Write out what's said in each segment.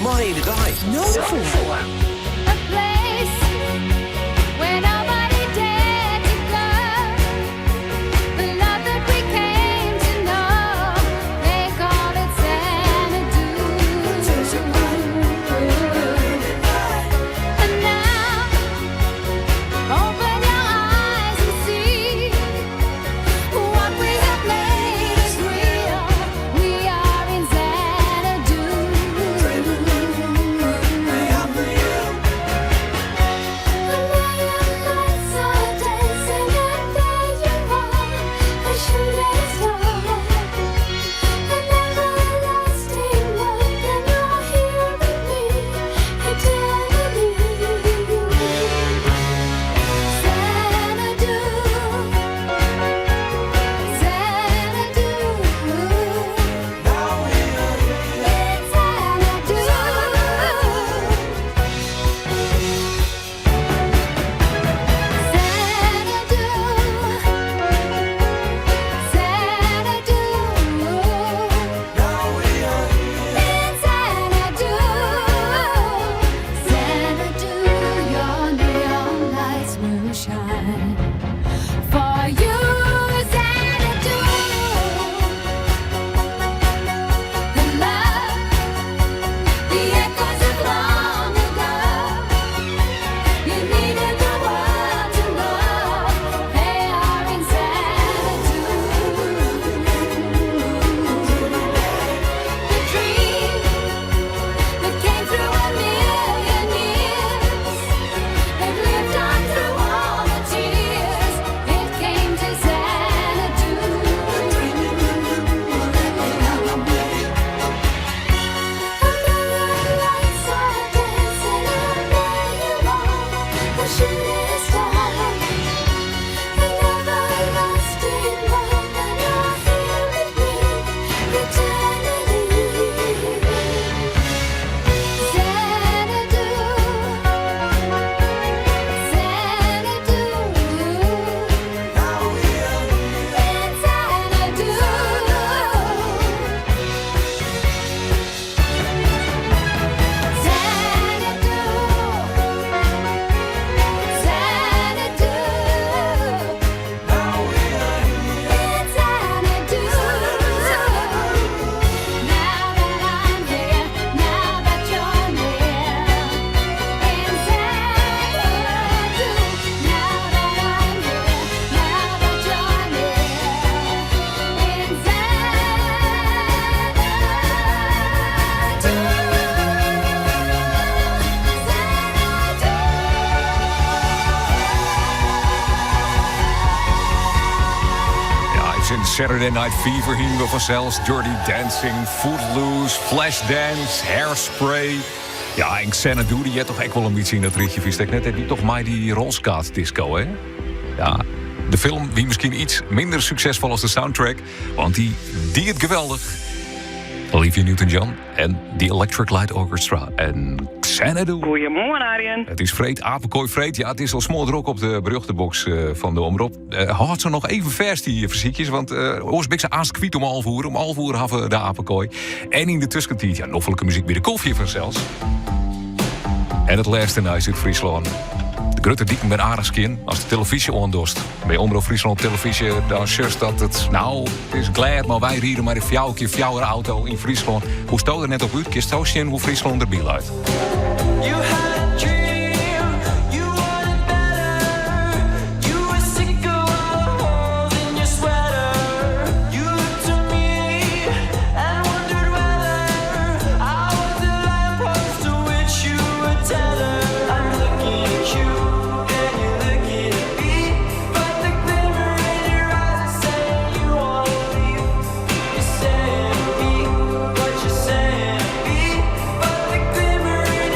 Mei yn de dei. No foar. A place where nobody dared to go. The love that we came to know, they call it Xanadu. And now, open your eyes and see what we have made is real. We are in Xanadu. The neon lights are dancing, and there you are, a shooting star. An everlasting love, and you're here with me eternally. Xanadu, Xanadu, in Xanadu. Xanadu, Xanadu, in Xanadu, Xanadu, your neon lights will shine for you, Xanadu. The love, the echoes of long ago. You needed the world to know they are in Xanadu. The dream that came through a million years, it lived on through all the tears. It came to Xanadu. A million lights are dancing, and there you are, the shooting star. An everlasting love, and you're here with me eternally. Xanadu, Xanadu, in Xanadu. Xanadu, Xanadu, in Xanadu. Now that I'm here, now that you're near, in Xanadu. Now that I'm here, now that you're near, in Xanadu. Xanadu. Ja, het is in Saturday Night Fever hier we vanzelfs. Dirty Dancing, Footloose, Flashdance, Hairspray. Ja, en Xanadu, die had toch echt wel een beetje in dat ritje vies. Net heb je toch maar die Rolskaat disco, hè? Ja, de film wie misschien iets minder succesvol als de soundtrack, want die die het geweldig. Olivia Newton-John en The Electric Light Orchestra en Xanadu. Goedemorgen, Arjen. Het is Freed, Apenkooi Freed. Ja, het is al smoordrok op de beruchtebox van de Omrop. Houd ze nog even vers, die verziekjes. Want oors ze aas kwiet om half uur. Om half uur hebben we de Apenkooi. En in de tussentijd, ja, noffelijke muziek bij de koffie vanzelfs. En het laatste nieuws uit Friesland. De grutte diken met aardig als de televisie ondost. Bij Omrop Friesland op televisie, dan just dat het... Nou, het is glad, maar wij rijden maar een fjouwtje, fjouwer auto in Friesland. Hoe stoot er net op uit? Kist zo zien hoe Friesland erbij uit. You had a dream, you wanted better. You were sick of all the holes in your sweater. You looked to me and wondered whether I was the lamppost to which you were tethered. I'm looking at you and you're looking at me, but the glimmer in your eyes is saying you wanna leave. You're saying to me what you're saying to me, but the glimmer in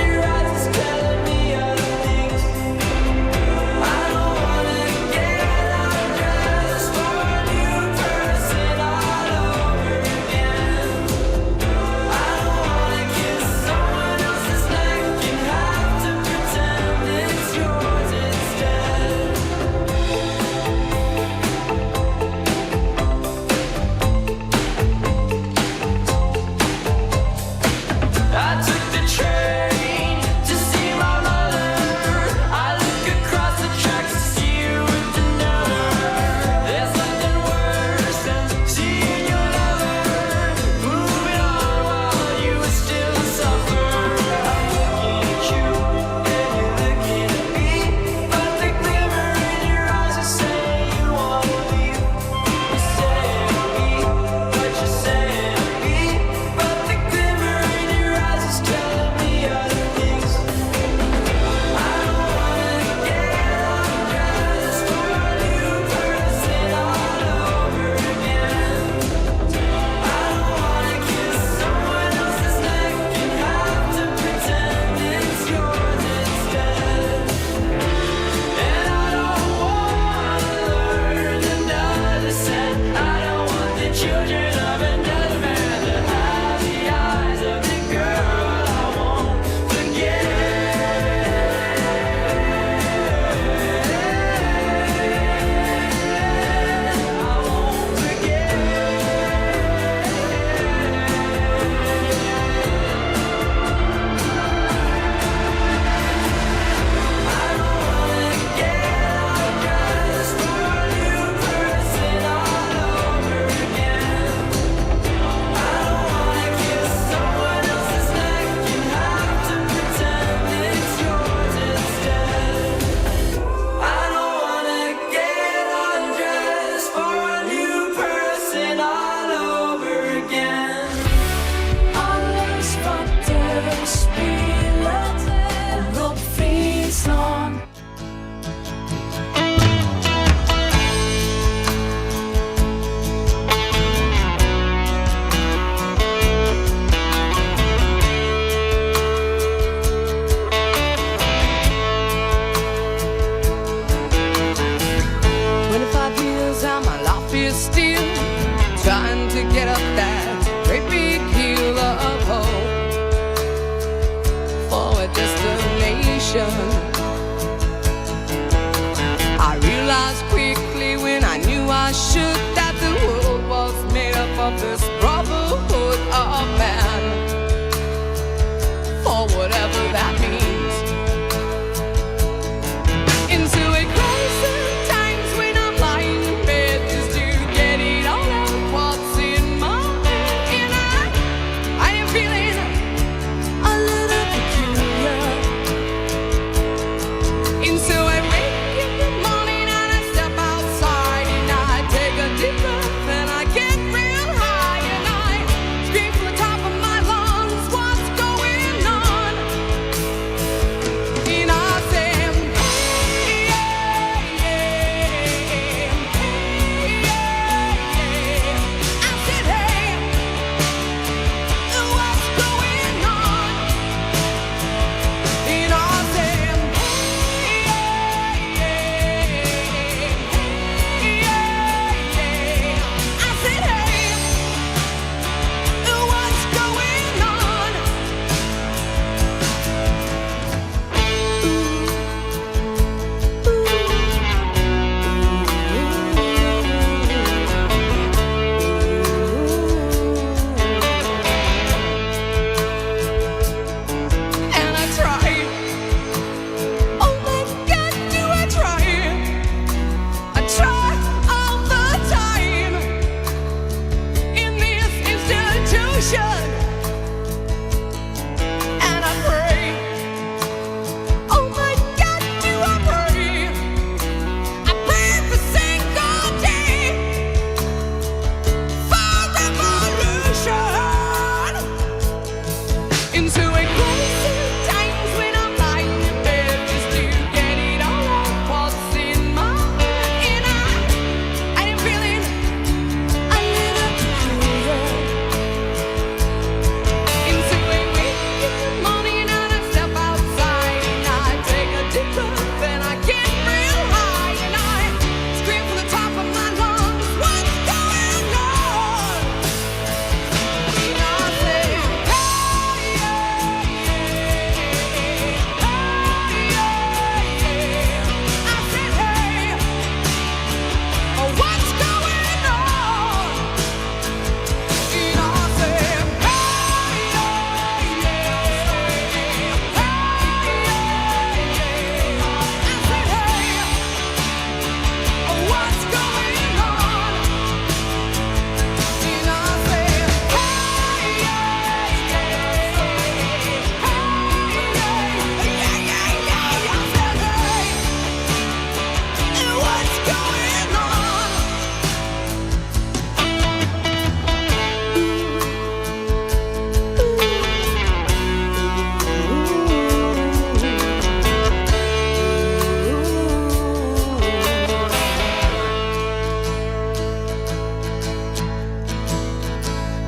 institution. I realized quickly when I knew I should that the world was made up of this brotherhood of man. For whatever that means. Into a crisis times when I'm lying in bed just to get it all out what's in my head. And I am feeling a little peculiar. And so I wake in the morning and I step outside and I take a deep breath and I get real high and I scream from the top of my lungs, what's going on? And I say, hey, yeah, yeah, hey, yeah, yeah. I said, hey, what's going on? And I said, hey, yeah, yeah, hey, yeah, yeah. I said, hey, what's going on? And I try. Oh my God, do I try? I try all the time in this institution. And I pray. Oh my God, do I pray? I pray every single day for revolution. Into a crisis times when I'm lying in bed just to get it all out what's in my head. And I am feeling a little peculiar. Into a wake in the morning and I step outside and I take a deep breath and I get real high and I scream from the top of my lungs, what's going on? And I say, hey, yeah, yeah, hey, yeah, yeah. I said, hey, what's going on? And I said, hey, yeah, yeah, hey, yeah, yeah. I said, hey, what's going on? And I said, hey, yeah, yeah, hey, yeah, yeah, yeah. I said, hey, what's going on?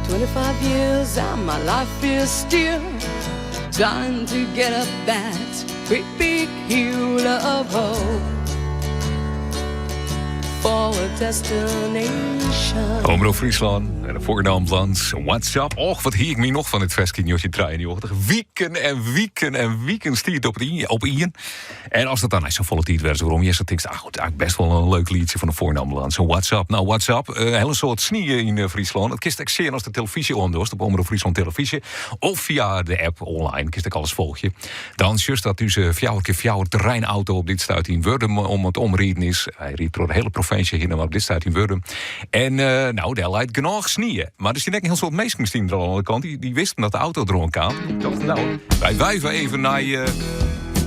25 years and my life is still trying to get up that great big hill of hope for a destination. Omrop Fryslân en de Voornaamland. What's up? Och, wat hie ik my noch fan it ferske 1993. Wiken en wiken en wiken stiet op ien. En as dat dan net safolle tiid wer werom is, dan tinkst, ah, goed, eigentlik bêst wol in leuk lietsje fan de Voornaamland. Zo what's up? Nou, what's up? In hiele soad snie yn Fryslân. Dat kinst ek sjen ast de telefyzje oandochst op Omrop Fryslân Telefyzje. Of fia de app online, kinst ek alles folgje. Dan sjochst dat ús 4x4 terreinauto op dit stuit yn Wurdum oan it omriden is. Hy rydt troch de hiele provinsje hinne, mar op dit stuit yn Wurdum. En nou, dêr leit genôch snie. Mar der steane ek in hiel soad minsken steane der al oan de kant. Dy wisten dat de auto deroan kaam. Dy tochten, nou, wy wuive even nei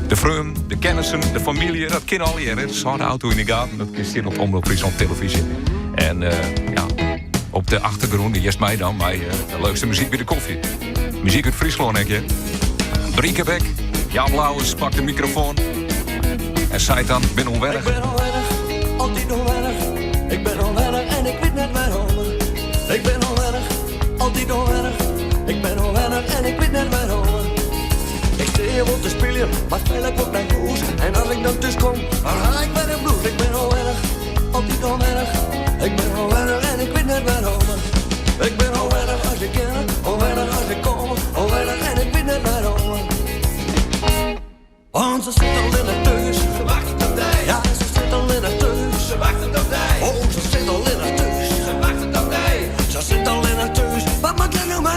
de freonen, de kennissen, de famylje. Dat kin allegear. De auto yn de gaten, dat kinst sjen op Omrop Fryslân Telefyzje. En ja, op de achtergrûn, dy hearst my dan, mei de leukste muzyk by de kofje. Muzyk út Fryslân, hè, Bricquebec, Jaap Louwes pakt de mikrofoan en seit dan, bin ûnwennich. Ik bin ûnwennich, altyd ûnwennich. Ik bin ûnwennich en ik wit net wêrom. Ik bin ûnwennich, altyd ûnwennich. Ik bin ûnwennich en ik wit net wêrom. Ik stean wol te spyljen, mar feitlik wol nei hûs. En as ik dan thús kom, dan ha ik wer in blues. Ik bin ûnwennich, altyd ûnwennich. Ik bin ûnwennich en ik wit net wêrom. Ik bin ûnwennich as ik kin, ûnwennich as ik kom. Ûnwennich en ik wit net wêrom. Want se sit allinnich thús. Se wachtet op dy. Ja, se sit allinnich thús. Se wachtet op dy. Oh, se sit allinnich thús. Se wachtet op dy. Se sit allinnich thús. Wat moat der no mei?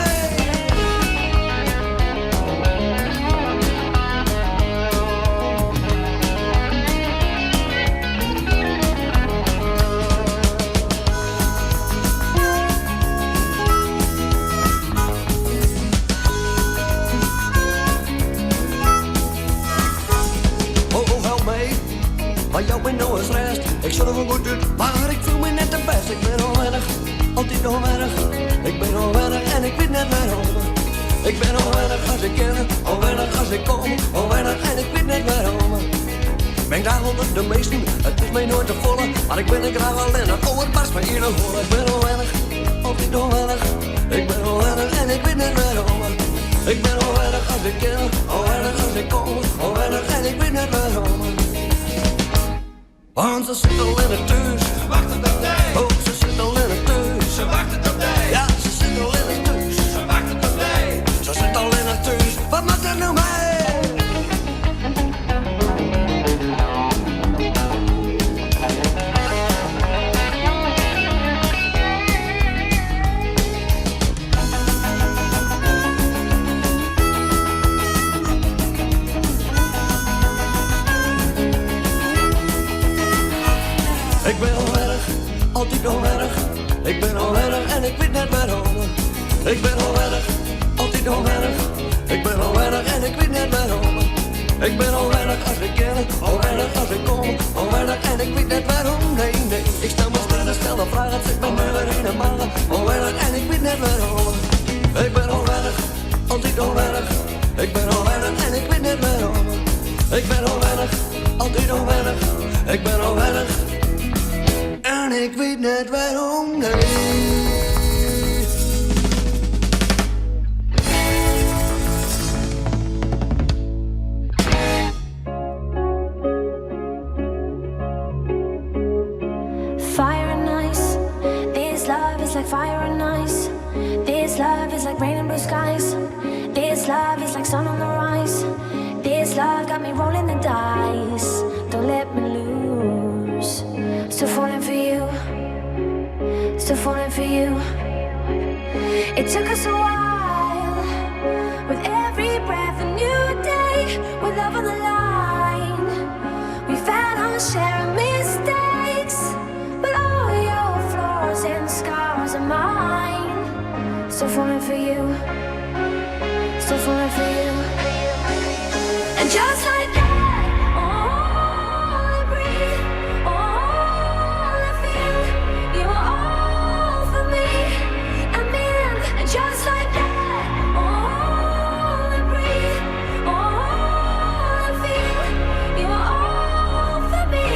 Oh, oh, help my, mar jou my no ris rêst. Ik sjoch der wol goed út, mar ik fiel my net de bêste. Ik bin allinnich, altyd allinnich. Ik bin allinnich en ik wit net wêrom. Ik bin allinnich as ik kin, allinnich as ik kom. Allinnich en ik wit net wêrom. Ben ik daar ûnder de minsken, it is my noait te folle. Mar ik bin ek graach allinnich, oh it barst my yn 'e holle. Ik bin allinnich, altyd allinnich. Ik bin allinnich en ik wit net wêrom. Ik bin allinnich as ik kin, allinnich as ik kom. Allinnich en ik wit net wêrom. Want se sit allinnich thús. Se wachtet op dy. Oh, se sit allinnich thús. Se wachtet op dy. Ja, se sit allinnich thús. Se wachtet op dy. Se sit allinnich thús. Wat moat der no mei? Ik bin allinnich, altyd allinnich. Ik bin allinnich en ik wit net wêrom. Ik bin allinnich, altyd allinnich. Ik bin allinnich en ik wit net wêrom. Ik bin allinnich as ik kin, allinnich as ik kom. Allinnich en ik wit net wêrom. Nee, nee. Ik stel my steeds deselde fraach, it sit my nuver yn 'e mage. Allinnich en ik wit net wêrom. Ik bin allinnich, altyd allinnich. Ik bin allinnich en ik wit net wêrom. Ik bin allinnich, altyd allinnich. Ik bin allinnich en ik wit net wêrom. Nee. Fire and ice. This love is like fire and ice. This love is like rain and blue skies. This love is like sun on the rise. This love got me rolling the dice. Don't let me lose. Still falling for you. Still falling for you. It took us a while. With every breath, a new day. With love on the line. We found our share of mistakes. But all your flaws and scars are mine. Still falling for you. Still falling for you. And just like that, all I breathe, all I feel, you are all for me. I'm in. And just like that, all I breathe, all I feel, you are all for me.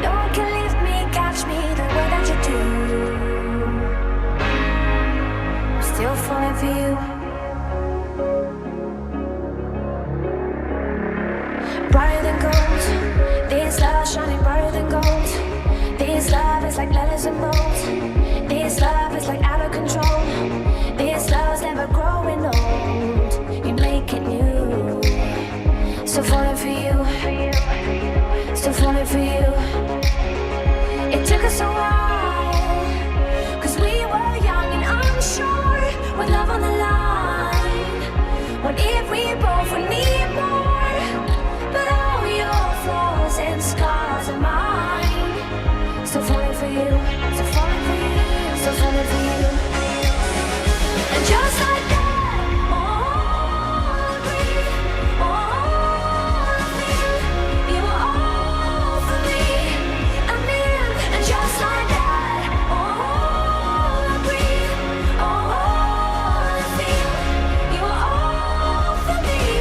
No one can lift me, catch me the way that you do. I'm still falling for you. Brighter than gold, this love shining brighter than gold. This love is like letters in bold. This love is like out of control. This love's never growing old. You make it new. Still falling for you. Still falling for you. It took us a while. 'Cause we were young and unsure. With love on the line. What if we both would need more? But all your flaws and scars are mine. Still falling for you. Still falling for you. Still falling for you. And just like that, all I breathe, all I feel, you are all for me. I'm in. And just like that, all I breathe, all I feel, you are all for me.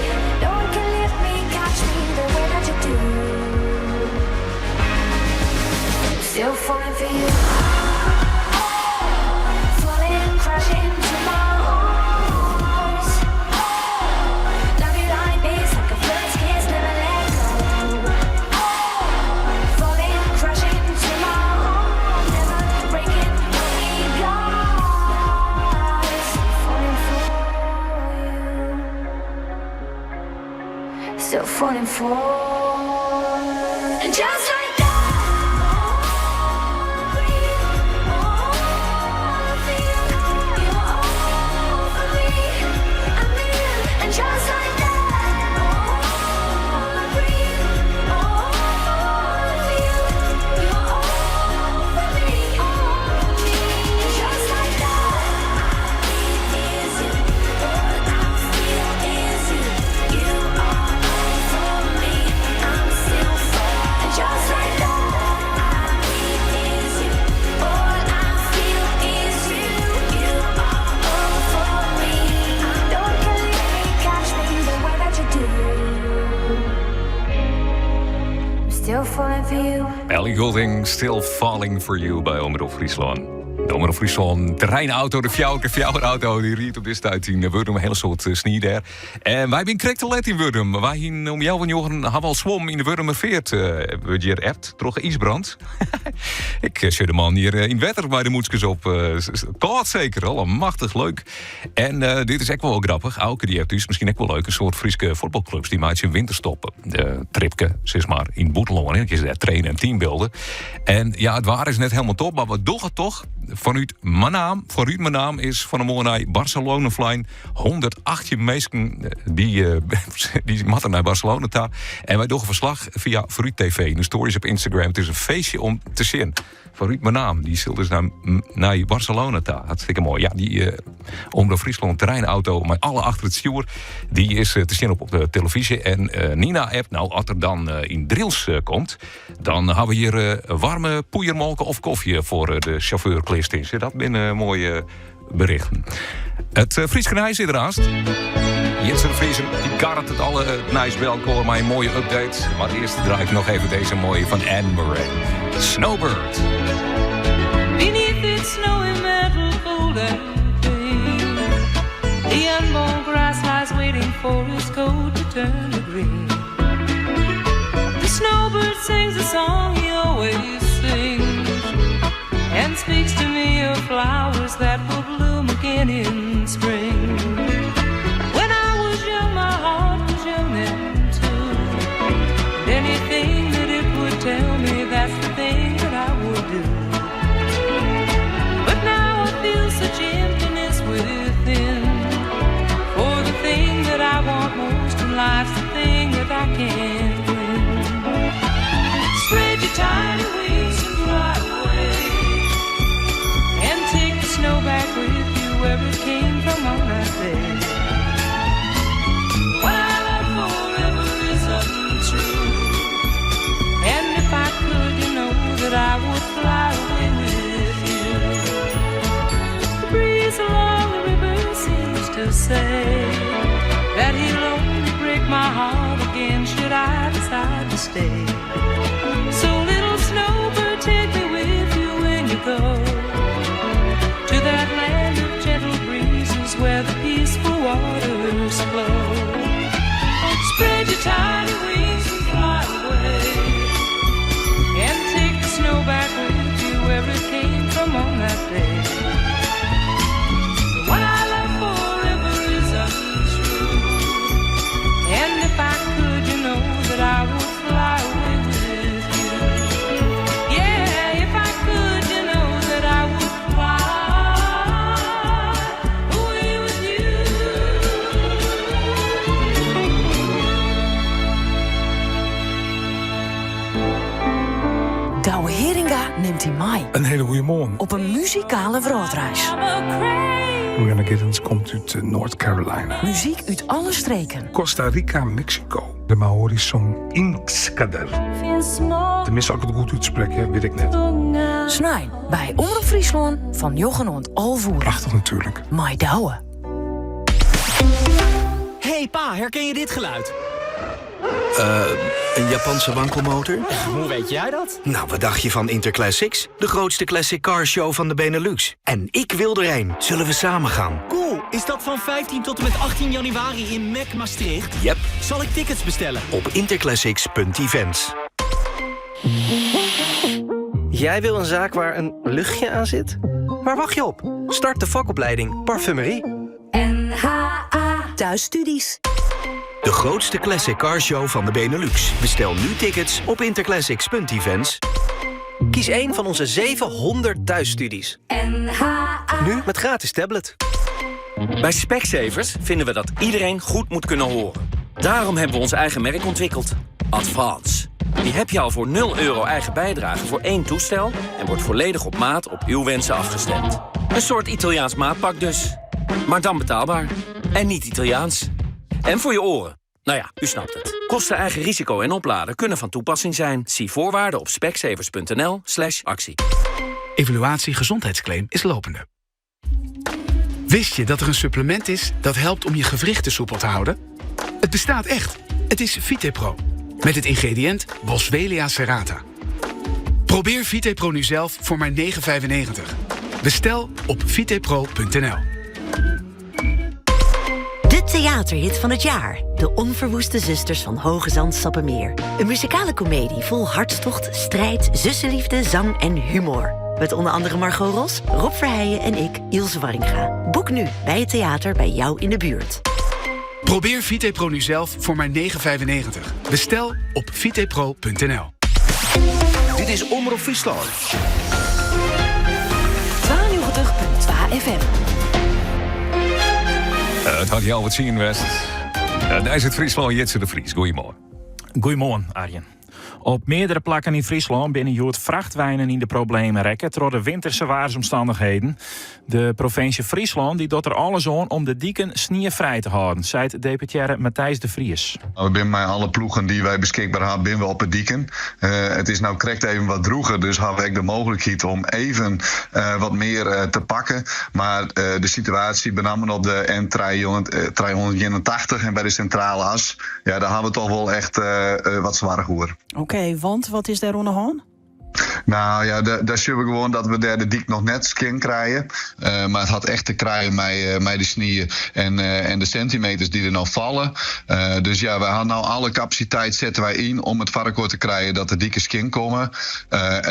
Still falling for. And just like that, all I breathe, all I feel, you're all for me. I'm in. And just like that, all I breathe, all I feel, you're all for me, all for me. And just like that, I breathe is you, all I feel is you. You are all for me. I'm still falling. And just like that, I breathe is you, all I feel is you. You are all for me. Don't catch me the way that you do. I'm still falling for you. Ellie Goulding, Still Falling For You by Omrop Fryslân. De Omrop Fryslân terreinauto, de fjouwer fjouwer auto, dy rydt op dizze tiid yn Wurdum, in hiele soad snie dêr. En wy binne krekt te let yn Wurdum. Wy hiene om 8.30 hawwe al swom yn de Wurdumerfeart. Wurdt hjir appt troch IJsbrand. Ik sjoch de man hjir yn it wetter mei de mûtskes op. Kâld seker, allemachtich leuk. En dit is ek wol grappich. Auke dy hat thús miskien ek wol leuk. In soad Fryske fuotbalklups dy meitsje in winterstop. Tripke, sis mar, yn it bûtenlân. Dan kinne se dêr traine en teambuilde. En ja, it waar is net hielendal top, mar we dogge it toch. Fanút Menaam, foarút Menaam is fan 'e moarn nei Barcelona flein. 118 minsken dy moatte nei Barcelona ta. En wy dogge ferslach fia Foarút TV. De stories op Instagram. It is in feestje om te sjen. Foarút Menaam, dy sil dus nei Barcelona ta. Hartstikke moai. Ja, dy Omrop Fryslân terreinauto mei alle achter it stjoer, dy is te sjen op de telefyzje. En Nina appt, nou, as er dan yn Drylts komt, dan hawwe we hjir waarme poeiermolke of kofje foar de sjauffeur klearstean. Dat binne moaie berichten. It Fryske nijs is der aanst. Jitse de Vries, dy karret it alle nijs by elkoar mei in moaie update. Mar earst draai ik noch even dizze moaie fan Anne Murray. Snowbird. Beneath its snowy mantle, cold and clean, the unmown grass lies waiting for its coat to turn to green. The snowbird sings a song he always sings and speaks to me of flowers that will bloom again in spring. When I was young, my heart was young then too. And anything that it would tell me, that's the thing that I would do. But now I feel such emptiness within. For the thing that I want most in life's the thing that I can't win. Spread your tiny wings and fly away. And take the snow back with you where it came from on that day. What I love forever is untrue. And if I could, you know that I would fly away with you. The breeze along the river seems to say that he'll only break my heart again should I decide to stay. So little snowbird, take me with you when you go to that land of gentle breezes where the peaceful waters flow. Spread your tiny wings and fly away, and take the snow back with you where it came from on that day. The one I love forever is untrue, and if I could, you know that I would fly away with you. Yeah, if I could, you know that I would fly away with you. Douwe Heeringa nimt dy mei. In hiele goede moarn. Op in muzikale wrâldreis. Rhiannon Giddens komt út North Carolina. Muzyk út alle streken. Costa Rica, Mexico. De Maori song Inkskader. Teminsten, as ik it goed útsprek, wit ik net. Snein by Omrop Fryslân fan njoggen oant 11 oere. Prachtich natuerlik. Mei Douwe. Hey pa, herken je dit geluid? Een Japanse wankelmotor? Hoe weet jij dat? Nou, wat dacht je van Interclassics? De grootste classic car show van de Benelux. En ik wil erheen. Zullen we samen gaan? Cool. Is dat van 15 tot en met 18 januari in Mac Maastricht? Yep. Zal ik tickets bestellen? Op interclassics.events. Jij wil een zaak waar een luchtje aan zit? Waar wacht je op? Start de vakopleiding Parfumerie. NHA Thuisstudies. De grootste classic car show van de Benelux. Bestel nu tickets op interclassics.events. Kies een van onze 700 thuisstudies. Nu met gratis tablet. Bij Specsavers vinden we dat iedereen goed moet kunnen horen. Daarom hebben we ons eigen merk ontwikkeld. Advance. Die heb je al voor 0 euro eigen bijdrage voor één toestel... en wordt volledig op maat op uw wensen afgestemd. Een soort Italiaans maatpak dus. Maar dan betaalbaar. En niet Italiaans. En voor je oren. Nou ja, u snapt het. Kosten eigen risico en opladen kunnen van toepassing zijn. Zie voorwaarden op specsavers.nl slash actie. Evaluatie gezondheidsclaim is lopende. Wist je dat er een supplement is dat helpt om je gewrichten soepel te houden? Het bestaat echt. Het is VitePro. Met het ingrediënt Boswellia serrata. Probeer VitePro nu zelf voor maar 9,95. Bestel op vitepro.nl. De theaterhit van het jaar. De Onverwoeste Zusters van Hoogezand Sappemeer. Een muzikale komedie vol hartstocht, strijd, zussenliefde, zang en humor. Met onder andere Margot Ros, Rob Verheijen en ik, Ilse Warringa. Boek nu bij het theater bij jou in de buurt. Probeer VitePro nu zelf voor maar 9,95. Bestel op vitepro.nl. Dit is Omrop Fryslân. 92.2 FM. Het hat jou wat zien, West. Daar is het Fryslân Jitse de Vries. Goedemorgen. Goedemorgen, Arjen. Op meerdere plakken in Fryslân binne hjoed frachtweinen yn de problemen rekke troch de winterse waarsomstannichheden. De provinsje Fryslân dy docht der alles oan om de diken sniefrij te hâlden, seit deputearre Matthijs de Vries. We binne mei alle ploegen dy't wy beskikber ha, binne we op 'e diken. It is no krekt even wat drûger, dus ha we ek de mooglikheid om even wat mear te pakken. Mar de situaasje, benammen op de N 381 en by de Sintrale As, ja, dêr ha we toch wol echt wat soarch oer. Oké, want wat is dêr oan de hân? Nou ja, dêr sjogge we gewoan dat we dêr de dyk noch net skjin krije. Mar it hat echt te krijen mei de snie en de sintimeters dy't der no falle. Dus ja, wy ha no alle kapasiteit sette wy yn om it foar elkoar te krijen dat de diken skjin komme.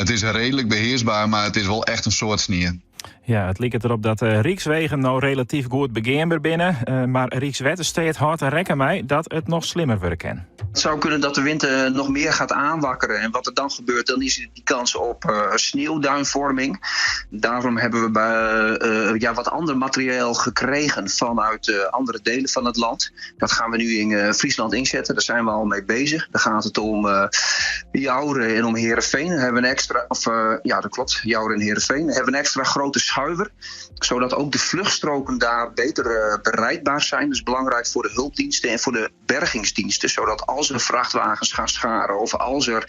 It is reedlik behearsber, mar it is wol echt in soad snie. Ja, it liket derop dat de Rykswegen no relatyf goed begeanber binne, mar Rykswettersteat hâldt der rekken mei dat it noch slimmer wurde kin. Het zou kunnen dat de winter nog meer gaat aanwakkeren. En wat er dan gebeurt, dan is die kans op sneeuwduinvorming. Daarom hebben we bij, ja, wat ander materiaal gekregen vanuit andere delen van het land. Dat gaan we nu in Friesland inzetten. Daar zijn we al mee bezig. Dan gaat het om Joure en om Heerenveen. Dan hebben we een extra, of, ja, dat klopt, Joure en Heerenveen. Dan hebben we een extra grote schuiver, zodat ook de vluchtstroken daar beter berijdbaar zijn. Dat is belangrijk voor de hulpdiensten en voor de bergingsdiensten, zodat als er vrachtwagens gaan scharen of als er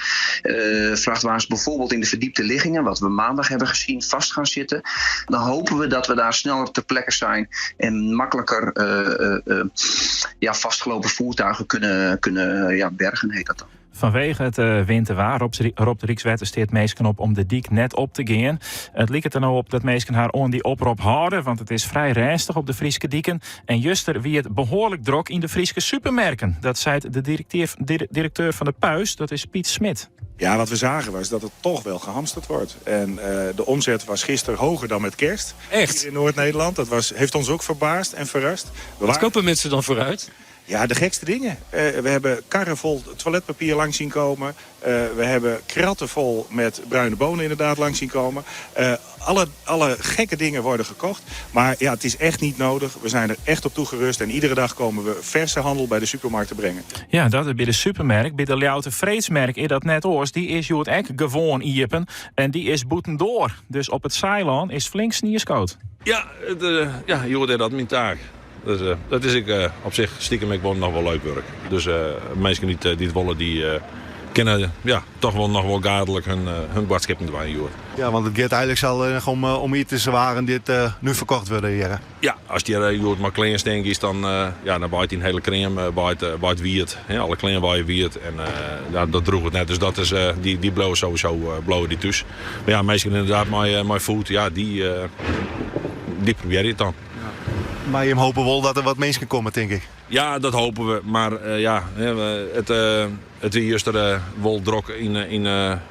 vrachtwagens bijvoorbeeld in de verdiepte liggingen, wat we maandag hebben gezien, vast gaan zitten, dan hopen we dat we daar sneller ter plekke zijn en makkelijker ja, vastgelopen voertuigen kunnen ja, bergen, heet dat dan. Fanwege it winterwaar ropt Rykswettersteat minsken op om de dyk net op te gean. It liket der no op dat minsken har oan dy oprop hâlde, want it is frij rêstich op de Fryske diken. En juster wie it behoarlik drok yn de Fryske supermerken. Dat seit de direkteur fan de Puis, dat is Piet Smit. Ja, wat we zagen was dat het toch wel gehamsterd wordt. En de omzet was gisteren hoger dan met kerst. Echt? Hier in Noord-Nederland. Dat heeft ons ook verbaasd en verrast. We Wat waren kopen mensen dan vooruit? Ja, de gekste dingen. We hebben karren vol toiletpapier langs zien komen. We hebben kratten vol met bruine bonen inderdaad langs zien komen. Alle gekke dingen worden gekocht. Maar ja, het is echt niet nodig. We zijn er echt op toegerust. En iedere dag komen we verse handel bij de supermarkt te brengen. Ja, dat is by de supermerk. By de Ljouwerter Freedsmerk is dat net oars. Dy is hjoed ek gewoan iepen. En dy is bûtendoar. Dus op it Saailân is flink snie skood. Ja, ja, je hoort dat myn taak. Dus dat is ik op sich stikem ek wol noch wol leuk wurk. Dus minsken dy't it wolle, dy kinne, ja, dochs wol noch wol gaadlik hun boadskippen dwaan hjoed. Ja, want it giet eigenlik al om itenswaren dy't no ferkocht wurde hjir. Ja, ast hjir hjoed mei klean stean giest, dan, ja, dan waait dyn hiele kream waait wiet. Hè, alle klean waaie wiet en ja, dat droeget net. Dus dat is, dy bliuwe sowieso bliuwe dy thús. Mar ja, minsken ynderdaad mei food, ja, dy probearje it dan. Mar jim hope wol dat der wat minsken komme, tink ik? Ja, dat hope we. Mar ja, it wie juster wol drok yn, yn,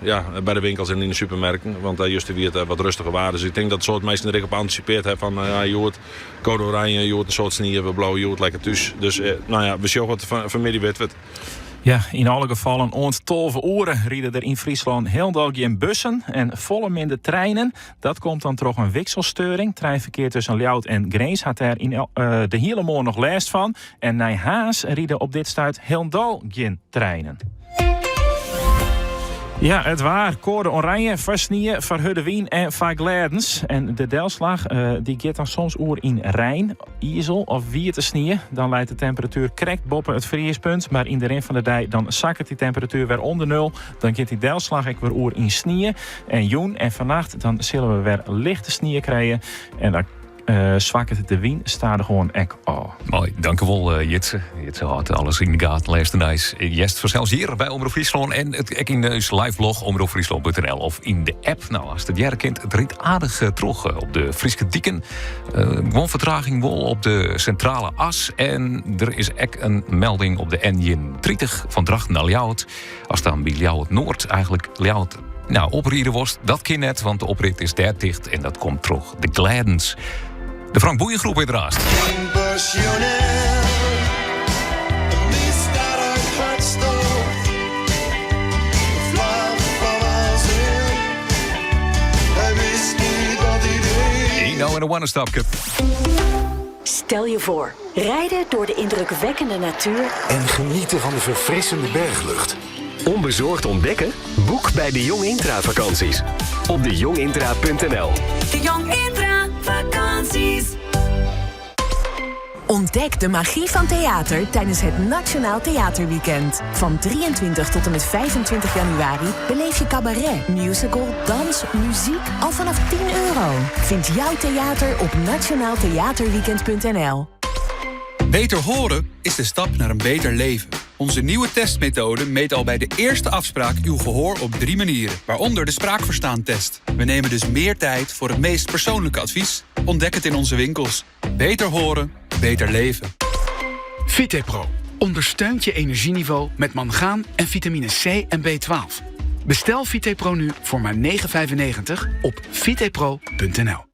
ja, by de winkels en yn de supermerken. Want juster wie it wat rêstiger waar. Dus ik tink dat in soad minsken der ek op antisipearre ha fan ja, hjoed code oranje, hjoed in soad snie, we bliuwe hjoed lekker thús. Dus no ja, we sjogge it fanmiddei wit we it. Ja, yn alle gefallen oant 12 oere ride der yn Fryslân hielendal gjin bussen en folle minder treinen. Dat komt dan troch in wikselsteuring. Treinferkear tusken Ljouwert en Grins hat dêr yn de hiele moarn noch lêst fan. En nei Harns ride op dit stuit hielendal gjin treinen. Ja, it waar. Koade oranje foar snie, foar hurde wyn en foar glêdens. En de delslach eh, dy giet dan soms oer yn rein, izel of wiete snie. Dan leit de temperatuer krekt boppe it friespunt. Mar yn de rin fan de dei dan sakket dy temperatuer wer ûnder nul. Dan giet dy delslach ek wer oer yn snie. En jûn en fannacht dan sille we wer lichte snie krije. En dan uh, swakket de wyn stadichoan ek ôf. Moai, dankjewol uh, Jitse. Jitse hâldt alles yn de gaten, lêste nijs. Hearst fansels hjir by Omrop Fryslân en it, ek yn ús liveblog omropfryslân.nl of yn de app. No, ast it hearre kinst, it rydt aardich troch op de Fryske diken. Uh, gewoan fertraging wol op de sintrale as. En der is ek in melding op de N30 fan Drachten nei Ljouwert. Ast dan by Ljouwert Noard eigentlik Ljouwert nou, opride wolst, dat kin net, want de oprit is dêr ticht en dat komt troch de glêdens. De Frank Boeiengroep is der aanst. Passioneel, misdaad uit hartstocht. De vlam van waanzin. Hij wist niet wat hij deed. Eno en de One Stop Stel je voor, rijden door de indrukwekkende natuur. En genieten van de verfrissende berglucht. Onbezorgd ontdekken? Boek bij de Jong Intra vakanties. Op dejongintra.nl. De Jong Intra vakanties. Ontdek de magie van theater tijdens het Nationaal Theaterweekend. Van 23 tot en met 25 januari beleef je cabaret, musical, dans, muziek al vanaf 10 euro. Vind jouw theater op nationaaltheaterweekend.nl. Beter horen is de stap naar een beter leven. Onze nieuwe testmethode meet al bij de eerste afspraak uw gehoor op drie manieren, waaronder de spraakverstaantest. We nemen dus meer tijd voor het meest persoonlijke advies. Ontdek het in onze winkels. Beter horen, beter leven. VitePro ondersteunt je energieniveau met mangaan en vitamine C en B12. Bestel VitePro nu voor maar 9,95 op vitepro.nl.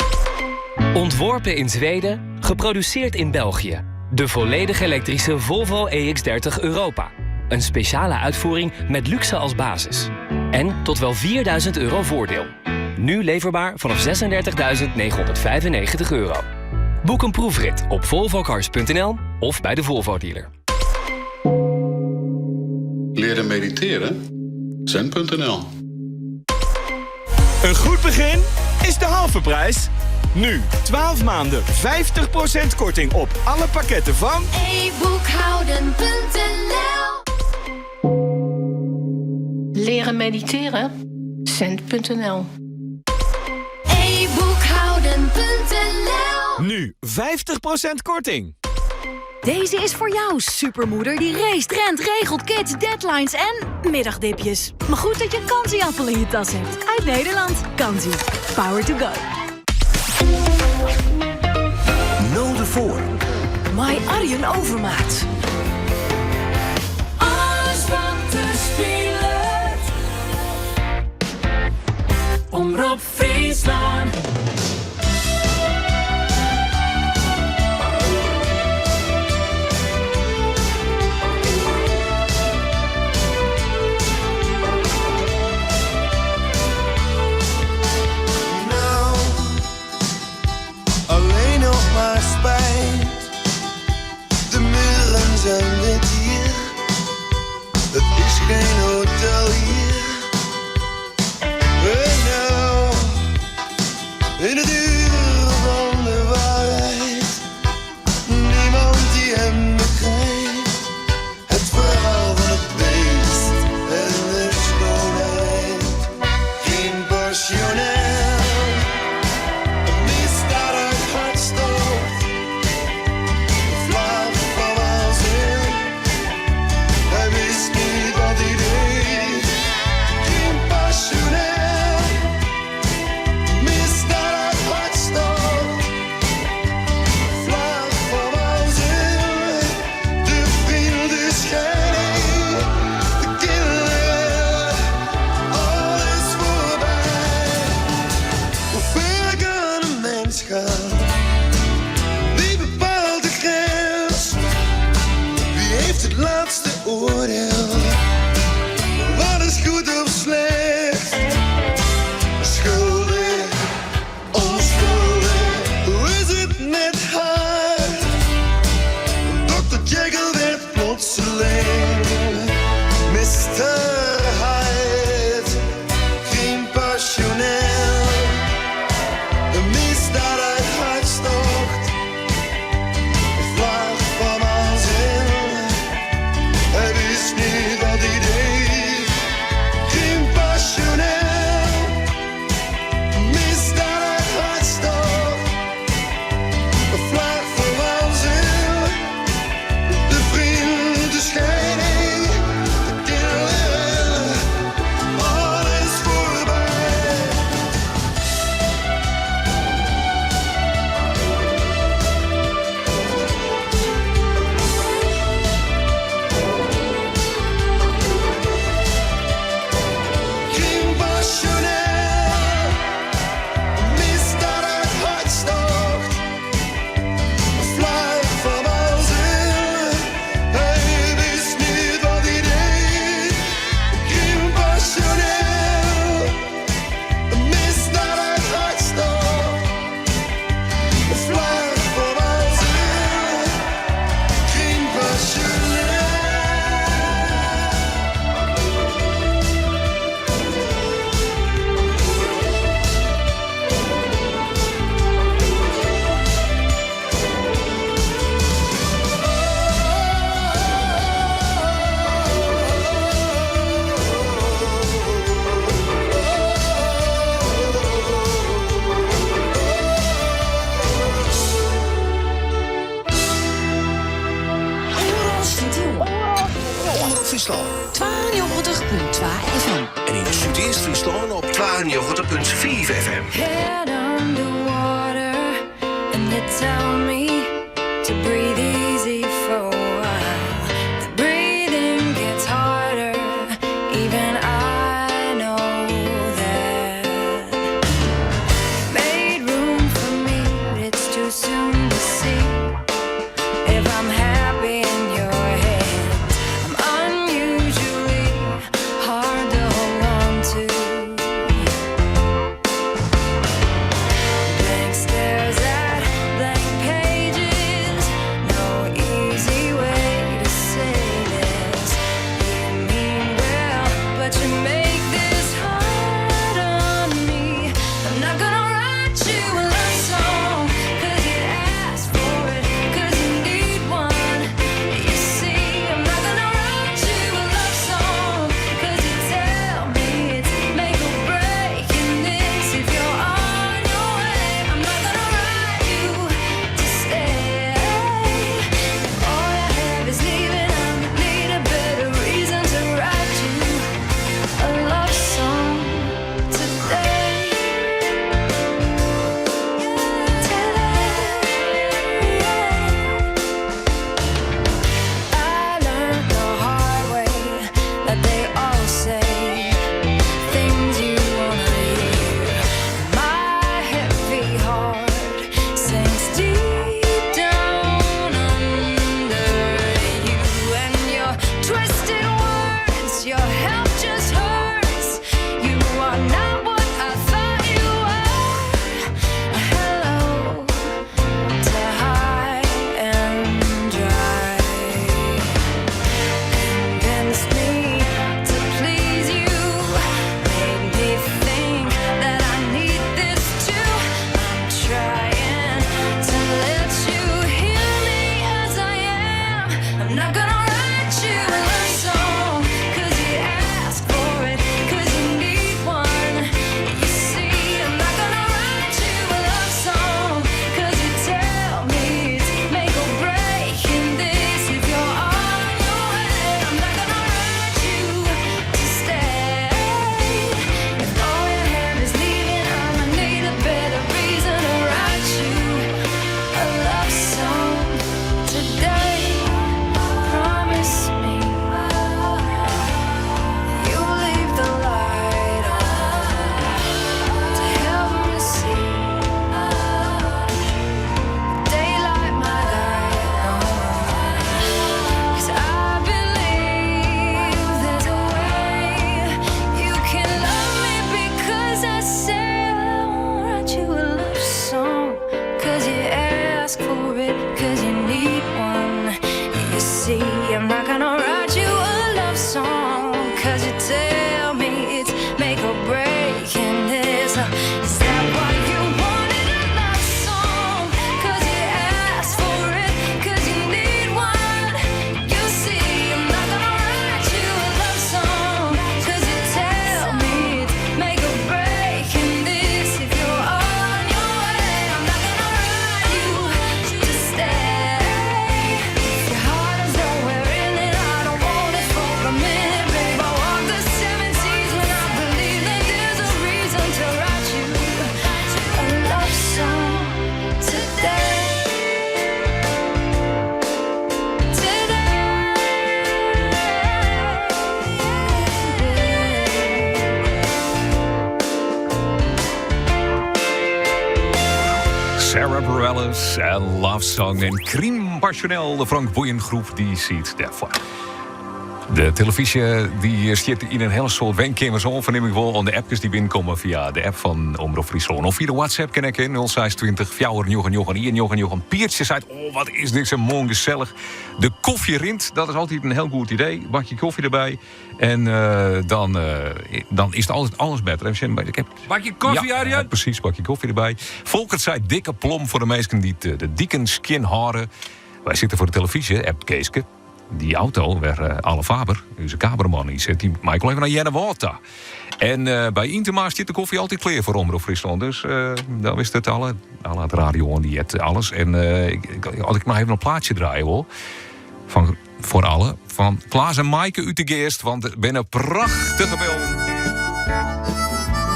Ontworpen in Zweden, geproduceerd in België. De volledig elektrische Volvo EX30 Europa. Een speciale uitvoering met luxe als basis. En tot wel 4000 euro voordeel. Nu leverbaar vanaf 36.995 euro. Boek een proefrit op volvocars.nl of bij de Volvo dealer. Leren mediteren? Zen.nl Een goed begin is de halve prijs. Nu 12 maanden 50% korting op alle pakketten van... E-boekhouden.nl Leren mediteren? Cent.nl E-boekhouden.nl Nu 50% korting. Deze is voor jou, supermoeder die racet, rent, regelt, kids, deadlines en middagdipjes. Maar goed dat je Kanzi-appel in je tas hebt. Uit Nederland. Kanzi. Power to go. Node voor. Mei Arjen Overmaat. Alles wat er speelt. Omrop Fryslân. Nou, alleen nog maar spijt. De muren zijn wit hier. Het is geen hotel hier. En nou, in het Bitterheid. Geen passioneel. De misdaad uit hartstocht. De vlag van waanzin. Hij wist niet wat hij deed. Geen passioneel. Misdaad uit hartstocht. De vlag van waanzin. De vriend, de scheiding, de kinderen, alles voorbij. Geen passioneel, misdaad uit hartstocht. Vlaag van waanzin, hij wist niet wat hij deed. Geen passioneel, misdaad uit hartstocht. Vlaag van waanzin, geen passioneel. Omrop Fryslân. 92.2 FM. En yn Súdwest-Fryslân op 92.5 FM. Head underwater, and they tell me to breathe easy for a while. The breathing gets harder, even I know that. Made room for me, but it's too soon to see if I'm happy in your hands. I'm unusually hard to hold on to. Blank stares at blank pages. Cause you tell me it's make or break in this. Is that why you wanted a love song? Cause you asked for it, cause you need one. You see, I'm not gonna write you a love song. Cause you tell me it's make or break in this. If you're on your way, I'm not gonna write you to stay. If your heart is nowhere in it, I don't want it for a minute, babe. I walk the seven seas when I believe that there's a reason to write you a love song today. Sarah Bareilles en Love Song en Crime Passionnel, de Frank Boeien groep, die ziet daarvoor. De televyzje die stiet yn in hiel soad wenkeamers oan, fernim ik wol oan de appkes dy't binnenkomme fia de app fan Omrop Fryslân. Of fia de WhatsApp kin ek yn 026 499 199. Piertje seit, oh wat is dit sa moai gesellich. De kofje rint, dat is altyd in hiel goed idee. Bakje kofje derby. En dan is it altyd alles better. Even sjen, ik heb Bakje kofje, Ja, Arjen? ja, precies, bakje kofje derby. Volkert sei dikke plom foar de minsken dy't de diken skjin hâlde. Wy sitte foar de televyzje, app Keeske. Dy auto wêr Alle Faber, ús kameraman, yn sit, dy mei ek wol even nei Earnewâld ta. En by Yntema stiet de kofje altyd klear foar Omrop Fryslân. Dus dan wist it alle. Alle hat radio oan, dy heart alles. En as ik noch even in plaatsje draaie wol, fan, foar Alle, fan Klaas en Maaike út de Geast, want it binne prachtige bylden.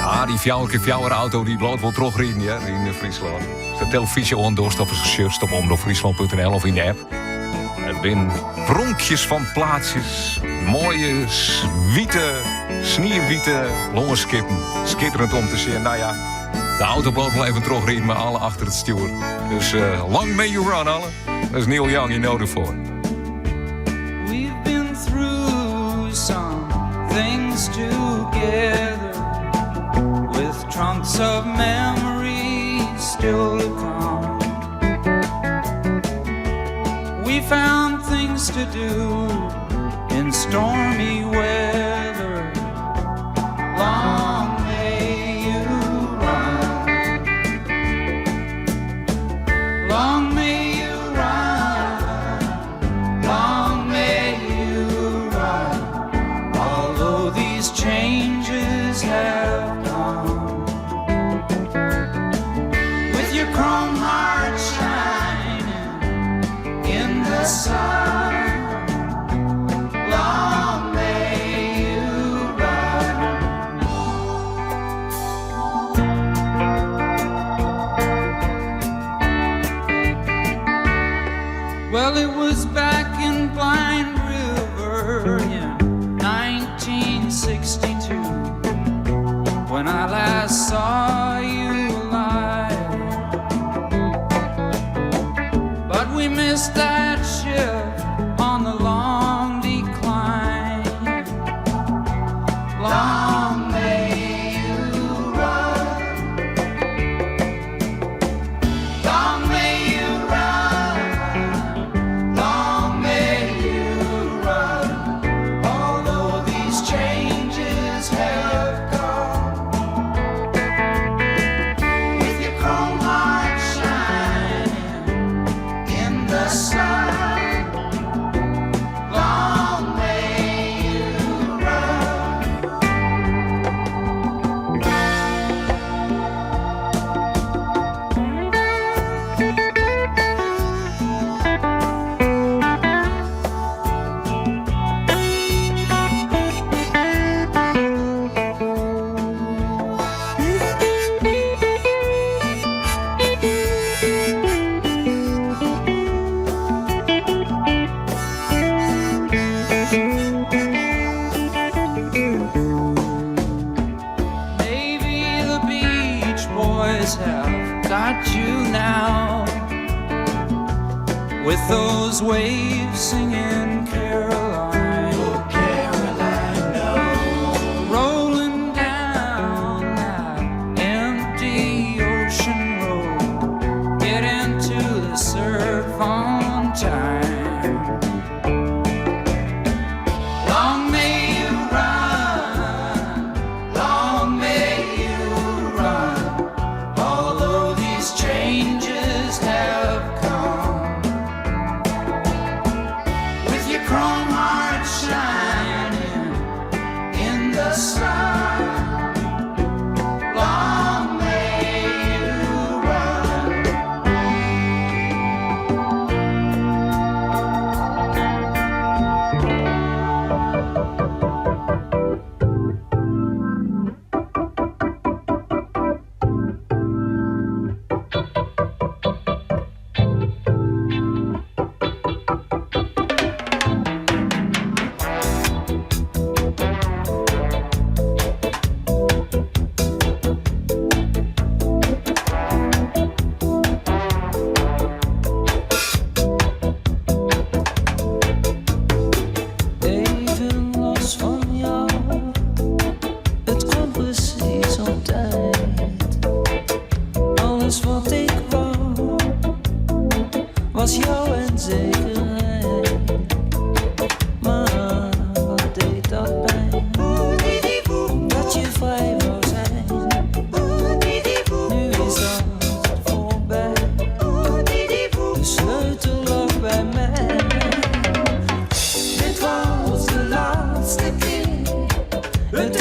Ja, dy fjouwer kear fjouwer auto dy bliuwt wol trochriden hear, yn Fryslân. Ast de televyzje oandochst of sjochst op omropfryslan.nl of yn de app. It binne pronkjes fan plaatsjes, moaie, wite, sniewite lânskippen. Skitterend om te sjen. Nou ja, de auto bliuwt wol even trochriden mei Alle achter it stjoer. Dus long may you run, Alle. Dat is Neil Young, you know derfoar. We've been through some things together with trunks of memories still to come. We found things to do in stormy weather. Long may you run. Long may you run. Long may you run. Although these changes have come. With your chrome heart shining in the sun. Long may you run. Well, it was back in Blind River in 1962 when I last saw you alive. But we missed that ship on the long decline. Long may you run. Long may you run. Long may you run. Although these changes have come. With your chrome heart shining in the sun. Long may you run. Maybe the Beach Boys have got you now with those waves singing Caroline. Oh, Caroline, no. Rolling down that empty ocean road, get into the surf on time. Long may you run.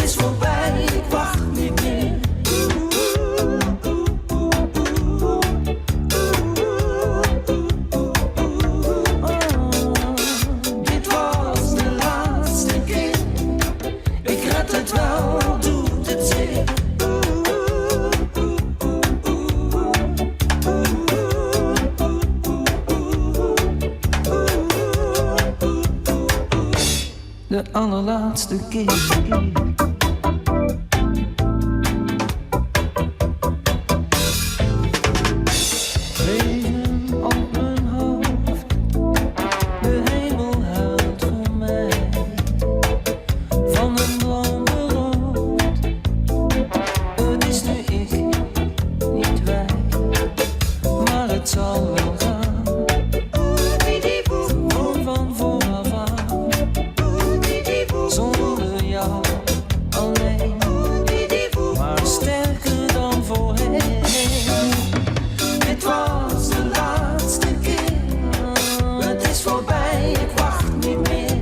is voorbij, ik wacht niet meer. Dit was de laatste keer. Ik red het wel, al doet het zeer. De allerlaatste keer. Regen op mijn hoofd, de hemel huilt voor mij. Van een droom beroofd, het is nu ik, niet wij. Maar het zal wel gaan, gewoon van vooraf aan. Zonder jou alleen, maar sterker dan voorheen. Dit was de laatste keer. Het is voorbij, ik wacht niet meer.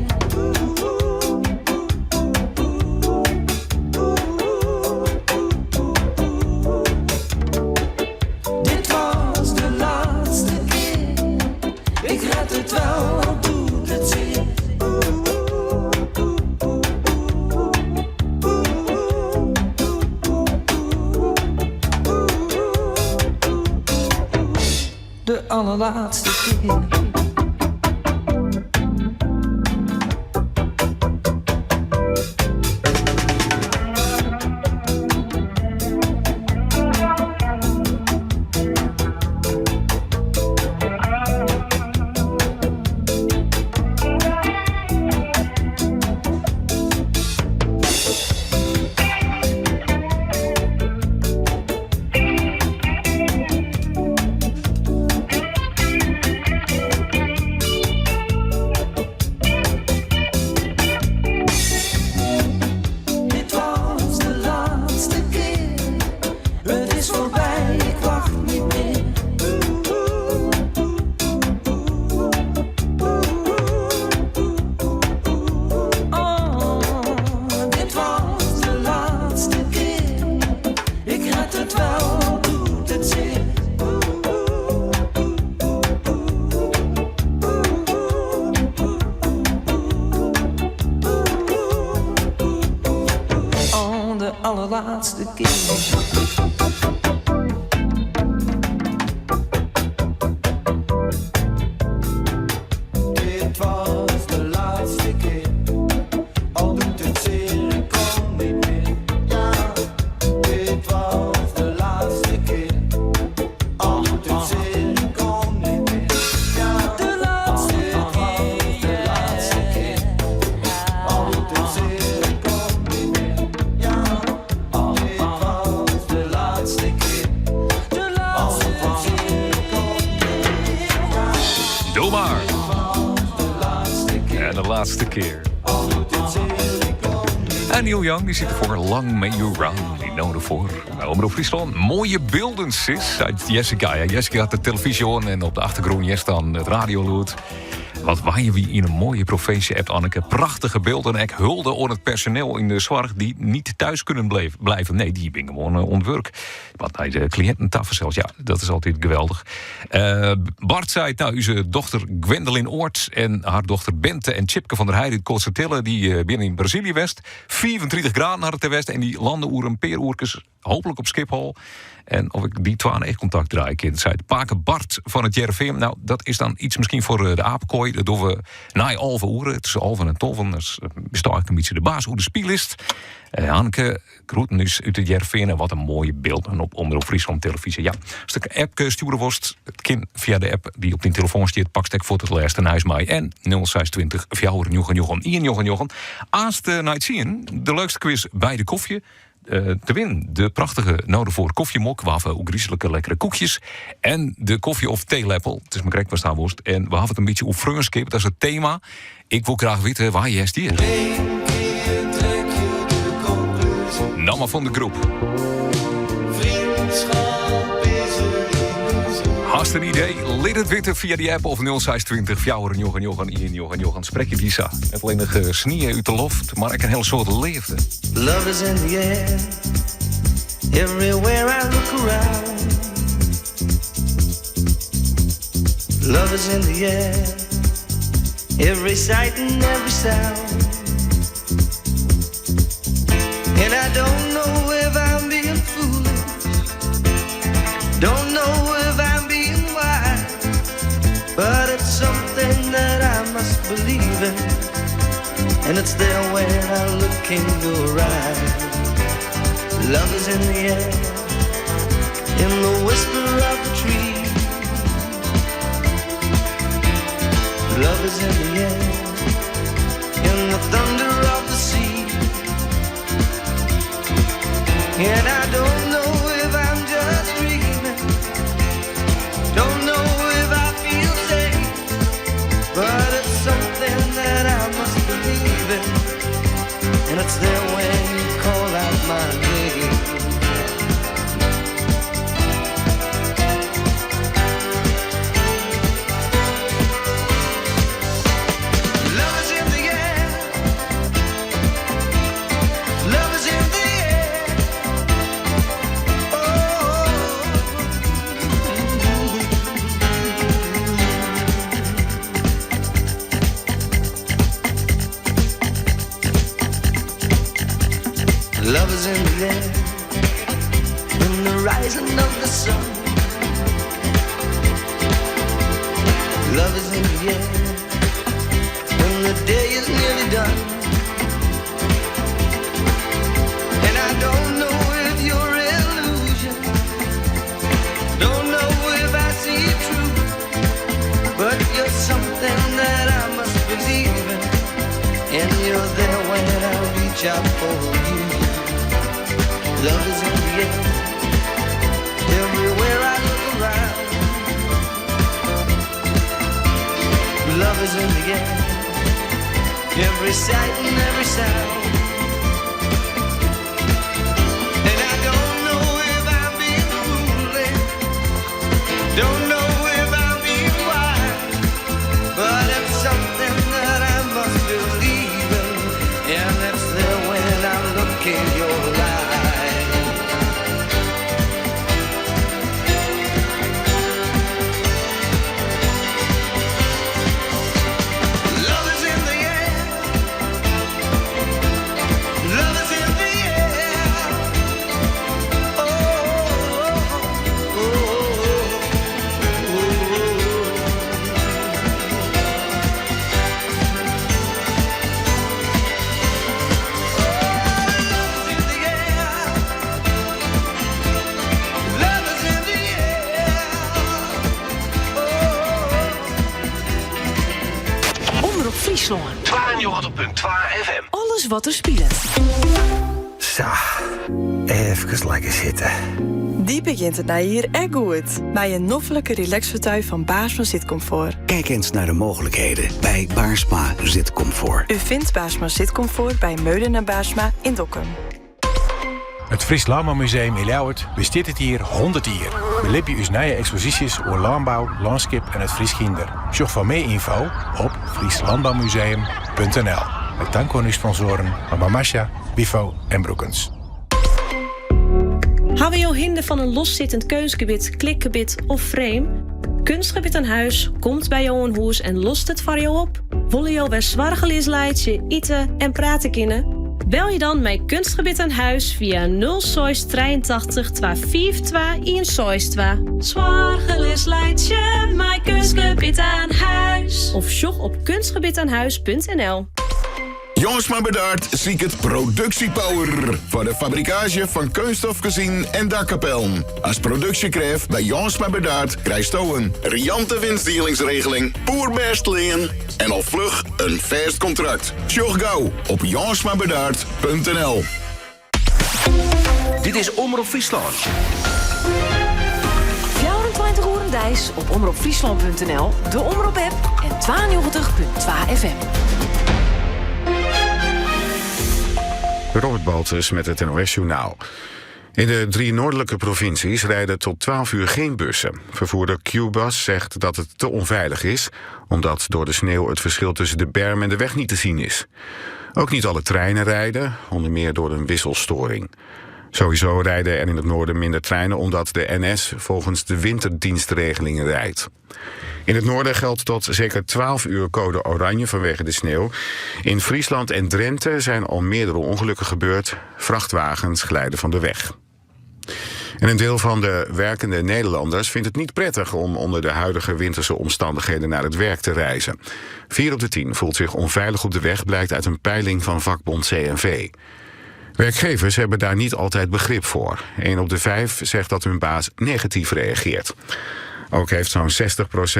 Dit was de laatste keer. Ik red het wel, al doet het zeer. De allerlaatste keer. Dit was de laatste keer. Het is voorbij, ik wacht niet meer. Oh, dit was de laatste keer. Ik red het wel, al doet het zeer. Oh, de allerlaatste keer. Dit was de laatste keer. Al doet het zeer, ik kom niet meer. Ja, dit was de laatste keer. Al doet het zeer, ik kom niet meer. Ja, de laatste keer. De laatste keer. Al doet het zeer, ik kom niet meer. Ja, dit was de laatste keer. De laatste keer, ik kom niet meer. Doe maar. En de laatste keer. En Neil Young die zit ervoor. Long May You Run. Die nodig voor. Nou, Omroep Friesland. Mooie beelden, sis. Uit Jessica. Ja, Jessica had de televisie on en op de achtergrond yes dan het radioloed. Wat waaien wie in een mooie provincie hebt, Anneke. Prachtige beelden. En ik hulde aan het personeel in de zorg die niet thuis kunnen blijven. Nee, die ben gewoon ontwerk. Want hij de cliëntentafel zelfs. Ja, dat is altijd geweldig. Bart zei, nou, uw dochter Gwendolyn Oort en haar dochter Bente en Chipke van der Heijden uit Kootstertille, die binnen in Brazilië West. 34 graden naar het West en die landen oer een peeroerkes, hopelijk op Schiphol. En of ik die twaalf echt contact draai, kind, zei het Pake Bart van het Jereveen. Nou, dat is dan iets misschien voor de apenkooi. Dat doen we na alve oeren. Tussen alven en tolven. Dat is eigenlijk een beetje de baas hoe de spiel is. Hanneke groeten is uit het Jereveen. En wat een mooie beelden op Omroep Friesland televisie. Ja, als de app sturen worst, het kind via de app die op die telefoon staat, pak stek voor het laatste huis mij. En nul zes twintig, vier, negen, negen, één, negen, negen. Aast night zien, de leukste quiz bij de koffie. Te winnen. De prachtige noden voor koffiemok, waar we ook griezelijke lekkere koekjes. En de koffie- of theelepel. Het is maar correct waar staan worst. En we hadden het een beetje op vreunskip. Dat is het thema. Ik wil graag weten waar je is hier. Namma van de groep. Vriendschap is een illusie. Hast in idee? Lit it witte fia dy app of 0620 499 199. Sprek je dy sa. Net allinnich eh, snie út de loft, mar ek in hiel soad leafde. Love is in the air. Everywhere I look around. Love is in the air. Every sight and every sound. And I don't know if I'm being foolish. Don't know if I'm being wise. But it's something that I must believe in. And it's there when I look in your eyes. Love is in the air, in the whisper of the tree. Love is in the air, in the thunder of the sea. And I don't know if I'm just dreaming, don't know if I feel safe, but it's something that I must believe in. And it's there when you call out my name. Love is in the air. Love is in the air. Oh. Love is in the air. In the rising of the sun. Love is in the air. When the day is nearly done. And I don't know if you're illusion. Don't know if I see truth. But you're something that I must believe in. And you're there when I reach out for you. Love is in the air. Everywhere I look around. Love is in the air. Every sight and every sound. And I don't know if I'm being foolish. Don't know if I'm being wise. But it's something that I must believe in. And it's there when I look in your eyes. Love is in the air. Love is in the air. Oh, oh, oh, oh. Love is in the air. Love is in the air. Oh. Omrop Fryslân. 92.2 FM. Alles wat der spilet. Sa, efkes lekker sitte. Dy begjint it nije jier ek goed. Mei in noflike relaxfauteuil fan Baarsma Zitcomfort. Kijk eens naar de mogelijkheden bij Baarsma Zitcomfort. U vindt Baarsma Zitcomfort bij Meulen en Baarsma in Dokkum. It Frysk Lânboumuseum yn Ljouwert bestiet dit jier 100 jier. Belibje ús nije eksposysjes oer lânbou, lânskip en it Frysk hynder. Sjoch foar mear ynfo op frieslandbouwmuseum.nl. Mei tank oan ús sponsoaren Mama Masha, Wifo en Broekens. Hawwe jo hinder fan in lossittend keunstgebit, klikgebit of frame? Kunstgebit aan Huis komt by jo oan hûs en lost it foar jo op. Wolle jo wer soargeleas laitsje, ite en prate kinne? Belje dan mei Kunstgebit aan Huis fia 06 83 252 162. Soargeleas laitsje mei Kunstgebit aan Huis. Of sjoch op kunstgebitaanhuis.nl. Jongsma Bedaard siket produksjepower foar de fabrikaazje fan keunststofkezinen en dakkapellen. As produksjekrêft by Jongsma Bedaard krijsto in riante winstdielingsregeling, poerbêst lean en al fluch in fêst kontrakt. Sjoch gau op jongsmabedaard.nl. Dit is Omrop Fryslân. 24 oeren deis op omropfryslan.nl, de Omrop-app en 92.2 FM. Robert Baltus met het NOS Journaal. In de drie noordelijke provincies rijden tot 12 uur geen bussen. Vervoerder Qbuzz zegt dat het te onveilig is, omdat door de sneeuw het verschil tussen de berm en de weg niet te zien is. Ook niet alle treinen rijden, onder meer door een wisselstoring. Sowieso rijden er in het noorden minder treinen omdat de NS volgens de winterdienstregelingen rijdt. In het noorden geldt tot zeker 12 uur code oranje vanwege de sneeuw. In Friesland en Drenthe zijn al meerdere ongelukken gebeurd. Vrachtwagens glijden van de weg. En een deel van de werkende Nederlanders vindt het niet prettig om onder de huidige winterse omstandigheden naar het werk te reizen. 4 op de 10 voelt zich onveilig op de weg, blijkt uit een peiling van vakbond CNV. Werkgevers hebben daar niet altijd begrip voor. 1 op de 5 zegt dat hun baas negatief reageert. Ook heeft zo'n 60%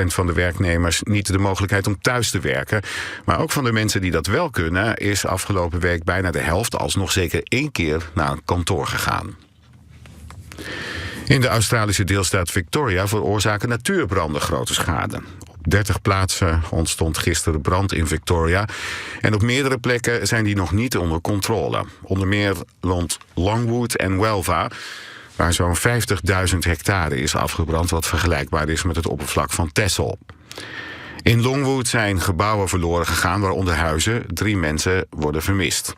van de werknemers niet de mogelijkheid om thuis te werken. Maar ook van de mensen die dat wel kunnen, is afgelopen week bijna de helft alsnog zeker één keer naar een kantoor gegaan. In de Australische deelstaat Victoria veroorzaken natuurbranden grote schade. Op 30 plaatsen ontstond gisteren brand in Victoria. En op meerdere plekken zijn die nog niet onder controle. Onder meer rond Longwood en Wylfa, waar zo'n 50.000 hectare is afgebrand, wat vergelijkbaar is met het oppervlak van Texel. In Longwood zijn gebouwen verloren gegaan, waaronder huizen. 3 mensen worden vermist.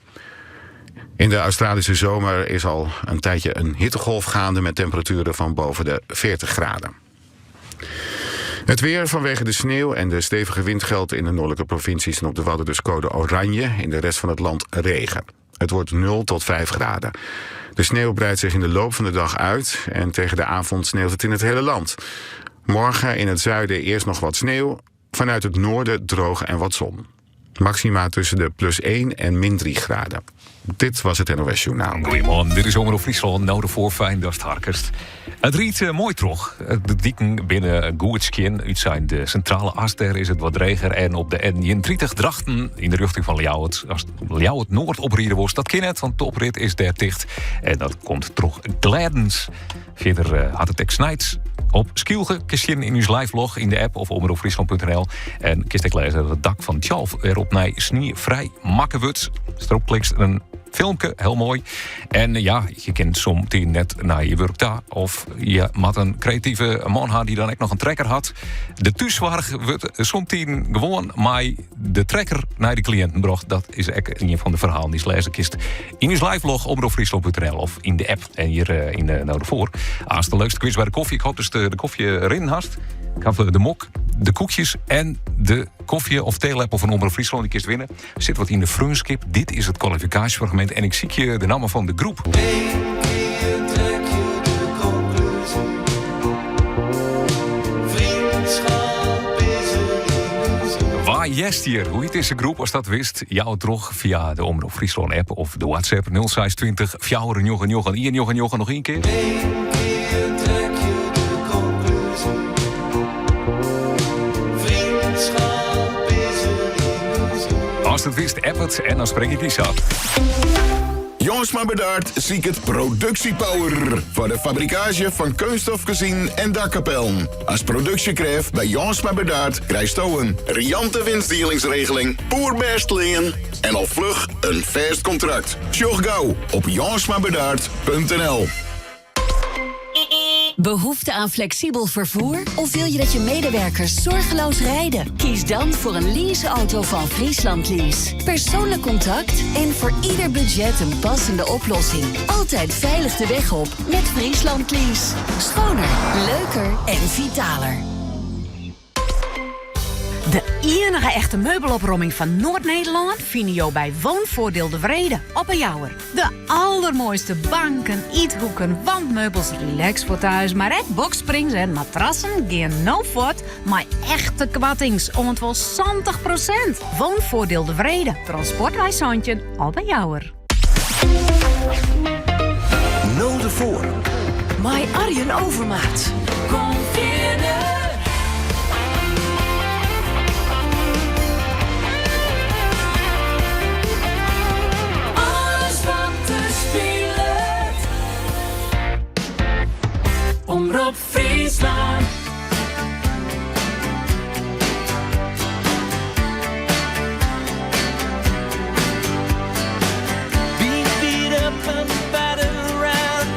In de Australische zomer is al een tijdje een hittegolf gaande met temperaturen van boven de 40 graden. Het weer vanwege de sneeuw en de stevige wind geldt in de noordelijke provincies en op de Wadden dus code oranje. In de rest van het land regen. Het wordt 0 tot 5 graden. De sneeuw breidt zich in de loop van de dag uit en tegen de avond sneeuwt het in het hele land. Morgen in het zuiden eerst nog wat sneeuw, vanuit het noorden droog en wat zon. Maxima tussen de plus 1 en min 3 graden. Dit was het NOS Journaal. Goedemorgen, dit is Omroep Friesland. Nou, de voorfijn, dat is het harkest. Het riet mooi toch. De dieken binnen goed skien. Uit zijn de centrale as, daar is het wat dreger. En op de N30 Drachten in de richting van Ljouwert. Als Ljouwert Noord oprieden wordt, dat kan het, want de oprit is daar dicht. En dat komt toch gladens. Verder had het snijds op Skylge. Kist in uw live log in de app of omroepfriesland punt N L. En kist ik lezen dat het dak van Tjalf weer op nij sneeuwvrij makken wordt. Stroopkliks een filmpje, heel mooi. En je kent soms die net naar je werk daar. Of je moet een creatieve man hebben die dan ook nog een trekker had. De thuiszorg wordt soms gewoon maar de trekker naar de cliënten bracht. Dat is ook een van de verhalen die ze lezen kist. In uw live log omroep friesland punt N L of in de app. En hier in de nou voor. Ah, is de leukste quiz bij de koffie. Ik hoop dus de koffie erin hast. Ik heb de mok, de koekjes en de koffie of theelepel van Omroep Friesland. Die kist winnen. Er zit wat in de freunskip. Dit is het kwalificatiefragment. En ik zie je de namen van de groep. Eén keer trek je de conclusie. Vriendschap is een illusie. Waar jest hier? Hoe heet deze groep? Als dat wist, jou terug via de Omroep Friesland app of de WhatsApp nul zes twintig fjouwer njoggen njoggen ien njoggen njoggen. Nog één keer. Eén keer trek je de conclusie. Vriendschap is een illusie. Als het wist, app het en dan spreek ik die zat. Jongens maar bedaard, zie ik het productiepower. Voor de fabrikage van kunststofgezien en dakkapellen. Als productiekrijf bij Jongens maar bedaard krijg je een riante winstdelingsregeling, poerbest leen en al vlug een vast contract. Sjoch gauw op jongensmaarbedaard punt N L. Behoefte aan flexibel vervoer? Of wil je dat je medewerkers zorgeloos rijden? Kies dan voor een leaseauto van Friesland Lease. Persoonlijk contact en voor ieder budget een passende oplossing. Altijd veilig de weg op met Friesland Lease. Schoner, leuker en vitaler. De enige echte meubelopromming van Noord-Nederland vind je bij Woonvoordeel de Vrede op een Jouwer. De allermooiste banken, eethoeken, wandmeubels, relax voor thuis, maar ook boxsprings en matrassen gaan no voort, maar echte kwattings, ontwel 70%. Woonvoordeel de Vrede, transportwijshandje op een Jouwer. Node voor. My Arjen Overmaat. Kom verder. Alles wat er speelt. Omroep Friesland. Beat, beat up and battered around.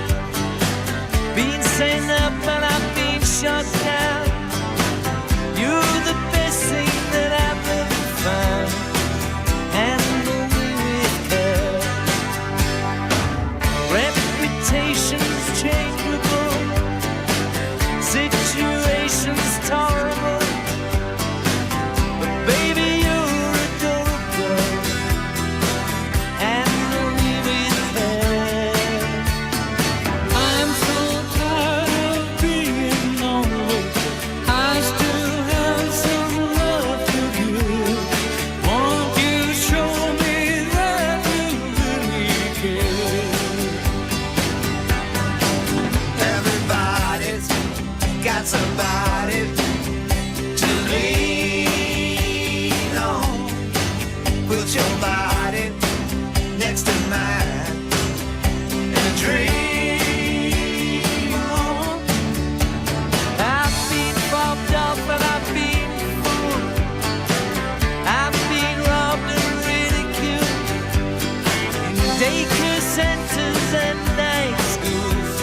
and night schools.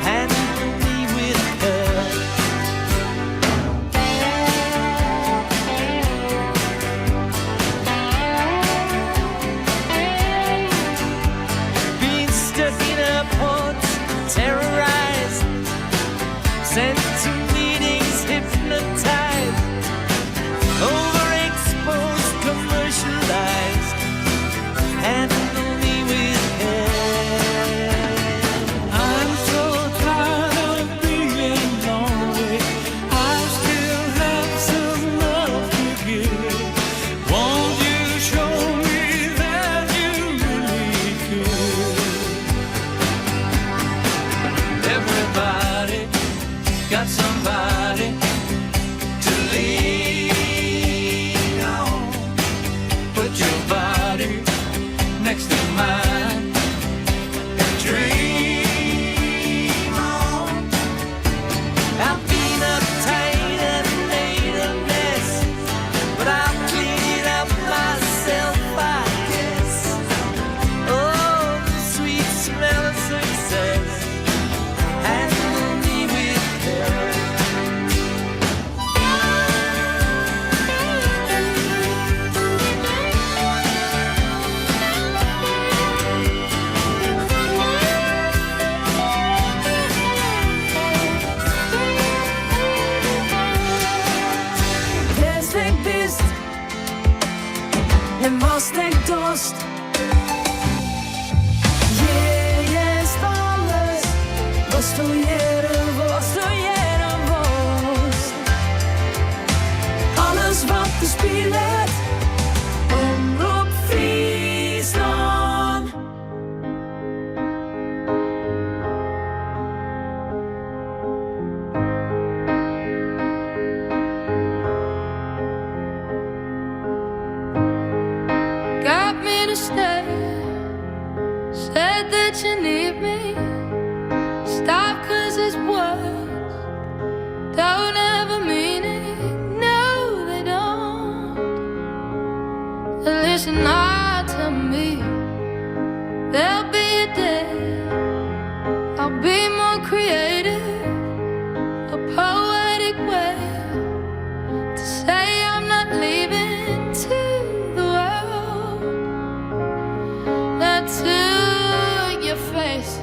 Handle me with care. Being stuck in a port, terrorized, sent to meetings, hypnotized, overexposed, commercialized. Handle me with care. I'm so tired of being lonely. I still have some love to give. Won't you show me that you really care? Everybody got somebody to lean on. Put your body next to mine and dream on. I've been uptight and made a mess, but I'll clean it up myself, I guess. Oh, the sweet smell of success. Handle me with care. Wêr'tst ek bist en watst ek dochst. Hjir hearst alles watsto hearre wolst, hearre wolst. Alles wat der spilet, Omrop Fryslân. Got me to stay. Said that you need me. Stop 'cause it's words don't have a meaning. No, they don't. Listen hard to me. There'll be a day I'll be more creative, a poetic way to say I'm not leaving to the world, not to your face.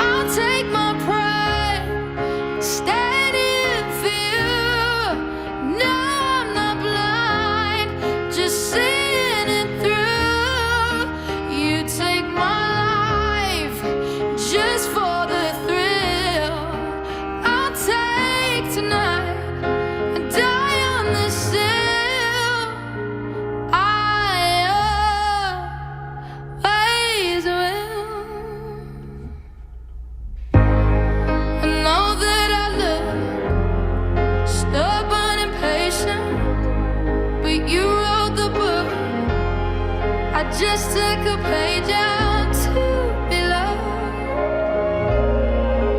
I'll take my pride, stand here for you. No, I'm not blind, just seeing it through. You take my life just for the thrill. I'll take tonight and die on this hill. I always will. I know that I look stubborn and patient, but you wrote the book. I just took a page out to be loved,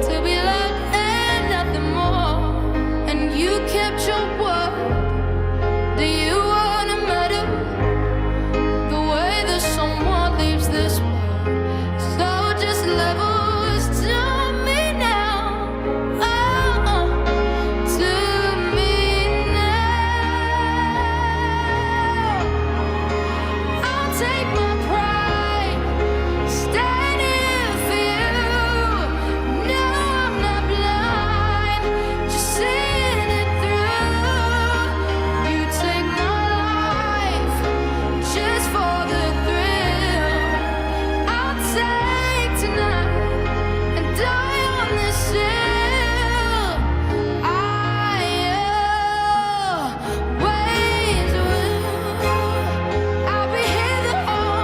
to be loved and nothing more. And you kept your word. Do you want a medal? The way that someone leaves this world, so just levels to me now. Oh, to me now. I'll take my pride, stand here for you. No, I'm not blind, just seeing it through. You take my life just for the thrill. I'll take tonight and die on this hill. I always will. I'll be here the whole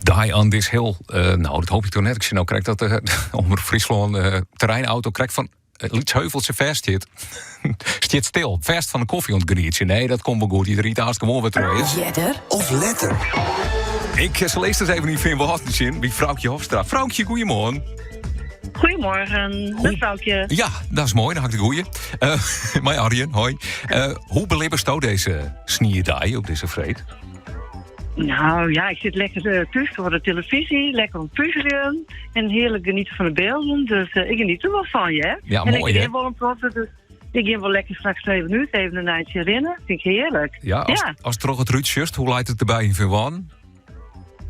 Die on this hill. Eh, nou, dat hoop ik toch net. Ik zie nou krijg dat de Omroep Fryslân eh, terreinauto krijgt van het lyts heuveltsje vast zit. Stiet stil, vast van de koffie ontgenietje. Nee, dat komt wel goed. Iedereen riet haast gewoon weer terug. Jedder of letter. Ik zal eerst eens even niet vinden wat zin bij Vrouwtje Hofstra. Vrouwtje, goedemorgen. Goedemorgen, met Vrouwtje. Ja, dat is mooi. Dan had ik de goeie. Maar Arjen, hoi. Hoe beleefst u deze sneeuwdag op deze vreed? Nou ja, ik zit lekker tussen voor de televisie, lekker om puzzelen en heerlijk genieten van de beelden. Dus ik geniet er wel van, je, hè? Ja, en mooi, ik hè? heb wel een protten, dus ik ga wel lekker straks even nu even een nijtje rennen. Vind ik heerlijk. Ja, als, als het toch het Ruud just, hoe lijkt het erbij in Vinwan?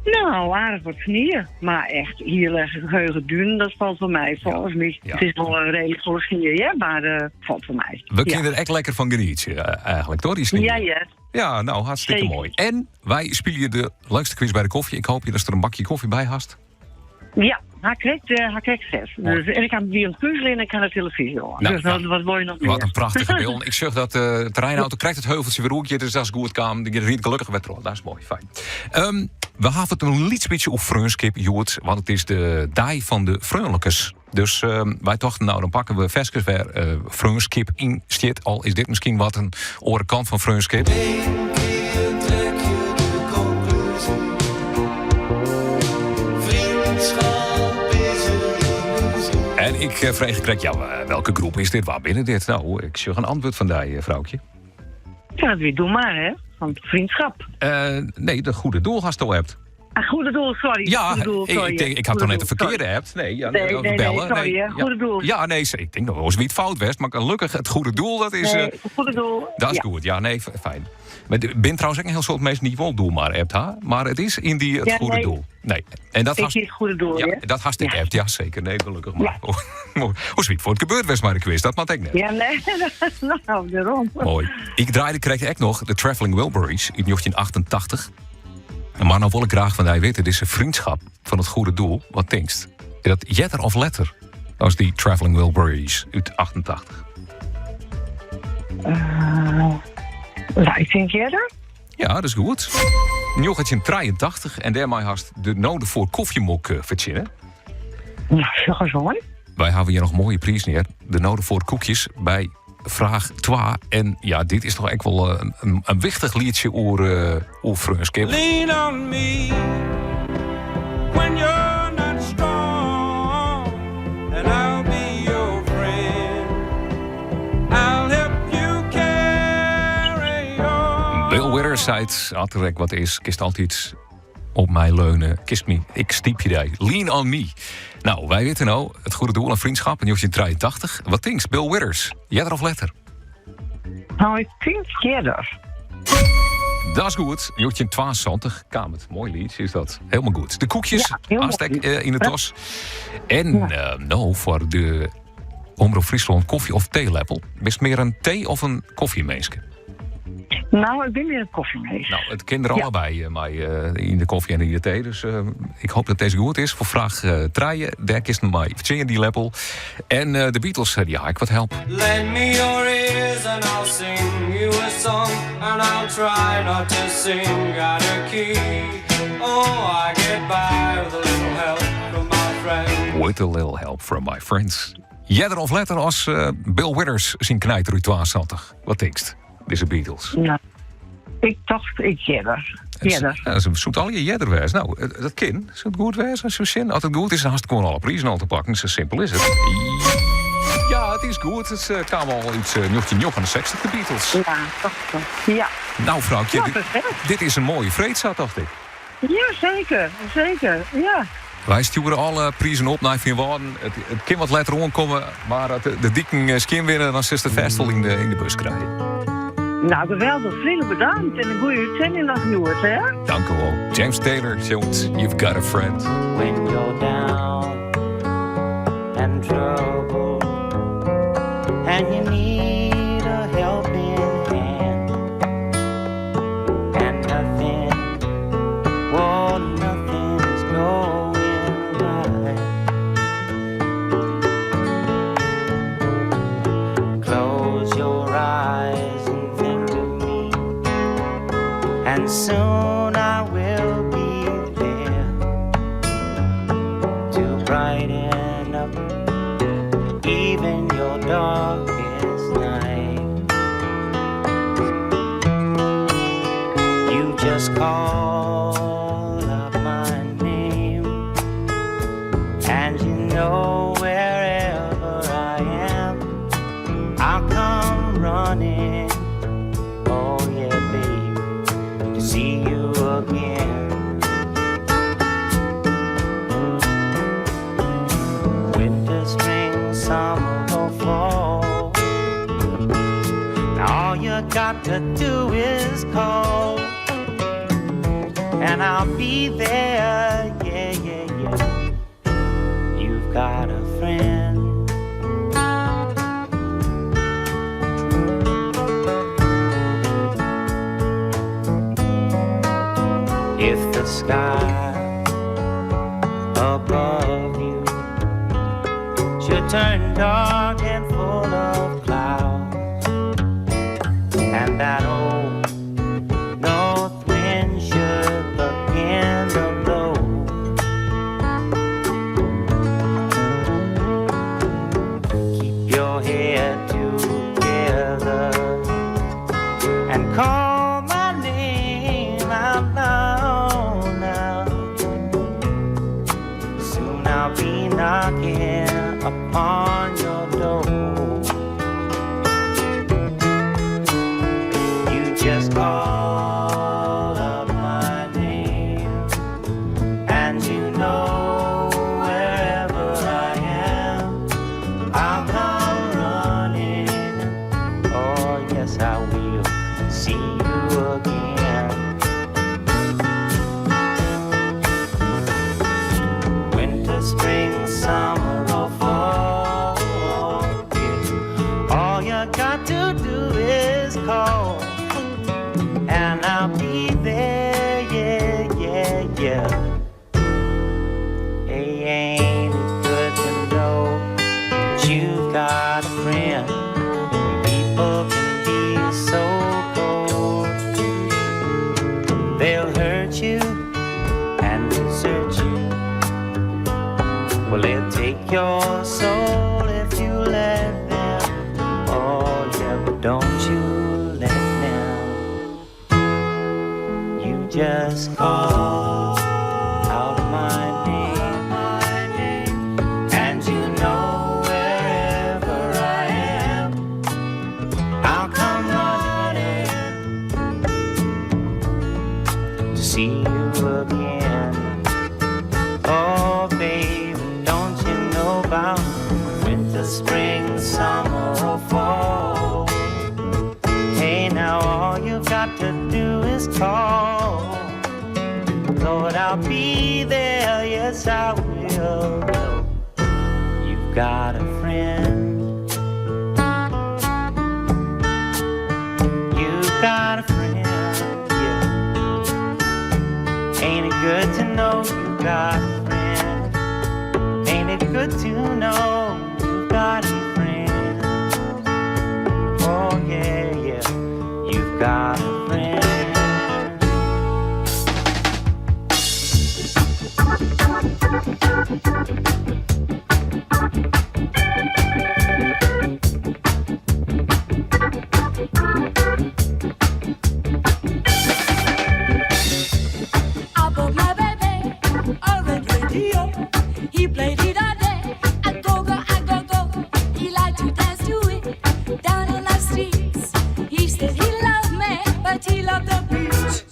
Nou, aardig wat sneeuw. Maar echt, hier leggen geheugen dunen, dat valt voor mij, volgens mij. Het is wel een redelijk volle sneeuw, hè, maar valt voor mij. We ja. kunnen er echt lekker van genieten, eigenlijk, toch? Die sneeuw. Ja, ja. Ja, nou, hartstikke Zeker. mooi. En wij spelen de leukste quiz bij de koffie. Ik hoop je dat er een bakje koffie bij hast. Ja, hij krijgt, hij krijgt zes. Dus, en ik kan weer een puzzelen en ik kan de televisie horen. Nou, dus wat wil je nog meer? Wat een prachtige beeld. Ik zeg dat de terreinauto krijgt het heuveltje weer hoekje, dus dat is goed kwam. Die riet gelukkig werd dat is mooi, fijn. We hebben het een liets beetje op freunskip, Joert, want het is de dag van de freunlijkers. Dus wij dachten, nou, dan pakken we verskes weer freunskip in zit. Al is dit misschien wat een orenkant van freunskip. En ik vreeg kreeg, ja, welke groep is dit? Waar binnen dit? Nou, ik zeg een antwoord van die, vrouwtje. Ja, dat weer doe maar, hè? Van vriendschap. Nee, de goede doel hast al hebt. Ah, goede doel, sorry. Ja, goede doel, sorry. ik, denk, ik had Goede toch net de doel, verkeerde sorry. app. Nee, ja, Nee, nee, nee, bellen. nee, sorry, nee, hè. ja. Goede doel. Ja, nee, ik denk nog wel eens wie het fout was. Maar gelukkig, het goede doel, dat is... Nee, eh, het goede doel. dat is ja. goed. Ja, nee, fijn. Maar ik ben trouwens ook een heel soort mensen die wel doel maar app, ha? Maar het is in die het Ja, goede nee. doel. Nee. En dat Ik hast, zie het goede doel, ja, hè? dat hast ik app, ja, zeker. Nee, gelukkig maar. Hoe sweet voor het gebeurd was maar de quiz, dat mag ik net. Ja, nee, nou, daarom. Mooi. Ik draaide kreeg ik nog de Traveling Wilburys in 1988. Maar nou wil ik graag van die weten, dit is een vriendschap van het goede doel. Wat denkst? Is dat jetter of letter? Als die Traveling Wilburys uit 88. Nou, ik denk eerder. Ja, dat is goed. 1983 en daarmee hast de noden voor koffiemok verzinnen. Nou, zeg eens hoor. Wij hebben hier nog mooie prijs neer. De noden voor koekjes bij vraag 2. En ja, dit is toch echt wel een wichtig liedje over vriendschap. Lean on me when you're not strong, and I'll be your friend. I'll help you carry on. Bill Withers zei het, altijd wat is, kist altijd op mij leunen. Kist me, ik stiep je daar. Lean on me. Nou, wij weten nou, het goede doel en vriendschap. En je 83. Wat denkst, Bill Withers? Jetter of letter? Nou, ik denk eerder. Dat is goed. Joetje 72, Kamer. Mooi liedje is dat. Helemaal goed. De koekjes, Ja, heel mooi. Aztec in de tas. En nou, voor de Omroep Friesland koffie of theelepel. Best meer een thee of een koffiemeeske? Nou, ik ben weer een koffiemeester. Nou, het kinderen Ja. allebei maar, in de koffie en in de thee. Dus ik hoop dat deze goed is. Voor vraag 3, daar is mij Virginia die lepel. En de Beatles, die ga ik wat help. Lend me your ears and I'll sing you a song, and I'll try not to sing out of key. Oh, I get by with a little help from my friends. With a little help from my friends. Jedder of letter als Bill Withers zijn knijter uit 72. Wat denkst? Deze Beatles. Nou, ik dacht, ik eerder. Eerder. Ja, ze zoekt al je jedder wees. Nou, dat kind, zou het goed wezen? Zo zin. Als het goed is, dan had het gewoon alle prijzen al te pakken. Zo simpel is het. Ja, het is goed. Het kwam al iets 1969, de Beatles. Ja, toch wel. Ja. Nou, vrouwtje, Ja, dit, perfect. dit is een mooie vreedzaad, dacht ik. Ja, zeker. Zeker, ja. Wij sturen alle prijzen op naar Veenwouden. Het kan wat later omkomen, maar als de dikken skin winnen, dan zit het vast al in de bus krijgen. Nou, geweldig. Vriendelijk bedankt. En een goede uitzending nog, Joert, hè? Dank u wel. James Taylor, jongens, you've got a friend. When you're down and troubled and you need a helping hand and nothing, well, nothing's going right. Close your eyes and think of me, and soon I will be there. Brighten up even your darkest night. You just call out my name, and you know wherever I am, I'll come running. Oh, yeah, babe, to see you again. Winter, spring, summer, or fall. All you got to do is call, and I'll be there. Yeah, yeah, yeah. You've got a friend. If the sky above you should turn dark and full of clouds, and that old north wind should begin to blow, keep your head together and call my name out loud now. Soon I'll be knocking upon your door. You just call up my name, and you know wherever I am, I'll come running. Oh, yes, I will see you again. Winter, spring, summer, or fall. Yeah. All you got to do is call, and I'll be there. Yeah, yeah, yeah. Hey, ain't it good to know that you've got a friend? People can be so cold. They'll hurt you and desert you. Well, they'll take your soul if you let them. Oh, yeah, but don't you let them. You just call out my name, and you know wherever I am, I'll come running to see you again. Oh, baby, don't you know about winter, spring, summer, or fall? Hey, now all you've got to do is call. Lord, I'll be there, yes, I will. You've got a friend. You've got a friend, yeah. Ain't it good to know you got a friend? Ain't it good to know you've got a friend? Oh, yeah, yeah, you've got a friend. I bought my baby a red radio. He played it all day. I go go, I go go. He liked to dance to it down on the streets. He said he loved me, but he loved the beach.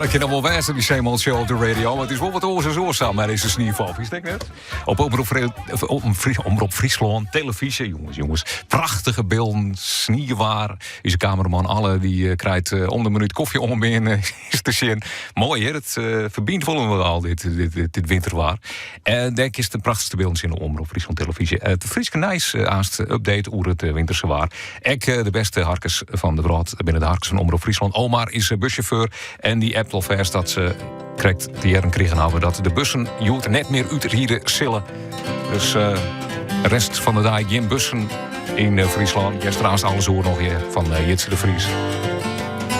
dat kin noch wol wêze, dy same old show op de radio. Mar it is wol wat oars as oars mei dizze sniefal, fynst ek net? Op Omrop, Omrop Fryslân, televyzje, jonges, jonges. Prachtige bylden, sniewaar. Us kameraman Alle dy eh, krijt eh, om de minút kofje oanbean eh, is te sjen. Moai, hè? It ferbynt wol wat al dit, dit, dit, dit winterwaar. En dêr kinst de prachtichste bylden sjen op Omrop Fryslân Televyzje. It Fryske Nijs aanst update oer it winterse waar. Ek de bêste harkers fan de wrâld binne de harkers fan Omrop Fryslân. Omar is bussjauffeur en dy appt alfêst dat se krekt te hearren krigen hawwe dat de bussen hjoed net mear útride sille. Dus de rest fan de dei gjin bussen yn Fryslân. Hearst der aanst alles oer noch hjir fan Jitse de Vries.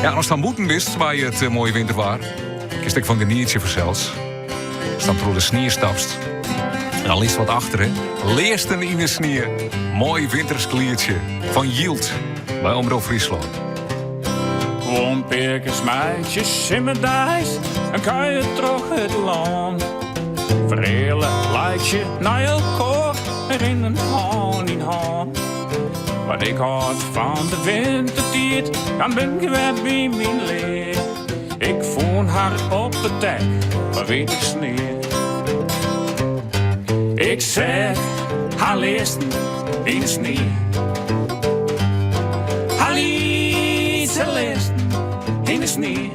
Ja, ast dan bûten bist by it moaie winterwaar, kinst ek fan genietsje fansels. Ast dan troch de snie stapst. En dan litst wat achter, hè? Learsten yn de snie. Moai wintersk lietsje fan Jild by Omrop Fryslân. Guon pearkes meitsje simmerdeis in kuier troch it lân. Fereale laitsje nei elkoar en rinnen hân yn hân. Wat ik hâld fan de wintertiid, dan bin ik wer by myn leaf. Ik fûn har op it tek fan wite snie. Ik seach har learsten yn de snie. Har lytse learsten yn de snie.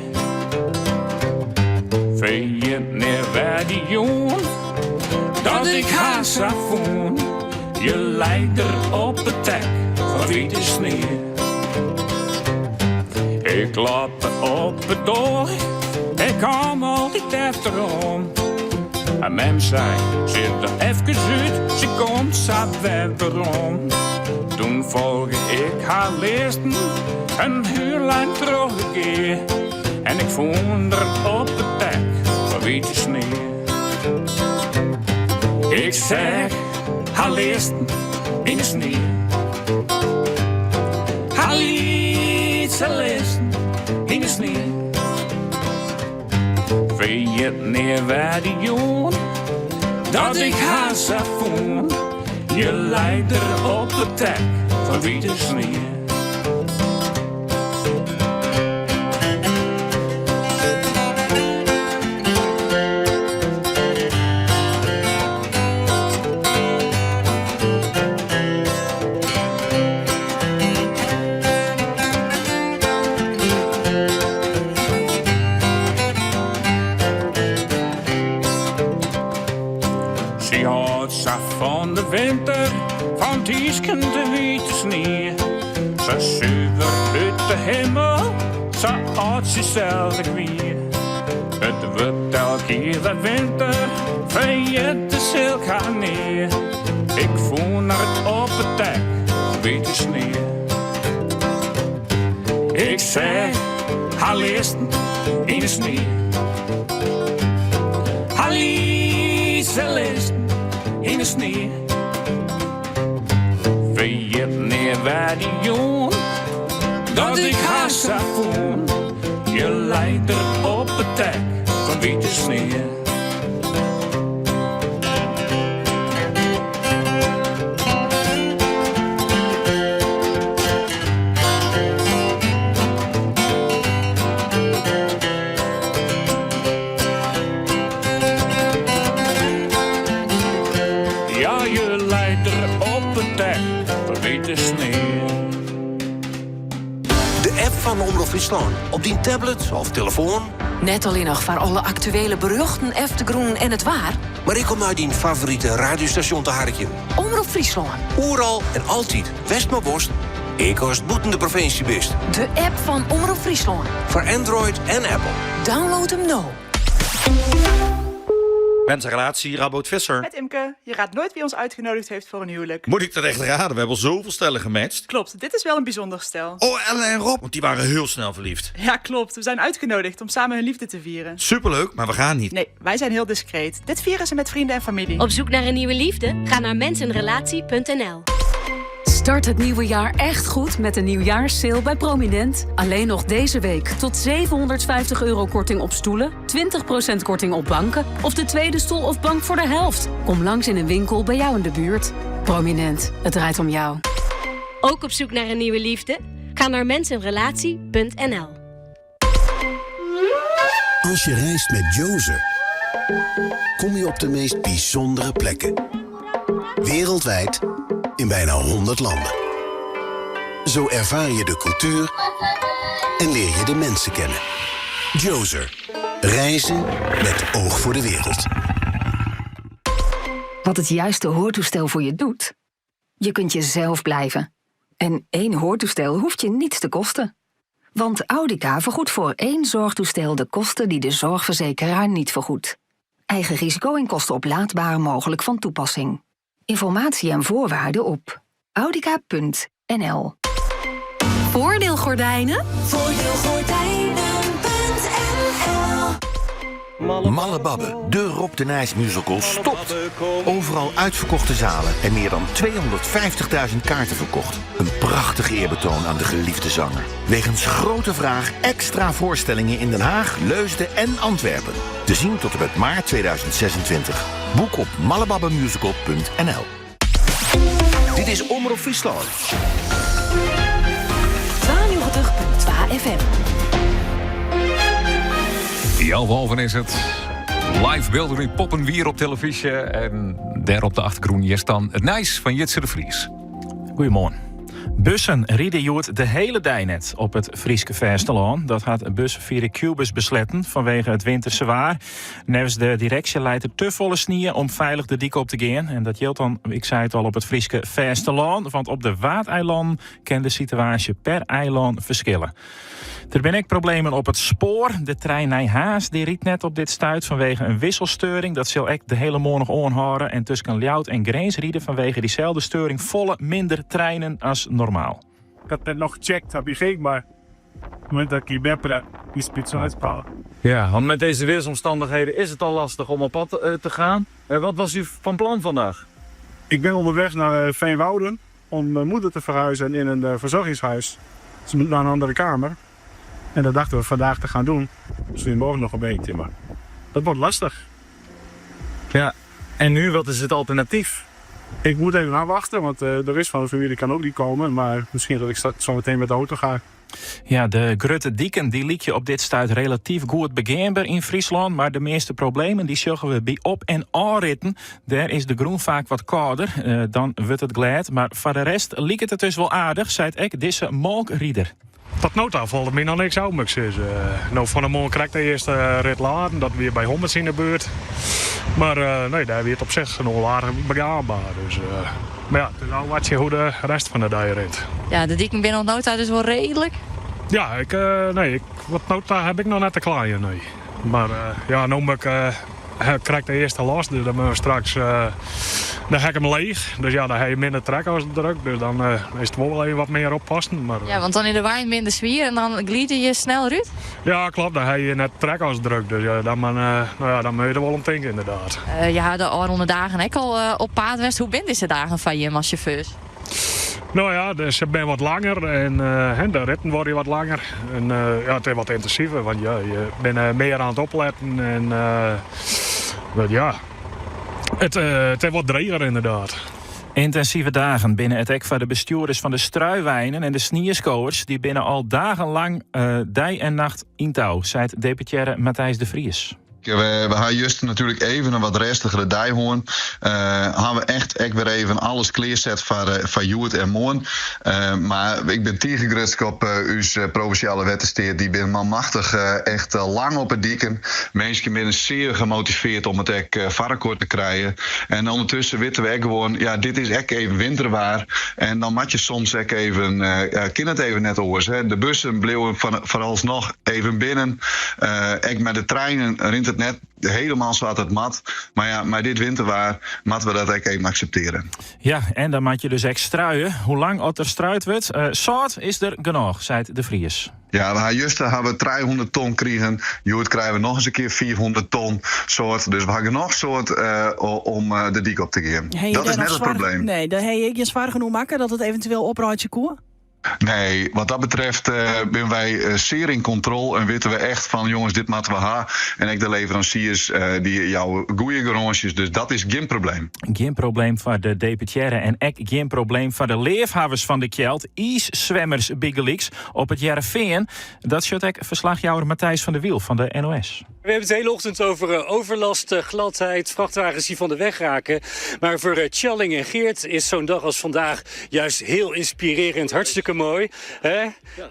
Ferjit nea wer dy jûn dat ik har sa fûn. Je leit der op it tek fan wite snie. Ik kloppe op de doar, ik kom altyd efteroan. En mem sei, sit der efkes út, se komt sa wer werom. Toen folge ik har learsten in uur lang troch it gea. En ik fûn der op it tek fan wite snie. Ik seach har learsten yn de snie. Har lytse learsten yn de snie. Ferjit nea wer dy jûn dat ik har sa fûn. Je leit der op it tek fan wite snie. Sy hâldt sa fan de winter, fan tysken de wite snie. Sa suver út de himel, sa as sy sels ek wie. It wurdt elk jier wer winter, ferjitte sil 'k har nea. Ik fûn har op it tek fan wite snie. Ik seach har learsten yn de snie. Har lytse learsten yn de snie. Ferjit nea wer dy jûn dat ik har sa fûn. Je leit der op it tek fan wite snie. Ja, je leit der op it tek fan wite snie. De app fan Omrop Fryslân op dyn tablet of telefoan. Net allinnich foar alle aktuele berjochten, eftergrûnen en it waar. Mar ek om nei dyn favorite radiostasjon te harkjen. Omrop Fryslân. Oeral en altyd, wêr'tst mar wolst, ek ast bûten de provinsje bist. De app fan Omrop Fryslân. Foar Android en Apple. Download him no. Mensenrelatie, Raboot Visser. Met Imke, je raadt nooit wie ons uitgenodigd heeft voor een huwelijk. Moet ik dat echt raden? We hebben al zoveel stellen gematcht. Klopt, dit is wel een bijzonder stel. Oh, Ellen en Rob, want die waren heel snel verliefd. Ja, klopt. We zijn uitgenodigd om samen hun liefde te vieren. Superleuk, maar we gaan niet. Nee, wij zijn heel discreet. Dit vieren ze met vrienden en familie. Op zoek naar een nieuwe liefde? Ga naar mensenrelatie.nl. Start het nieuwe jaar echt goed met de nieuwjaarssale bij Prominent. Alleen nog deze week tot 750 euro korting op stoelen, 20% korting op banken of de tweede stoel of bank voor de helft. Kom langs in een winkel bij jou in de buurt. Prominent, het draait om jou. Ook op zoek naar een nieuwe liefde? Ga naar mensenrelatie.nl. Als je reist met Djoser, kom je op de meest bijzondere plekken. Wereldwijd in bijna 100 landen. Zo ervaar je de cultuur en leer je de mensen kennen. Djoser. Reizen met oog voor de wereld. Wat het juiste hoortoestel voor je doet? Je kunt jezelf blijven. En één hoortoestel hoeft je niets te kosten. Want Audika vergoedt voor één zorgtoestel de kosten die de zorgverzekeraar niet vergoedt. Eigen risico en kosten oplaadbaar mogelijk van toepassing. Informatie en voorwaarden op audika.nl. Voordeelgordijnen? Voordeelgordijnen.nl Malle Babbe, de Rob de Nijs musical stopt. Overal uitverkochte zalen en meer dan 250.000 kaarten verkocht. Een prachtig eerbetoon aan de geliefde zanger. Wegens grote vraag extra voorstellingen in Den Haag, Leusden en Antwerpen. Te zien tot en met maart 2026. Boek op mallebabbemusical.nl Dit is Omrop Fryslân. 92.2 FM. Ja, halven is het. Live beelden in Poppenwier op televisie. En daar op de achtergrond hier staan het Nijs van Jitse de Vries. Goedemorgen. Bussen rieden hjoed de hele dei net op it Fryske fêstelân. Dat hat busferfierder Qbuzz besletten fanwege it winterse waar. Neffens de direksje leit der te folle snie om feilich de dyk op te gean. En dat jildt dan, ik sei it al, op it Fryske fêstelân. Want op de Waadeilannen kin de situaasje per eilân ferskille. Der binne ek problemen op it spoar. De trein nei Harns dy rydt net op dit stuit fanwege in wisselsteuring. Dat sil ek de hiele moarn noch oanhâlde. En tusken Ljouwert en Grins ride fanwege dyselde steuring folle minder treinen as normaal. Ik had net noch gecheckt, heb je geen, maar op het moment dat ik hier ben, die spits uitpalen. Ja, want met deze weersomstandigheden is het al lastig om op pad eh, te gaan. Eh, wat was u van plan vandaag? Ik ben onderweg naar eh, Veenwouden om mijn moeder te verhuizen in een verzorgingshuis. Ze moet naar een andere kamer. En dat dachten we vandaag te gaan doen. Misschien morgen nog een beetje, maar dat wordt lastig. Ja, en nu, wat is het alternatief? Ik moet even afwachten, want de rest van de familie kan ook niet komen. Maar misschien dat ik straks zo meteen met de auto ga. Ja, de grutte diken dy lykje op dit stuit relatyf goed begeanber yn Fryslân, mar de measte problemen dy sjogge we by op- en ôfritten. Dêr is de grûn faak wat kâlder, eh, dan wurdt it glêd. Mar foar de rest liket it dus wol aardich, seit ek dizze molkrider. Tot no ta falt it my noch niks op, moat ik sizze. No fan 'e moarn krekt de earste rit laden, dat wie by Hommerts yn de buert. Mar eh, nee, dêr wie it op sich noch wol aardich begeanber. Dus, eh, mar ja, it is ôfwachtsje hoe't de rest fan de dei rint. Ja, de diken binne oant no ta dus wol reedlik. Ja, ik, eh, nee, ik, oant no ta ha ik noch net te kleien, nee. Mar eh, ja, no moat ik eh, krekt de earste los, dus dan moatte we straks, eh, dan ha ik him leech. Dus ja, dan ha je minder trekasdruk, dus dan eh, is it wol even wat mear oppassen. Mar, Ja, want dan is de wein minder swier en dan glide je sneller út. ja, klopt, dan ha je net trekasdruk, dus ja, dan, eh, nou ja, dan moatte je der wol om tinke ynderdaad. Eh, je ha de ôfrûne dagen ek al eh, op paad west. Hoe binne dizze dagen foar jim as sjauffeurs? No ja, dus se binne wat langer en eh, de ritten wurde wat langer. En eh, ja, it is wat yntinsiver, want ja, je binne mear oan it opletten. En eh, wat ja, it, eh, it is wat dreger ynderdaad. Yntinsive dagen binne it ek foar de bestjoerders fan de struiweinen en de snieskowers. Dy binne al dagenlang eh, dei en nacht yn tou, seit deputearre Matthijs de Vries. We, we ha juster natuerlik even in wat rêstigere dei hân. Uh, ha we echt ek wer even alles klearset foar, uh, foar hjoed en moarn. Uh, mar ik bin tige grutsk op ús provinsjale wettersteat. Dy binne manmachtich echt lang op 'e diken. Minsken binne sear gemotiveerd om it ek foar elkoar te krijen. En ûndertusken witte we ek gewoan, ja, dit is ek even winterwaar. En dan moat je soms ek even, kin it even net oars. Hè. De bussen bliuwe foaralsnoch even binnen. Ek mei de treinen rint it net hielendal sa't it moat. Mar ja, mei dit winterwaar moatte we dat ek even akseptearje. Ja, en dan moatte je dus ek struie. Hoe lang oft der struid wurdt, uh, sâlt is der genôch, seit De Vries. Ja, we ha juster ha we 300 ton krigen. Hjoed krije we noch ris in kear 500 ton sâlt. Dus we ha genôch sâlt uh, om uh, de dyk op te gean. Dat is net it probleem. Nee, dêr ha je gjin soargen oer makke dat it eventueel opreitsje koe? Nee, wat dat betreft eh, binne wy eh, sear yn kontrol en witte we echt fan jonges, dit moatte we ha. En ek de leveransiers eh, dy jouwe goede garânsjes, dus dat is gjin probleem. Gjin probleem foar de deputearre en ek gjin probleem foar de leafhawwers fan de kjeld. Iisswemmers bygelyks op It Hearrenfean. Dat sjocht ek ferslachjouwer Matthijs van der Wiel fan de NOS. We hebben het de hele ochtend over eh, overlast, eh, gladheid, vrachtwagens die van de weg raken. Maar voor eh, Tjalling en Geert is zo'n dag als vandaag juist heel inspirerend. Hartstikke mooi. Hè?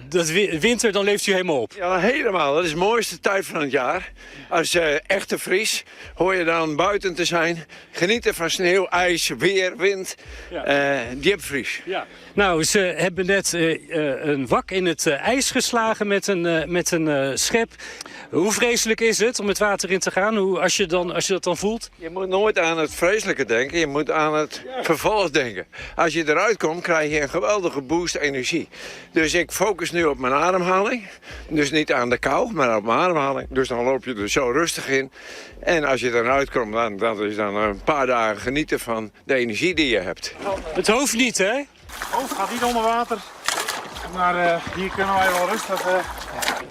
Dat winter, dan leeft u helemaal op. Ja, helemaal. Dat is de mooiste tijd van het jaar. Als echte Fries hoor je dan buiten te zijn. Genieten van sneeuw, ijs, weer, wind. Ja. Djip Fries. Ja. Nou, ze hebben net een wak in het ijs geslagen met een schep. Hoe vreselijk is het om het water in te gaan? Hoe, als, je dan, als je dat dan voelt? Je moet nooit aan het vreselijke denken. Je moet aan het vervolg denken. Als je eruit komt, krijg je een geweldige boost energie. Dus ik focus nu op mijn ademhaling. Dus niet aan de kou, maar op mijn ademhaling. Dus dan loop je er zo rustig in. En als je eruit komt, dan dat is dan een paar dagen genieten van de energie die je hebt. Het hoofd niet, hè? Het hoofd gaat niet onder water. Maar eh, hier kunnen wij wel rustig... Eh,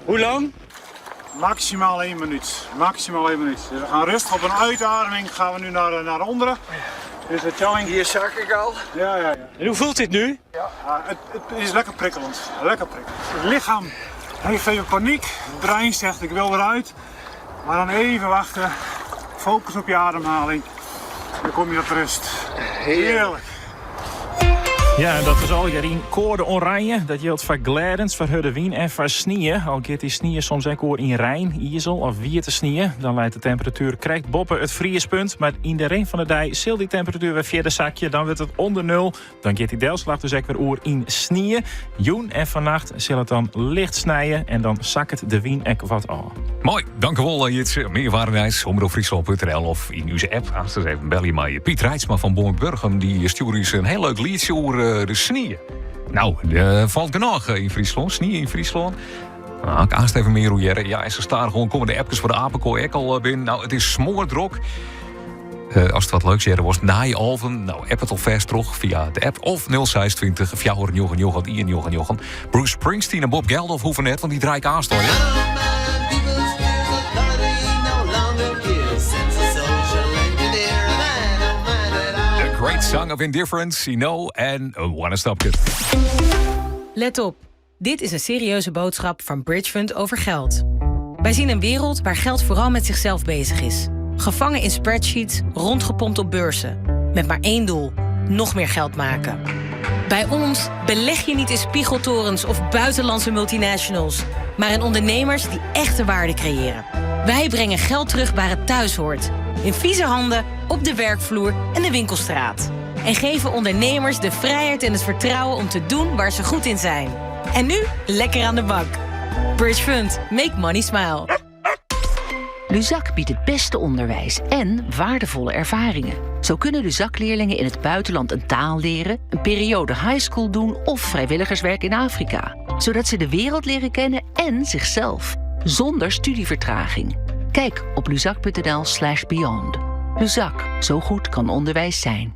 Hoe lang? Maximaal één minuut. Maximaal één minuut. Dus we gaan rustig op een uitademing gaan we nu naar, eh, naar onderen. Dus de challenge. Hier zak ik al. Ja, ja, ja. En hoe voelt dit nu? Ja, het, het is lekker prikkelend. Lekker prikkelend. Het lichaam heeft even paniek. Het brein zegt ik wil eruit. Maar dan even wachten. Focus op je ademhaling. Dan kom je tot rust. Heerlijk. Ja, dat is al in koade oranje. Dat jildt foar glêdens, foar hurde wyn en foar snie. Al giet dy snie soms ek oer yn rein, izel of wiete snie. Dan leit de temperatuer krekt boppe it friespunt. Mar yn de rin fan de dei sil dy temperatuer wer fierder sakje. Dan wurdt it ûnder nul. Dan giet dy delslach dus ek wer oer yn snie. Jûn en fannacht sil it dan licht snije en dan sakket de wyn ek wat ôf. Moai, dankjewol eh, Jitse. Mear waarnijs, omropfryslân.nl of yn ús app. Aanst even belje mei Piet Reitsma fan Boarnburgum. Dy stjoert ús in hiel leuk lietsje oer eh, de snie. Nou, der falt genôch eh, yn Fryslân. Snie yn Fryslân. Nou, ik aanst even mear oer hearre. Ja, en sa stadichoan komme de appkes foar de apenkoai ek al binnen. Nou, it is smoardrok. Uh, ast wat leuks hearre wolst, nei alven, nou, app it alfêst troch fia de app of 026 499 199. Bruce Springsteen en Bob Geldof hoege net, want dy draai ik aanst al, ja. The Great Song of Indifference, You en Wanna Stop It. Let op, dit is een serieuze boodschap van Bridge Fund over geld. Wij zien een wereld waar geld vooral met zichzelf bezig is. Gevangen in spreadsheets, rondgepompt op beurzen. Met maar één doel: nog meer geld maken. Bij ons beleg je niet in spiegeltorens of buitenlandse multinationals, maar in ondernemers die echte waarde creëren. Wij brengen geld terug waar het thuis hoort. In vieze handen, op de werkvloer en de winkelstraat. En geven ondernemers de vrijheid en het vertrouwen om te doen waar ze goed in zijn. En nu lekker aan de bak. Bridge Fund, make money smile. Luzak biedt het beste onderwijs en waardevolle ervaringen. Zo kunnen Luzak-leerlingen in het buitenland een taal leren, een periode high school doen of vrijwilligerswerk in Afrika. Zodat ze de wereld leren kennen en zichzelf. Zonder studievertraging. Kijk op luzak.nl/slash beyond. Luzak, zo goed kan onderwijs zijn.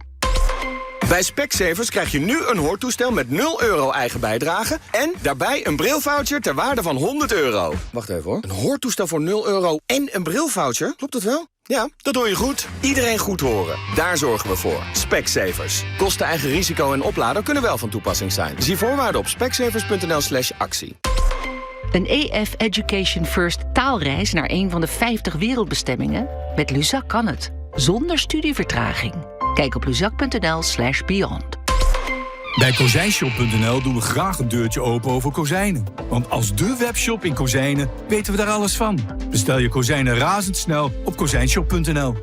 Bij Specsavers krijg je nu een hoortoestel met 0 euro eigen bijdrage... en daarbij een brilvoucher ter waarde van 100 euro. Wacht even hoor. Een hoortoestel voor 0 euro en een brilvoucher? Klopt dat wel? Ja, dat hoor je goed. Iedereen goed horen. Daar zorgen we voor. Specsavers. Kosten eigen risico en oplader kunnen wel van toepassing zijn. Zie voorwaarden op specsavers.nl slash actie. Een EF Education First taalreis naar een van de 50 wereldbestemmingen? Met Luzak kan het. Zonder studievertraging. Kijk op luzak.nl slash beyond. Bij Kozijnshop.nl doen we graag een deurtje open over kozijnen. Want als de webshop in kozijnen weten we daar alles van. Bestel je kozijnen razendsnel op kozijnshop.nl.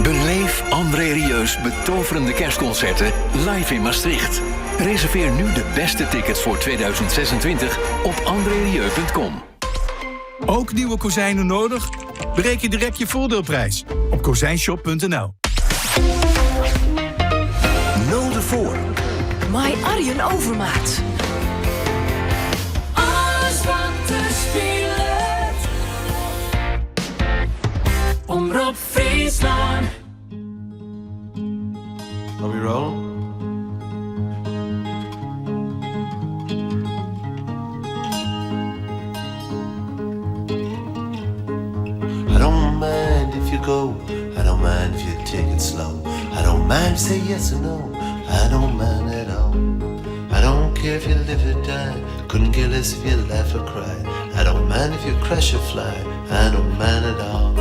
Beleef André Rieu's betoverende kerstconcerten live in Maastricht. Reserveer nu de beste tickets voor 2026 op andrerieu.com. Ook nieuwe kozijnen nodig? Bereken direct je voordeelprijs op kozijnshop.nl. Node voor. Mei Arjen Overmaat. Alles wat der spilet. Omrop Fryslân. Are we rolling? go. I don't mind if you take it slow. I don't mind if you say yes or no. I don't mind at all. I don't care if you live or die. Couldn't care less if you laugh or cry. I don't mind if you crash or fly. I don't mind at all.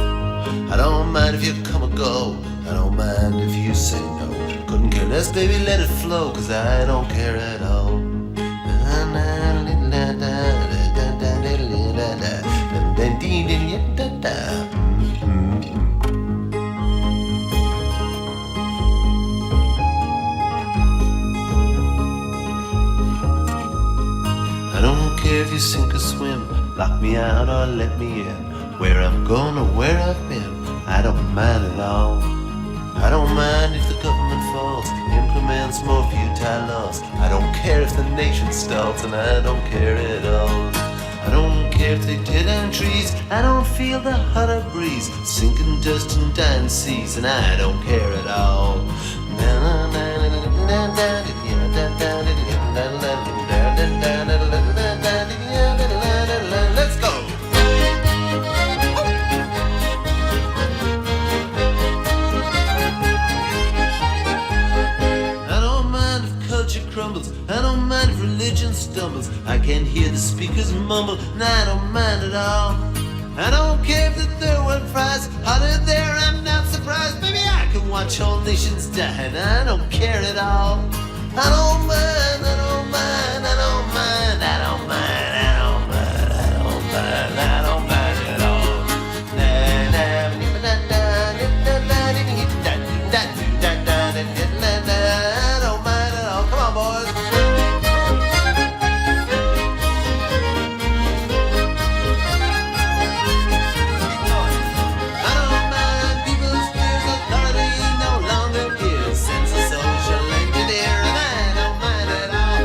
I don't mind if you come or go. I don't mind if you say no. Couldn't care less, baby, let it flow. Cause I don't care at all. I don't care if you sink or swim, lock me out or let me in. Where I'm going or where I've been, I don't mind at all. I don't mind if the government falls, implements more futile laws. I don't care if the nation stalls, and I don't care at all. I don't care if they tear down trees, I don't feel the hotter breeze, sinking dust and dying seas, and I don't care at all. Let's go! I don't mind if culture crumbles. I don't mind if religion stumbles. I can hear the speakers mumble, and I don't mind at all. I don't care if the third world fries hotter there. I'm not surprised. Baby, I can watch whole nations die, and I don't care at all. I don't mind. I don't mind. I don't mind. I don't mind. I don't mind. I don't mind. I don't mind at all. Na, na, na, na, na, na, na, na, na, na, na, na, na, I don't mind at all. Come on, boys. I don't mind people's fears, authority no longer is. Since a social engineer, and I don't mind at all.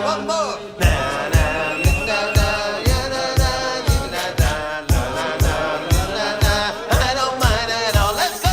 One more. I don't mind at all. Let's go.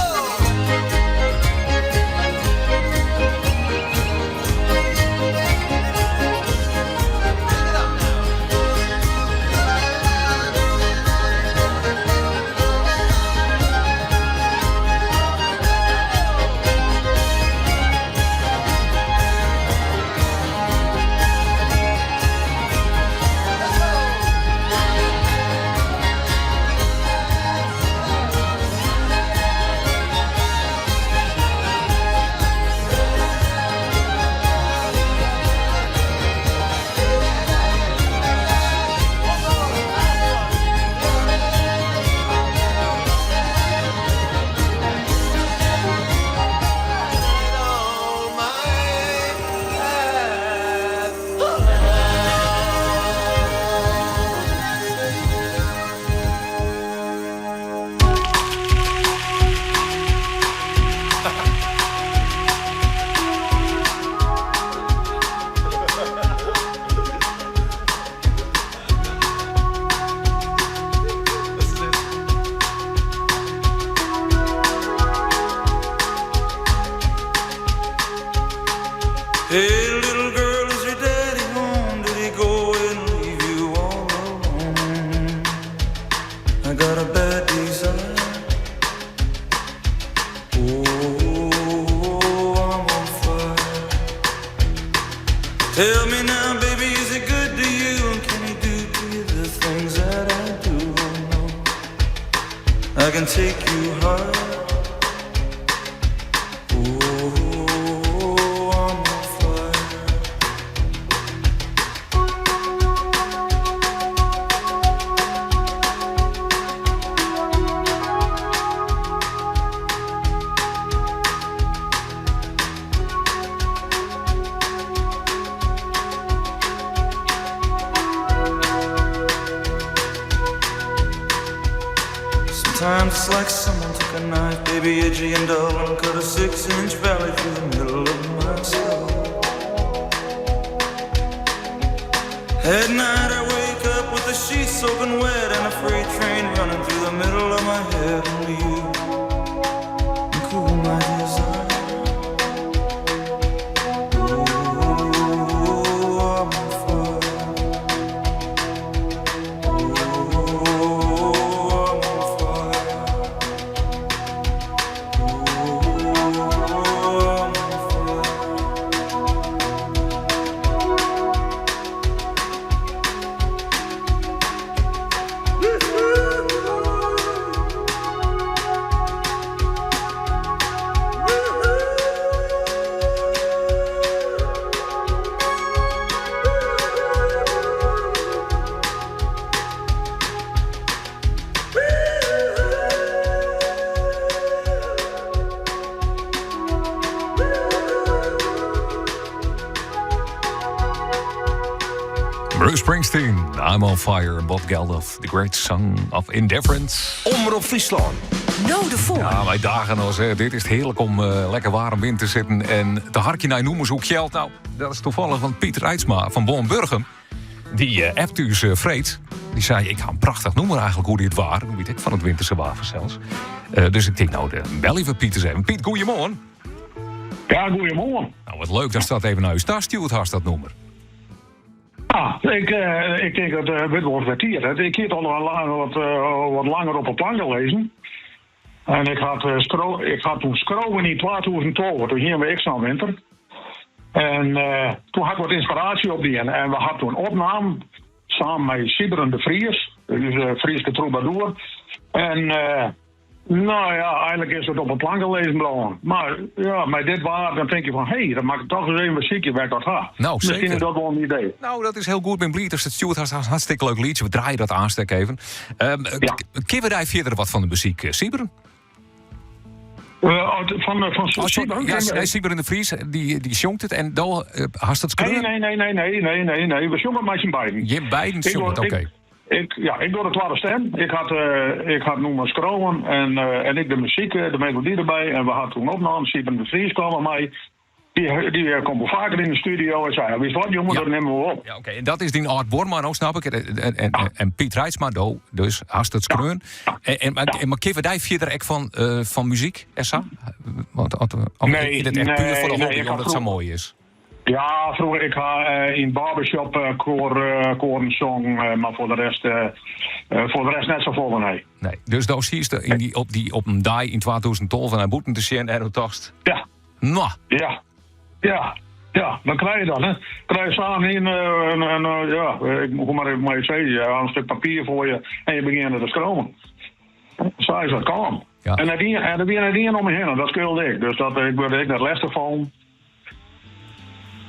Hey, little girl, is your daddy home? Did he go and leave you all alone? I got a bad desire. Oh, I'm on fire. Tell me now, baby, is it good to you? And can he do to you the things that I do? Oh, no. I can take you higher. Oh, Sometimes it's like someone took a knife, baby, edgy and dull, and cut a 6-inch valley through the middle of my skull. At night I wake up with the sheets soaking wet and a freight train running through the middle of my head. Only you can cool my desire. Ooh, I'm on fire. Ooh, I'm on fire. Ooh, I'm on fire. Bruce Springsteen, I'm on Fire, Bob Geldof, The Great Song of Indifference. Omrop Fryslân. No de foar. Ja, wy dagen as dit is it hearlik om eh, lekker waarm binnen te sitten en te harkjen nei nûmers oer kjeld. Nou, dat is tafallich fan Piet Reitsma fan Boarnburgum. Dy uh, appt ús uh, freed. Dy sei, ik ha in prachtich nûmer eigentlik oer dit waar. Dat wit ik fan it winterse waar fansels. Uh, dus ik tink, no, belje we Piet ris even. Piet, goeiemoarn. Ja, goeiemoarn. No, wat leuk datst dat even nei ús ta stjoerd hast, dat nûmer. Ja, ik, eh, ik tink dat uh, wurdt wol kwartier. Ik hie it al wat, wat langer op 'e plank lizzen. En ik had, ik had toen skreaun yn 2012, toen hiene we ek sa'n winter. En toen ha ik wat ynspiraasje opdien. En we ha toen opnaam samen mei Sybren de Vries, dus Fryske troubadour. En no ja, eigentlik is it op 'e planke lizzen bleaun. Mar ja, mei dit waar dan tink je fan, hé, dan moat ik toch ris even besykje wêr't ik dat ha. No, Miskien seker. is dat wol in idee. No, dat is hiel goed. Bin bliid datst it stjoerd hast. Hartstikke leuk lietsje. We draaie dat aanst ek even. Um, ja. Kinne we dêr fierder wat fan de muzyk, eh, Sybren? Uh, fan fan oh, Sybren? Ja, Sybren de Vries, dy, dy sjongt it en do uh, hast it skreaun? Nee, nee, nee, nee, nee, nee, nee. We sjonge mei syn beiden. Jim beiden sjonge it, oké. Okay. Ik, ja, ik doch de twadde stim. Ik had, uh, ik had nûmer skreaun en, uh, en ik de muzyk, de melody derby. En we ha toen opnaam. Sybren de Vries kwam mei. Dy, dy komt wol faker yn de studio en sei, witst wat jonge, ja. dat nimme we op. Ja, oké. En dat is dyn âld-buorman, no snap ik. En, en, ja. en Piet Reitsma, do, dus hast it skreaun. Ja. En, en, en, maar kinne we dy fierder ek fan, uh, fan muzyk en sa? Want, of, nee, is it echt nee, puer foar de nee, hobby, omdat it sa moai is? Ja, froeger ik ha yn barbershop koar, koaren songen, mar foar de rest, foar de rest net safolle, nee. Nee, dus do siest yn dy, op, dy, op in dei yn 2012 nei bûten te sjen en do tochtst... Ja. No. Ja. Ja. Ja, dan krije je dat, hè. Krije je samen in, een, een, ja, ik moet mar even mei sizze, ja, in stik papier foar je en je begjinne te skriuwen. Sa is dat kaam. Ja. En der wie, en der wie net ien om my hinne, dat skeelde ek. Dus dat, ik wurd ek net lestich fallen.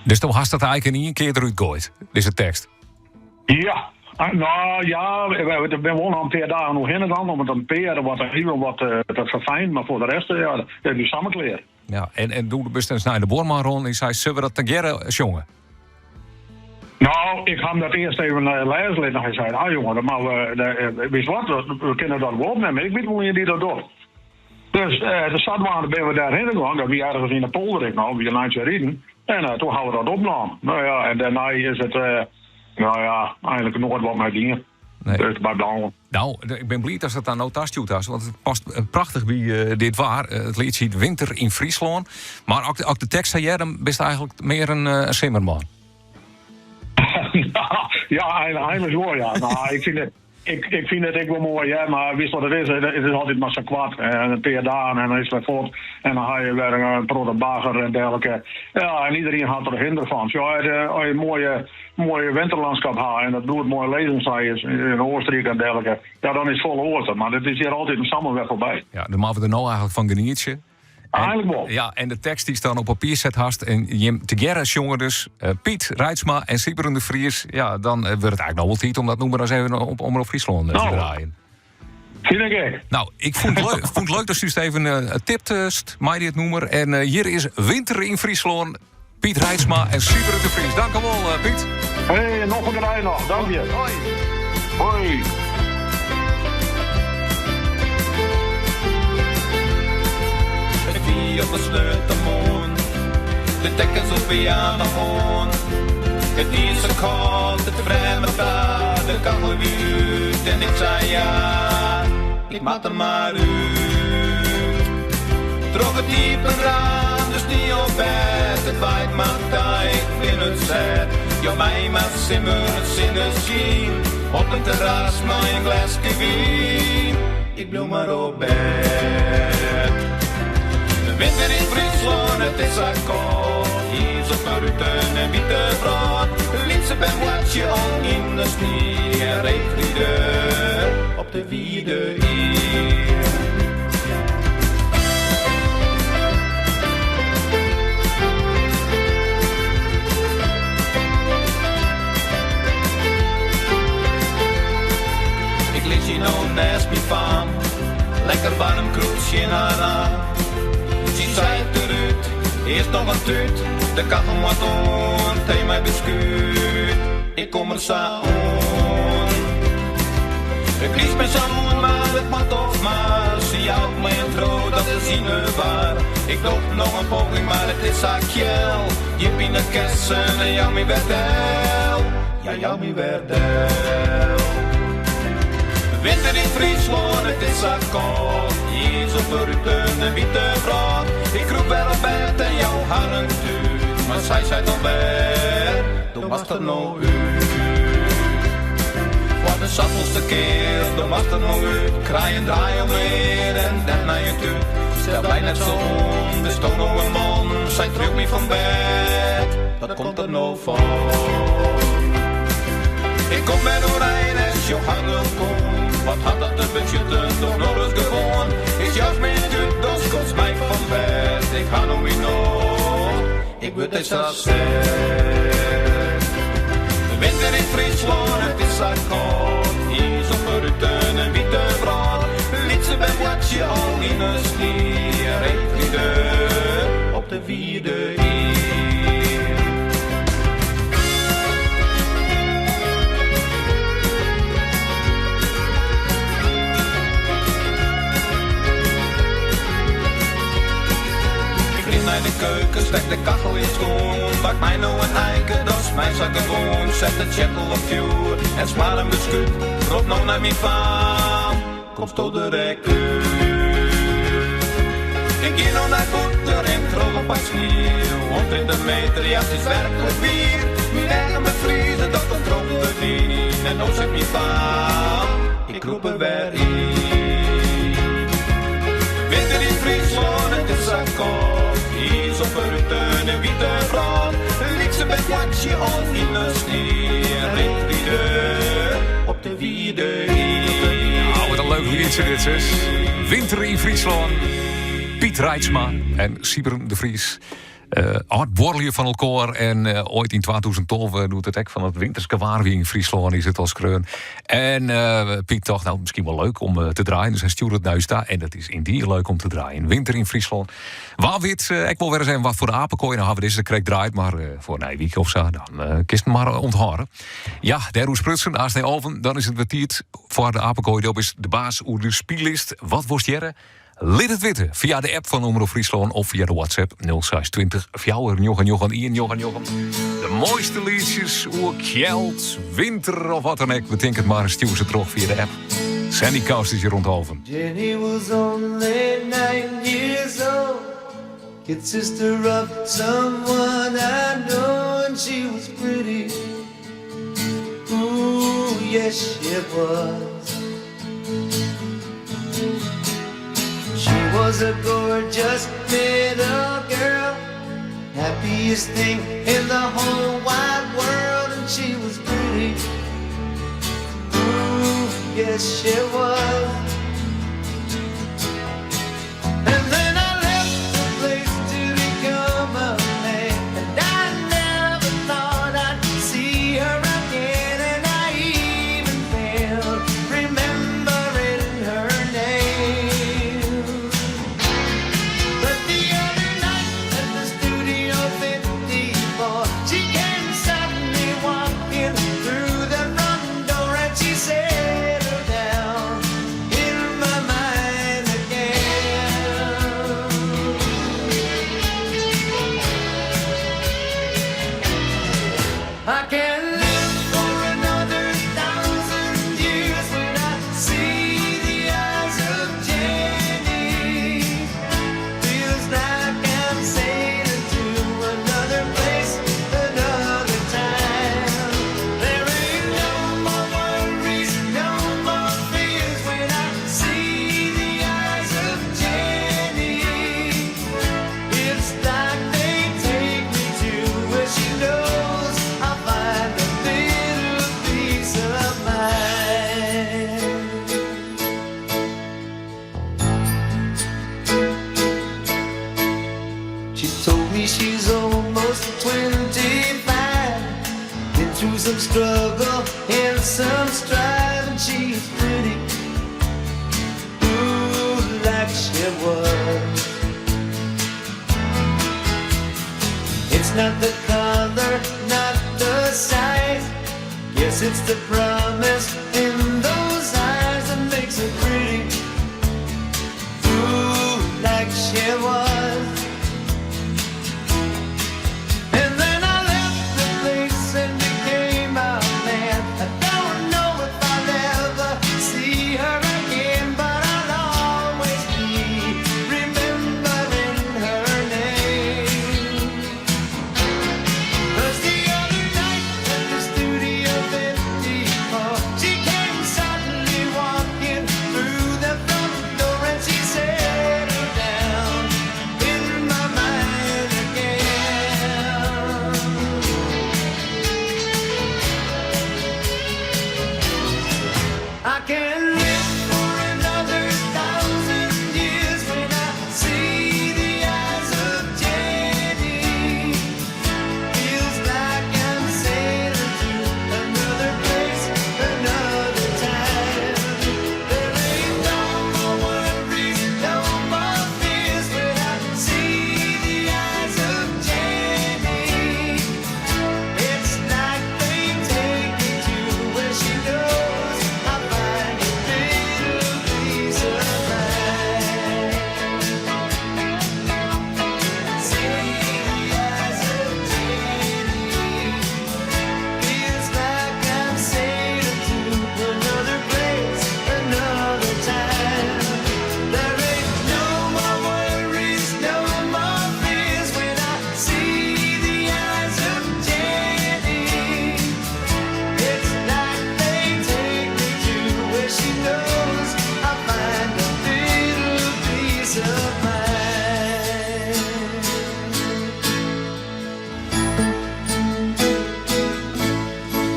Dus do hast dat eigentlik yn ien kear derút goaid, dizze tekst? Ja. No ja, we binne wol noch in pear dagen oerhinne gien om it in pear wat even wat te ferfijnen, mar foar de rest, ja, it wie samar klear. Ja, en, en doe bist ris nei de buorman rûn en sei, sille we dat tegearre sjonge? No, ik ha him dat earst even lêze litten. Hy sei, ah jonge, dat moatte we, witst wat, we kinne dat wol opnimme. Ik wit wol ien dy't dat docht. Dus de sadwaande binne we dêrhinne gien. Dat wie ergens yn de polder ek noch, wie in eintsje riden. En toen ha we dat opnaam. No ja, en dêrnei is it, no ja, eigentlik noait wat mei dien. Nee. Dus by Blauwen. No, ik bin bliid datst dat dan no tastjoerd hast, want it past prachtich by dit waar. It lietsje hjit Winter yn Fryslân. Mar as ik de tekst sa hear, dan bist eigentlik mear in simmerman. Ja, eigentlik wol, ja. No, ik fyn it, Ik, ik fyn it ek wol moai, hear, mar witst wat it is? It is altyd mar sa koart. In pear dagen en dan is it wer fuort. En dan ha je wer in protte bagger en dergelike. Ja, en iderien hat der hinder fan. Sjoch, as je in moaie, moaie winterlânskip ha en dat bliuwt moai lizzen, sa is yn Oostenryk en dergelike, ja, dan is it folle oars. Mar it is hjir altyd in samar wer foarby. Ja, dan moatte we der no eigentlik fan genietsje. Eigentlik wol. Ja, en de tekst dy'tst dan op papier set hast en jim tegearre sjonge dus eh, Piet Reitsma en Sybren de Vries. Ja, dan eh, wurdt it eigentlik no wol tiid om dat nûmer ris even op Omrop Fryslân eh, te No. draaien. Fyn ik ek. No, ik fûn it leuk, fûn it leuk datst ús even uh, tiptest mei dit nûmer. En eh, hjir is Winter yn Fryslân, Piet Reitsma en Sybren de Vries. Dank u wol, eh, Piet. Hey, noflike dei noch. Dank je. Hoi. Hoi. op 'e sneontemoarn. De tekkens op pyjama oan. It wie sa kâld, it frij my ta. De kachel wie út en ik sei ja, ik moat der mar út. Troch it iepen raam, de snie op bêd, it waait mar ta, ik bin it sêd. Jou my mar simmer, sinneskyn, op in terras mei in gleske wyn. Ik bliuw mar op bêd. De winter yn Fryslân, it is sa kâld. Iis op 'e ruten en wiete wrâld. Lytse bern boartsje al yn de snie en reedride op de Wide Ie. Ik lis hjir no nêst myn faam, lekker waarm krûp tsjin har aan. Sy seit derút, earst noch in tút, de kachel moat oan, tee mei beskút. Ik kom der sa oan. It griist my sa oan, mar it moat toch mar. Sy jout my in triuw, dat is yn 'e war. Ik doch noch in poging, mar it is sa kjel. Djip yn it kessen en jou my wer del. Ja, jou my wer del. Winter yn Fryslân, it is sa kâld. Iis op 'e ruten en wiete wrâld. Ik krûp wer op bêd en jou har in tút. Mar sy seit alwer, do moatst der no út. Foar de safolste kear, do moatst der no út. Krij in draai om 'e ear en dêrnei in tút. Stel dy net sa oan, bisto no in man? Sy triuwt my fan bêd, dat komt der no fan. Ik kom wer oerein en sjoch har oankommen. Wat hat dat te betsjutten, doch no ris gewoan. Earst joust my in tút, dan skopst my fan bêd. Ik ha no myn nocht, ik wurd dêr sa sêd. De winter yn Fryslân, it is sa kâld. Iis op 'e ruten en wiete wrâld. Lytse bern boartsje al yn 'e snie. Reedride op de Wide Ie. Ik rin nei de keuken, stek de kachel yn stân. Bak my no in eike, dat is my sa gewoan. Set de tsjettel op fjoer en smar in beskút. Rop no nei myn faam, komsto der ek út? Ik gean no nei bûten, rin troch in pak snie. Hûndert meter, ja, it is werklik wier. Myn eagen befrieze, dat komt troch de wyn. En no seit myn faam, ik krûp der wer yn. Winter yn Fryslân, it is sa kâld. Iis op 'e ruten en wiete wrâld. Lytse bern boartsje al yn 'e snie. Reedride op de Wide Ie. Nou, wat in leuk lietsje dit is. Winter yn Fryslân. Piet Reitsma en Siebren de Vries. Âld-buorlju fan elkoar en oait yn 2012 doe't it ek fan it winterske waar wie yn Fryslân is it al skreaun. En Piet tocht nou miskien wol leuk om te draaien, dus hy stjoerde it nei ús ta en dat is yndie leuk om te draaien. Winter yn Fryslân. Wa wit ek wol wer ris even wat foar de apenkoai. Nou hawwe we dizze krekt draaid, mar foar nije wike of sa, dan kinst him mar ûnthâlde. Ja, dêroer sprutsen, aanst nei alven, dan is it wer tiid foar de apenkoai. Do bist de baas oer de spyllist. Wat wolst hearre? Lit it witte fia de app fan Omrop Fryslân of fia de WhatsApp 0620 499 199. De moaiste lietsjes oer kjeld, winter of wat dan ek. Betink it mar en stjoer se troch fia de app. Sandy Koust is hjir rûn alven. Jenny was only 9 years old. Kid sister of someone I know, and she was pretty. Ooh, yes, she was. She was a gorgeous little girl, happiest thing in the whole wide world, and she was pretty. Ooh, yes, she was. And then I left the place to become a man, and I never thought I'd see her again, and I even failed remembering her name. But the other night at the Studio 54, she came suddenly walking through the front door, and she settled down. in some stride, and she's pretty, ooh, like she was. It's not the color, not the size. Guess it's the promise in those eyes that makes her pretty, ooh, like she was. And then I left the place and became a man. I don't know if I'll ever see her again, but I'll always be remembering her name. 'Cause the other night at the Studio 54, she came suddenly walking through the front door and she settled down in my mind again. I can live for another 1,000 years when I see the eyes of Jenny. Feels like I'm sailing to another place, another time. There ain't no more worries, no more fears when I see the eyes of Jenny. It's like they take me to where she knows I find a little peace of mind. See the eyes of Jenny. Feels like I'm sailing to another place, another time. There ain't no more worries, no more fears when I see the eyes of Jenny. It's like they take me to where she knows I find a little peace of mind.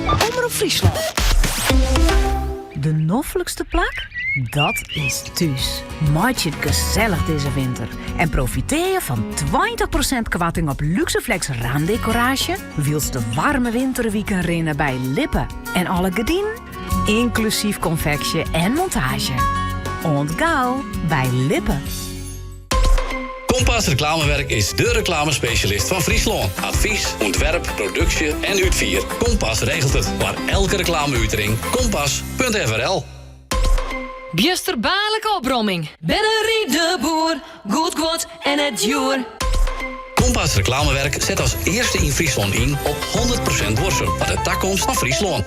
Omrop Fryslân. De noflikste plak? Dat is thús. Meitsje it gesellich dizze winter en profitearje fan 20% koarting op Luxeflex raamdekoraasje wylst de waarme winterwiken rinne by Lippe en alle gerdinen, ynklusyf konfeksje en montaazje. Oant gau by Lippe. Kompas Reclamewerk is de reclamespecialist fan Fryslân. Advys, ûntwerp, produksje en útfier. Kompas regelt it foar elke reklame-utering. Kompas.frl. Bjusterbaarlike opromming. Bennerie de Boer, goed guod en net djoer. Kompas Reclamewerk set as earste yn Fryslân yn op 100% duorsum foar de takomst fan Fryslân.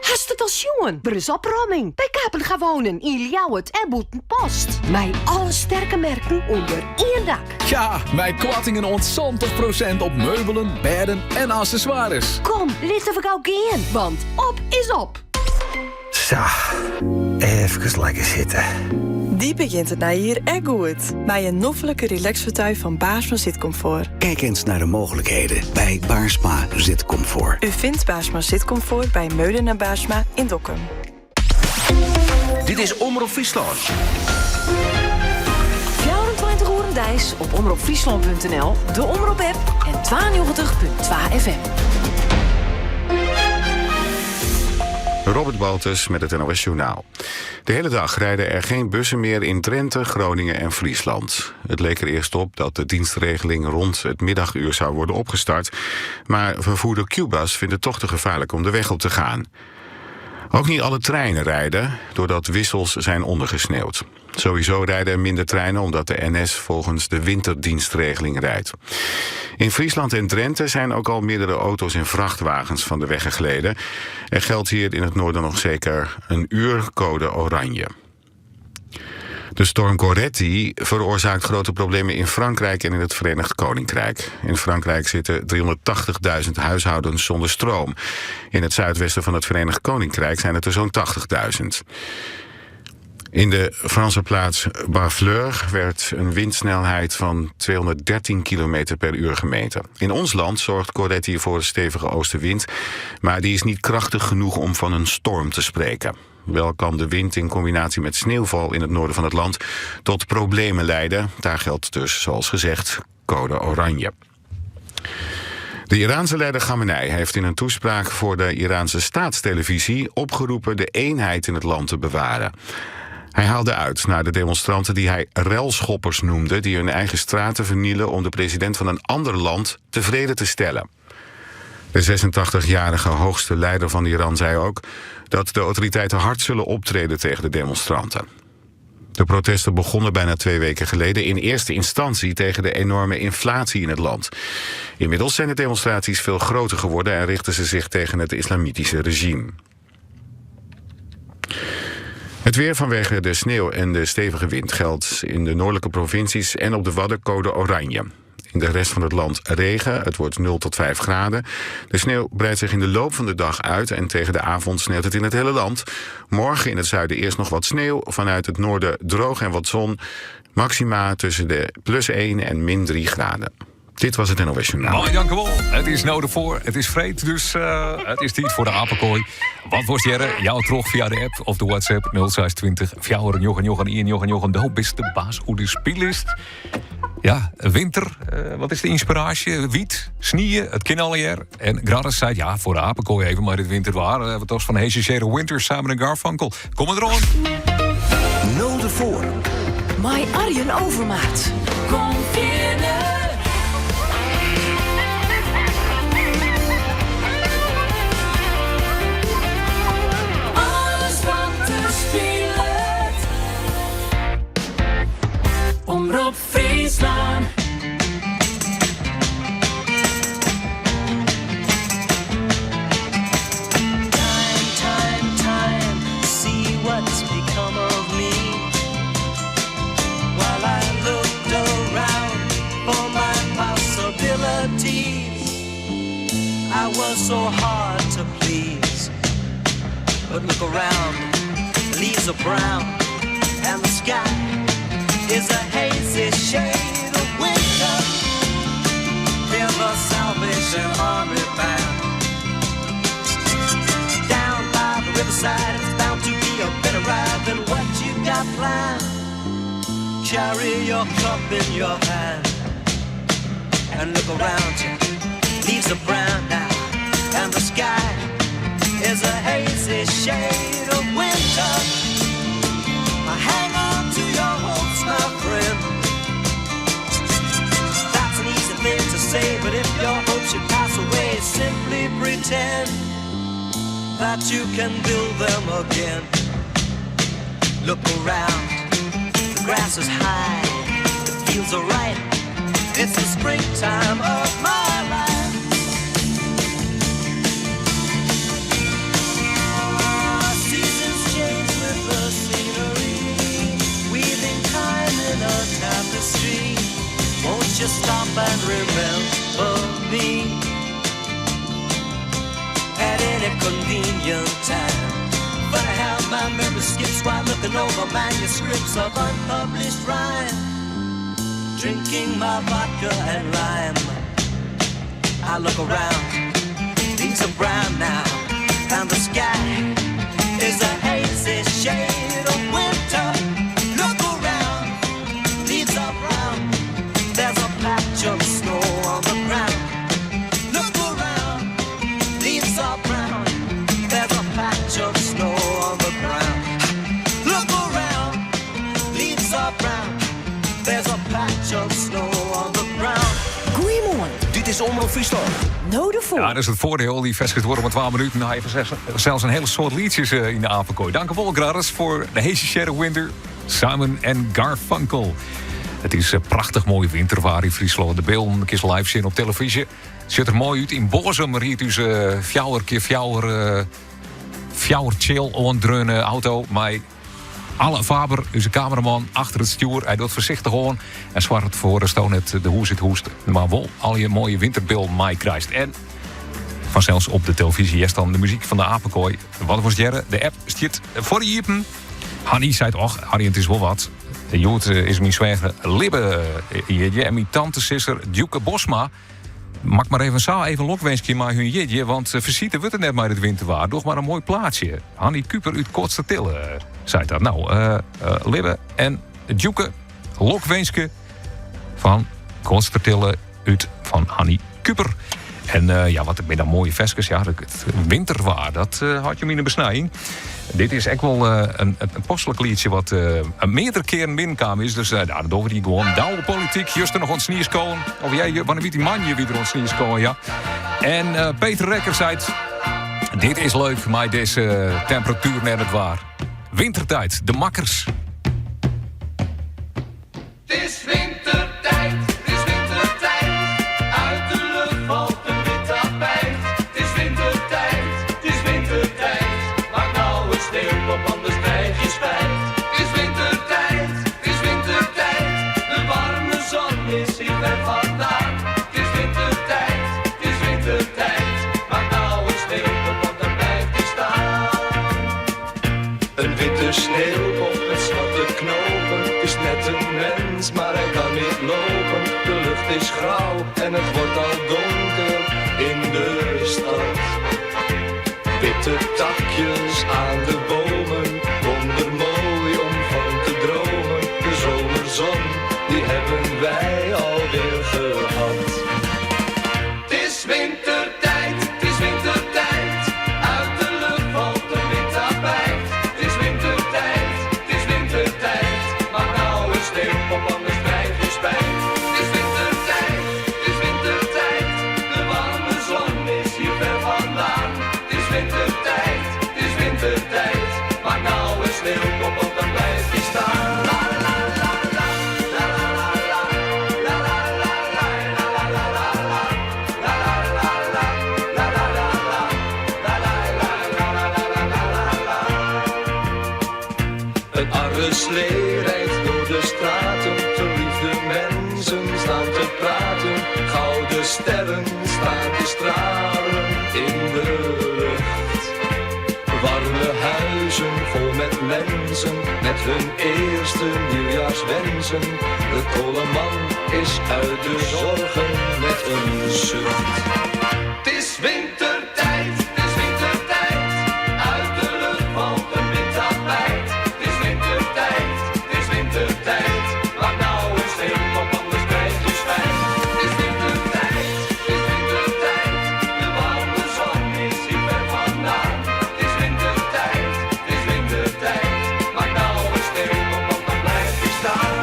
Hast it al sjoen? Der is opromming by Kapenga Wonen yn Ljouwert en Bûtenpost. Mei alle sterke merken ûnder ien dak. Ja, mei koartingen oant 70% op meubelen, bêden en accessoires. Kom, litte we gau gean, want op is op! Sa, efkes lekker sitte. Dy begjint it nije jier ek goed. Mei in noflike relaxfauteuil fan Baarsma Zitcomfort. Kijk eens naar de mogelijkheden bij Baarsma Zitcomfort. U vindt Baarsma Zitcomfort bij Meulen Baarsma in Dokkum. Dit is Omrop Fryslân. 24 oeren deis op omropfryslân.nl, de Omrop app en 92.2 FM. Robert Baltus met het NOS Journaal. De hele dag rijden er geen bussen meer in Drenthe, Groningen en Friesland. Het leek er eerst op dat de dienstregeling rond het middaguur zou worden opgestart. Maar vervoerder Qbuzz vindt het toch te gevaarlijk om de weg op te gaan. Ook niet alle treinen rijden, doordat wissels zijn ondergesneeuwd. Sowieso rijden er minder treinen omdat de NS volgens de winterdienstregeling rijdt. In Friesland en Drenthe zijn ook al meerdere auto's en vrachtwagens van de weg gegleden. Er geldt hier in het noorden nog zeker een uur code oranje. De storm Goretti veroorzaakt grote problemen in Frankrijk en in het Verenigd Koninkrijk. In Frankrijk zitten 380.000 huishoudens zonder stroom. In het zuidwesten van het Verenigd Koninkrijk zijn het er zo'n 80.000. In de Franse plaats Barfleur werd een windsnelheid van 213 km per uur gemeten. In ons land zorgt Goretti voor een stevige oostenwind, maar die is niet krachtig genoeg om van een storm te spreken. Wel kan de wind in combinatie met sneeuwval in het noorden van het land tot problemen leiden. Daar geldt dus, zoals gezegd, code oranje. De Iraanse leider Khamenei heeft in een toespraak voor de Iraanse staatstelevisie opgeroepen de eenheid in het land te bewaren. Hij haalde uit naar de demonstranten die hij relschoppers noemde, die hun eigen straten vernielen om de president van een ander land tevreden te stellen. De 86-jarige hoogste leider van Iran zei ook dat de autoriteiten hard zullen optreden tegen de demonstranten. De protesten begonnen bijna twee weken geleden in eerste instantie tegen de enorme inflatie in het land. Inmiddels zijn de demonstraties veel groter geworden en richten ze zich tegen het islamitische regime. Het weer vanwege de sneeuw en de stevige wind geldt in de noordelijke provincies en op de Wadden code oranje. In de rest van het land regen. Het wordt 0 tot 5 graden. De sneeuw breidt zich in de loop van de dag uit en tegen de avond sneeuwt het in het hele land. Morgen in het zuiden eerst nog wat sneeuw. Vanuit het noorden droog en wat zon. Maxima tussen de plus 1 en min 3 graden. Dit was het NOS Journaal. Mooi, dank u wel. Het is nodig voor. Het is vreed, dus eh, het is tijd voor de apenkooi. Wat wordt Jerre? Jou terug via de app of de WhatsApp 0620 4 Johan Johan Ian Johan Johan. De hoop is de baas hoe de spielist. Ja, winter. Eh, wat is de inspiratie? Wiet, sneeën, het kin al jaar. En Gradus zei, ja, voor de apenkooi even, maar dit winter waar. Eh, wat was van Hazy Winter, Simon en Garfunkel. Kom maar erop. Node voor. My Arjen Overmaat. Kom binnen. Alles wat er speelt. Omroep Friesland. Time, time, time. See what's become of me. While I looked around for my possibilities, I was so hard to please. But look around, the leaves are brown, and the sky is a hazy shade of winter. Hear the Salvation Army band. Down by the riverside, it's bound to be a better ride than what you got planned. Carry your cup in your hand and look around you. Leaves are brown now, and the sky is a hazy shade of winter. Hang on to your hopes, my friend. That's an easy thing to say, but if your hopes should pass away, simply pretend that you can build them again. Look around, the grass is high, the fields are ripe. It's the springtime of my life. Seasons change with the scenery, weaving time in a tapestry. Won't you stop and remember me at any convenient time? But I have my memory skips while looking over manuscripts of unpublished rhyme, drinking my vodka and lime. I look around, leaves are brown now, and the sky is a hazy shade of winter. Look around, leaves are brown. There's a patch of snow on the ground. Look around, leaves are brown. There's a patch of snow on the ground. Look around, leaves are brown. There's a patch of snow on the ground. Goedemorgen. Dit is Omroep Friesland. Node voor. Ja, dat is het voordeel. Die vers worden maar 12 minuten. Nou, even zelfs een hele soort liedjes eh, in de apenkooi. Dank u wel, Gradus, voor de Hazy Shadow Winter. Simon en Garfunkel. Het is eh, prachtig mooi winterwaar in Friesland. De beelden een keer live zien op televisie. Het ziet er mooi uit. In Bozum riet dus uh, fjouwer keer fjouwer... fjouwer chill oandreune auto. Maar alle Faber, onze cameraman, achter het stuur. Hij doet voorzichtig gewoon. En zwart voor de stoon het de hoes het hoest. Maar wel al je mooie winterbeeld mij krijgt. En vanzelfs op de televisie is dan de muziek van de apenkooi. Wat was Jerre? De app stiet voor de iepen. Hanny zei och, Harry, het is wel wat. De Jood is mijn zwijger Libbe. eh, En mijn tante sisser Duke Bosma. Maak maar even zaal even lokwensje maar hun jetje, want eh, versieten wordt het net maar het winterwaar. Doch maar een mooi plaatsje. Hanny Kuper uit Kortstertille eh, zei dat. Nou, eh eh, Libbe en Duke, lokwenske van Kortstertille uit van Hanny Kuper. En eh, ja, wat binne dan moaie ferskes. Ja, it winterwaar, dat eh, hâldt jim yn 'e besnijing. Dit is ek wol eh, in paslik lietsje wat meardere kearen binnenkaam is. Dus uh, dan dogge we dy gewoan. Douwe Politiek, juster noch oan it snieskowen. Of jij, wannear wie dy moandei wie er oan it snieskowen, ja. En Peter Rekker seit... Dit is leuk mei dizze temperatuer en it waar. Wintertijd, de makkers. Het is wintertijd, het is wintertijd. Uit de lucht valt een wit tapijt. Het is wintertijd, het is wintertijd. Maak nou een sneeuwpop, anders krijg je spijt. Het is wintertijd, het is wintertijd. De warme zon is hier ver vandaan. Het is wintertijd, het is wintertijd. Maak nou een sneeuwpop, want dan blijft hij staan. Een witte sneeuwpop met zwarte knopen is net een mens, maar hij kan niet lopen. De lucht is grauw en het wordt al donker in de stad. Witte takjes aan de bomen, wondermooi om van te dromen. De zomerzon, die hebben wij alweer gehad. Het is wintertijd, het is wintertijd. Uit de lucht valt een wit tapijt. Het is wintertijd, het is wintertijd. Maak nou een sneeuwpop, anders krijg je spijt. Het is wintertijd, het is wintertijd. De warme zon is hier ver vandaan. Het is wintertijd, het is wintertijd. Maak nou een sneeuwpop, want dan blijft hij staan. La la la la, la la la la, la la la la, la la la la la, la la la la, la la la la, la la la la la la la la la. Een arreslee rijdt door de straten, verliefde mensen staan te praten. Gouden sterren staan te stralen in de lucht. Warme huizen vol met mensen, met hun eerste nieuwjaarswensen. De koleman is uit de zorgen met een zucht. Het is wintertijd, het is wintertijd. Uit de lucht valt een wit tapijt. Het is wintertijd, het is wintertijd. Maak nou een sneeuwpop, anders krijg je spijt. Het is wintertijd, het is wintertijd. De warme zon is hier ver vandaan. Het is wintertijd, het is wintertijd. Maak nou een sneeuwpop, want dan blijft hij staan.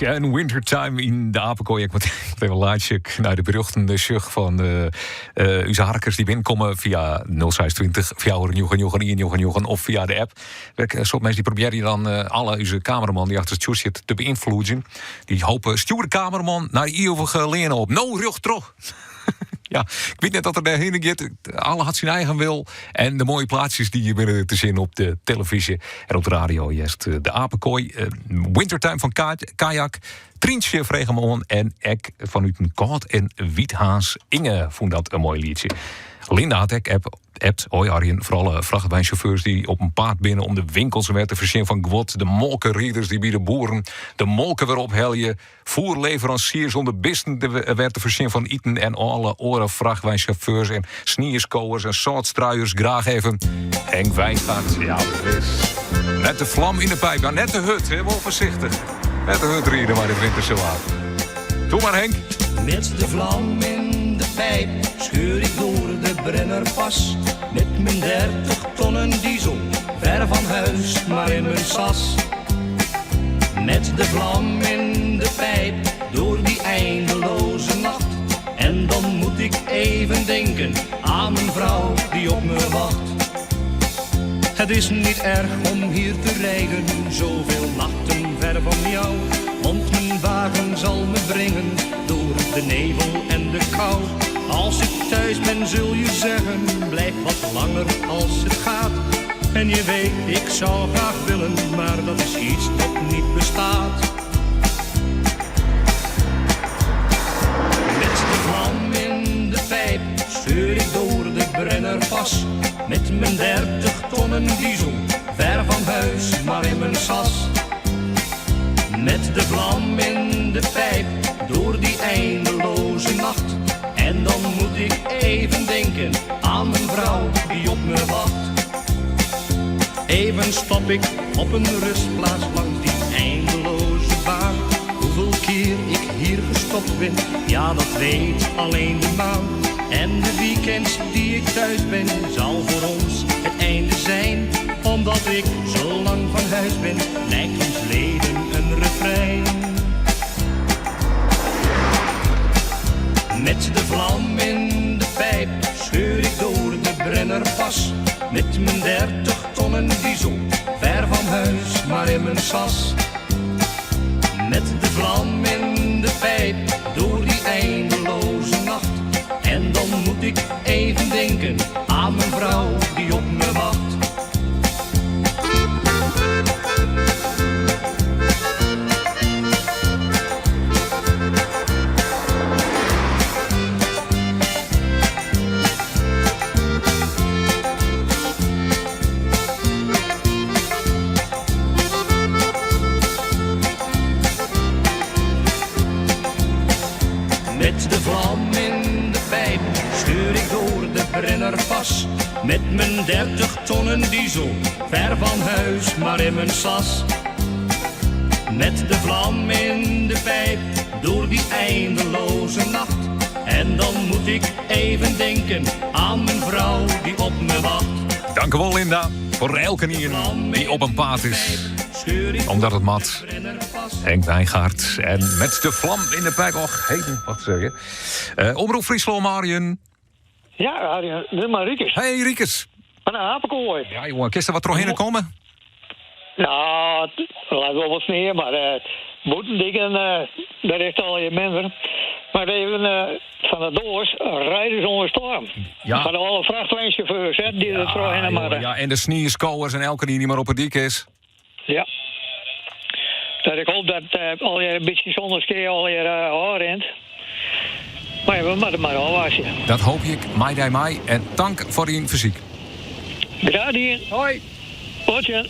En Wintertime yn de Apenkooi. Ik moat even laatje nei de berjochten de sjoch fan ús harkers dy't binnenkomme fia 0620 499 199 of fia de app. Werk, soad minsken dy probearje dan alle ús kameraman dy't achter it stjoer sit te beynfloedzjen. Dy hope stjoer de kameraman nei ivige leane op. No rjocht troch. Ja, ik wit net dat er dêrhinne giet. Alle hat syn eigen wil. En de moaie plaatsjes dy binne te sjen op de telefyzje en op de radio. Hearst de Apenkooi, Wintertime fan Kayak, Tryntsje frege him oan en ek fanút in kâld en wiet Harns Inge fûn dat in moai lietsje. Linda hat ek app appt, hoi Arjen, foar alle frachtweinsjauffeurs dy't op 'en paad binne om de winkels wer te foarsjen fan guod, de molkeriders dy't by de boeren de molke wer ophelje, Foerleveransiers om de bisten wer te foarsjen fan iten en alle oare frachtweinsjauffeurs en snieskowers en sâltstruiers graach even Henk Wijngaard. Ja, wis. Met de vlam yn de pijp. Ja, net te hurd, hè? Wol foarsichtich. Net te hurd ride mei dit winterse waar. Doe mar Henk. Met de vlam in de pijp scheur ik door de Brennerpas. Met mijn 30 tonnen diesel, ver van huis, maar in mijn sas. Met de vlam in de pijp, door die eindeloze nacht. En dan moet ik even denken aan mijn vrouw die op me wacht. Het is niet erg om hier te rijden, zoveel nachten ver van jou. Want mijn wagen zal me brengen door de nevel en de kou. Als ik thuis ben zul je zeggen, blijf wat langer als het gaat. En je weet, ik zou graag willen, maar dat is iets dat niet bestaat. Met de vlam in de pijp scheur ik door de Brennerpas. Met mijn 30 tonnen diesel, ver van huis, maar in mijn sas. Met de vlam in de pijp, door die eindeloze nacht. En dan moet ik even denken aan mijn vrouw die op me wacht. Even stop ik op een rustplaats langs die eindeloze baan. Hoeveel keer ik hier gestopt ben, ja dat weet alleen de maan. En de weekends die ik thuis ben, zal voor ons het einde zijn. Omdat ik zo lang van huis ben, lijkt ons leven een refrein. Met de vlam in de pijp scheur ik door de Brennerpas. Met mijn 30 tonnen diesel, ver van huis, maar in mijn sas. Met de vlam in de pijp, door die eindeloze nacht. En dan moet ik even denken aan mijn vrouw die op me wacht. Met de vlam in de pijp scheur ik door de Brennerpas. Met mijn 30 tonnen diesel, ver van huis, maar in mijn sas. Met de vlam in de pijp, door die eindeloze nacht. En dan moet ik even denken aan mijn vrouw die op me wacht. Dank u wel, Linda, voor elkenien die op 'en paad is. Omdat het moat. Henk Wijngaard. En met de vlam in de pijp. Och, heden, wat zeg je? Omroep Fryslân, Arjen. Ja, Arjen, dit mar Riekes. Hey, Riekes. Fan de Apenkooi. Ja, jongen, kinst der wat trochhinne komme? Nou, der leit wol wat snie, mar bûten diken, dêr is it allegear minder. Mar even fan de doos, Riders on the Storm. Ja. Foar alle frachtweinsjauffeurs, hè, dy't der trochhinne moatte. Ja, en de snieskowers en elkenien dy't mar op 'e dyk is. Ja. Dat ik hoop dat uh, allegear in bytsje sûnder skea allegear ôfrint. Mar ja, we moatte mar ôfwachtsje. Dat hoopje ik mei dy mei. En tank foar dyn fersyk. Graach dien. Hoi. Oant sjen.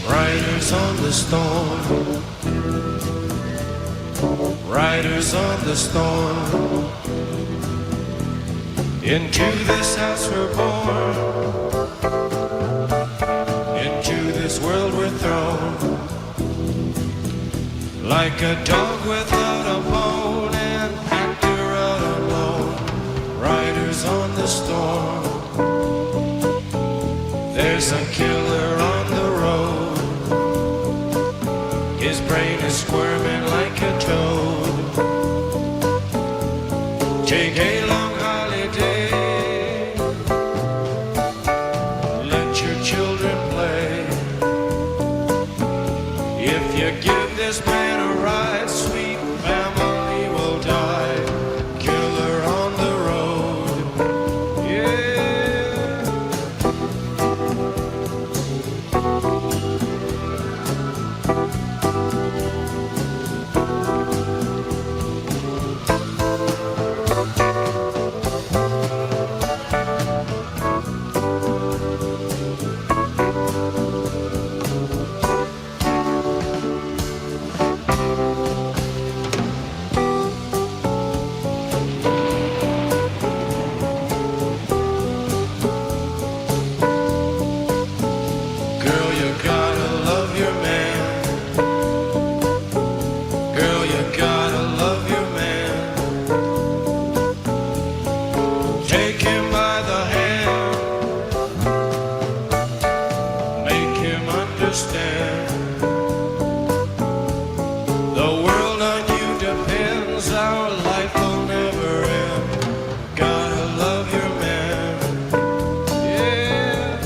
Riders on the storm. Riders on the storm. Into this house we're born. Into this world we're thrown. Like a dog without a bone, an actor out alone. Riders on the storm. There's a killer on the road. His brain is squirming like a toad. Take a long holiday. Let your children play. If you give this man a ride, sweet family will die. Killer on the road. Yeah. Girl, you gotta love your man. Girl, you gotta love your man. Take him by the hand. Make him understand. The world on you depends. Our life will never end. Gotta love your man. Yeah.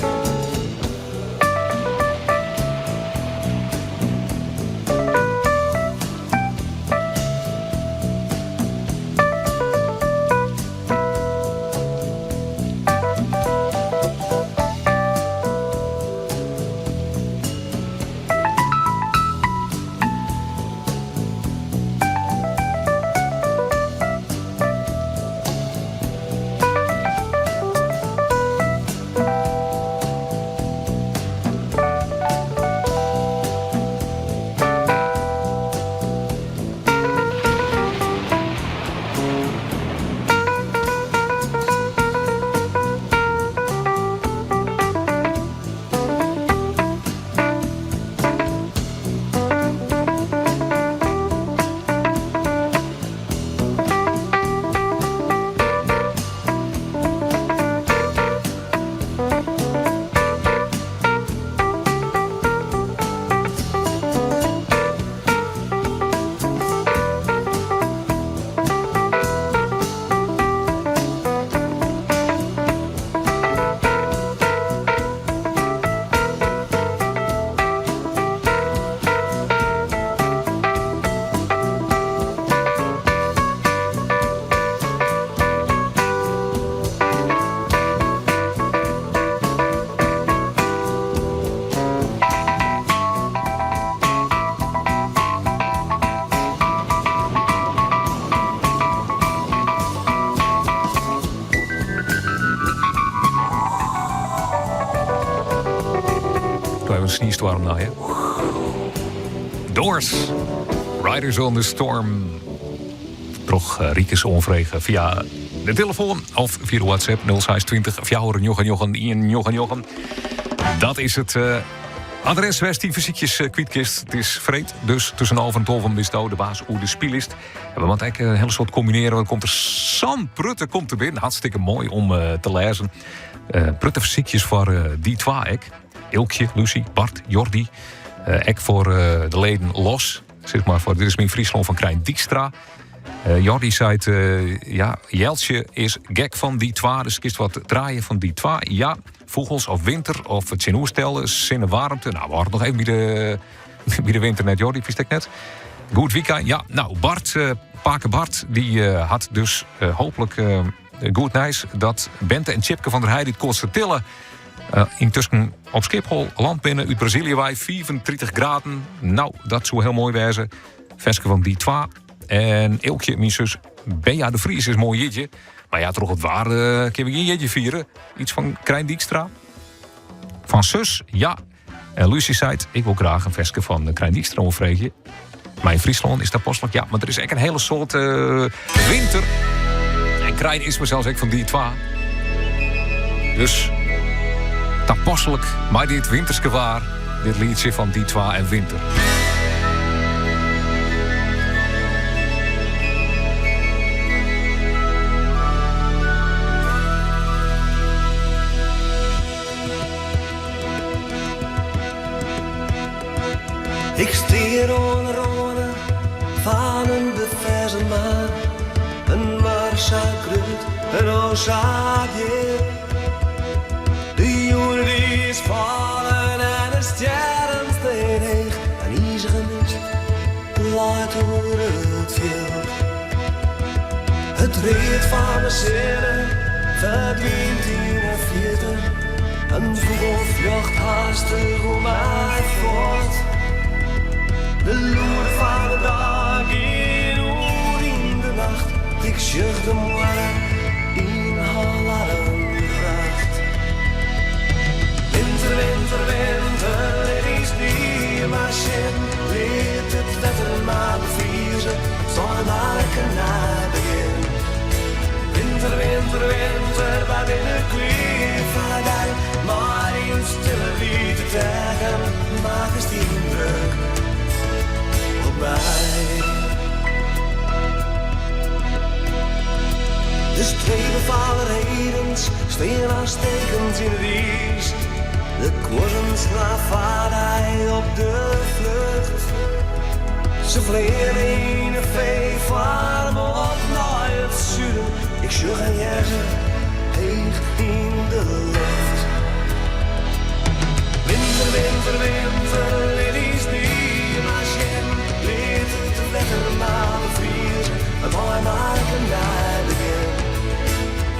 Even een sniestoorm nou, hè? Doors. Riders on the Storm. Troch Rikus oanfrege fia de telefoan of fia de WhatsApp 0620 4 9 1 9 9. Dat is it adres wêr'tst dyn fersykjes kwyt kinst. It is freed, dus tusken 11 en 12 bisto de baas oer de spyllist. En we moatte ek in hiele soad kombinearje, want der komt der sa'n protte komt der binnen. Hartstikke moai om te lêzen. Protte fersykjes foar Die Twa ek. Ilkje, Lucy, Bart, Jordi. Ek foar de leden los. Sis mar foar Dit is Myn Fryslân fan Krijn Dykstra. Jordi seit, ja, Jeltsje is gek fan Die Twa, dus kinst wat draaie fan Die Twa. Ja, fûgels of winter of it tsjinoerstelde, sinnewaarmte. Nou, we hâlde noch even by de, by de winter net, Jordi, fynst ek net? Goed wykein. Ja, nou, Bart, pake Bart, dy hat dus hooplik goed nijs dat Bente en Tjipke van der Heide út Koatstertille yntusken op Skiphol lâne binne út Brazilië wei, 35 graden. Nou, dat soe hiel moai wêze. Ferske fan Die Twa. En Eelkje, myn sus Bea de Vries is moarn jierdei. Mar ja, troch it waar uh, kinne we gjin jierdei fiere. Iets fan Krijn Dykstra. Fan sus, ja. En Lucy seit, ik wol graach in ferske fan Krijn Dykstra oanfreegje. Mar yn Fryslân is tapaslik, ja, mar der is ek in hiele soad winter. En krijn is fansels ek fan Die Twa. Dus tapaslik mei dit winterske waar, dit lietsje fan Die Twa en Winter. Ik stean oan de râne fan in beferzen mar. In mar sa grut en o sa djip. De jûn dy is fallen en de stjerren stean heech. In izige mist leit oer it fjild. It read fan de sinne ferdwynt yn 'e fierte. In fûgel fljocht hastich oer my fuort. De lûden fan de dei gean oer yn de nacht. Ik sjoch de moanne yn al harren pracht. Winter, winter, winter, lit dy snie mar sjen. Lit it wetter mar befrieze, Sei mar in nij begjin. Winter, winter, winter, wy binne klear foar dy. Mei dyn stille wite trekken makkest yndruk op my. De strepen fan de redens stean as tekens yn it iis. De guozzen slaan foar dy op de flucht. Se fleane yn 'e V-foarm op nei it suden. Ik sjoch en hear se heech yn de loft. Winter, winter, winter, lit dy snie mar sjen. Lit it wetter mar befrieze, mei mar in nij begjin.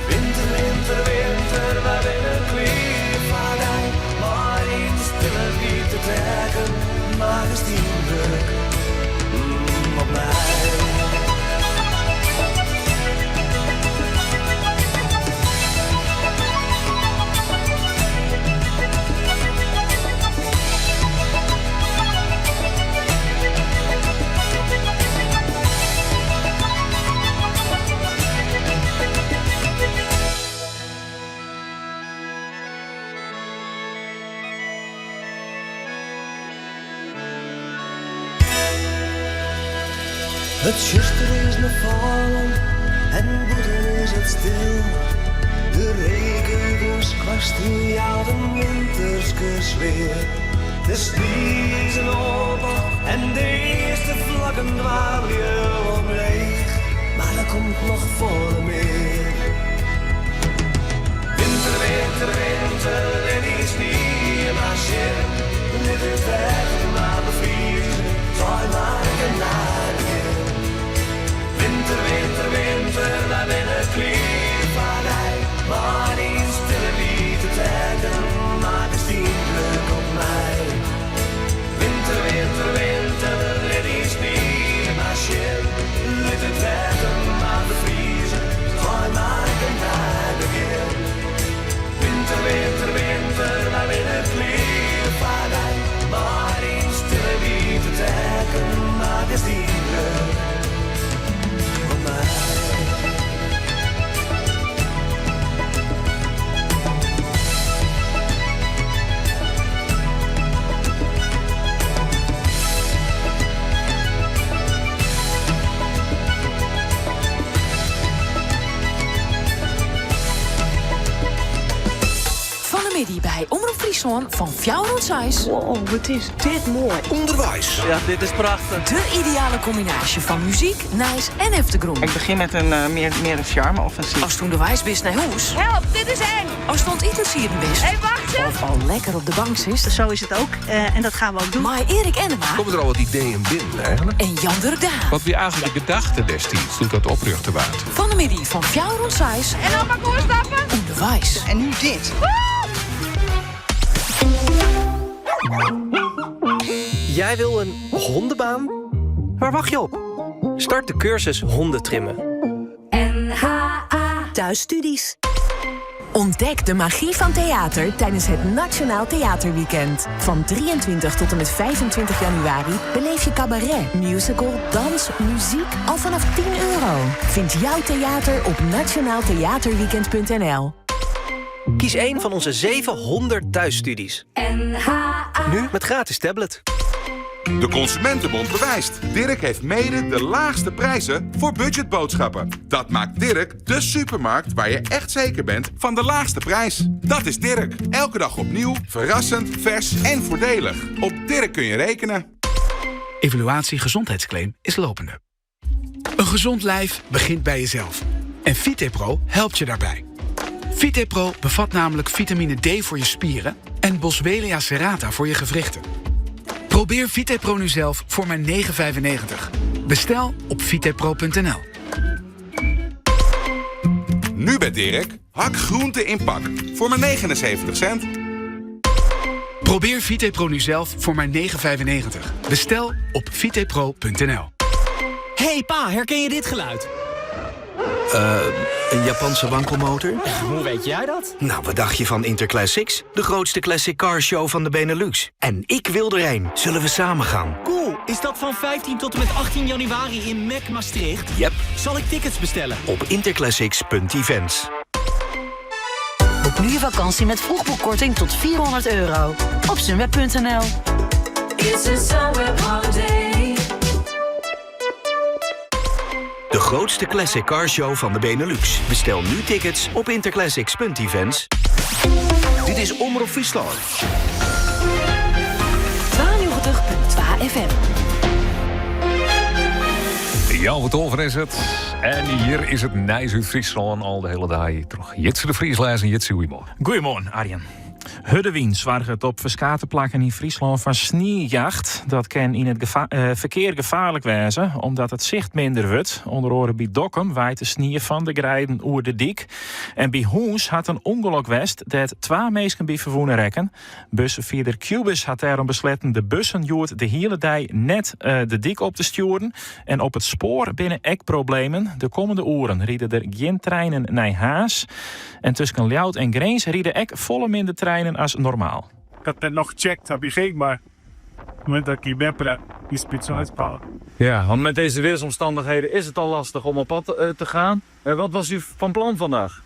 Winter, winter, winter, wy binne klear foar dy. Mei dyn stille wite trekken makkest yndruk op my. It tsjuster is no fallen en bûten is it stil. De reek út de skoarstien jout in winterske sfear. De snie is in oantocht en de earste flokken dwarrelje omleech. Mar der komt noch folle mear. Winter, winter, winter, lit dy snie mar sjen. Lit it wetter mar befrieze, sei mar in nij begjin. Winter, winter, winter, wy binne klear foar dy. Mei dyn stille wite trekken makkest yndruk op my. Winter, winter, winter, lit dy snie mar sjen. Lit it wetter mar befrieze, sei mar in nij begjin. Winter, winter, winter, wy binne klear foar dy. Mei dyn stille wite trekken makkest yndruk op my. Fan 'e middei by Omrop Fryslân fan fjouwer oant seis. Wow, wat is dit moai. Underweis. Ja, dit is prachtich. De ideale kombinaasje fan muzyk, nijs en eftergrûn. Ik begjin met een uh, meer, meer een charme-offensief. Ast ûnderweis bist nei hûs. Help, dit is eng. Ast oan it itensieden bist. Hé, wacht je. Of al lekker op de bank sitst. Zo is het ook uh, en dat gaan we ook doen. Mei Erik Ennema. Komen er al wat ideeën binnen eigenlijk? En Jan Durk de Haan. Wat wie eigenlijk de gedachte destiids doe't dat oprjochte waard? Fan 'e middei fan fjouwer oant seis. En dan mag ik oerstappen? Underweis. En nu dit. Jij wil een hondenbaan? Waar wacht je op? Start de cursus hondentrimmen. NHA Thuisstudies. Ontdek de magie van theater tijdens het Nationaal Theaterweekend. Van 23 tot en met 25 januari beleef je cabaret, musical, dans, muziek al vanaf 10 euro. Vind jouw theater op nationaaltheaterweekend.nl. Kies een van onze 700 thuisstudies. Nu met gratis tablet. De Consumentenbond bewijst. Dirk heeft mede de laagste prijzen voor budgetboodschappen. Dat maakt Dirk de supermarkt waar je echt zeker bent van de laagste prijs. Dat is Dirk. Elke dag opnieuw, verrassend, vers en voordelig. Op Dirk kun je rekenen. Evaluatie gezondheidsclaim is lopende. Een gezond lijf begint bij jezelf. En VitePro helpt je daarbij. VitePro bevat namelijk vitamine D voor je spieren en Boswellia serrata voor je gewrichten. Probeer VitePro nu zelf voor maar 9,95. Bestel op vitepro.nl. Nu bij Dirk, hak groente in pak voor maar 79 cent. Probeer VitePro nu zelf voor maar 9,95. Bestel op vitepro.nl. Hey pa, herken je dit geluid? Een Japanse wankelmotor? Hoe weet jij dat? Nou, wat dacht je van Interclassics? De grootste classic car show van de Benelux. En ik wil erheen. Zullen we samen gaan? Cool, is dat van 15 tot en met 18 januari in Mac Maastricht? Yep. Zal ik tickets bestellen? Op interclassics.events. Boek nu je vakantie met vroegboekkorting tot 400 euro. Op sunweb.nl De grootste classic car show van de Benelux. Bestel nu tickets op interclassics.events. Dit is Omroep Friesland. 92.2 FM. Ja, wat over is het. En hier is het Nijs uit Friesland al de hele dag. Terug Jitse de Vries lezen. Jitse, goedemorgen. Goedemorgen, Arjen. Hurde wyn soarget op ferskate plakken yn Fryslân foar sniejacht. Dat kin yn it ferkear gefaarlik wêze, omdat it sicht minder wurdt. Under oare by Dokkum waait de snie fan de greiden oer de dyk. En by Húns hat in ûngelok west dêr't twa minsken by ferwûne rekken. Busferfierder Qbuzz hat dêrom besletten de bussen hjoed de hiele dei net de dyk op te stjoeren. En op it spoar binne ek problemen. De kommende oeren ride der gjin treinen nei Harns. En tusken Ljouwert en Grins ride ek folle minder treinen as normaal. Ik had net noch gecheckt op je ging, maar op het moment dat ik hier ben, is het zo uitpalen. Ja, want met deze weersomstandigheden is het al lastig om op pad te gaan. Wat was u van plan vandaag?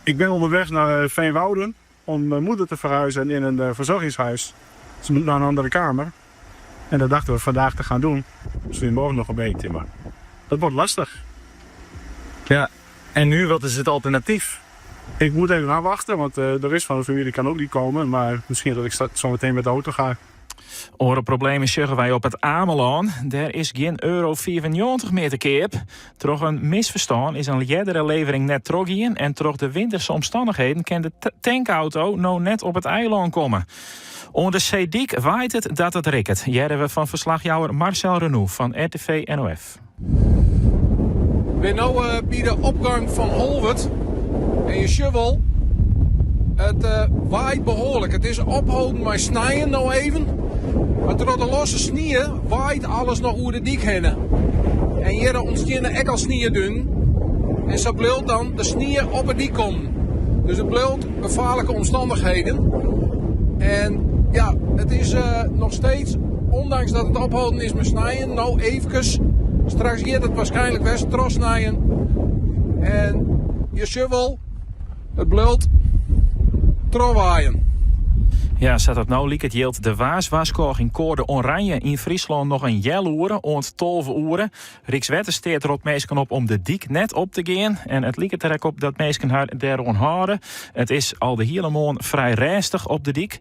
Ik ben onderweg naar Veenwouden om mijn moeder te verhuizen in een verzorgingshuis. Ze moet naar een andere kamer. En dat dachten we vandaag te gaan doen. Misschien morgen nog een beetje, maar dat wordt lastig. Ja, en nu, wat is het alternatief? Ik moet even afwachten, want de rest van de familie kan ook niet komen. Maar misschien dat ik zo meteen met de auto ga. Oare problemen sjogge wy op It Amelân. Dêr is gjin euro 94 mear te keap. Troch in misferstân is in eardere levering net trochgien en troch de winterse omstannichheden kin de tankauto no net op it eilân komme. Oan de seedyk waait it dat it rikket, hearre we fan ferslachjouwer Marcel Renou fan RTV NOF. We binne no by de opgang fan Holwert en je sjogge wol, it waait behoarlik. It is opholden mei snijen no even, mar troch de losse snie waait alles noch oer de dyk hinne. En hjir ûntsteane ek al sniedunen en sa bliuwt dan de snie op 'e dyk kommen. Dus it bliuwt gefaarlike omstannichheden. En ja, it is noch steeds, ondanks dat it opholden is mei snijen, no eefkes. Straks giet it waarskynlik wer trochsnijen. En je sjogge wol, it bliuwt trochwaaien. Ja, sa't it no liket jildt de waarswarskôging koade oranje yn Fryslân noch in healoere oant 12 oere. Rykswettersteat ropt minsken op om de dyk net op te gean. En it liket der ek op dat minsken har dêroan hâlde. It is al de hiele moarn frij rêstich op de dyk.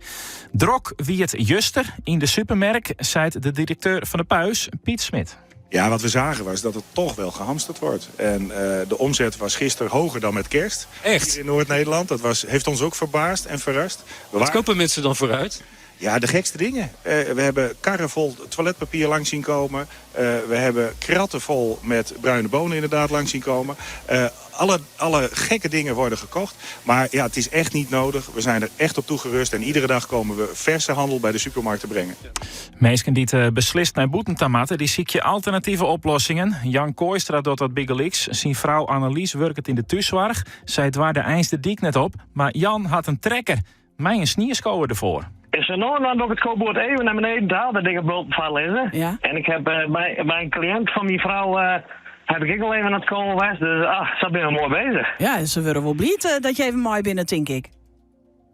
Drok wie it juster yn de supermerk, seit de direkteur fan de Puis, Piet Smit. Ja, wat we zagen was dat het toch wel gehamsterd wordt. En de omzet was gisteren hoger dan met kerst. Echt? Hier in Noord-Nederland. Dat heeft ons ook verbaasd en verrast. Wat kopen mensen dan vooruit? Ja, de gekste dingen. We hebben karren vol toiletpapier langs zien komen. We hebben kratten vol met bruine bonen inderdaad langs zien komen. Alle, alle gekke dingen worden gekocht. Maar ja, het is echt niet nodig. We zijn er echt op toegerust. En iedere dag komen we verse handel bij de supermarkt te brengen. Minsken dy't eh, beslist nei bûten ta moatte, dy sykje alternative oplossingen. Jan Kooistra docht dat bygelyks. Syn frou Annelies wurket yn de thússoarch. Sy doarde eins de dyk net op, mar Jan hat in trekker mei in snieskower derfoar. Is er nou dan ik het koopboord even naar beneden te halen, dat ik het van lezen. Ja. En ik heb eh, bij, bij een cliënt van mijn vrouw eh, heb ik al even aan het komen geweest. Dus ah, ze ben mooi bezig. Ja, se wurde wol bliid eh, dat je even moai binne, tink ik.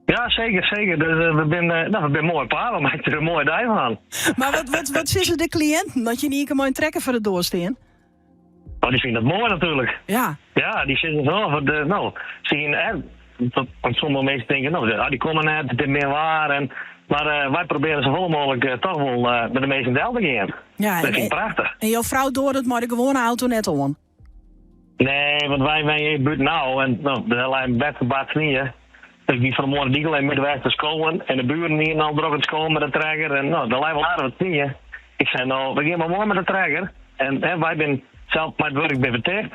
Ja, zeker, zeker. Dus we zijn nou, we zijn mooi paar, we maken er een mooie dag van. Mar wat, wat, wat sizze de kliïnten dat je yn ien kear mei in trekker foar de doar stean? Oh, die vinden dat mooi natuurlijk. Ja. Ja, die zitten zo van, de, nou, zien, hè, want sommige mensen denken, nou, ah, die komen net, het is meer waar. En, maar eh, wij proberen zoveel mogelijk eh, toch wel eh, met de meesten del te gaan. Ja, dat vind ik prachtig. En jo frou doar it mei de gewoane auto net oan? Nee, want wij zijn hier buurt nou en nou, de lijn best bad sneeuw. Dus die vanmorgen die alleen middenweg te schoon en de buren hier al druk het schoon met de trekker en nou, de lijn wel aardig wat sneeuw. Ik zei nou, we gaan maar mooi met de trekker. En hè, wij zijn zelf met het werk ben verticht.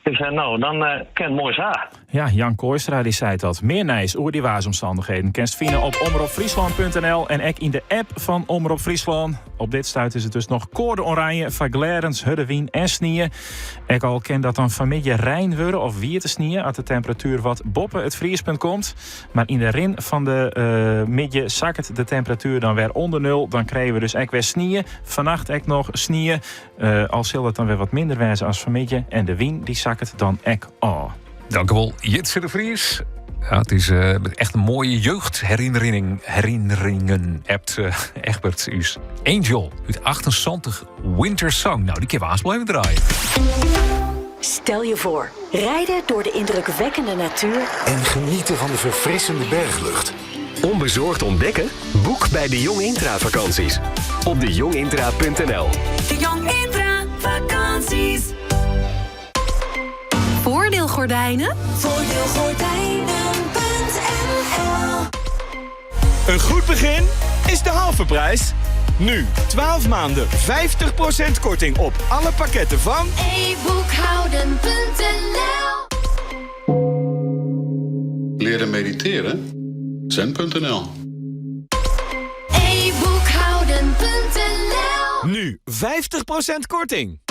Ik zei nou, dan eh kan het mooi zijn. Ja, Jan Kooistra die zei dat. Mear nijs oer dy waarsomstannichheden kinst fine op omropfryslan.nl en ek yn de app fan Omrop Fryslân. Op dit stuit is it dus noch koade oranje, foar glêdens, hurde wyn en snie. Ek al kin dat dan fanmiddei rein wurde of wiete snie as de temperatuer wat boppe it friespunt komt. Mar yn de rin fan de eh, middei sakket de temperatuer dan wer ûnder nul. Dan krije we dus ek wer snie. Fannacht ek noch snie. Eh, al sil dat dan wer wat minder wêze as fanmiddei. En de wyn dy sakket dan ek ôf. Dankjewol, Jitse de Vries. Ja, it is eh, echt in moaie jeugdherinnering. Herinneringen appt uh, Egbert ús. Angel út 78 Winter Song. Nou, dy kinne we aanst wol even draaie. Stel je voor, rijden door de indrukwekkende natuur. En genieten van de verfrissende berglucht. Onbezorgd ontdekken? Boek bij de Jong Intra vakanties. Op dejongintra.nl. De Jong Intra vakanties. Voordeelgordijnen? Voordeelgordijnen.nl Een goed begin is de halve prijs. Nu 12 maanden 50% korting op alle pakketten van... e-boekhouden.nl Leren mediteren? Zen.nl e-boekhouden.nl Nu 50% korting.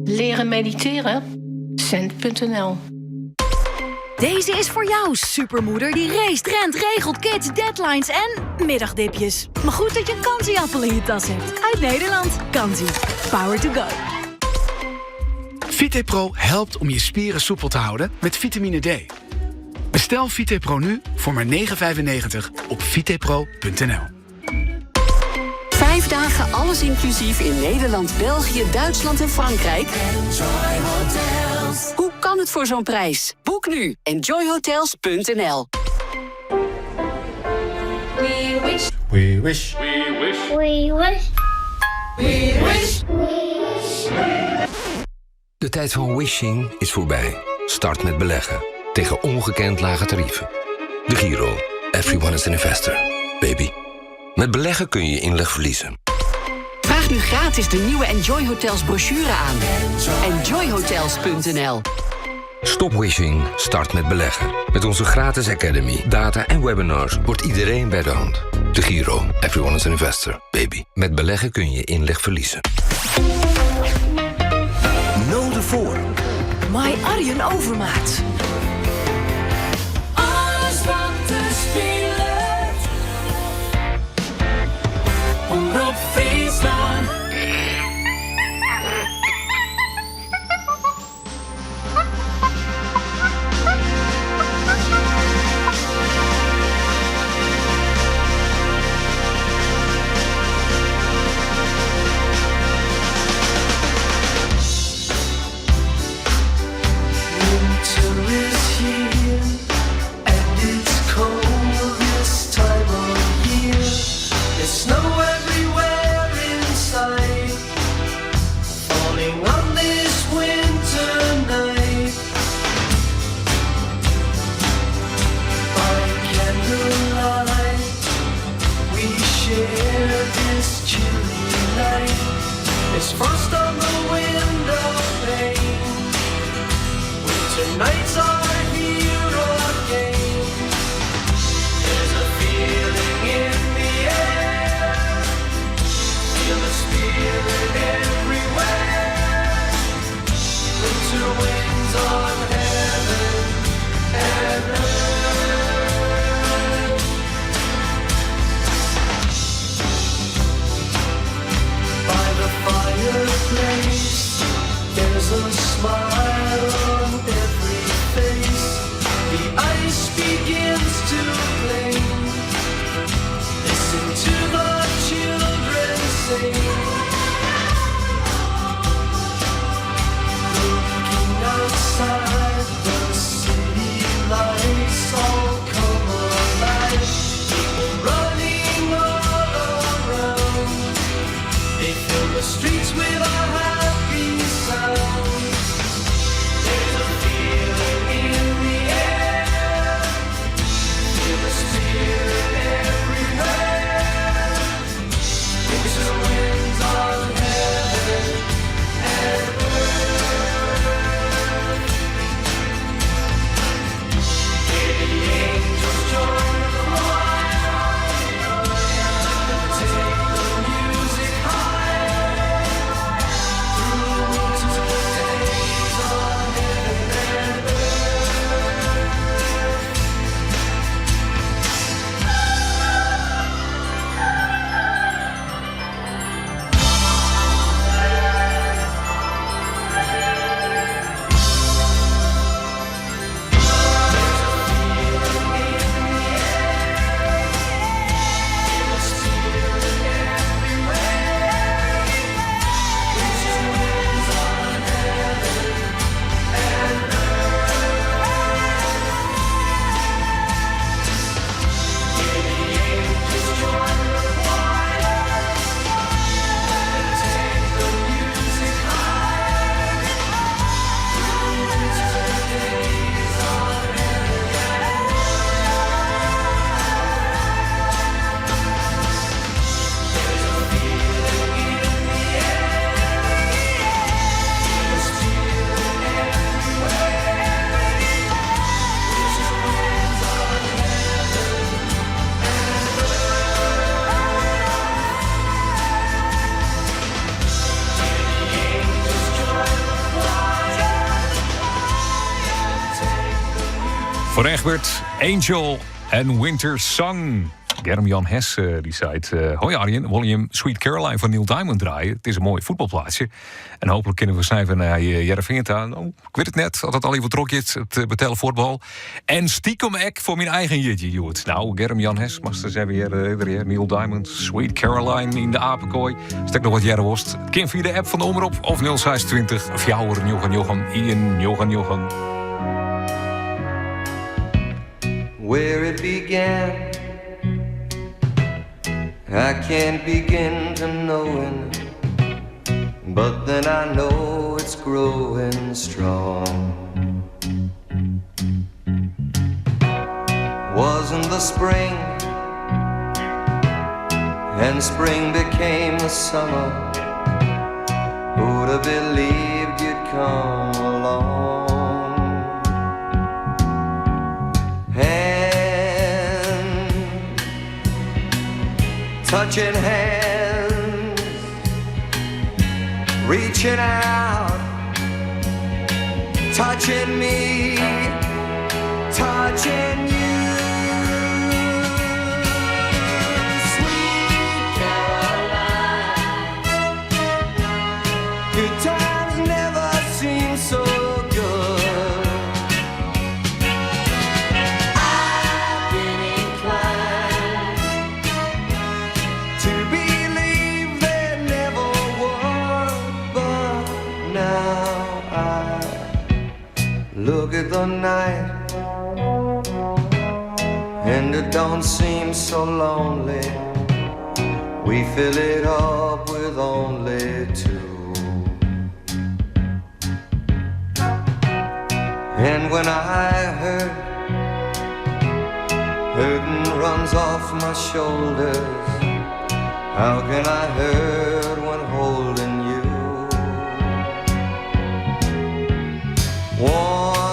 Leren mediteren? Zen.nl Deze is voor jou, supermoeder die racet, rent, regelt, kids, deadlines en middagdipjes. Maar goed dat je een Kanzi-appel in je tas hebt. Uit Nederland. Kanzi. Power to go. VitePro helpt om je spieren soepel te houden met vitamine D. Bestel VitePro nu voor maar 9,95 op vitepro.nl. 5 dagen alles inclusief in Nederland, België, Duitsland en Frankrijk. Hoe kan het voor zo'n prijs? Boek nu enjoyhotels.nl. We wish. We wish. We wish. We wish. We wish. De tijd van wishing is voorbij. Start met beleggen. Tegen ongekend lage tarieven. DEGIRO. Everyone is an investor. Baby. Met beleggen kun je je inleg verliezen. Vraag nu gratis de nieuwe Enjoy Hotels brochure aan. Enjoyhotels.nl. Stop wishing, start met beleggen. Met onze gratis academy, data en webinars wordt iedereen bij de hand. DEGIRO. Everyone is an investor. Baby. Met beleggen kun je je inleg verliezen. Node voor. Mei Arjen Overmaat. Alles wat er speelt. Omrop Fryslân. Winter Foar Egbert, Angel en Winter Song. Germ Jan Hes eh, die zei: eh, Hoi Arjen, wil je hem Sweet Caroline van Neil Diamond draaien? Het is een mooi voetbalplaatje. En hopelijk kunnen we snijden naar Jereveen. Oh, ik weet het net, dat het al even trok is, het betellen voetbal. En stiekem ek voor mijn eigen jitje, Joert. Nou, Germ Jan Hes, master zijn weer, weer Neil Diamond, Sweet Caroline in de apenkooi. Stek nog wat Jerreworst. Kind via de app van de Omroep of 0620 Fjouwer Johan Johan Ian Johan Johan. Where it began, I can't begin to knowing, but then I know it's growing strong. Wasn't the spring, and spring became the summer. Who'd have believed you'd come along? Hand, touching hands, reaching out, touching me, touching you. Sweet Caroline, good times never seem so good. I've been inclined to believe they never would, but now I look at the night and it don't seem so lonely. We fill it up with only two. And when I hurt, hurting runs off my shoulders. How can I hurt when holding you? Warm,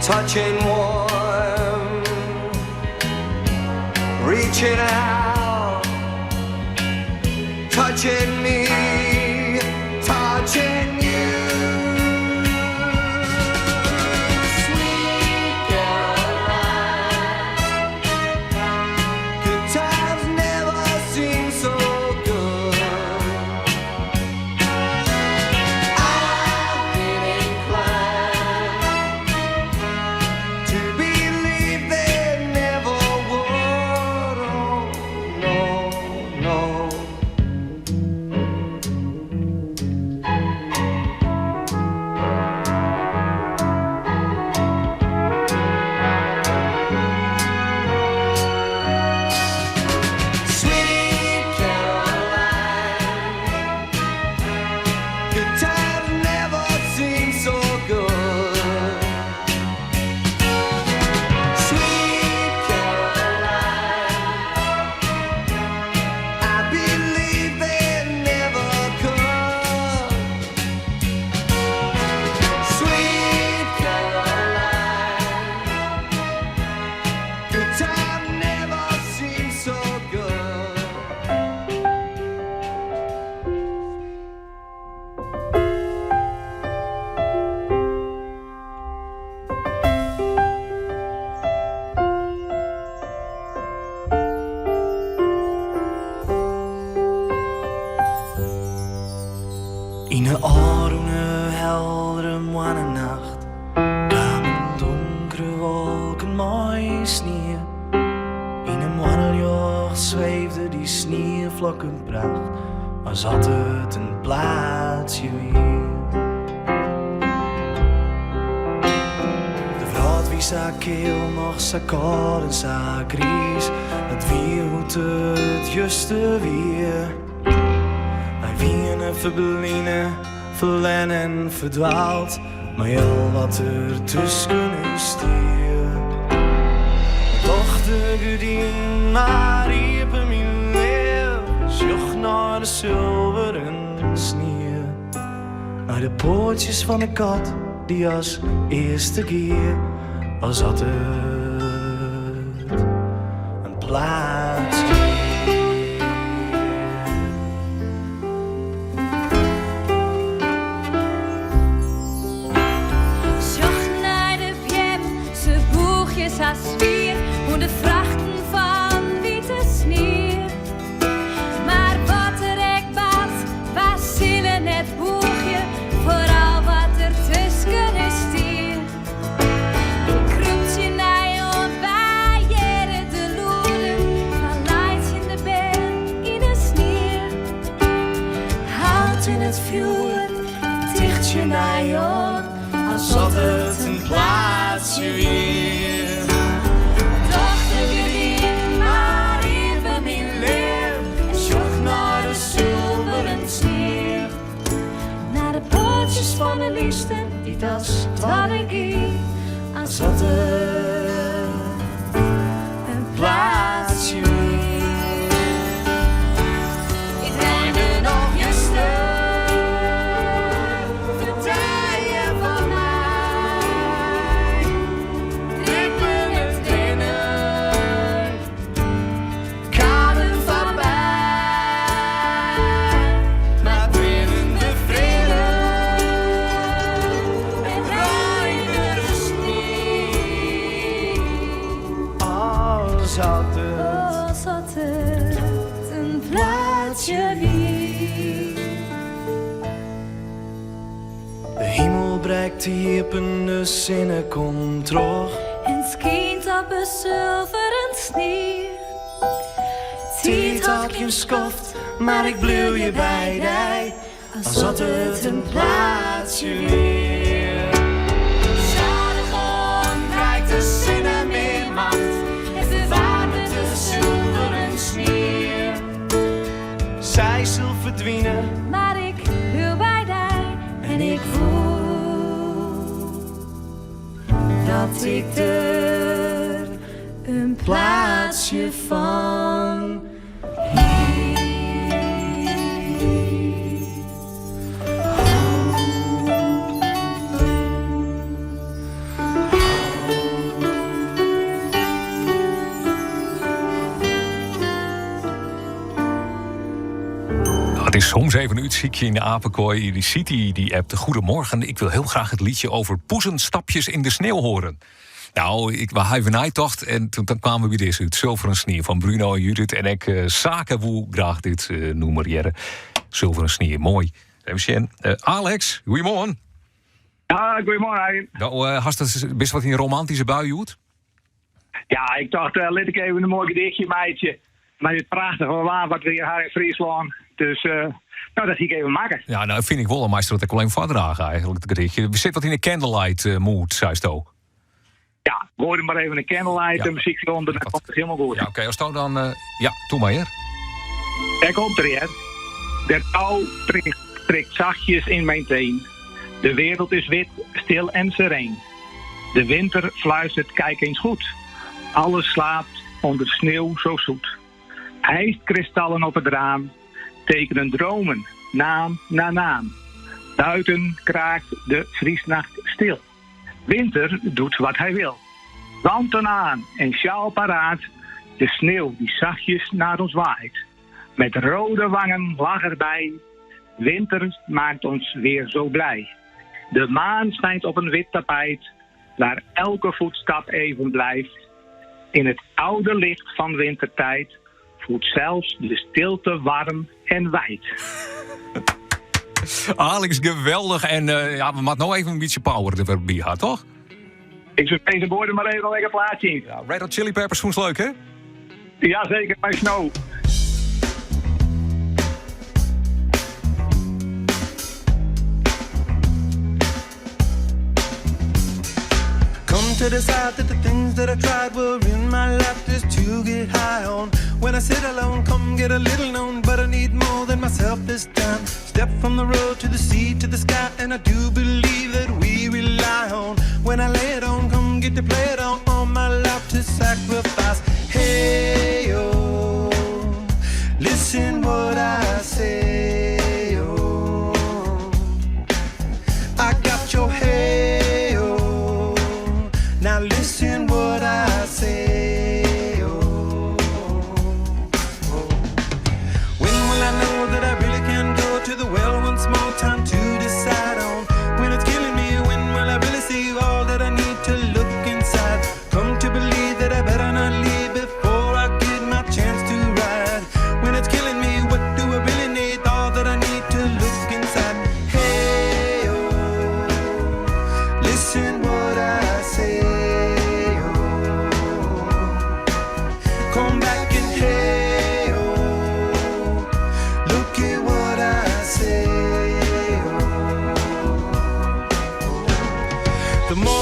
touching warm, reaching out, touching me, touching you. Sweet Caroline, good times never seem so good. I've been inclined to believe they never would. Oh, no, no. Sweet Caroline, good times never seem so good. Sweet Caroline, I believe they never could. Sweet Caroline, good time never seems so good. In 'e ôfrûne heldere moannenacht kamen donkere wolken mei snie. Yn 'e moanneljocht sweefde dy snieflokkenpracht, as at it in plaatsje wie. De wrâld wie sa kil, noch sa kâld en sa griis. Dat wie hoe't it juster wie. Wy wiene ferbline, ferlern en ferdwaald, mei al wat der tusken ús stie. Doch de gerdinen mar iepen, myn leaf, sjoch nei de sulveren snie. Nei de poatsjes fan de kat dy't as earste gie, as at it in plaatsje wie. sa swier ûnder frachten fan wite snie. Mar wat der ek bart, wy sille net bûgje foar al wat der tusken ús stie. Ik krûp tsjin dy oan, wy hearre de lûden fan laitsjende bern yn 'e snie. Hout yn it fjoer, ticht tsjin dy oan, as oft it in plaatsje wie. Doch de gerdinen mar iepen, myn leaf, en sjoch nei de sulveren snie. Nei de poatsjes fan de lister dy't as twadde gie, as oft it in plaatsje wie. It reinde noch juster, fertel je fan my. Drippen en triennen kamen foarby, mar binnen de frede it reinde de snie. As oft it. As oft it in plaatsje wie. De himel brekt iepen, de sinne komt troch. En skynt op 'e sulveren snie. Tiid hat gjin skoft, mar ik bliuw hjir by dy. As oft it in plaatsje wie. Stadichoan krijt de sinne mear macht en ferwaarmet de sulveren snie. Sy sil ferdwine. Mar ik bliuw by dy en ik foel dat ik der in plaatsje fan hie. Het is soms even útsykje yn de apenkoai. Die City die appt. Goedemorgen, ik wil heel graag het liedje over poezenstapjes in de sneeuw horen. Nou, ik wa even neitocht en toen dan kwamen we by dizze út. Sulveren Snie fan Bruno en Judith. En ek uh, Sake woe graach dit uh, nûmer hearre. Sulveren Snie, moai. Even sjen. Uh, Alex, goeiemoarn. Ja, goeiemoarn. Arjen. Nou, uh, hast it, bist wat yn in romantyske bui hjoed? Ja, ik tocht, uh, lit ik even in moai gedichtje meitsje. Mei it prachtige waar wat we hjir ha yn Fryslân. Dus uh, nou, dat hie ik even makke. Ja, nou fyn ik wol, meist dat ek wol even foardrage eigentlik, it gedichtje. We sitte wat yn de candlelight uh, mood, seisto. Ja, goai der mar even in candlelight ja. muzykje ûnder, dan komt it hielendal goed. Ja, oké, asto dan... Uh, ja, doe mar hear. Dêr komt er, hear. De kou prikt, prikt zachtjes in mijn teen. De wereld is wit, stil en sereen. De winter fluistert, kijk eens goed. Alles slaapt onder sneeuw zo zoet. IJskristallen op het raam tekenen dromen, naam na naam. Buiten kraakt de vriesnacht stil. Winter doet wat hij wil. Wanten aan en sjaal paraat. De sneeuw die zachtjes naar ons waait. Met rode wangen lach erbij. Winter maakt ons weer zo blij. De maan schijnt op een wit tapijt, waar elke voetstap even blijft. In het oude licht van wintertijd voelt zelfs de stilte warm en wijd. Alex, geweldich. En uh, ja, we moatte no even in bytsje power derby ha, toch? Ik soe sizze, goai der mar even in lekker plaatsje yn. Ja, Red Hot Chili Peppers fûnst leuk, hè? Jazeker, mei Snow. Come to decide that the things that I tried were in my life just to get high on. When I sit alone, come get a little known, but I need more than myself this time. Step from the road to the sea to the sky, and I do believe that we rely on. When I lay it on, come get to play it on, all my life to sacrifice. Hey, oh, listen what I say, oh. I got your hey, oh. Now listen what I say, oh. When will I know that I really can go to the well once more time to decide on when it's killing me? When will I really see all that I need to look inside? Come to believe.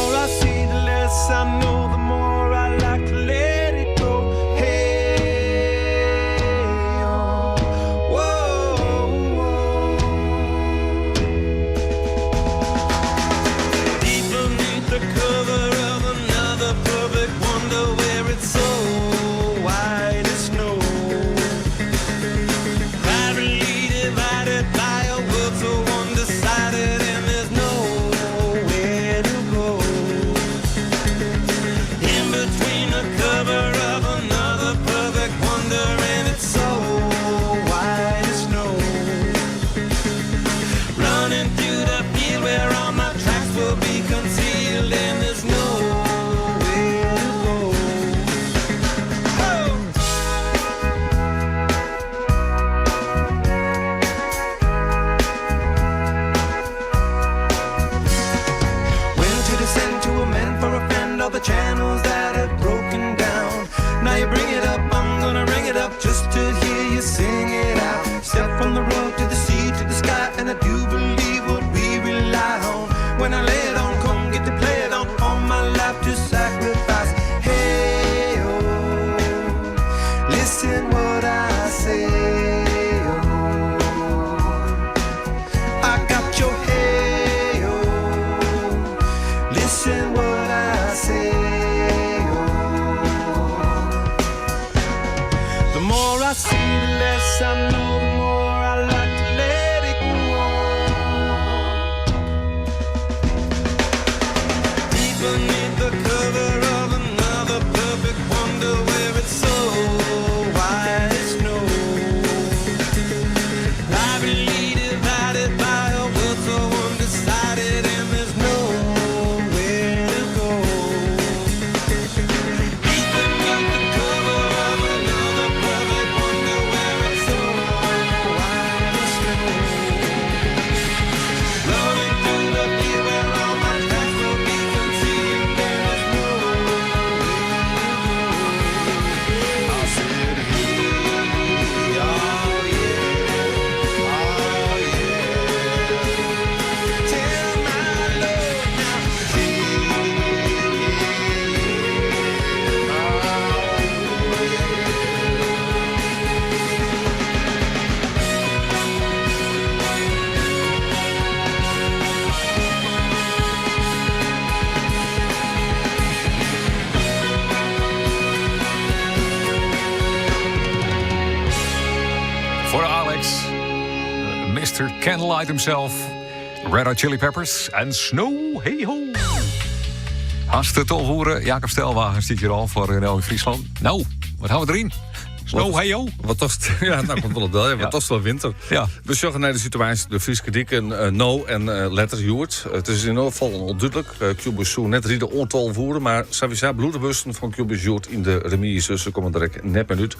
more I see, the less I know, the more I like to let it go. Hey, oh, whoa, whoa. Deep beneath the cover of another perfect wonder where it's so white as snow. Privately divided by a world so undecided, and there's nowhere to go. In between the cover of another perfect wonder, and it's so white as snow. Running through the field where all my tracks will be concealed, and there's nowhere to go. Oh! When to descend to amend for a friend all the channels that have broken down. Now you bring it up, I'm gonna ring it up just to hear you sing it out. Step from the road to the sea to the sky, and I do believe what we rely on. When I lay it on, come get to play it on, all my life to sacrifice. Hey, oh, listen what I say. Oh, I got your hey, oh. Listen what I say. Oh. The more I see, the less I know, the more I like to let it go. Deep beneath the cover of another perfect wonder where it's so white as snow. Privately divided by a world so undecided, and there's nowhere to go. Deep beneath the cover of another perfect wonder where it's so white as snow. Running through the field where all my tracks will be concealed, there's nowhere to go. I said, hey, oh yeah, oh yeah. Tell my love now, hey, Voor Alex, Mr. Candlelight himself, Red Hot Chili Peppers en Snow Hey Ho. Hartstikke tof horen. Jacob Stelwagen zit hier al voor NL in Friesland. Nou, wat hebben we erin? Snow Hey Ho. Wat toch, ja, nou komt wel op wel. Ja, wat toch wel winter. Ja. We zorgen naar de situatie de Frieske Dieken, no en letter Joert. Het is in ieder geval onduidelijk. Cubus Soe net rieden ontal voeren, maar sowieso bloedenbussen van Cubus Joert in de remise. Ze komen direct net minuut.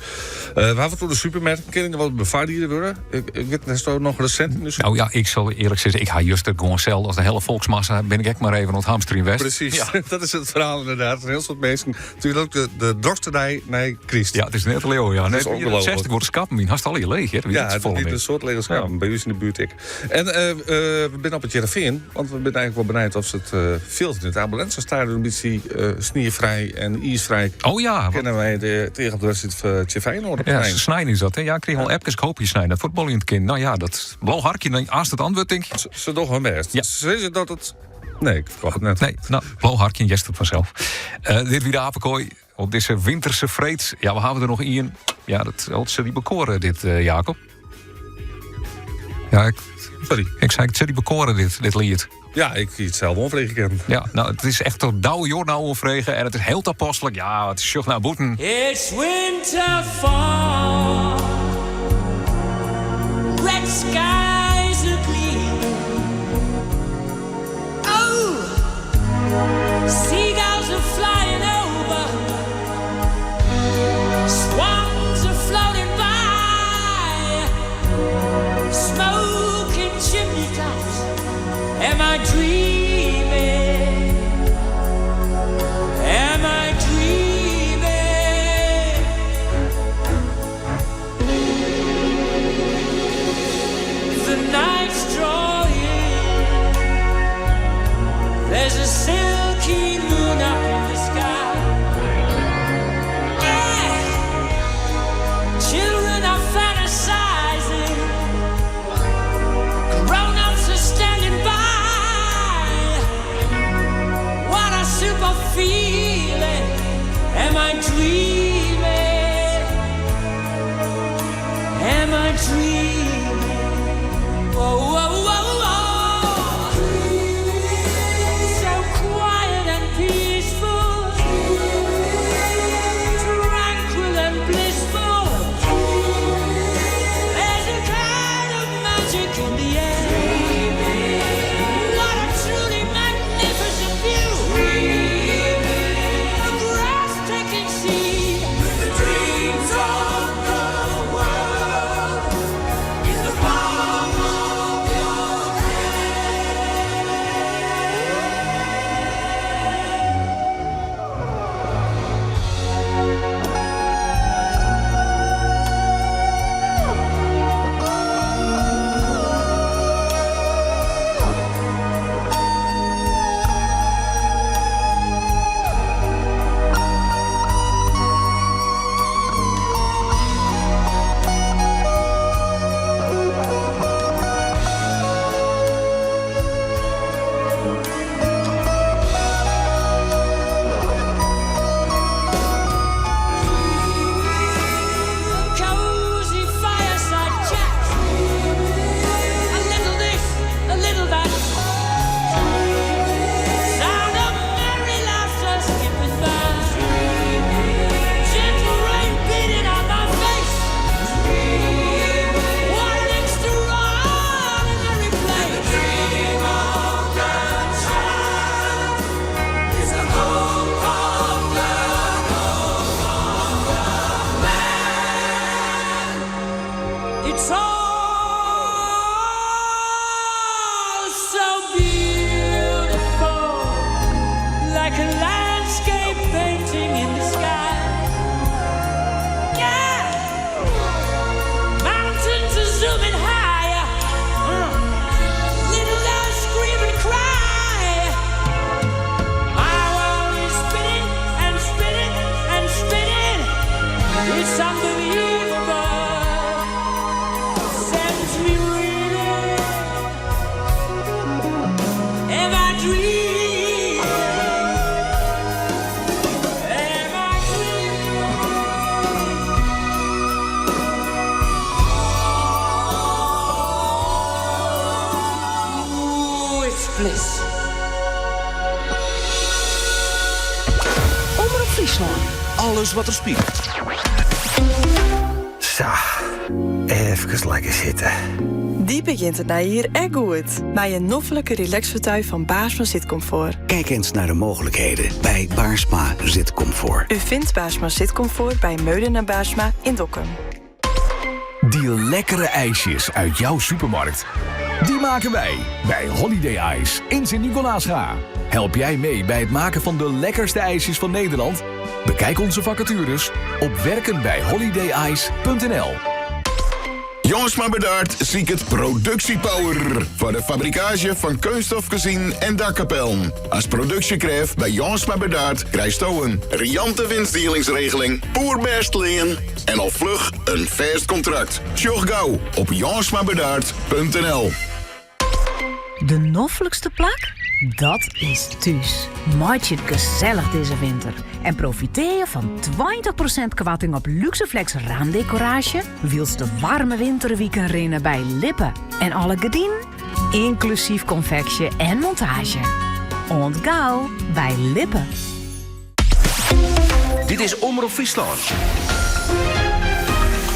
We hebben door de supermarkt. Ken je wat bevaardieren worden? Ik weet het is nog recent in de Nou ja, ik zal eerlijk zeggen, ik ga juist het gewoon zelf als de hele volksmassa ben ik echt maar even aan het hamsteren in West. Precies, Ja. dat is het verhaal inderdaad. Een heel soort mensen. Natuurlijk ook de dorsterij naar Christ. Ja, het is net Leo, ja. Dat Nee, is ongelooflijk. 60 wordt skappen, mijn hast al je leeg, hè. Dat Ja, is het vol is niet mee. een soort lege schapen. Bij u is in de buurt ik. En we zijn op het Jereveen, want we zijn eigenlijk wel benieuwd of ze het veel in het ambulance een beetje sniervrij en ijsvrij. Oh ja. Kennen wij de, tegen de wedstrijd van Tjefijn op Ja, snijden is dat, hè? Ja, ik kreeg al appjes, ik hoop je snijden. Dat voetbal in het kind. Nou ja, dat blauw harkje, dan aast het antwoord, denk ik. Ze doen hun best. Ja. Ze zeggen dat het... Nee, ik verwacht het net. Nee, nou, blauw harkje en jest het vanzelf. Dit weer de apenkooi op deze winterse vreed. Ja, we hebben er nog één. Ja, dat dat ze die bekoren, dit, Jacob. Ja, ik, Sorry. Ik zei, het zit die bekoren, dit lied. Ja, ik zie het zelf onvregen kennen. Ja, nou, het is echt tot douwe joor nou onvregen. En het is heel tapostelijk. Ja, het is sjoch naar boeten. It's winter fall. Red skies are gleaming. Oh, seagulls are flying over. Swans are floating by. Smoking chimney tops. Am I dreaming? Am I dreaming? The night's drawing. There's a silky feeling. Am I dreaming? Am I dreaming? Whoa, whoa, whoa, whoa. So quiet and peaceful, tranquil and blissful. There's a kind of magic in the air. What a truly magnificent view. A breathtaking scene. The dreams of the world in the palm of your Cozy fireside chat. A little this, a little that. Sound of merry laughter skipping by. Gentle rain beating on my face. What an extraordinary place. The dream of the child is the hope of the hope of the man. It's all so beautiful, like a landscape painting in the sky. Yeah, mountains are zooming higher. Little doves scream and cry. My world is spinning and spinning and spinning. It's unbelievable. Sends me reeling. Am I dreaming? Am I dreaming? Ooh, it's bliss. Omrop Fryslân. Alles wat der spilet. Sa, efkes lekker sitte. Dy begjint it nije jier ek goed. Mei in noflike relaxfauteuil fan Baarsma Zitcomfort. Kijk eens naar de mogelijkheden bij Baarsma Zitcomfort. U vindt Baarsma Zitcomfort bij Meulen Baarsma in Dokkum. Die lekkere ijsjes uit jouw supermarkt. Die maken wij bij Holiday Ice in Sint-Nicolaasga. Help jij mee bij het maken van de lekkerste ijsjes van Nederland? Bekijk onze vacatures op werkenbijholidayice.nl Jongsma Bedaard ziek het productiepower. Voor de fabrikage van kunststofkezien en dakkapellen. Als productiekref bij Jongsma Bedaard krijgt een riante winstdelingsregeling, poerbest leen en al vlug een vast contract. Sjoch gauw op jongsmabedaard.nl De noflikste plak? Dat is thuis. Maak je het gezellig deze winter. En profiteer je van 20% korting op Luxeflex raamdecoratie... wiels de warme winterwieken rennen bij Lippe. En alle gedienen, inclusief confectie en montage. Ontgauw bij Lippe. Dit is Omrop Fryslân.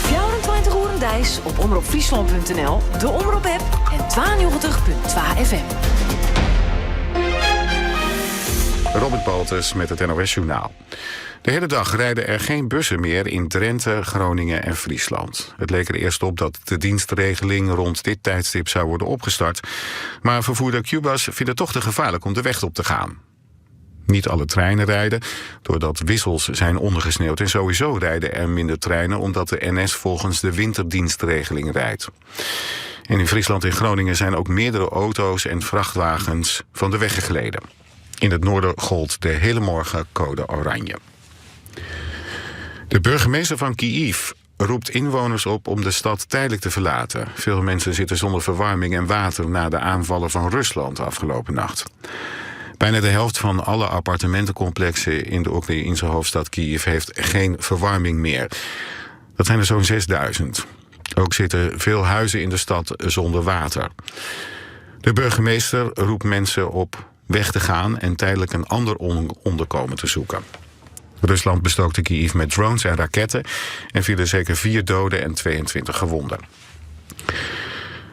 24 oeren deis op omropfriesland.nl, de Omrop app en 92.2 FM. Robert Baltus met het NOS Journaal. De hele dag rijden er geen bussen meer in Drenthe, Groningen en Friesland. Het leek er eerst op dat de dienstregeling rond dit tijdstip zou worden opgestart. Maar vervoerder Qbuzz vindt het toch te gevaarlijk om de weg op te gaan. Niet alle treinen rijden, doordat wissels zijn ondergesneeuwd. En sowieso rijden er minder treinen omdat de NS volgens de winterdienstregeling rijdt. En in Friesland en Groningen zijn ook meerdere auto's en vrachtwagens van de weg gegleden. In het noorden gold de hele morgen code oranje. De burgemeester van Kiev roept inwoners op om de stad tijdelijk te verlaten. Veel mensen zitten zonder verwarming en water na de aanvallen van Rusland afgelopen nacht. Bijna de helft van alle appartementencomplexen in de Oekraïense hoofdstad Kiev heeft geen verwarming meer. Dat zijn er zo'n 6000. Ook zitten veel huizen in de stad zonder water. De burgemeester roept mensen op weg te gaan en tijdelijk een ander onderkomen te zoeken. Rusland bestookte Kiev met drones en raketten en vielen zeker vier doden en 22 gewonden.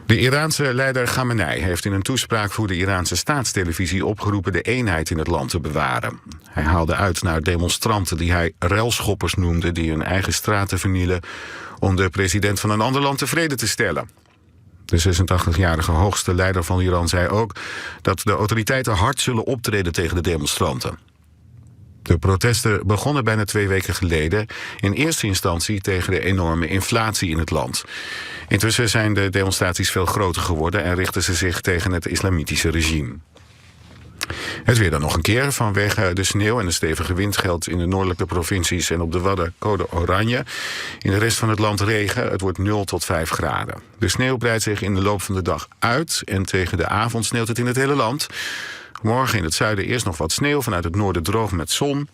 De Iraanse leider Khamenei heeft in een toespraak voor de Iraanse staatstelevisie opgeroepen de eenheid in het land te bewaren. Hij haalde uit naar demonstranten die hij relschoppers noemde die hun eigen straten vernielen om de president van een ander land tevreden te stellen. De 86-jarige hoogste leider van Iran zei ook dat de autoriteiten hard zullen optreden tegen de demonstranten. De protesten begonnen bijna twee weken geleden in eerste instantie tegen de enorme inflatie in het land. Intussen zijn de demonstraties veel groter geworden en richten ze zich tegen het islamitische regime. Het weer dan nog een keer. Vanwege de sneeuw en de stevige wind geldt in de noordelijke provincies en op de Wadden code oranje. In de rest van het land regen. Het wordt 0 tot 5 graden. De sneeuw breidt zich in de loop van de dag uit en tegen de avond sneeuwt het in het hele land. Morgen in het zuiden eerst nog wat sneeuw, vanuit het noorden droog met zon.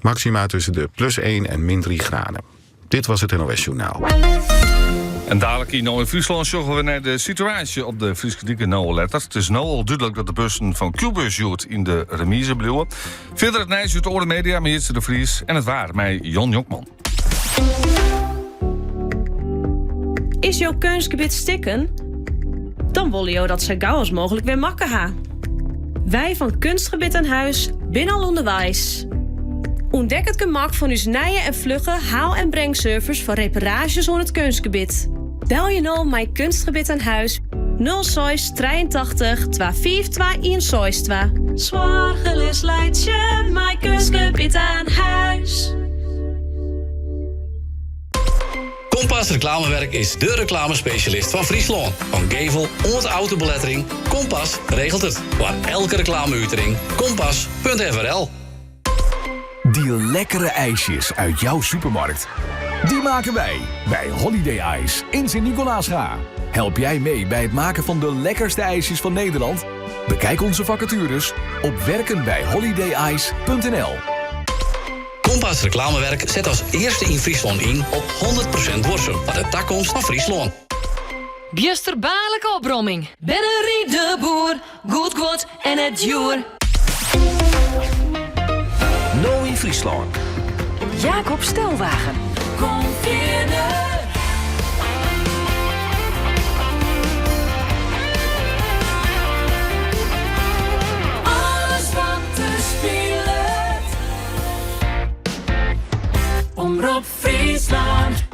Maxima tussen de plus 1 en min 3 graden. Dit was het NOS Journaal. En dadelijk in in Friesland zorgen we naar de situatie op de Frieske Dieke Noe Letter. Het is nu al duidelijk dat de bussen van Qbus Joet in de remise blijven. Verder het nieuws uit de Oren Media, met de Vries en het waar, mij Jan Jokman. Is jouw kunstgebied stikken? Dan willen jou dat ze gauw als mogelijk weer makken ha. Wij van Kunstgebied aan Huis bin al onderwijs. Ontdek het gemak van uw nije en vlugge haal- en brengservice voor reparages onder het kunstgebied. Bel je nou mijn Kunstgebied aan Huis 06 83 252 162. Zwargelis leidt je mijn kunstgebied aan huis. Kompas Reclamewerk is de reclamespecialist van Friesland. Van gevel ont autobelettering. Kompas regelt het. Waar elke reclameuitering. Kompas.frl Die lekkere ijsjes uit jouw supermarkt. Die maken wij bij Holiday Ice in Sint-Nicolaasga. Help jij mee bij het maken van de lekkerste ijsjes van Nederland? Bekijk onze vacatures op werkenbijholidayice.nl Kompas Reclamewerk zet als eerste in Friesland in op 100% worsen. Voor de toekomst van Friesland. Bjusterbaarlijke opbromming. Bennerie de Boer, goed goed en het joer. No in Friesland. Jacob Stelwagen. Kom verder. Alles wat er speelt. Omroep Friesland.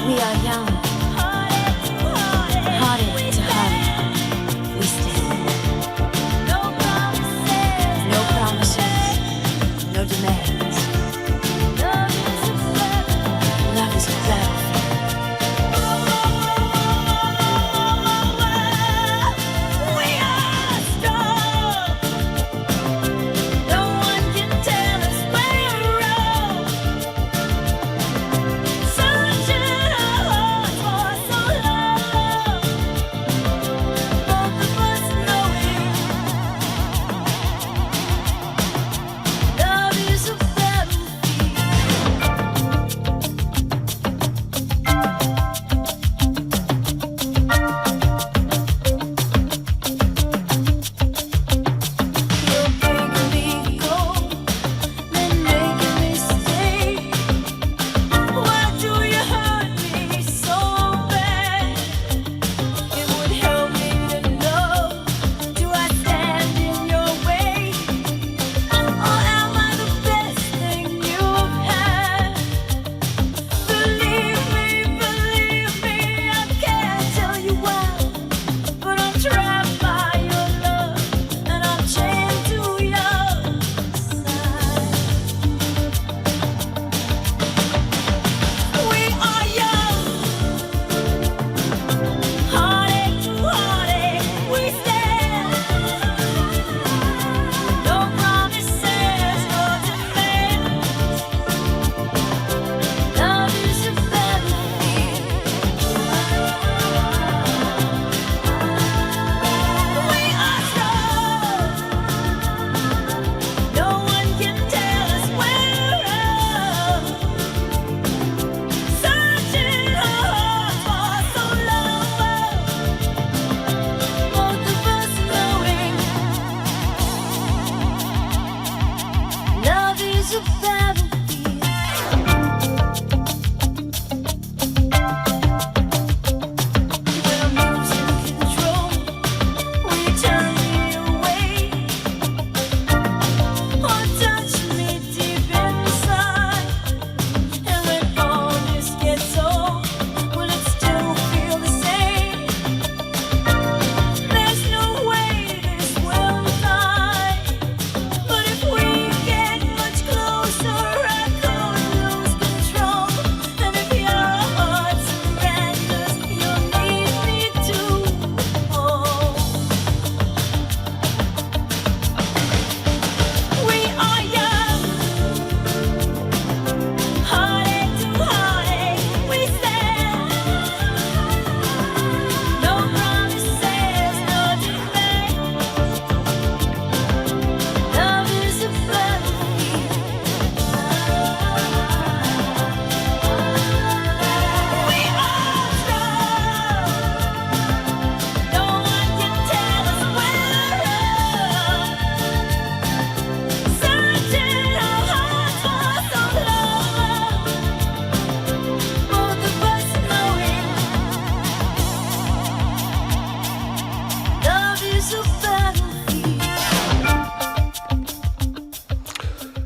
We are young. Heartache to heartache, we stand. No promises, no demands. Love is a battlefield. We are strong. No one can tell us we're wrong. Searching our hearts,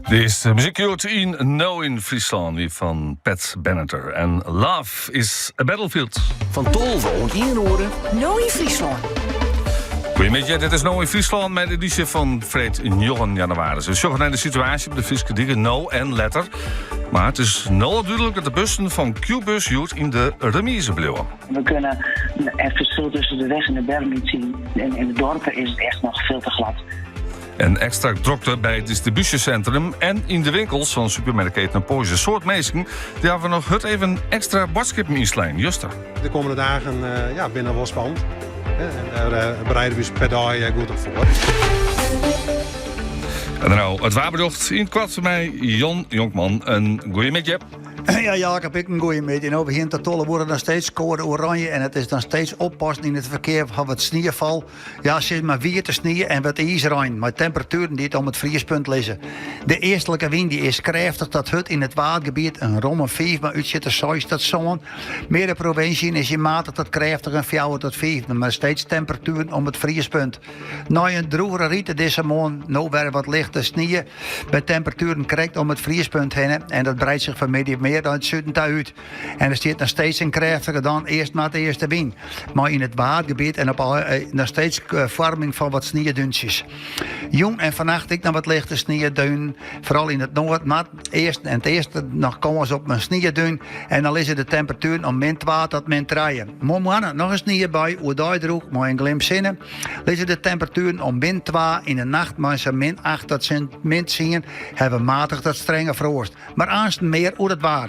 De earste muzyk hjoed yn No yn Fryslân wie fan Pat Benatar en Love is a Battlefield. Fan 12 oant 1 oere. No yn Fryslân. Goeiemiddei, dit is No yn Fryslân mei de edysje fan freed 9 jannewaris. We sjogge nei de situaasje op de Fryske diken no en letter. Mar it is no al dúdlik dat de bussen fan Qbuzz hjoed yn de remise bliuwe. We kunnen het verschil tussen de weg en de berm niet zien. En in de dorpen is het echt nog veel te glad. En ekstra drokte by it distribúsjesintrum en yn de winkels fan supermerkketen Poiesz. In soad minsken dy hawwe noch hurd even ekstra boadskippen ynslein. Juster. De komende dagen ja, binne wol spannend. En dêr bereide we ús per dei goed op foar. En no it waarberjocht yn it koart mei Jan Jonkman. In goeiemiddei. Ja, Jacob, ek in goeiemiddei. No begjint de 12 oere noch steeds koade oranje en it is noch steeds oppassen yn it ferkear fan wat sniefal. Ja, sis mar wiete snie en wat iisrein, mei temperatueren dy't om it friespunt lizze. De eastlike wyn dy is krêftich tot hurd yn it Waadgebiet, in romme 5 mei útsjitter 6 tot 7. Mear de provinsje yn is hy matich tot krêftich in 4 tot 5, mar steeds temperatueren om it friespunt. Nei in drûgere rite dizze moarn no wer wat lichte snie, by temperatueren krekt om it friespunt hinne en dat breidt sich fanmiddei mear nei it suden ta út. En der stiet noch steeds in krêftige dan earst noardeaste wyn. Mei yn it Waadgebiet en op noch steeds foarming fan wat sniedúntsjes. Jûn en fannacht ek noch wat lichte sniedunen. Foaral yn it noard, noardeasten en it easten noch kâns op in sniedún. En dan lizze de temperatueren om min 2 tot min 3. Moarn noch in sniebui, oerdei drûch mei in glimp sinne. Lizze de temperatueren om min 2 yn de nacht mei sa'n min 8 tot min 10 hawwe we matich tot strenge froast. Mar aansten mear oer it waar.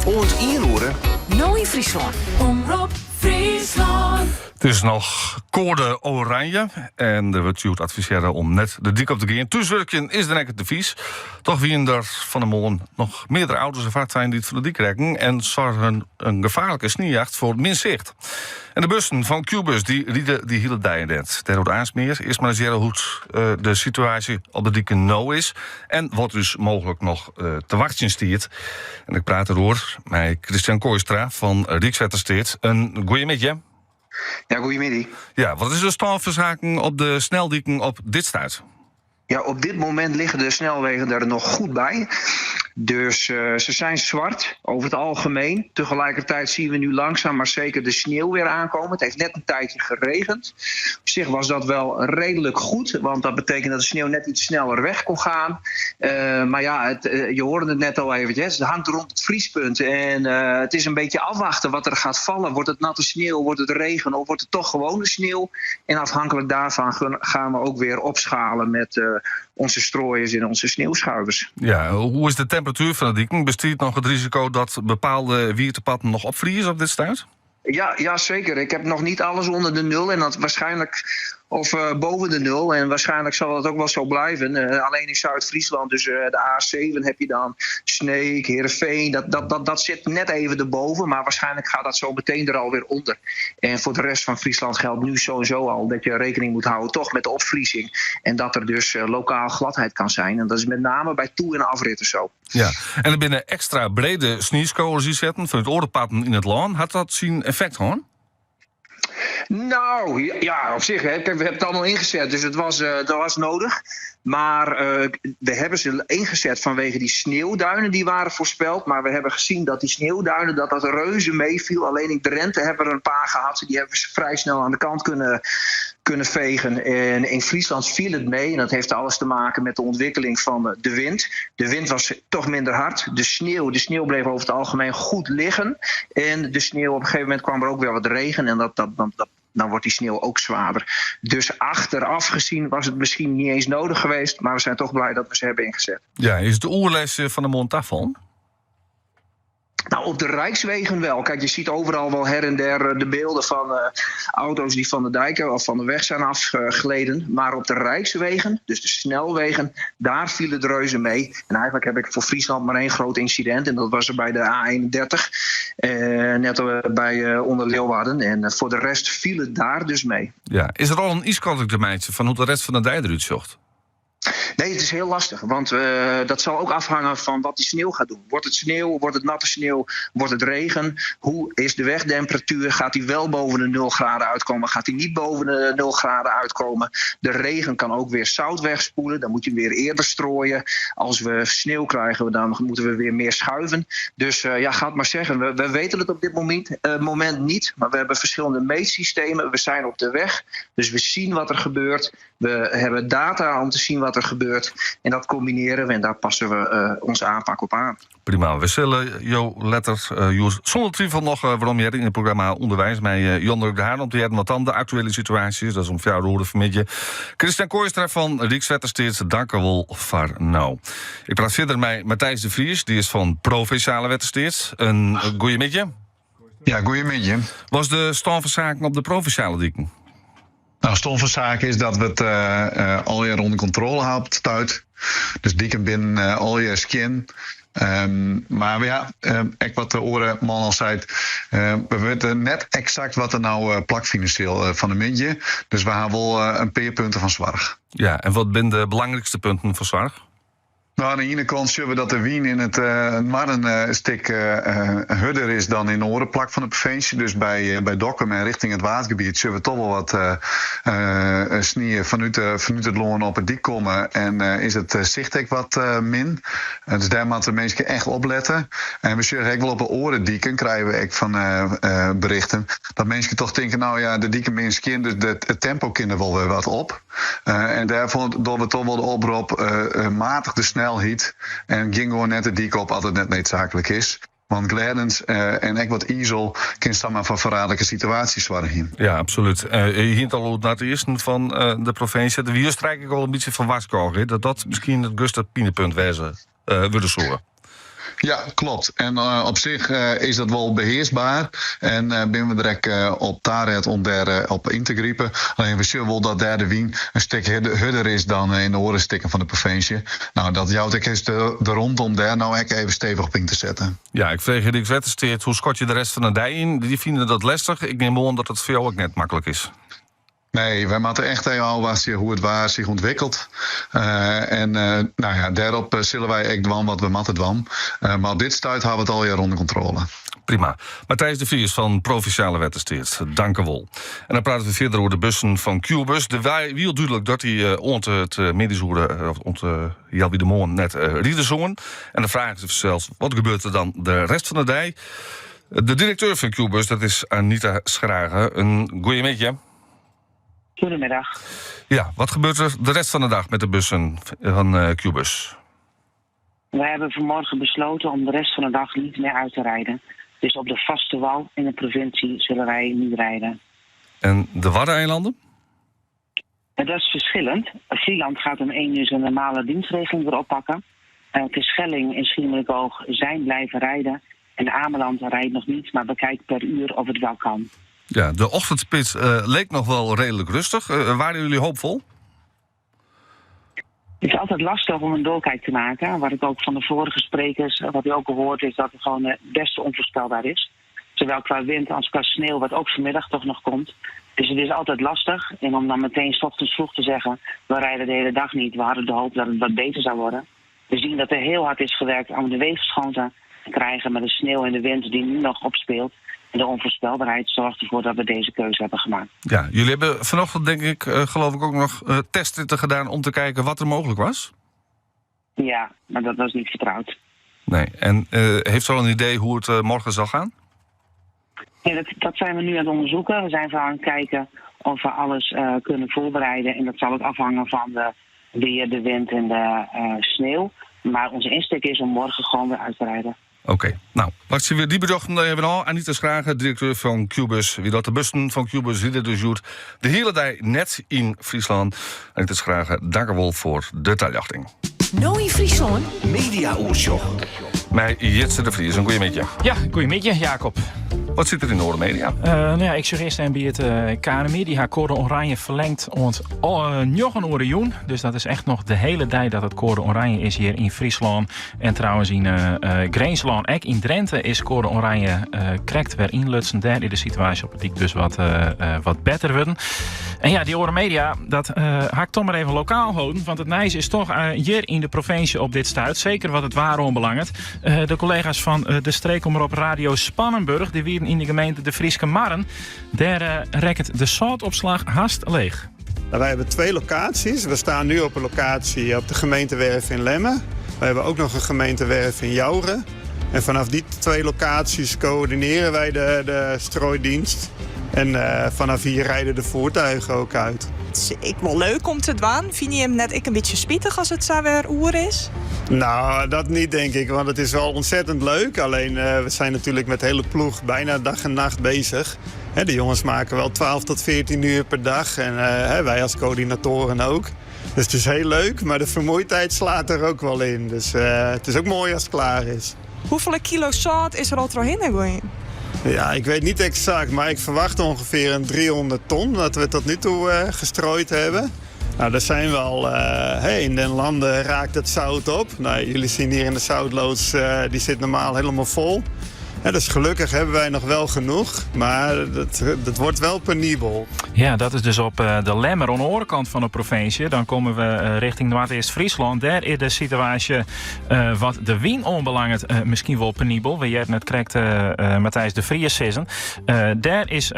Oant ien oere. No yn Fryslân. Omrop Fryslân. It is noch koade oranje en der wurdt hjoed advisearre om net de dyk op te gean. Thúswurkjen is dan ek it advys. Toch wiene der fan 'e moarn noch meardere auto's en frachtweinen dy't fan de dyk rekken en soargen in gefaarlike sniejacht foar min sicht. En de bussen fan Qbuzz dy ride dy hiele dei net. Dêroer aanst mear. Earst mar ris hearre hoe't de situaasje op de diken no is. En wat ús mooglik noch te wachtsjen stiet. En ik praat deroer mei Christian Kooistra fan Rykswettersteat. In goeiemiddei. Ja, goeiemiddei. Ja, wat is de stân fan saken op de sneldiken op dit stuit? Ja, op dit moment liggen de snelwegen er nog goed bij. Dus uh, ze zijn zwart over het algemeen. Tegelijkertijd zien we nu langzaam maar zeker de sneeuw weer aankomen. Het heeft net een tijdje geregend. Op zich was dat wel redelijk goed, want dat betekent dat de sneeuw net iets sneller weg kon gaan. Uh, maar ja, het, uh, je hoorde het net al eventjes. Het hangt rond het vriespunt. En uh, het is een beetje afwachten wat er gaat vallen. Wordt het natte sneeuw, wordt het regen of wordt het toch gewone sneeuw? En afhankelijk daarvan gaan we ook weer opschalen met onze strooiers en onze sneeuwschuivers. Ja, hoe is de temperatuur fan de diken? Bestiet noch it risiko dat bepaalde wiertepaden noch opfrieze op dit stuit? Ja, ja, zeker. Ik heb nog niet alles onder de nul. En dat waarschijnlijk, of uh, boven de nul. En waarschijnlijk zal dat ook wel zo blijven. Uh, alleen in Zuid-Friesland, dus uh, de A7 heb je dan Sneek, Heerenveen. Dat, dat, dat, dat zit net even erboven. Maar waarschijnlijk gaat dat zo meteen er alweer onder. En voor de rest van Friesland geldt nu sowieso al dat je rekening moet houden toch met de opvriezing. En dat er dus lokaal gladheid kan zijn. En dat is met name bij toe- en afritten zo. Ja, en der binne ekstra brede snieskowers ynsetten fanút oare parten yn it lân. Hat dat syn effekt hân? Nou, ja, op zich. Hè. Kijk, we hebben het allemaal ingezet, dus het was, uh, dat was nodig. Maar uh, we hebben ze ingezet vanwege die sneeuwduinen die waren voorspeld. Maar we hebben gezien dat die sneeuwduinen dat dat reuze meeviel. Alleen in Drenthe hebben we er een paar gehad. Die hebben we vrij snel aan de kant kunnen, kunnen vegen. En in Friesland viel het mee. En dat heeft alles te maken met de ontwikkeling van de wind. De wind was toch minder hard. De sneeuw, de sneeuw bleef over het algemeen goed liggen. En de sneeuw, op een gegeven moment kwam er ook weer wat regen. En dat, dat, dat, dat dan wordt die sneeuw ook zwaarder. Dus achteraf gezien was het misschien niet eens nodig geweest. Maar we zijn toch blij dat we ze hebben ingezet. Ja, is de oerlêst fan de moarn tafallen? Nou, op de Rijkswegen wel. Kijk, je ziet overal wel her en der eh, de beelden van uh, auto's die van de dijken of van de weg zijn afgegleden. Maar op de Rijkswegen, dus de snelwegen, daar viel het reuze mee. En eigenlijk heb ik voor Friesland maar één groot incident. En dat was er bij de A31, eh, net bij onder Leeuwarden. En voor de rest viel het daar dus mee. Ja, is er al in ynskatting te meitsjen fan hoe't de rest fan de dei derút sjocht? Nee, het is heel lastig. Want eh, dat zal ook afhangen van wat die sneeuw gaat doen. Wordt het sneeuw, wordt het natte sneeuw, wordt het regen? Hoe is de wegtemperatuur? Gaat die wel boven de 0 graden uitkomen? Gaat die niet boven de 0 graden uitkomen? De regen kan ook weer zout wegspoelen. Dan moet je weer eerder strooien. Als we sneeuw krijgen, dan moeten we weer meer schuiven. Dus eh, ja, ga het maar zeggen. We, we weten het op dit moment, eh, moment niet. Maar we hebben verschillende meetsystemen. We zijn op de weg. Dus we zien wat er gebeurt. We hebben data om te zien wat er gebeurt. En dat combineren we en daar passen we eh, onze aanpak op aan. Prima. We zullen Jo letter, uh, Joers, zonder twijfel nog uh, waarom jij in het programma Onderwijs met uh, Jan de Haan om te hebben wat dan de actuele situatie is. Dat is om 4 uur vanmiddag. Christian Kooistra van Rijkswettersteert, dank u wel voor nou. Ik praat verder met Matthijs de Vries, die is van Provinciale Wettersteert. Een goeiemiddag. Ja, goeiemiddag. Was de stand van zaken op de provinciale dieken? Nou, stom van zaken is dat we het uh, al onder controle houden stuit. Dus dieken binnen uh, al je skin. Um, maar ja, um, ik wat de oren man al zei, uh, we weten net exact wat er nou uh, plak financieel uh, van de muntje. Dus we hebben wel een paar punten van zorg. Ja, en wat zijn de belangrijkste punten van zorg? Nou, aan de ene kant zullen we dat de wien in het uh, maar een uh, stuk uh, hudder is dan in de orenplak van de provincie. Dus bij, bij Dokkum en richting het watergebied zullen we toch wel wat uh, sneeuw vanuit, vanuit het loon op het dik komen. En is het zicht ook wat min. dus daar moeten de mensen echt opletten. En we zullen ook wel op de oren dieken, krijgen we ook van berichten. Dat mensen toch denken, nou ja, de dieken min skin, dus het tempo kan er wel weer wat op. en daarvoor doen we toch wel de oproep matig de snelheid. En ging gewoon net de dik op als het net noodzakelijk is. Want Gladens uh, en ook wat Izel kan samen van verraderlijke situaties zorgen. Ja, absoluut. Uh, je hint al naar het eerste van uh, de provincie. De wie strijk ik al een beetje van waarschuwen, dat dat misschien het guste pinepunt wezen uh, willen zorgen. Ja, klopt. En uh, op zich uh, is dat wel beheersbaar. En uh, ben we direct op taret om daar op in te griepen. Alleen we zullen wel dat derde wien een stuk hudder is dan in de oren van de provincie. Nou, dat jouwt ik eens de, de rond om daar nou echt even stevig op in te zetten. Ja, ik vreeg Rick Wettersteert, hoe schot je de rest van de dij in? Die vinden dat lastig. Ik neem aan dat het voor jou ook net makkelijk is. Nee, wij moeten echt even afwachten hoe het waar zich ontwikkelt. Uh, en uh, nou ja, daarop zullen wij echt dwan wat we moeten dwan. Uh, maar op dit stuit hebben we het al jaar onder controle. Prima. Matthijs de Vries van Provinciale Wettersteert, dank u wel. En dan praten we verder over de bussen van Qbus. De wiel duidelijk dat die uh, ont het uh, middenzoeren, of ont uh, Jelby de Moon net uh, rieden zongen. En de vraag is zelfs, wat gebeurt er dan de rest van de dag? De directeur van Qbus, dat is Anita Schragen. Een goeiemiddag. Goedemiddag. Ja, wat gebeurt er de rest van de dag met de bussen van uh, Qbus? Wij hebben vanmorgen besloten om de rest van de dag niet meer uit te rijden. Dus op de vaste wal in de provincie zullen wij niet rijden. En de Waddeneilanden? En dat is verschillend. Vlieland gaat om 1 uur zijn normale dienstregeling weer oppakken. Uh, Terschelling en Schiermonnikoog zijn blijven rijden. En Ameland rijdt nog niet, maar bekijkt per uur of het wel kan. Ja, de ochtendspits uh, leek nog wel redelijk rustig. Uh, waren jullie hoopvol? Het is altijd lastig om een doorkijk te maken. Wat ik ook van de vorige sprekers, wat u ook gehoord is, dat het gewoon het beste onvoorspelbaar is. Zowel qua wind als qua sneeuw, wat ook vanmiddag toch nog komt. Dus het is altijd lastig. En om dan meteen 's ochtends vroeg te zeggen, we rijden de hele dag niet. We hadden de hoop dat het wat beter zou worden. We zien dat er heel hard is gewerkt om de wegen schoon te krijgen. Maar de sneeuw en de wind die nu nog opspeelt, en de onvoorspelbaarheid zorgt ervoor dat we deze keuze hebben gemaakt. Ja, jullie hebben vanochtend, denk ik, uh, geloof ik ook nog uh, testen gedaan om te kijken wat er mogelijk was? Ja, maar dat was niet vertrouwd. Nee, en uh, heeft u al een idee hoe het morgen zal gaan? Nee, dat, dat zijn we nu aan het onderzoeken. We zijn vooral aan het kijken of we alles kunnen voorbereiden. En dat zal ook afhangen van de weer, de wind en de sneeuw. Maar onze insteek is om morgen gewoon weer uit te rijden. Oké, okay. nou, wat zien we die berichten hebben al. Anita Schragen, directeur van Qbus. Wie dat de bussen van Qbus rieden dus joet. De hele dag net in Friesland. Anita Schragen, dank u wel voor de toelichting. No in Friesland. Media Oersjoch. Mij Jitse de Vries, een goeiemiddag. Ja, goeiemiddag Jacob. Wat sit der yn de oare media? Nou ja, ik sjoch earst even by it KNMI. Dy ha koade oranje ferlengd oant 9 oere jûn. Dus dat is echt noch de hiele dei dat it koade oranje is hjir yn Fryslân. En trouwens yn Grinslân, ek yn Drinte, is koade oranje krekt wer ynlutsen. Dêr is de situaasje op de dyk dus wat better wurden. En ja, dy oare media, dat ha ik toch mar even lokaal holden. Want it nijs is toch hjir yn de provinsje op dit stuit. Seker wat it waar oanbelanget. De kollega's fan de streekomrop Radio Spannenburg, dy wienen yn de gemeente De Fryske Marren. Dêr rekket de sâltopslach hast leech. Nou, wij hebben twee locaties. We staan nu op een locatie op de gemeentewerf in Lemmer. We hebben ook nog een gemeentewerf in Joure. En vanaf die twee locaties coördineren wij de strooidienst. En vanaf hier rijden de voertuigen ook uit. It is ek wol leuk om te dwaan. Fine jim it net ek in bytsje spitich as it sa wer oer is? Nou, dat niet denk ik, want het is wel ontzettend leuk. Alleen we zijn natuurlijk met de hele ploeg bijna dag en nacht bezig. De jongens maken wel 12 tot 14 uur per dag en wij als coördinatoren ook. Dus het is heel leuk, maar de vermoeidheid slaat er ook wel in. Dus het is ook mooi als het klaar is. Hoefolle kilo sâlt is der al trochhinne gien? Ja, ik weet niet exact, maar ik verwacht ongeveer een 300 ton dat we tot nu toe gestrooid hebben. Nou, daar zijn we al, hey, in den landen raakt het zout op. Nou, jullie zien hier in de zoutloods, die zit normaal helemaal vol. Ja, dus gelukkig hebben wij nog wel genoeg, maar dat wordt wel penibel. Ja, dat is dus op de Lemmer, oan de oare kant fan de provinsje. Dan komme we rjochting Noardeast-Fryslân. Dêr is de situaasje wat de wyn oanbelanget miskien wol penibel. We hearden it krekt Matthijs de Vries sizzen. Dêr is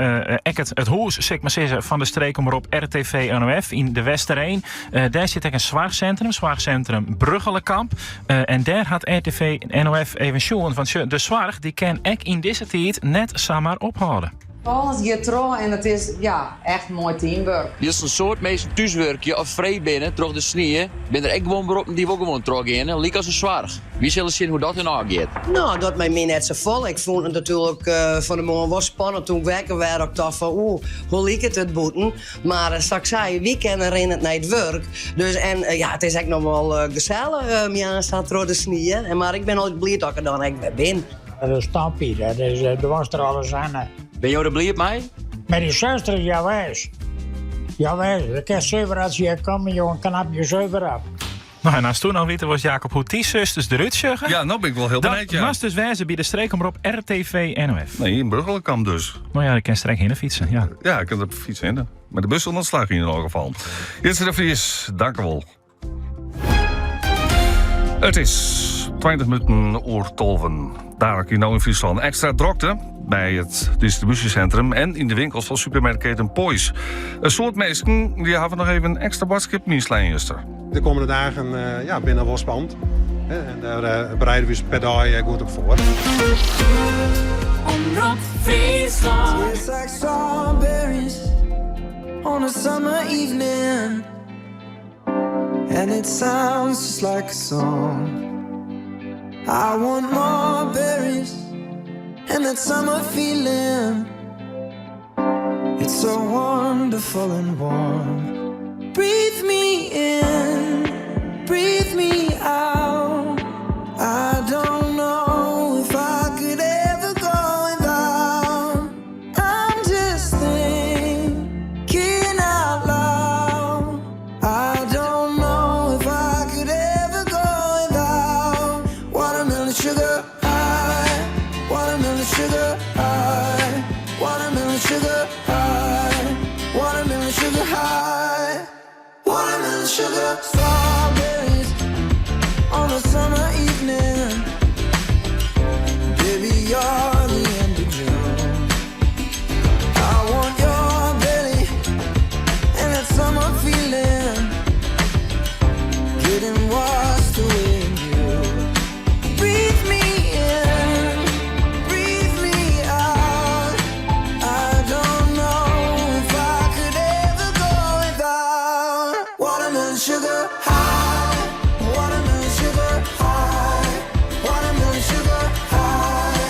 ek it hûs, sil ik mar sizze, fan de streekomrop RTV NOF yn De Westereen. Dêr sit ek in soarchsintrum, soarchsintrum Brugchelekamp. En dêr hat RTV NOF even sjoen, want de soarch dy kin ek yn dizze tiid net samar ophâlde. Alles giet troch en it is ja, echt moai teamwurk. Wylst in soad minsken thúswurkje of frij binne troch de snie, binne der ek guon beroppen dy't wol gewoan trochgeane, lykas de soarch. Wy sille sjen hoe't dat him ôfgiet. No, dat mei my net safolle. Ik fûn it natuerlik fan 'e moarn wol spannend toen ik wekker waard. Ik tocht fan oeh, hoe liket it bûten? Mar sa't ik sei, wy kinne rinnend nei it wurk. Dus en ja, it is ek noch wol gesellich moarns sa troch de snie. Mar ik bin altyd bliid dat ik der dan ek wer bin. Dat is toppie, dat is, do wolst der alles oan. Binne jo der bliid mei? Mei dy suster, jawis. Jawis, dan kinst suver as je komme, jo knap je suver op. No, en asto no witte wolst, Jacob, hoe't dy susters derút sjogge? Ja, no bin ik wol hiel benijd, ja. Dat moatst dus wêze by de streekomrop RTV NOF. Nee, yn Brugchelekamp dus. No ja, ik kin strek hinne fytsen, ja. Ja, ik kin der fytsen hinne. Mar de bus sil net slagje yn elk gefal. Jitse de Vries, dank u wol. It is 20 minuten oer tolven. Dalik hjir no yn Fryslân ekstra drokte by it distribúsjesintrum en yn de winkels fan supermerkketen Poiesz. In soad minsken dy hawwe noch even ekstra boadskippen ynslein juster. De kommende dagen ja, binne wol spannend. En dêr bereide we ús per dei goed op foar. Omrop Fryslân. Tastes like strawberries on a summer evening. And it sounds just like a song. I want more berries and that summer feeling. It's so wonderful and warm. Breathe me in, breathe me out. I don't know if I could ever go without. I'm just thinking out loud. I don't know if I could ever go without watermelon sugar high, watermelon sugar high, watermelon sugar high, watermelon sugar high, watermelon sugar strawberries on a summer evening. Baby, you're the end of June. I want your belly and that summer feeling, getting washed away in you. Breathe me in, breathe me out. I don't know if I could ever go without watermelon sugar high, watermelon sugar high, watermelon sugar high,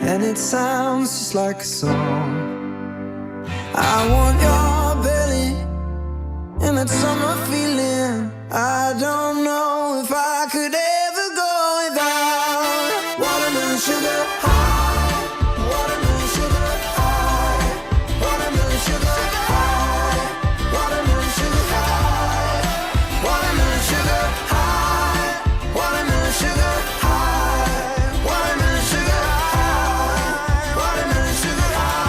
And it sounds just like a song. I want your belly and that summer feeling. I don't know if I could ever go without watermelon sugar high. Watermelon sugar high. Watermelon sugar high. Watermelon sugar high. Watermelon sugar high. Watermelon sugar high. Watermelon sugar high. Watermelon sugar high.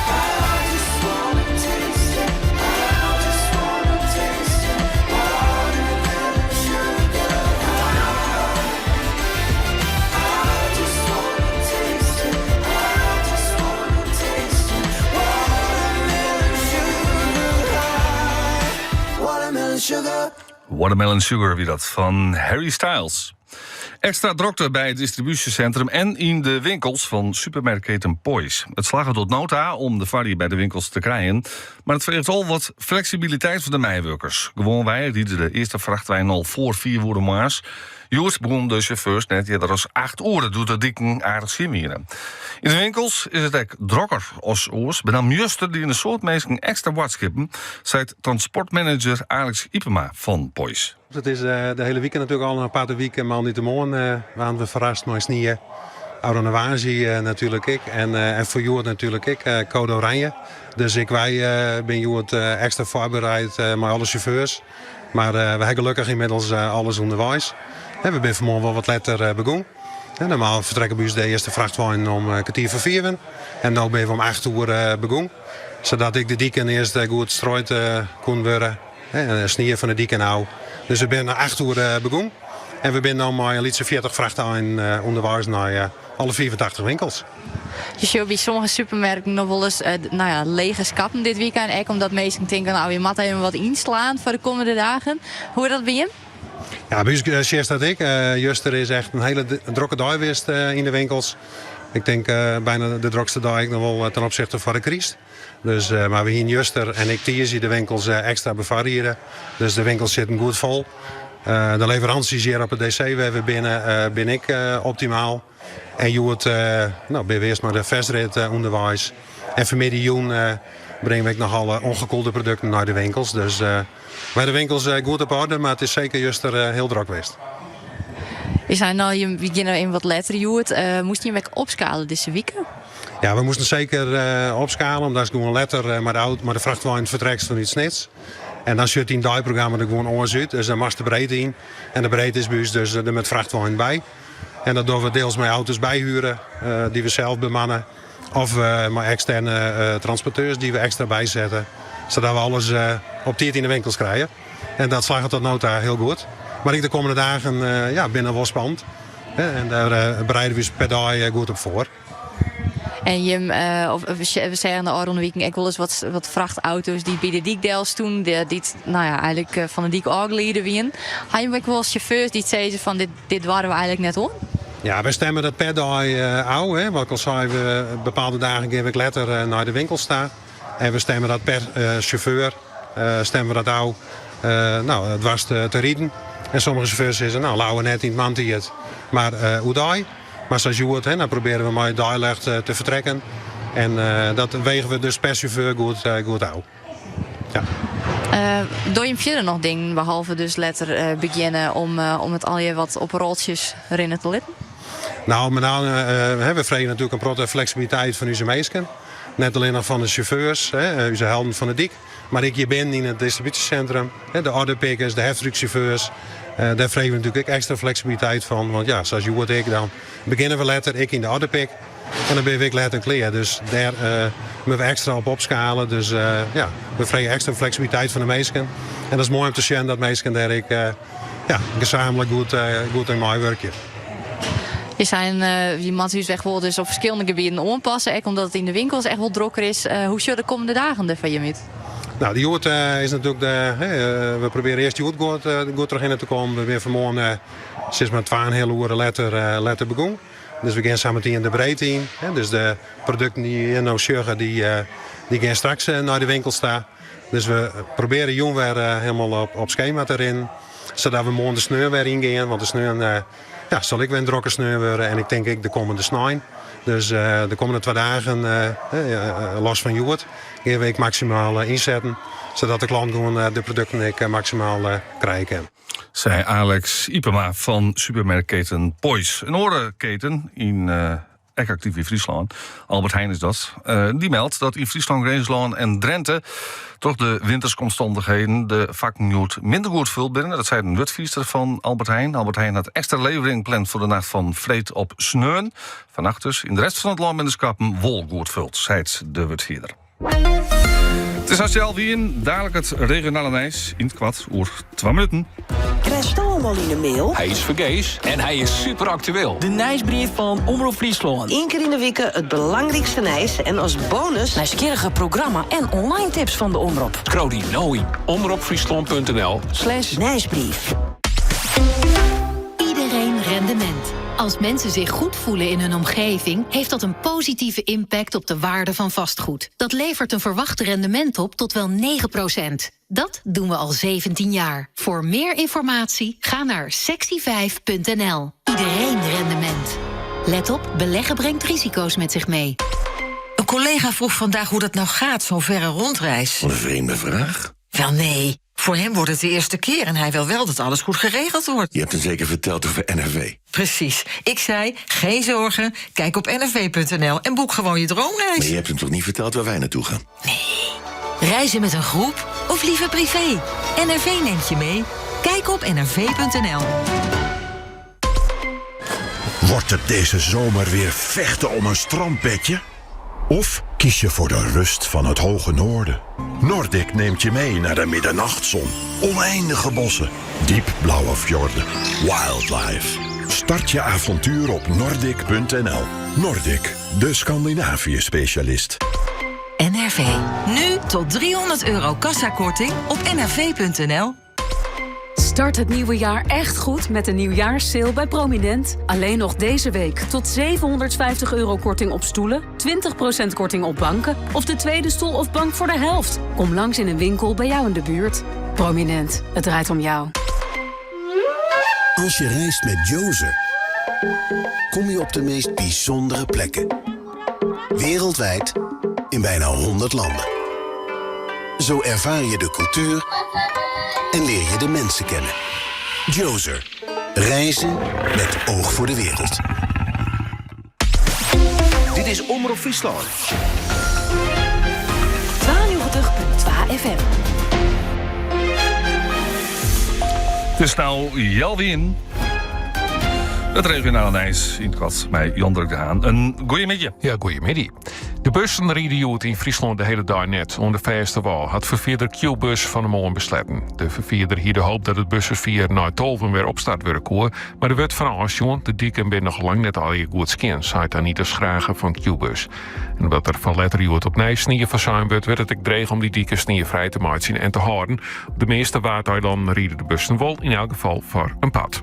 I just wanna taste it. I just wanna taste it. Watermelon sugar high. I just wanna taste it. I just wanna taste it. Watermelon sugar high. Watermelon sugar. Watermelon Sugar wie dat fan Harry Styles. Ekstra drokte by it distribúsjesintrum en yn de winkels fan supermerkketen Poiesz. It slagget tot no ta om de foarrie by de winkels te krijen, mar it freget al wat fleksibiliteit fan de meiwurkers. Gewoanwei ride de earste frachtweinen al foar fiif oere moarns. Hjoed begûnen de sjauffeurs net earder as acht oere, doe't de diken aardich skjin wiene. Yn de winkels is it ek drokker as oars. Benammen juster diene in soad minsken ekstra boadskippen, seit transportmanager Alex Ipema fan Poiesz. It is de hiele wike natuerlik al in aparte wike. Moandeitemoarn waarden we ferrast mei snie. Ôfrûne woansdei natuerlik ek. En foar hjoed natuerlik ek code oranje. Dus ek wy binne hjoed ekstra foarbereid mei alle sjauffeurs. Mar we ha gelokkich ynmiddels alles ûnderweis. We binne fanmoarn wol wat letter begûn. Normaal fertrekke by ús de earste frachtweinen om kertier foar fiven. En no binne we om acht oere begûn. Sadat ek de diken earst goed strooid koene wurde. En snie fan de diken ôf. Dus we binne acht oere begûn. En we binne no mei in lytse 40 frachtweinen ûnderweis nei alle 85 winkels. Je sjogge by sommige supermerken noch wolris nou ja, lege skappen dit wykein. Ek omdat minsken tinke, nou, je moatte even wat ynslaan foar de kommende dagen. Hoe is dat by jim? Ja, by ús sjochst dat ek. Juster is echt in hiele drokke dei west yn de winkels. Ik tink byna de drokste dei ek noch wol ten opsichte fan de kryst. Dus, mar we hiene juster en ek tiisdei de winkels ekstra befoarriede. Dus de winkels sitte goed fol. De leveranties hjir op it DC wêr't we binne, binne ek optimaal. En hjoed no, binne we earst mei de fersrit ûnderweis. En fanmiddei jûn bringe we ek noch alle ongekoelde produkten nei de winkels. Dus wy de winkels goed op oarder, mar it is seker juster hiel drok west. Je sei no, je begjinne even wat letter hjoed. Moasten jim ek opskale dizze wike? Ja, we moasten seker opskale, omdat gewoan letter mei de auto, mei de frachtwein fertrekst fanút Snits. En dan sjocht dyn deiprogramma der gewoan oars út. Dus dan moatst de breedte yn. En de breedte is by ús dus der met frachtweinen by. En dat dogge we deels mei auto's byhuere, dy't we sels bemanne. Of mei eksterne transporteurs dy't we ekstra bysette. Sadat we alles op tiid yn de winkels krije. En dat slagget tot no ta hiel goed. Mar ek de kommende dagen ja, binne wol spannend. En dêr bereide we ús per dei goed op foar. En jim, of we seagen de ôfrûne wiken ek wolris wat, wat frachtauto's dy't by de dyk del stoenen, dy't nou ja, eigenlik fan de dyk ôfglide wienen. Ha jim ek wol sjauffeurs dy't sizze fan dit, dit doare we eigenlik net oan? Ja, wy stimme dat per dei ôf. Hè. Wat ik al sei, we, bepaalde dagen gean we ek letter nei de winkels ta. En we stimme dat per sjauffeur stimme we dat ôf. No, doarst te riden. En sommige sjauffeurs sizze, no, leaver net yn it moarntiid, mar oerdei. Mar sa as hjoed, hè, dan probearje we mei deiljocht te fertrekken. En dat wege we dus per sjauffeur goed, goed ôf. Ja. Dogge jim fierder noch dingen, behalve dus letter begjinne om, om it allegear wat op roltsjes rinne te litten? Nou, met name, we freegje natuerlik in protte fleksibiliteit fan ús minsken. Net allinnich fan de sjauffeurs, ús helden fan de dyk, mar ek hjir binnen yn it distribúsjesintrum. De orderpickers, de heftrucksjauffeurs. Dêr freegje we natuerlik ek ekstra fleksibiliteit fan. Want ja, sa as hjoed ek, dan begjinne we letter, ek yn de orderpick. En dan binne we ek letter klear. Dus dêr moatte we ekstra op opskale. Dus ja, we freegje ekstra fleksibiliteit fan de minsken. En dat is moai om te sjen dat minsken dêr ek ja, gesamentlik goed, goed yn meiwurkje. Je seinen, je moatte ús echt wol dus op ferskillende gebieten oanpasse. Ek omdat it yn de winkels echt wol drokker is. Hoe sjogge de kommende dagen der foar jim út? Nou, de hjoed is natuerlik de, we probearje earst hjoed goed, goed trochhinne te kommen. We binne fanmoarn sis mar twa-en-in heal oere letter, letter begûn. Dus we gean sametien de breedte yn. Dus de produkten dy't je no sjogge, dy, dy gean straks nei de winkels ta. Dus we probearje jûn wer hielendal op, op skema te rinnen. Sadat we moarn de sneon wer yngean. Want de sneon. Ja, sil ek wer in drokke sneon wurde en ik tink ek de kommende snein. Dus de kommende twa dagen, los fan hjoed, gean we ek maksimaal ynsetten, sadat de klant gewoan de produkten ek maksimaal krije kin. Sei Alex Ipema fan supermerkketen Poiesz. In oare keten yn ek aktyf yn Fryslân, Albert Heijn is dat, dy meldt dat yn Fryslân, Grinslân en Drenthe troch de winterske omstannichheden de fakken hjoed minder goed fuld binne. Dat seit in wurdfierster fan Albert Heijn. Albert Heijn hat ekstra levering pland foar de nacht fan freed op sneon. Fannacht dus. Yn de rest fan it lân binne de skappen wol goed fuld, seit de wurdfierder. It is hast healwei ienen, dalik it regionale nijs yn it koart oer twa minuten. Krijst al yn de mail? Hy is fergees en hy is super aktueel. De nijsbrief fan Omrop Fryslân. Ien kear yn de wike it belangrykste nijs en as bonus... Nijsgjirrige programma en online tips fan de Omrop. Skriuw dy no yn. Omropfryslân.nl Slash nijsbrief. Iedereen rendement. Als mensen zich goed voelen in hun omgeving, heeft dat een positieve impact op de waarde van vastgoed. Dat levert een verwacht rendement op tot wel 9%. Dat doen we al 17 jaar. Voor meer informatie ga naar sectie5.nl. Iedereen rendement. Let op, beleggen brengt risico's met zich mee. Een collega vroeg vandaag hoe dat nou gaat, zo'n verre rondreis. Wat een vreemde vraag. Wel nee, voor hem wordt het de eerste keer en hij wil wel dat alles goed geregeld wordt. Je hebt hem zeker verteld over NRV. Precies. Ik zei, geen zorgen, kijk op nrv.nl en boek gewoon je droomreis. Maar je hebt hem toch niet verteld waar wij naartoe gaan? Reizen met een groep of liever privé? NRV neemt je mee. Kijk op nrv.nl. Wordt het deze zomer weer vechten om een strandbedje? Of kies je voor de rust van het hoge noorden? Nordic neemt je mee naar de middernachtzon, oneindige bossen, diep blauwe fjorden, wildlife. Start je avontuur op nordic.nl. Nordic, de Scandinavië-specialist. NRV. Nu tot 300 euro kassakorting op nrv.nl. Start het nieuwe jaar echt goed met de nieuwjaarssale bij Prominent. Alleen nog deze week tot 750 euro korting op stoelen, 20% korting op banken of de tweede stoel of bank voor de helft. Kom langs in een winkel bij jou in de buurt. Prominent, het draait om jou. Als je reist met Djoser, kom je op de meest bijzondere plekken. Wereldwijd in bijna 100 landen. Zo ervaar je de cultuur en leer je de mensen kennen. Djoser. Reizen met oog voor de wereld. Dit is Omrop Fryslân. 92.2 FM. It is no healwei ienen. It regionale nijs yn it koart mei Jan Dirk de Haan. In goeiemiddei. Ja, goeiemiddei. De bussen ride hjoed yn Fryslân de hiele dei net. Oan de fêste wâl hat ferfierder Qbuzz fan 'e moarn besletten. De ferfierder hie de hoop dat it busferfier nei tolven wer opstart wurde koe, mar der wurdt fan ôfsjoen. De diken binne noch lang net allegear goed skjin, seit Anita Schrage fan Qbuzz. En omdat der fan letter hjoed opnij snie foarsein wurdt, wurdt it ek dreech om dy diken sniefrij te meitsjen en te hâlden. Op de measte Waadeilannen ride de bussen wol, yn elk gefal foar in part.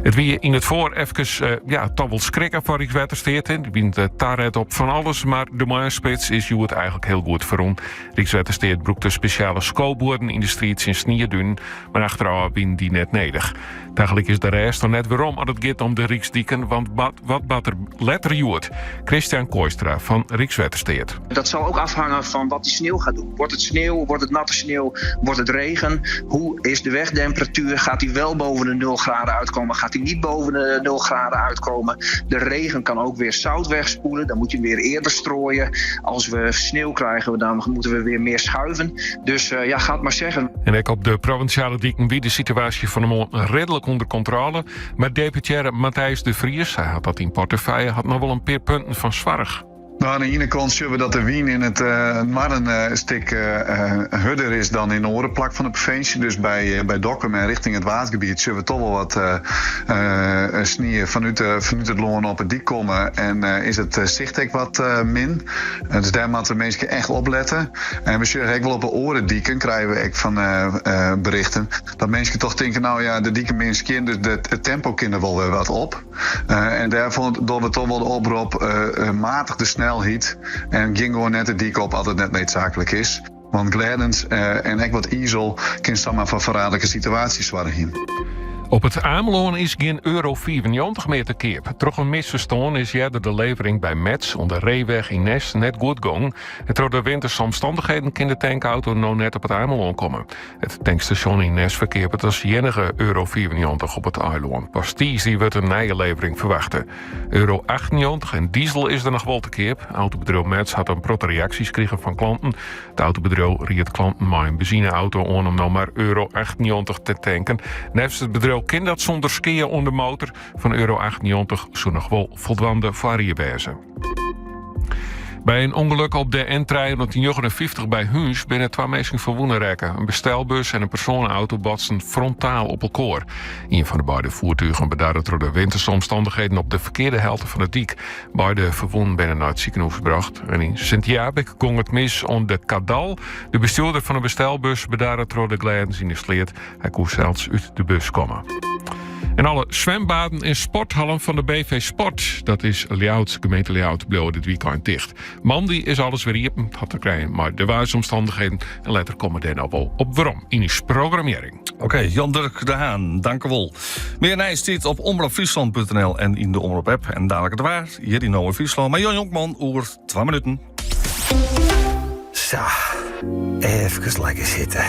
It wie yn it foar efkes eh, ja, toch wol skrikken foar Rykswettersteat. Dy wiene taret op fan alles, mar de moarnsspits is hjoed eigentlik hiel goed ferrûn. Rykswettersteat brûkte spesjale skobuorden yn de striid tsjin sniedunen, mar achterôf wiene dy net nedich. Tagelyk is de rêst noch net werom as it giet om de Ryksdiken, want wat bart der letter hjoed? Christian Kooistra fan Rykswettersteat. Dat zal ook afhangen van wat die sneeuw gaat doen. Wordt het sneeuw, wordt het natte sneeuw, wordt het regen? Hoe is de wegtemperatuur? Gaat die wel boven de 0 graden uitkomen? Gaat die niet boven de 0 graden uitkomen? De regen kan ook weer zout wegspoelen. Dan moet je weer eerder strooien. Als we sneeuw krijgen, dan moeten we weer meer schuiven. Dus eh, ja, ga het maar zeggen. En ek op de provinsjale diken wie de situaasje fan 'e moarn reedlik ûnder kontrôle. Mar deputearre Matthijs de Vries, hy hat dat yn portefeuille, hat noch wol in pear punten fan soarch. Nou, oan de iene kant sjogge we dat de wyn yn it uh, noarden uh, in stik uh, hurder is dan yn oare plak fan de provinsje. Dus by, by Dokkum en rjochting it Waadgebiet sjogge we toch wol wat snie fanút, fanút it lân op 'e dyk komme. En is it sicht ek wat min. Dus dêr moatte minsken echt oplette. En we sjogge ek wol op de oare diken, krije we ek fan berichten, dat minsken toch tinke, nou ja, de diken binne skjin, dus it tempo kin der wol wer wat op. En dêrfoar dogge we toch wol de oprop, matig de snelheid en gean gewoan net de dyk op as it net needsaaklik is. Want glêdens en ek wat izel kin samar foar ferraderlike situaasjes soargje. Op It Amelân is gjin euro 95 mear te keap. Troch in misferstân is earder de levering by Metz oan de Reeweg yn Nes net goed gong. En troch de winterse omstannichheden kin de tankauto no net op It Amelân komme. It tankstasjon yn Nes ferkeapet as iennige euro 95 op it eilân. Pas tiisdei wurdt in nije levering ferwachte. Euro 98 en diesel is der noch wol te keap. Autobedriuw Metz hat in protte reaksjes krigen fan klanten. It autobedriuw riedt klanten mei in benzineauto oan om no mar euro 98 te tanken. Neffens it bedriuw kin dat sûnder skea oan de motor. Fan euro 98 soe noch wol foldwaande foarrie wêze. By in ûngelok op de N359 by Húns binne twa minsken ferwûne rekke. In bestelbus en in persoaneauto botsten frontaal op elkoar. Ien fan de beide voertugen bedarre troch de winterse omstannichheden op de ferkearde helte fan de dyk. Beide ferwûnen binne nei it sikehûs brocht. En yn Sint Jabik gong it mis oan de Kadal. De bestjoerder fan de bestelbus bedarre troch de glêdens yn de sleat. Hy koe sels út de bus komme. En alle swimbaden en sporthallen fan de BV Sport, dat is Ljouwert, gemeente Ljouwert, bliuwe dit wykein ticht. Moandei is alles wer iepen, hat te krijen mei de waarsomstannichheden. En letter komme dêr noch wol op werom yn ús programmearring. Oké, Jan Dirk de Haan, dank u wol. Mear nijs stiet op omropfriesland.nl en yn de Omrop-app. En dadelijk it waar, hjir yn No yn Fryslân. Mei Jan Jonkman oer 2 minuten. Sa, efkes lekker sitte.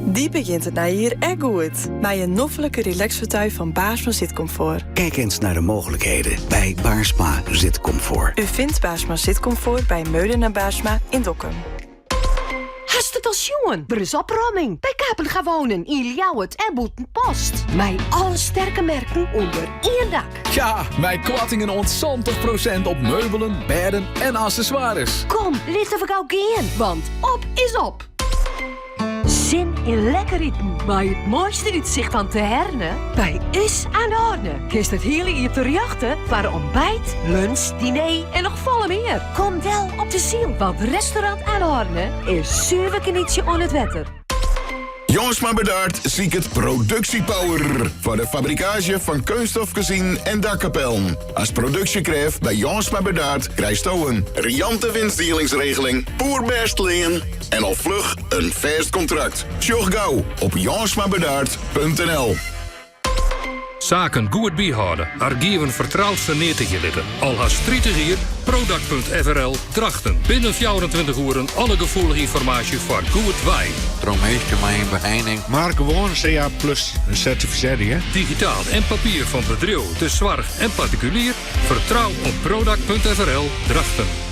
Dy begjint it nije jier ek goed. Mei in noflike relaxfauteuil fan Baarsma Zitcomfort. Kijk eens naar de mogelijkheden bij Baarsma Zitcomfort. U vindt Baarsma Zitcomfort bij Meulenaar Baarsma in Dokkum. Hast it al sjoen? Der is opromming by Kapenga Wonen yn Ljouwert en Bûtenpost. Mei alle sterke merken ûnder ien dak. Ja, mei koartingen oant 70% op meubelen, bêden en accessoires. Kom, litte we gau gean, want op is op! Sin yn lekker iten mei it moaiste útsicht fan Terherne? By ús aan de Horne kinst it hiele jier terjochte foar ontbijt, lunch, diner en noch folle mear. Kom del op de Syl, want restaurant Aan de Horne is suver genietsje oan it wetter. Jongsma Bedaard siket produksjepower foar de fabrikaazje fan keunststof kezinen en dakkapellen. As produksjekrêft by Jongsma Bedaard krijsto in riante winstdielingsregeling, poerbêst lean en al fluch in fêst kontrakt. Sjoch gau op jongsmabedaard.nl. Saken goed byhâlde, argiven fertroud ferneatigje litte. Al hast 30 jier, Prodac.frl, Drachten. Binnen 24 oeren alle gefoelige ynformaasje foar goed wei. Troch minsken mei in beheining. Mar gewoan CA plus sertifisearring, hè? Digitaal en papier fan bedriuw, de soarch en partikulier. Fertrou op Prodac.frl, Drachten.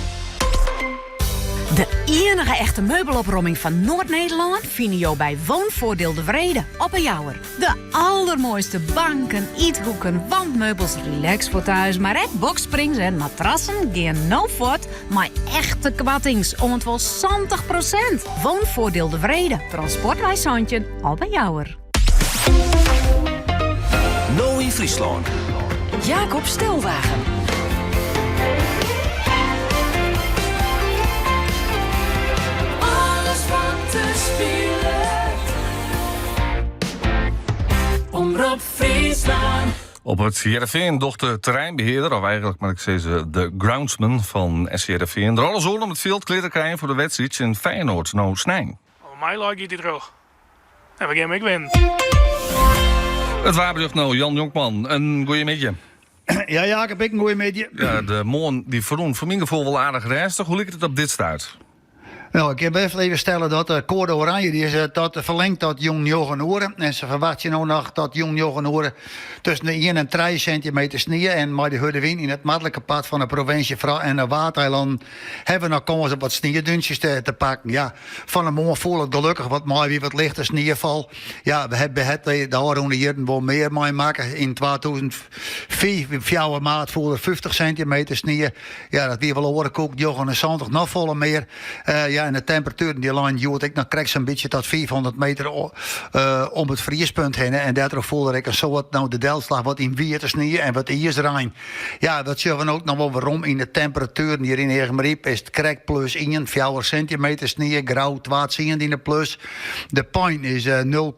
De iennige echte meubelopromming fan Noard-Nederlân fine jo by Woonvoordeel De Wrede op 'e Jouwer. De allermoaiste banken, ythoeken, wandmeubels, relaxfauteuils, mar ek boxsprings en matrassen gean no fuort mei echte koartings oant wol 70%. Woonvoordeel De Wrede, Transportwei 17 op 'e Jouwer. No yn Fryslân. Jacob Stelwagen. Alles wat der spilet. Omrop Fryslân. Op it Hearrenfean docht de terreinbehearder, of eigentlik moat ik sizze de groundsman fan SC Hearrenfean, der alles oan om it fjild klear te krijen foar de wedstriid tsjin Feyenoord no snein. Oh, my like giet hy troch. En we gean ek winnen. It waarberjocht no, Jan Jonkman. In goeiemiddei. Ja, Jacob, ek in goeiemiddei. Ja, de moarn dy ferrûn foar myn gefoel wol aardich rêstich. Hoe liket it op dit stuit? No, ik kin bêst even stelle dat de koade oranje dy is eh, tot ferlingd tot jûn njoggen oere. En se ferwachtsje no noch tot jûn njoggen oere tusken de 1 en 3 sintimeter snie. En mei de hurde wyn yn it noardlike part fan de provinsje en de Waadeilannen hawwe we noch kâns op wat sniedúntsjes te, te pakken. Ja, fan 'e moarn foel it gelokkich wat mei, wie wat lichte sniefal. Ja, we hawwe de ôfrûne jierren wol mear meimakke. Yn 2005, 4 maart, foel der 50 sintimeter snie. Ja, dat wie wol oare koek, 79, noch folle mear. Eh, ja, en de temperatueren dy leinen hjoed ek noch krekt sa'n bytsje tot 500 meter eh, om it friespunt hinne. En dêrtroch foel der ek in soad, no, de delslach wat yn wiete snie en wat iisrein. Ja, dat sjogge we no ek noch wol werom yn de temperatueren. Hjir yn Eagmaryp is it krekt plus 1, 4 sintimeter snie, Grou 2,10 yn de plus. De Pein is 0,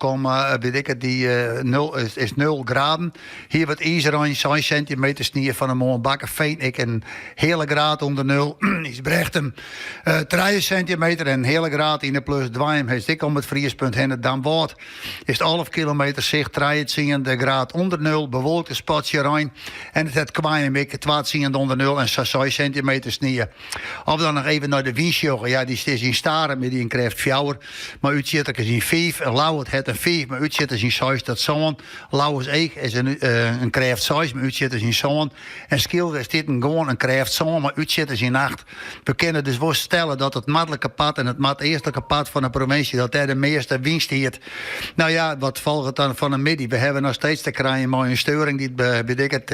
wit ik it, dy 0, is 0 graden. Hjir wat iisrein, 6 sintimeter snie fan 'e moarn. Bakkefean ek in heale graad ûnder nul. Ysbrechtum 3 sintimeter. sintimeter en in heale graad yn 'e plus. Doanjum hast ek om it friespunt hinne. Damwâld is 11 kilometer sicht, trije tsiende graad ûnder nul, bewolkt in spatsje rein. En it hat Koarnjum ek twa tsiende ûnder nul en sa'n seis sintimeter snie. As we dan noch even nei de wyn sjogge, ja, dy is yn Starum is dy in krêft fjouwer, mei útsjitterkes yn fiif. Ljouwert hat in fiif, mei útsjitters yn seis tot sân. Lauwerseach is in krêft seis, mei útsjitters yn sân. En Skylge stiet in gewoan in krêft sân, mei útsjitters yn acht. We kinne dus wol stelle dat it noardlike part en it noardeastlike part fan de provinsje dat dêr de measte wyn stiet. No ja, wat folget dan fan 'e middei? We hawwe noch steeds te krijen mei in steuring dy't bediket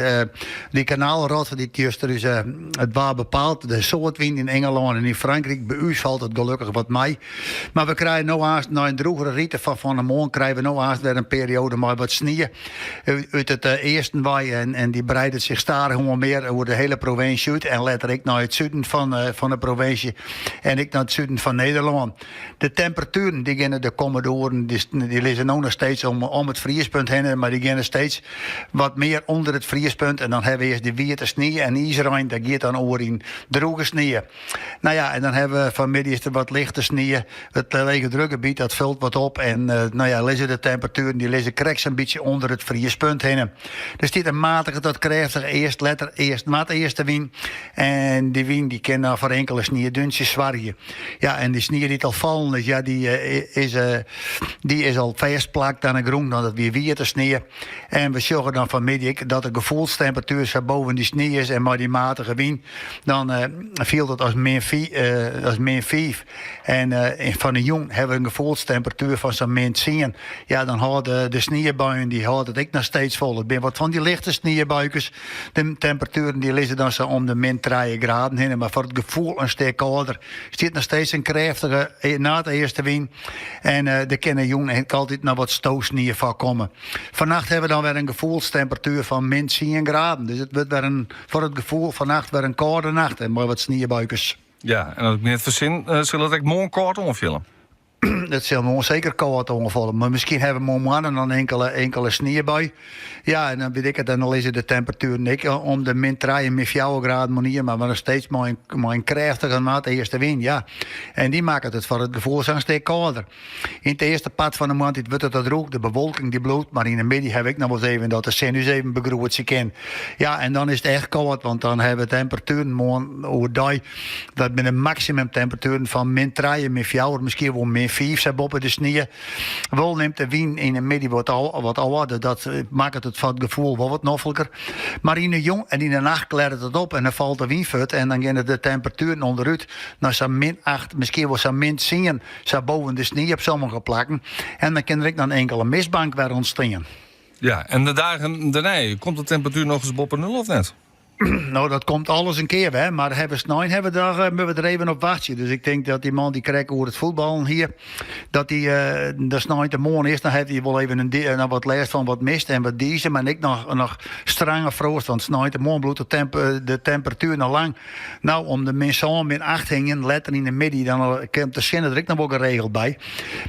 dy kanaalrot dy't juster ús it waar bepaalt. De soad wyn yn Ingelân en yn Frankryk. By ús falt it gelokkich wat mei. Mar we krije no aanst nei in drûgere rite fan fan 'e moarn krije we no aanst wer in perioade mei wat snie út it easten wei en dy breidet sich stadichoan mear oer de hiele provinsje út en letter ek nei it suden fan de provinsje en ek nei it suden fan Nederlân. De temperatueren dy geane de kommende oeren, dy lizze no noch steeds om it friespunt hinne, mar dy geane steeds wat mear ûnder it friespunt en dan hawwe we earst dy wiete snie en iisrein, dat giet dan oer yn drûge snie. No ja, en dan hawwe we fanmiddei is der wat lichte snie. It lege drukgebiet dat fult wat op en no ja, lizze de temperatueren dy lizze krekt sa'n bytsje ûnder it friespunt hinne. Der stiet in matige tot krêftige east, letter east-noardeastewyn en dy wyn dy kin dan foar inkele sniedúntsjes soargje. Ja, en dy snie dy't al fallen is, ja, dy is, dy is al fêstplakt oan 'e grûn, want it wie wiete snie. En we sjogge dan fanmiddei ek dat de gefoelstemperatuer sa boven dy snie is en mei dy matige wyn dan fielt it as min fiif. En fan 'e jûn hawwe we in gefoelstemperatuer fan sa'n min tsien. Ja, dan hâldt de sniebuien dy hâldt it ek noch steeds fol. It binne wat fan dy lichte sniebuikes. De temperatueren dy lizze dan sa om de min trije graden hinne, mar foar it gefoel in stik kâlder. Stiet noch steeds in krêftige noardeastewyn en der kin de jûn ek altyd noch wat stosnie foarkomme. Fannacht hawwe we dan wer in gefoelstemperatuer fan min tsien graden, dus it wurdt wer in foar it gefoel fannacht wer in kâlde nacht en mei wat sniebuikes. Ja, en as ik my net fersin, sil it ek moarn kâld oanfiele. It sil moarn seker kâld oanfiele, mar miskien hawwe we moarn dan inkele, inkele sniebui. Ja, en dan wit ik it, en dan lizze de temperatueren ek om de min trije, min fjouwer graden moarnier, mar noch steeds mei in, mei in krêftige noardeastewyn, ja. En dy makket it foar it gefoel sa'n stik kâlder. Yn it earste part fan de moarntiid wurdt it wat drûch, de bewolking dy bliuwt, mar yn de middei hawwe we ek noch wolris even dat de sinne ús even begroetsje kin. Ja, en dan is it echt kâld, want dan hawwe we temperatueren moarn oerdei, dat binne maksimumtemperatueren fan min trije, min fjouwer, miskien wol min fiif sa boppe de snie. Wol nimt de wyn yn de middei wat ôf, dat makket it foar it gefoel wol wat nofliker. Mar yn de jûn en yn de nacht klearret it op en dan falt de wyn fuort en dan geane de temperatueren ûnderút nei sa'n min acht, miskien wol sa'n min tsien. Sa boven de snie op sommige plakken. En dan kin der ek noch in inkele mistbank wer ûntstean. Ja, en de dagen dêrnei, komt de temperatuer noch ris boppe nul of net? No, dat komt alles in kear wer, mar hawwe snein hawwe we der, moatte we der even op wachtsje. Dus ik tink dat dy man dy't krekt oer it fuotballen hie, dat dy de sneintemoarn earst noch hat hy wol even in, noch wat lêst fan wat mist en wat dize, mar ek noch strange froast, want sneintemoarn bliuwt de temperatuer noch lang. No, om de min sân, min acht hingjen, letter yn de middei, dan komt de sinne der ek noch wol geregeld by.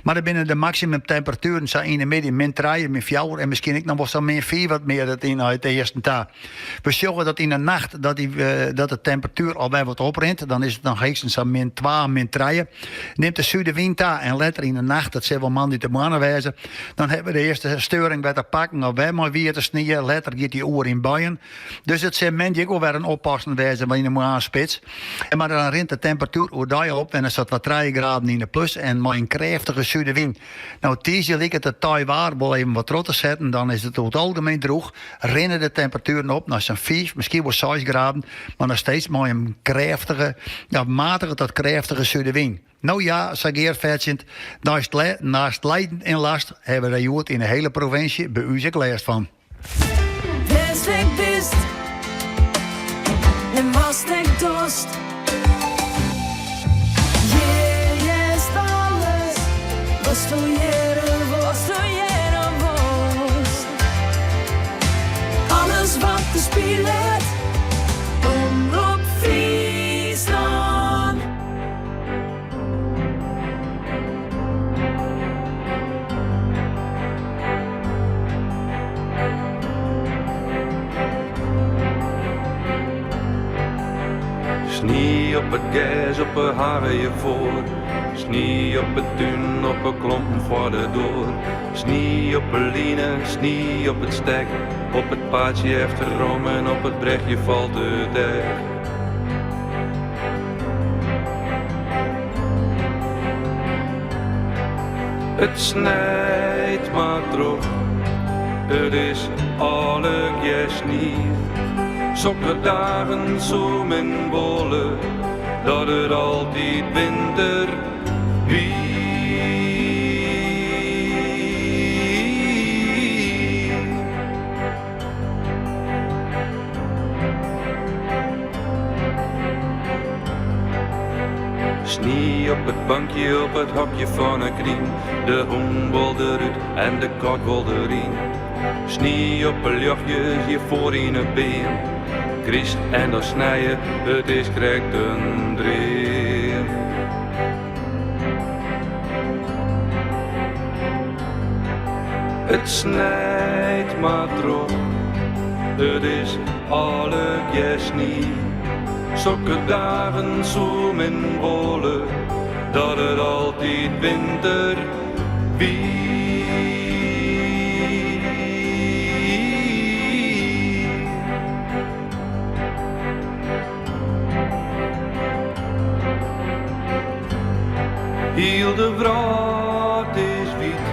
Mar dan binne de maksimumtemperatueren sa yn de middei min trije, min fjouwer en miskien ek noch wol sa'n min fiif wat mear dat yn nei it easten ta. We sjogge dat yn de nacht dat, dy, dat de temperatuer alwer wat oprint. Dan is it noch heechstens sa'n min twa, min trije. Nimt de sudewyn ta en letter yn de nacht, dat sil wol moandeitemoarn wêze, dan hawwe we de earste steuring wer te pakken alwer mei wiete snie. Letter giet dy oer yn buien. Dus it sil moandei ek wol wer in oppassen wêze yn de moarnsspits. Mar dan rint de temperatuer oerdei op en is dat wat trije graden yn de plus en mei in krêftige sudewyn. No tiisdei liket it teiwaar wol even wat troch te setten, dan is it oer it algemien drûch, rinne de temperatueren op nei sa'n fiif, miskien wol seis graden, mar noch steeds mei in krêftige, ja matige tot krêftige sudewyn. No ja, sa gearfetsjend, neist lijden en last hawwe we der hjoed yn de hiele provinsje by ús ek lêst fan. Wêr'tst ek bist en watst ek dochst. Hjir hearst alles watsto hearre wolst. Alles wat der spilet, Omrop Fryslân. Snie op it gers op 'e hage hjirfoar. Snie op 'e tún op 'e klompen foar de doar. Snie op 'e line, snie op it stek. Op it paadsje efterom en op it brechje falt it ek. It snijt mar troch, it is allegear snie. Sokke dagen soe men wolle dat it altyd winter wie. Snie op it bankje op it hokje fan 'e knyn. De hûn wol derút en de kat wol deryn. Snie op 'e ljochtjes hjirfoar yn 'e beam. Kryst en dan snije, it is krekt in dream. It snijt mar troch, it is allegear snie. Sokke dagen soe men wolle dat it altyd winter wie. Hiel de wrâld is wyt,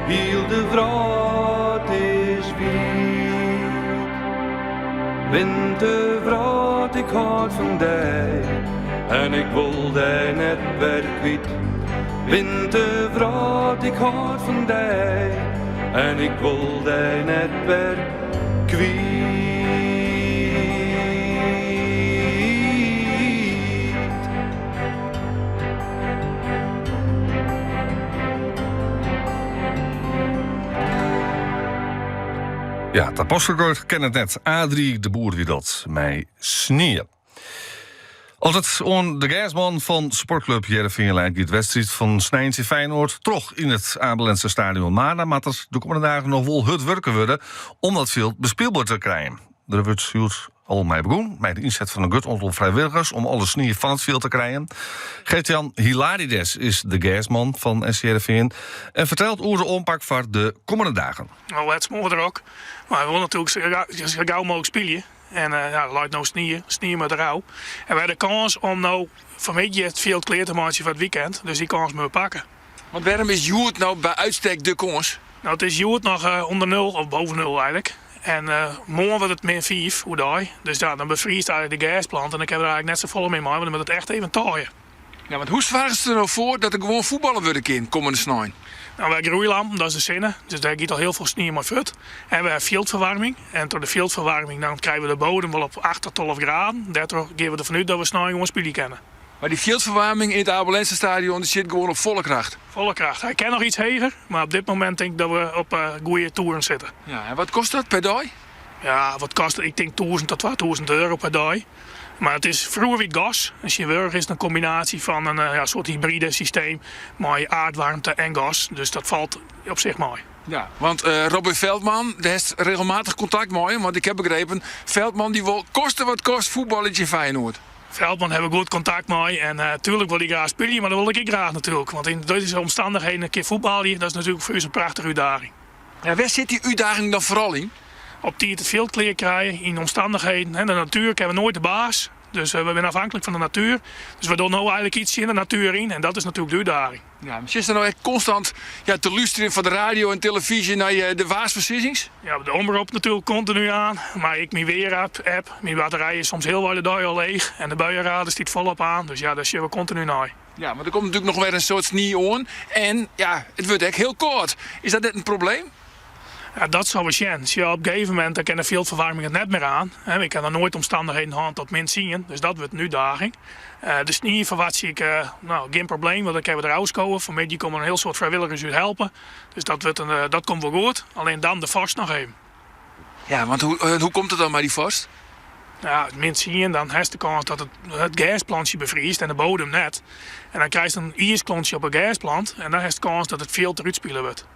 hiel de wrâld is wyt. Winterwrâld, ik hâld fan dy en ik wol dy net wer kwyt. Winterwrâld, ik hâld fan dy en ik wol dy net wer kwyt. Ja, dat postrecord ken it net. Adri de Boer wie dat mei snie. As it oan de gersman fan sportklup Hearrenfean leit, giet de wedstriid fan snein tsjin Feyenoord troch yn it Abe Lenstra Stadion. Mar dan moat der de kommende dagen noch wol hurd wurke wurde om dat fjild bespylber te krijen. Der wurdt hjoed al mei begûn, mei de ynset fan in grut oantal frijwilligers om alle snie fan it fjild te krijen. Gert-Jan Hilarides is de gersman fan SC Hearrenfean en fertelt oer de oanpak foar de kommende dagen. No, it smoar der ek. Mar we wolle natuerlik sa gau mooglik spylje. En ja, der leit no snie, snie moat derôf. En we ha de kâns om no fanmiddei it fjild klear te meitsjen foar it weekend. Dus dy kâns moatte we pakke. Want wêrom is hjoed no by uitstek de kâns? No, it is hjoed noch ûnder nul, of boven nul eigenlik. En moarn wurdt it min fiif oerdei. Dus ja, dan befriest eigenlik de gersplant en dan kinne we der eigenlik net safolle mear mei, want dan moat it echt even taaie. Ja, want hoe soargest der no foar dat der gewoan fuotballe wurde kin kommende snein? No, we ha groeilampen, dat is de sinne, dus dêr giet al hiel folle snie mei fuort. En we ha fjildferwaarming en troch de fjildferwaarming dan krije we de bodem wol op 8 tot 12 graden. Dêrtroch gean we derfan út dat we snein gewoan spylje kinne. Mar dy fjildferwaarming yn it Abe Lenstra stadion dy sit gewoan op folle kracht? Folle kracht. Hy kin noch iets heger, mar op dit momint tink ik dat we op goede toeren sitte. Ja, en wat kostet dat per dei? Ja, wat kostet? Ik tink tûzen tot 2000 euro per dei. Mar it is froeger wie it gas en tsjintwurdich is it in kombinaasje fan in ja, soart hybride systeem mei aardwaarmte en gas. Dus dat falt op sich mei. Ja, want Robin Veldman, dêr hast regelmatich kontakt mei him, want ik ha begrepen, Veldman dy wol koste wat kost fuotbalje tsjin Feyenoord. Veldman ha we goed kontakt mei en tuerlik wol hy graach spylje, mar dat wol ik ek graach natuerlik. Want yn dizze omstannichheden in kear fuotbalje, dat is natuerlik foar ús in prachtige útdaging. Ja, wêr sit dy útdaging dan foaral yn? Op tiid it fjild klear krije yn omstannichheden. De natuer kinne we noait de baas, dus we binne afhanklik fan de natuer. Dus we dogge no eigenlik iets tsjin de natuer yn en dat is natuerlik de útdaging. Ja, sitst der no ek konstant ja, te lústerjen fan de radio en televyzje nei de waarsfoarsizzings? Ja, de omrop natuerlik kontinu oan, mar ek myn weerapp, app. Myn batterij is soms healwei de dei al leech en de buienradar stiet folop oan, dus ja, dêr sjogge we kontinu nei. Ja, want der komt natuerlik noch wer in soad snie oan en ja, it wurdt ek hiel kâld. Is dat net in probleem? Ja, dat sille we sjen. Sjoch, op in gegeven momint dan kin de fjildferwaarming it net mear oan. We ha noch noait omstannichheden hân tot min tsien, dus dat wurdt in útdaging. De snie ferwachtsje ik no, gjin probleem, want dan kinne we der ôfskowe. Fanmiddei komme in hiel soad frijwilligers ús helpe, dus dat, wurdt in, dat komt wol goed. Allinne dan de foarst noch even. Ja, want hoe, hoe komt it dan mei dy foarst? Ja, min tsien, dan hast de kâns dat it, it gersplantsje befriest en de bodem net. En dan krijst in iisklontje op 'e gersplant en dan hast kâns dat it fjild derút spiele wurdt.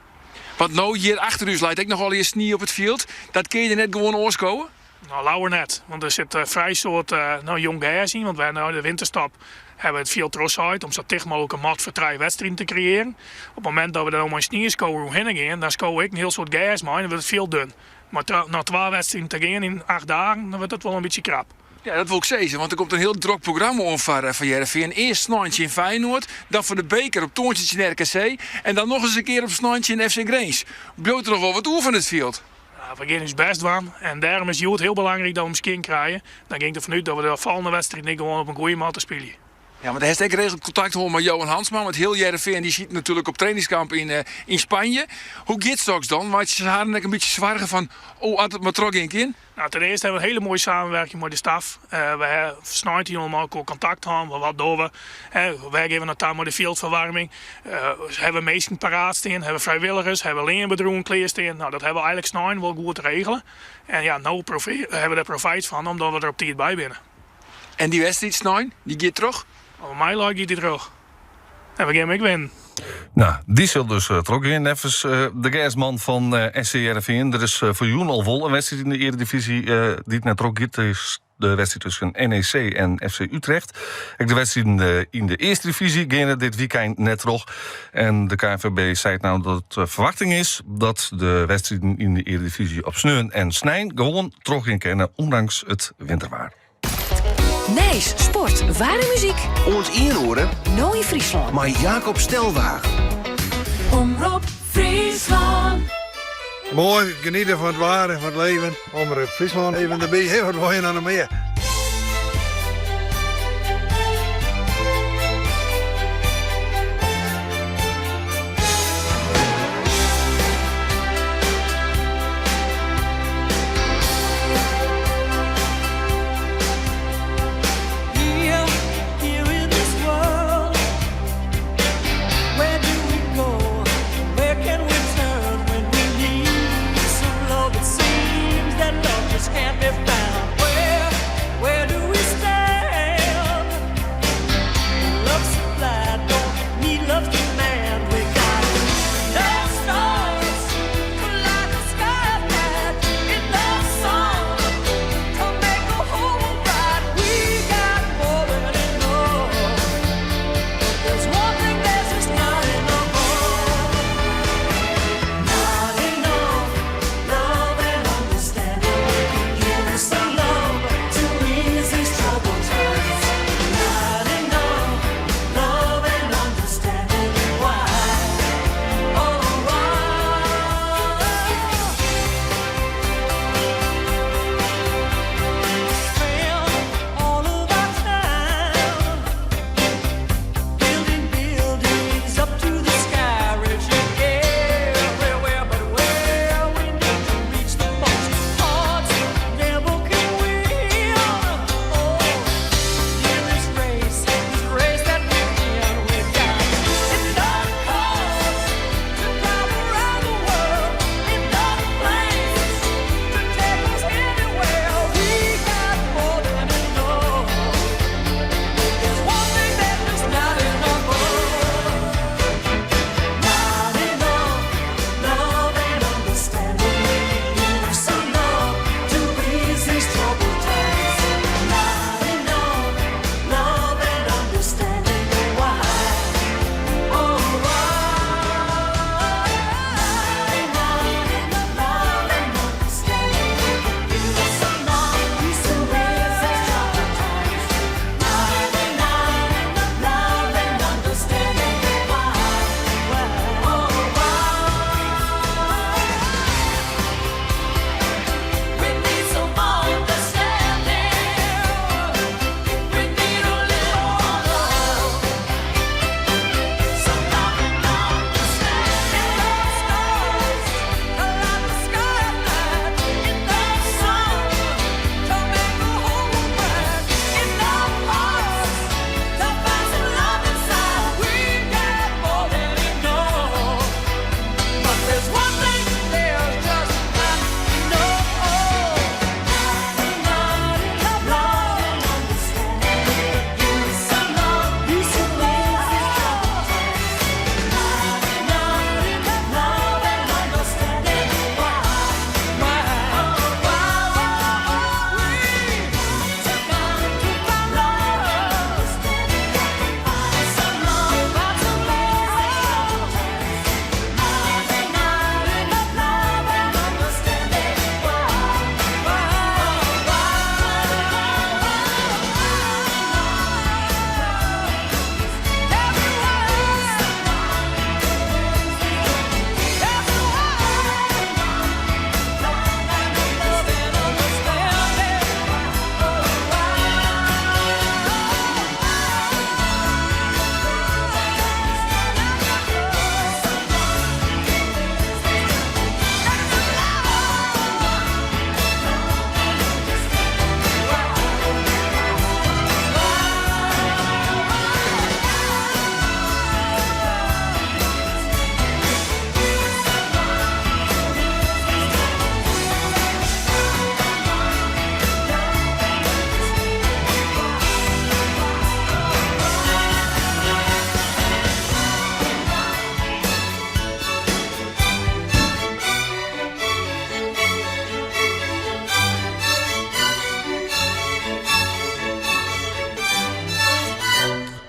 Want no hjir achter ús leit ek noch allegear snie op it fjild. Dat kin je der net gewoan oanskowe? No, leaver net, want der sit frij soad no, jong gers yn. Want wy nei de winterstop hawwe it fjild trochsaaid om sa ticht mooglik in mat foar trije wedstriden te kreëaren. Op it momint dat we der no mei in snieskower oerhinne gean, dan skowe we ek in hiel soad gers mei en dan wurdt it fjild dun. Mei noch twa wedstriden te gean yn 8 dagen, dan wurdt it wol in bytsje krap. Ja, dat wol ik sizze, want der komt in hiel drok programma oan foar Hearrenfean. Earst snein tsjin Feyenoord, dan foar de beker op tongersdei tsjin RKC en dan noch ris in kear op snein tsjin FC Grins. Bliuwt der noch wol wat oer fan it fjild? We gean ús bêst dwaan en dêrom is hjoed hiel belangryk dat we him skjin krije. Dan gean ik derfan út dat we de folgjende wedstriid ek gewoan op in goede matte spylje. Ja, want hast ek geregeld kontakt hân mei Johan Hansma, want hiel Hearrenfean dy sit natuerlik op trainingskamp yn Spanje. Hoe giet soks dan? Meitsje se harren ek in bytsje soargen fan, oh, as it mar trochgean kin? Nou, ten earste hawwe we in hiele moaie samenwerking mei de staf. We hawwe sneintejûn mei elkoar kontakt hân, wat dogge we? Wêr gean we nei ta mei de fjildferwaarming? Hawwe we minsken paraat stean? Hawwe we frijwilligers? Hawwe we leanbedriuwen klear stean? Nou, dat hawwe we eigenlik snein wol goed regele. En ja, no hawwe we der profijt fan, omdat we der op tiid by binne. En dy wedstriid snein, dy giet troch? Oan my leit giet dy troch. En we gean him ek winnen. Nou, dy sil dus trochgean neffens de gersman fan SC Hearrenfean. Der is foar jûn al wol in wedstriid yn de earedivyzje dy't net trochgiet. Dat is de wedstriid tusken NEC en FC Utrecht. Ek de wedstriden yn de earste divyzje geane dit wykein net troch. En de KNVB seit no dat de ferwachting is dat de wedstriden yn de earedivyzje op sneon en snein gewoan trochgean kinne, ûndanks it winterwaar. Nijs, sport, waar en muzyk. Oant ien oere. No yn Fryslân. Mei Jacob Stelwagen. Omrop Fryslân. Moai, geniete fan it waar en fan it leven. Omrop Fryslân even derby. Hé, wat wol je dan noch mear?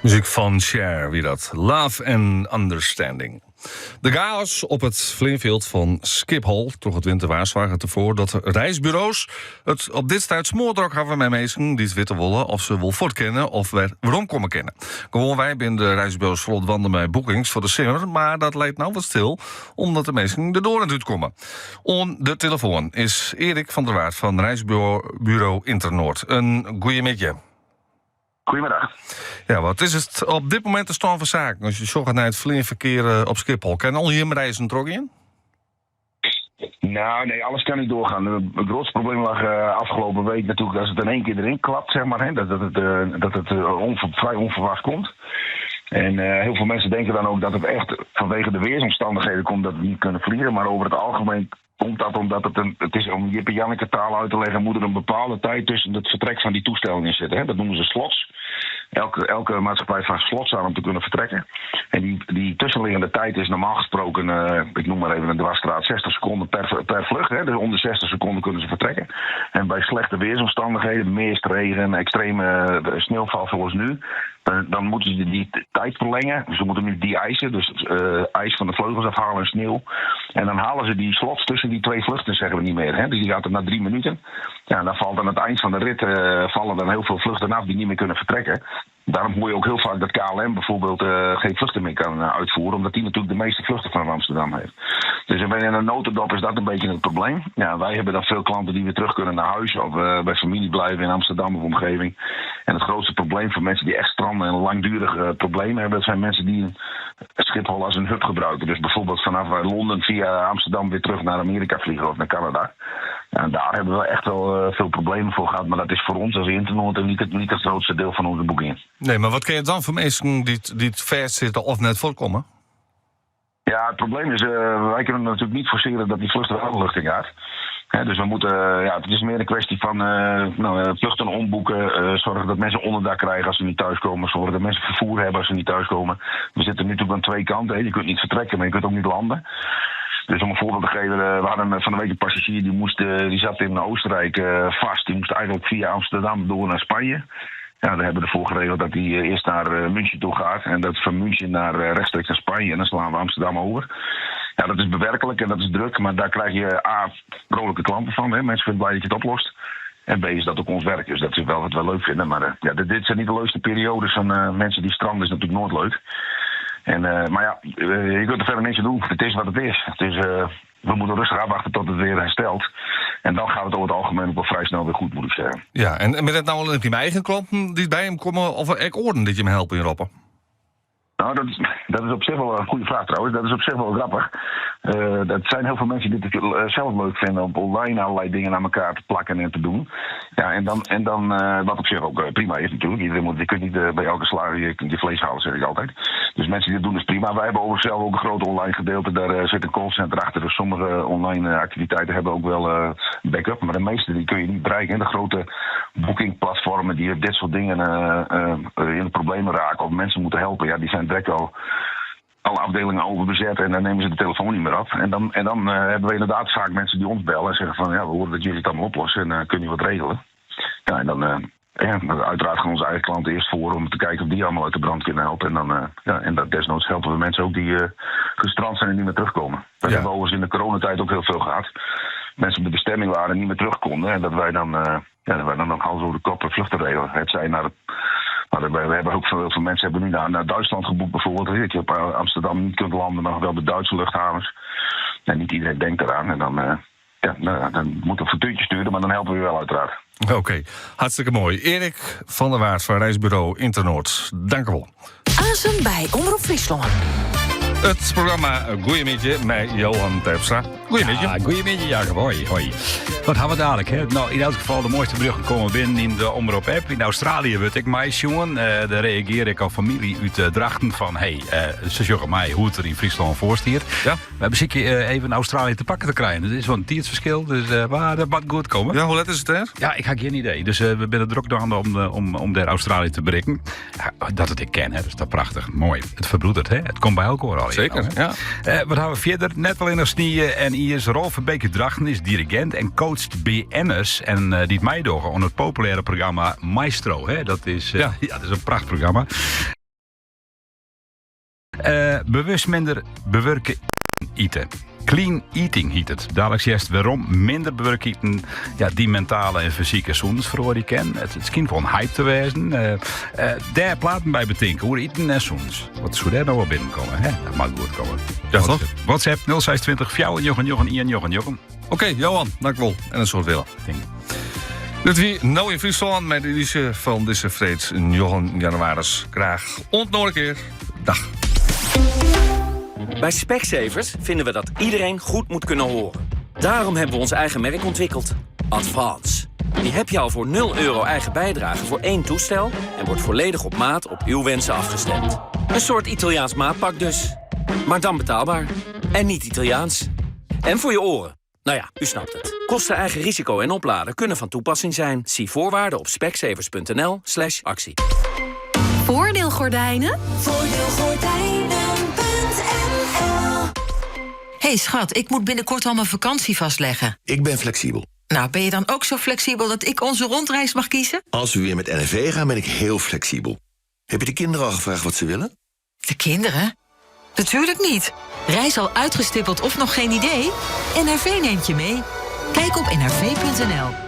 Muzyk fan Cher wie dat. Love and Understanding. De chaos op it fleanfjild fan Skiphol troch it winterwaar soarget derfoar dat reisburo's it op dit stuit smoardrok hawwe mei minsken dy't witte wolle oft se wol fuort kinne of wer weromkomme kinne. Gewoanwei binne de reisburo's folop dwaande mei boekings foar de simmer, mar dat leit no wat stil omdat de minsken de doar net útkomme. Oan de telefoan is Erik van der Waard fan reisburo Internoord. In goeiemiddei. Goedemiddag. Ja, wat is it op dit momint de stân fan saken as je sjogge nei it fleanferkear eh, op Schiphol? Kin al jim reizen trochgean? Nou, nee, alles kan niet doorgaan. Het grootste probleem lag eh, afgelopen week natuurlijk als het in één keer erin klapt, zeg maar. Hè, dat, dat het, eh, dat het vrij onverwacht komt. En heel veel mensen denken dan ook dat het echt vanwege de weersomstandigheden komt dat we niet kunnen vliegen. Maar over het algemeen komt dat omdat het een, het is om Jip en Janneke taal uit te leggen, moet er een bepaalde tijd tussen het vertrek van die toestellen in zitten. Hè? Dat noemen ze slots. Elke, elke maatschappij vraagt slots aan om te kunnen vertrekken. En die, die tussenliggende tijd is normaal gesproken, eh, ik noem maar even een dwarsstraat, 60 seconden per, per vlucht. Hè? Dus onder 60 seconden kunnen ze vertrekken. En bij slechte weersomstandigheden, mist, regen, extreme eh, sneeuwval zoals nu, dan moeten ze die tijd verlengen. Ze moeten nu de-ijsen, dus eh, ijs van de vleugels afhalen en sneeuw. En dan halen ze die slots tussen die twee vluchten, zeggen we niet meer. Hè? Dus die gaat er na drie minuten. Ja, en dan valt aan het eind van de rit eh, vallen dan heel veel vluchten af die niet meer kunnen vertrekken. Daarom hoor je ook heel vaak dat KLM bijvoorbeeld eh, geen vluchten meer kan uitvoeren, omdat die natuurlijk de meeste vluchten van Amsterdam heeft. Dus in een notendop is dat een beetje het probleem. Ja, wij hebben dan veel klanten die weer terug kunnen naar huis of bij familie blijven in Amsterdam of omgeving. En het grootste probleem voor mensen die echt stranden en langdurige problemen hebben, dat zijn mensen die Schiphol als een hub gebruiken. Dus bijvoorbeeld vanaf Londen via Amsterdam weer terug naar Amerika vliegen of naar Canada. Ja, daar hebben we echt wel eh, veel problemen voor gehad. Maar dat is voor ons als Internoord niet het, niet het grootste deel van onze boekingen. Nee, maar wat kun je dan voor mensen die, die het vast zitten of net voorkomen? Ja, het probleem is, eh, wij kunnen natuurlijk niet forceren dat die vlucht wel de lucht in gaat. Dus we moeten, eh, ja, het is meer een kwestie van eh, nou, vluchten omboeken, zorgen dat mensen onderdak krijgen als ze niet thuiskomen, zorgen dat mensen vervoer hebben als ze niet thuiskomen. We zitten nu natuurlijk aan twee kanten. Hè. Je kunt niet vertrekken, maar je kunt ook niet landen. Dus om een voorbeeld te geven, we hadden van de week een passagier die, moest, die zat in Oostenrijk vast. Die moest eigenlijk via Amsterdam door naar Spanje. Ja, we hebben ervoor geregeld dat hij eerst naar München toe gaat. En dat van München naar, rechtstreeks naar Spanje. En dan slaan we Amsterdam over. Ja, dat is bewerkelijk en dat is druk. Maar daar krijg je A, vrolijke klanten van. Hè. Mensen vinden blij dat je het oplost. En B is dat ook ons werk. Dus dat is wel wat we leuk vinden. Maar eh, ja, dit, dit zijn niet de leukste periodes van eh, mensen die stranden. is natuurlijk nooit leuk. En, eh, maar ja, je kunt er verder niks aan doen. Het is wat het is. Het is we moeten rustig afwachten tot het weer herstelt. En dan gaat het over het algemeen ook wel vrij snel weer goed, moet ik zeggen. Ja, en, en met het nou alleen mijn eigen klanten die bij hem komen... of ik orden dat je hem helpen in Europa? Nou, dat is, dat is op zich wel een goede vraag trouwens. Dat is op zich wel grappig. Eh, dat zijn heel veel mensen die het eh, zelf leuk vinden om online allerlei dingen aan elkaar te plakken en te doen. Ja, en dan, en dan eh, wat op zich ook prima is natuurlijk. Iedereen moet, je kunt niet bij elke slager je, je vlees halen, zeg ik altijd. Dus mensen die dat doen is prima. Wij hebben overigens zelf ook een groot online gedeelte. Daar zit een callcenter achter. Dus sommige online activiteiten hebben ook wel backup. Maar de meeste die kun je niet bereiken. De grote boekingplatformen die dit soort dingen in de problemen raken of mensen moeten helpen, ja, die zijn direct al alle afdelingen overbezet en dan nemen ze de telefoon niet meer af. En dan, en dan eh, hebben we inderdaad vaak mensen die ons bellen en zeggen van ja, we horen dat jullie het allemaal oplossen en uh, kun je wat regelen. Ja, en dan uh, ja, uiteraard gaan onze eigen klanten eerst voor om te kijken of die allemaal uit de brand kunnen helpen. En dan, ja, en dat, desnoods helpen we mensen ook die gestrand zijn en niet meer terugkomen. Dat hebben we overigens in de coronatijd ook heel veel gehad. Mensen op de bestemming waren en niet meer terug konden. En dat wij dan, ja, dat wij dan nog hals over de kop vluchten regelen. Het zijn naar het maar we, we hebben ook veel, veel mensen hebben nu naar, naar Duitsland geboekt bijvoorbeeld. Dat je op Amsterdam niet kunt landen, maar wel de Duitse luchthavens. En niet iedereen denkt eraan. En dan, eh, ja, nou, dan moet een factuurtje sturen, maar dan helpen we wel uiteraard. Oké, hartstikke mooi. Erik van der Waard van reisbureau Internoord. Dank u wel. Asem bij Omrop Fryslân. It programma Goeiemiddei mei Johan Terpstra. Goeiemiddei. Ja, goeiemiddei, Jacob. Hoi, hoi. Wat ha we dadelijk? Hè? Nou, yn elk gefal de moaiste berjochten komme binnen yn de Omrop app. Yn Australië wurdt ek meisjongen. Uh, dêr reagearre ek al famylje út uh, Drachten fan... hey, uh, se sjogge mei hoe't it der yn Fryslân foar stiet. Ja. Wy besykje eh, even Australië te pakken te krijen. Dat is wel in tiidsferskil, dus uh, mar dat moat goed komme. Ja, hoe let is it dêr? Ja, ik ha gjin idee. Dus uh, we binne drok dwaande om, om, om dêr Australië te berikken. Ja, dat it ek kin, hè, dat is toch prachtich. Moai. It ferbroederet, hè? It komt by elkoar al. Seker, ja. Wat ha we fierder? Net allinnich snie en iis. Rolf Verbeek út Drachten is dirigint en coacht BN'ers en dy't meidogge oan it populêre programma Maestro. Hè? Dat is, ja. ja, dat is in prachtprogramma. Bewust minder bewurke ite. Clean eating hyt it. Daliks hearst wêrom minder bewurke iten ja, dy mentale en fysike sûnens feroarje kin. It skynt wol in hype te wêzen. Dêr platen by betinke oer iten en sûnens. Wat soe dêr no wol binnenkomme? Hè? Dat moat goed komme. Ja, toch? WhatsApp 0620 499 199. Oké, Johan, dank wol. En in soad wille. Dit wie No yn Fryslân mei de edysje fan dizze freed 9 jannewaris. Graach oant in oare kear. Dag. Bij Specsavers vinden we dat iedereen goed moet kunnen horen. Daarom hebben we ons eigen merk ontwikkeld. Advance. Die heb je al voor 0 euro eigen bijdrage voor één toestel... en wordt volledig op maat op uw wensen afgestemd. Een soort Italiaans maatpak dus. Maar dan betaalbaar. En niet Italiaans. En voor je oren. Nou ja, u snapt het. Kosten eigen risico en oplader kunnen van toepassing zijn. Zie voorwaarden op specsavers.nl slash actie. Voordeelgordijnen? Voordeelgordijnen.nl hey schat, ik moet binnenkort al mijn vakantie vastleggen. Ik ben flexibel. Nou, ben je dan ook zo flexibel dat ik onze rondreis mag kiezen? Als we weer met NRV gaan, ben ik heel flexibel. Heb je de kinderen al gevraagd wat ze willen? De kinderen? Natuurlijk niet. Reis al uitgestippeld of nog geen idee? NRV neemt je mee. Kijk op nrv.nl.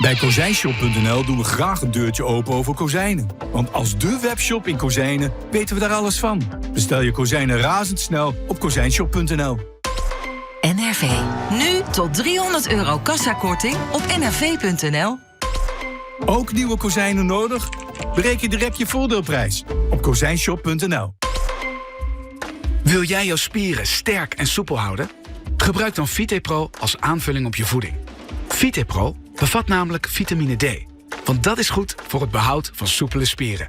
Bij Kozijnshop.nl doen we graag een deurtje open over kozijnen. Want als de webshop in kozijnen weten we daar alles van. Bestel je kozijnen razendsnel op kozijnshop.nl. NRV. Nu tot 300 euro kassakorting op nrv.nl. Ook nieuwe kozijnen nodig? Bereken direct je voordeelprijs op kozijnshop.nl. Wil jij jouw spieren sterk en soepel houden? Gebruik dan VitePro als aanvulling op je voeding. VitePro bevat namelijk vitamine D. Want dat is goed voor het behoud van soepele spieren.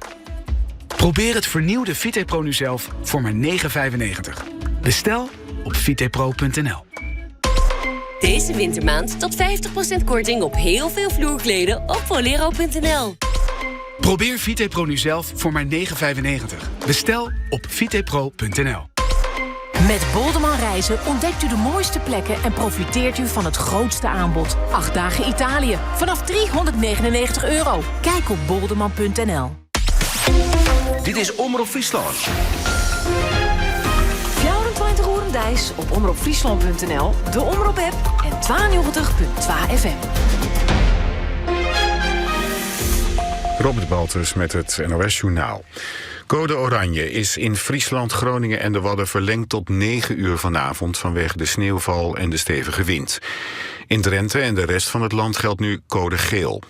Probeer het vernieuwde VitePro nu zelf voor maar 9,95. Bestel op vitepro.nl. Deze wintermaand tot 50% korting op heel veel vloerkleden op bolero.nl. Probeer VitePro nu zelf voor maar 9,95. Bestel op vitepro.nl. Met Bolderman Reizen ontdekt u de mooiste plekken en profiteert u van het grootste aanbod. 8 dagen Italië vanaf 399 euro. Kijk op bolderman.nl. Dit is Omrop Fryslân. 24 oeren deis op omropfryslan.nl, de Omrop app en 92.2 FM. Robert Baltus met het NOS Journaal. Code Oranje is in Friesland, Groningen en de Wadden verlengd tot 9 uur vanavond vanwege de sneeuwval en de stevige wind. In Drenthe en de rest van het land geldt nu code geel.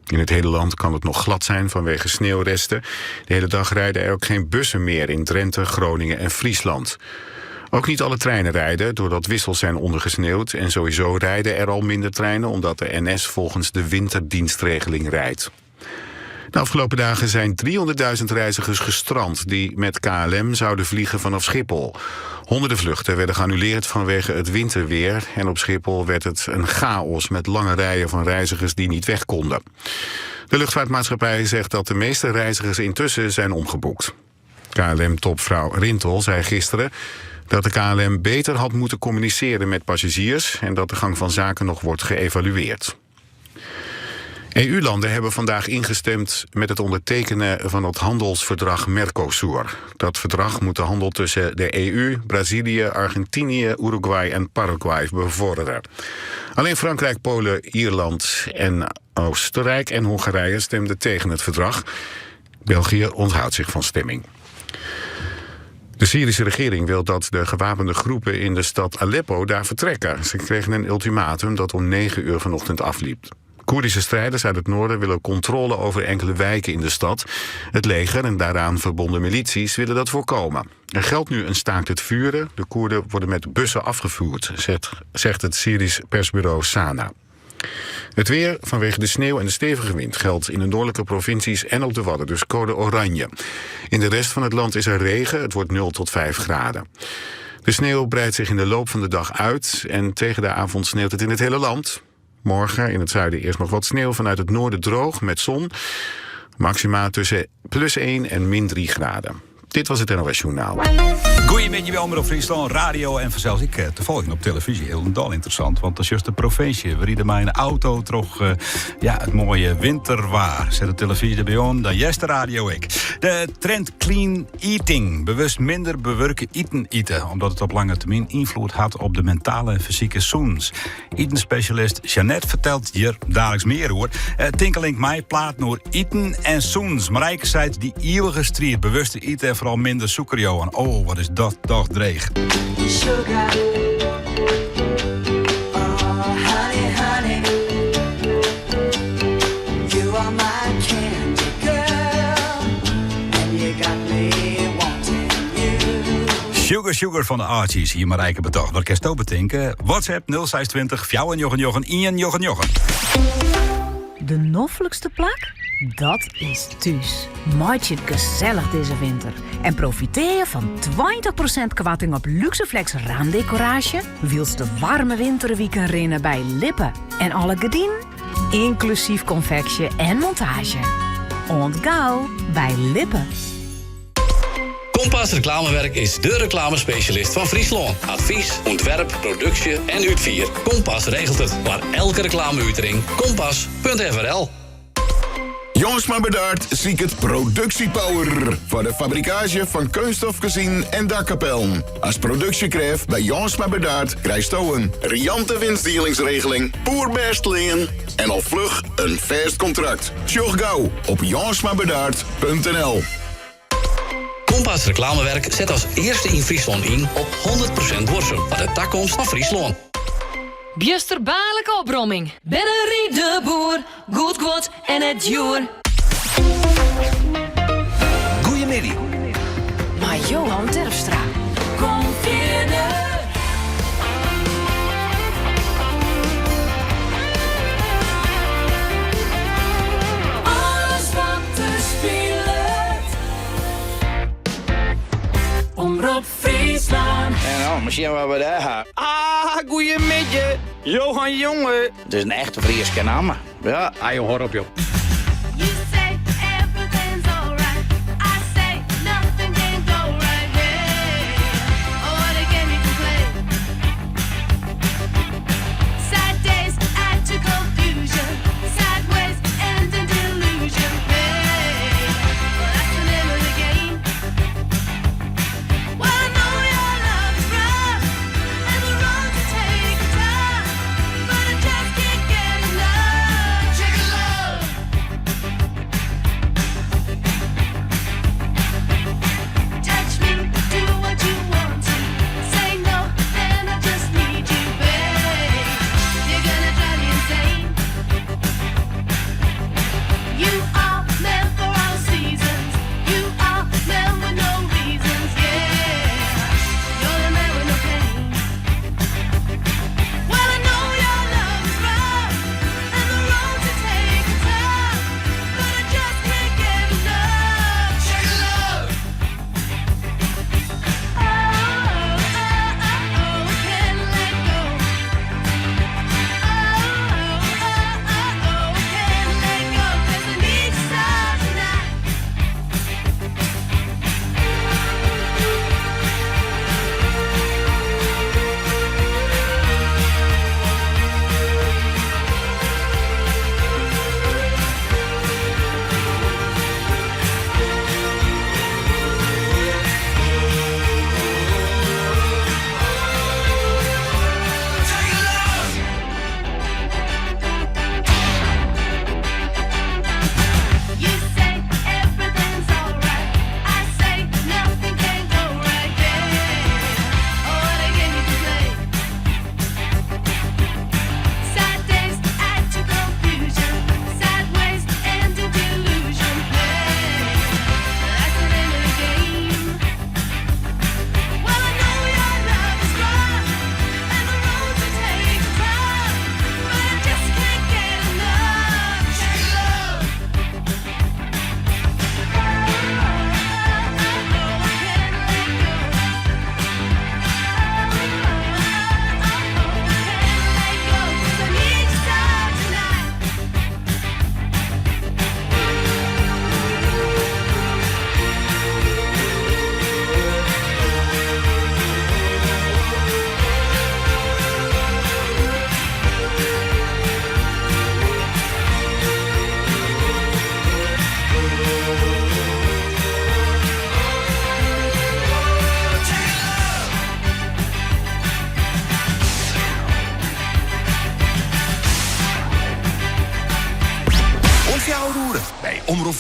In het hele land kan het nog glad zijn vanwege sneeuwresten. De hele dag rijden er ook geen bussen meer in Drenthe, Groningen en Friesland. Ook niet alle treinen rijden, doordat wissels zijn ondergesneeuwd. En sowieso rijden er al minder treinen, omdat de NS volgens de winterdienstregeling rijdt. De afgelopen dagen zijn 300.000 reizigers gestrand die met KLM zouden vliegen vanaf Schiphol. Honderden vluchten werden geannuleerd vanwege het winterweer. En op Schiphol werd het een chaos met lange rijen van reizigers die niet weg konden. De luchtvaartmaatschappij zegt dat de meeste reizigers intussen zijn omgeboekt. KLM-topvrouw Rintel zei gisteren dat de KLM beter had moeten communiceren met passagiers en dat de gang van zaken nog wordt geëvalueerd. EU-landen hebben vandaag ingestemd met het ondertekenen van het handelsverdrag Mercosur. Dat verdrag moet de handel tussen de EU, Brazilië, Argentinië, Uruguay en Paraguay bevorderen. Alleen Frankrijk, Polen, Ierland en Oostenrijk en Hongarije stemden tegen het verdrag. België onthoudt zich van stemming. De Syrische regering wil dat de gewapende groepen in de stad Aleppo daar vertrekken. Ze kregen een ultimatum dat om 9 uur vanochtend afliep. Koerdische strijders uit het noorden willen controle over enkele wijken in de stad. Het leger en daaraan verbonden milities willen dat voorkomen. Er geldt nu een staakt het vuren. De Koerden worden met bussen afgevoerd, zegt het Syrisch persbureau Sana. Het weer vanwege de sneeuw en de stevige wind geldt in de noordelijke provincies en op de Wadden, dus code oranje. In de rest van het land is er regen, het wordt 0 tot 5 graden. De sneeuw breidt zich in de loop van de dag uit en tegen de avond sneeuwt het in het hele land. Morgen in het zuiden eerst nog wat sneeuw, vanuit het noorden droog met zon. Maxima tussen plus 1 en min 3 graden. Dit was het NOS Journaal. Goeiemiddei by Omrop Fryslân, radio en fansels ek te folgjen op televyzje. Hielendal ynteressant, want dan sjochst de provinsje. We ride mei in auto troch ja, it moaie winterwaar. Set de televyzje derby oan, dan hearst de radio ek. De trend clean eating, bewust minder bewurke iten ite, omdat it op lange termyn ynfloed hat op de mentale en fysike sûnens. Itensspesjalist Jeannette fertelt hjir daliks mear oer. Tinkelink mei platen oer iten en sûnens. Marijke seit dy ieuwige striid, bewuster ite en foaral minder sûker, Johan. Oh, wat is dat toch dreech. Sugar. Oh, honey, honey. You are my candy girl. And you got me wanting you. Sugar Sugar fan de Archies, hie Marijke betocht. Wat kinsto betinke? WhatsApp 0620 499 199. De noflikste plak? Dat is thús. Meitsje it gesellich dizze winter en profitearje fan 20% koarting op Luxeflex raamdekoraasje wylst de waarme winterwiken rinne by Lippe en alle gerdinen, ynklusyf konfeksje en montaazje. Oant gau by Lippe. Kompas Reclamewerk is de reclamespecialist fan Fryslân. Advys, ûntwerp, produksje en útfier. Kompas regelt it foar elke reklameutering. Kompas.frl. Jongsma Bedaard siket produksjepower foar de fabrikaazje fan keunststof kezinen en dakkapellen. As produksjekrêft by Jongsma Bedaard krijsto in riante winstdielingsregeling, poerbêst lean en al fluch in fêst kontrakt. Sjoch gau op jongsmabedaard.nl. Kompas Reclamewerk set as earste yn Fryslân yn op 100% duorsum foar de takomst fan Fryslân. Bjusterbaarlike opromming. Bennerie de Boer, goed guod en net djoer. Goeiemiddei. Mei Johan Terpstra. Kom fierder. Alles wat der spilet. Omrop Fryslân. En nou, misschien wat we dêr ha. Ah, goeiemiddei. Johan Jonge. It is in echte Fryske namme. Ja. Ah, joh, hâld op, joh. You say everything's alright. I say nothing can go right. Hey, oh, what a game you can play. Sad days add to confusion. Sideways end in delusion. Hey, well, that's the name of the game. Well, I know your love is rough and the road to take is tough, but I just can't get enough. Chicken love.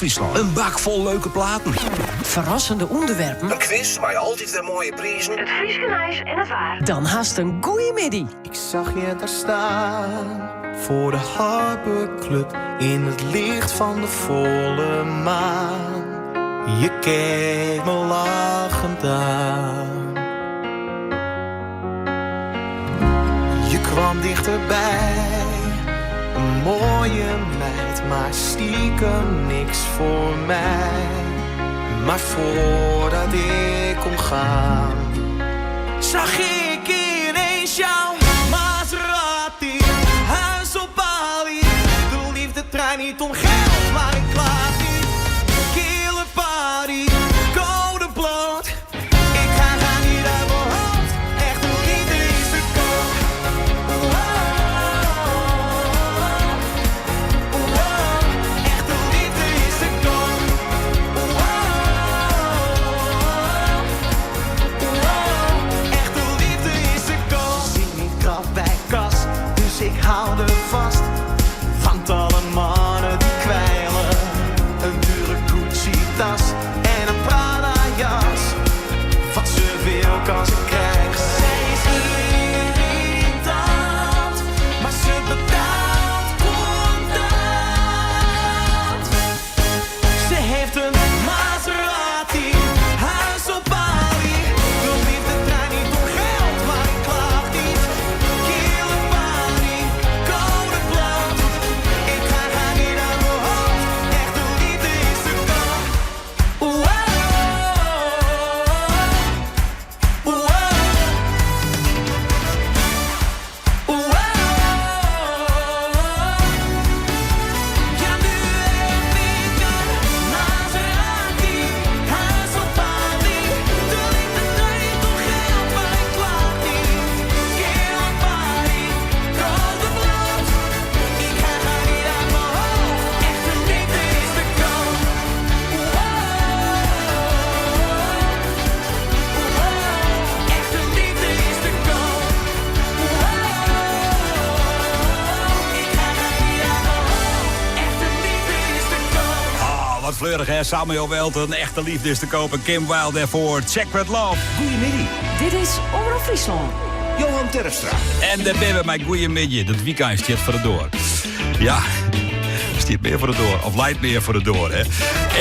Fryslân. In bak fol leuke platen. Ferrassende ûnderwerpen. In kwis mei altyd wer moaie prizen. It Fryske nijs en it waar. Dan hast in goeie middei. Ik zag je daar staan voor de Harbor Club in het licht van de volle maan. Je keek me lachend aan. Je kwam dichterbij, een mooie meid, maar stiekem niks voor mij. Maar voordat ik kon gaan, zag ik ineens jouw Maserati. Huis op Bali, de liefde draait niet om geld, maar ik klaag niet. Kille party, code bloot. Ik ga haar niet uit mijn hoofd, echte liefde is te koop. Oh, oh, oh, echte liefde is te koop. Oh, oh, echte liefde is te koop. Zit niet krap bij kas, dus ik hou er vast. Want alle mannen die kwijlen, een dure Gucci-tas en een Prada-jas. Wat ze wil kan ze krijgen. Zij is irritant, maar ze betaalt contant. Ze heeft een Maserati, huis op Bali. De liefde draait niet om geld, maar ik klaag niet. Kille party, code bloot. Ik ga haar niet uit mijn hoofd, echte liefde is te koop. Wow, wow, wow. Ja, nu heb ik een Maserati, huis op Bali. De liefde draait om geld, maar ik klaag niet. Kille party, code bloot. Ik ga haar niet uit mijn hoofd, echte liefde is te koop. Echte liefde is te koop. Ik ga haar niet uit mijn hoofd, echte liefde is te koop. Ah, wat fleurig hè, Samuel Welten, echte liefde is te kopen. Kim Wilde daarvoor, Check Red Love. Goedemiddag. Dit is Omrop Fryslân. Johan Terpstra. En daar ben we mijn goeie midje. Dat weekend stiet foar de doar. Ja, stiet mear foar de doar. Of leit mear foar de doar, hè.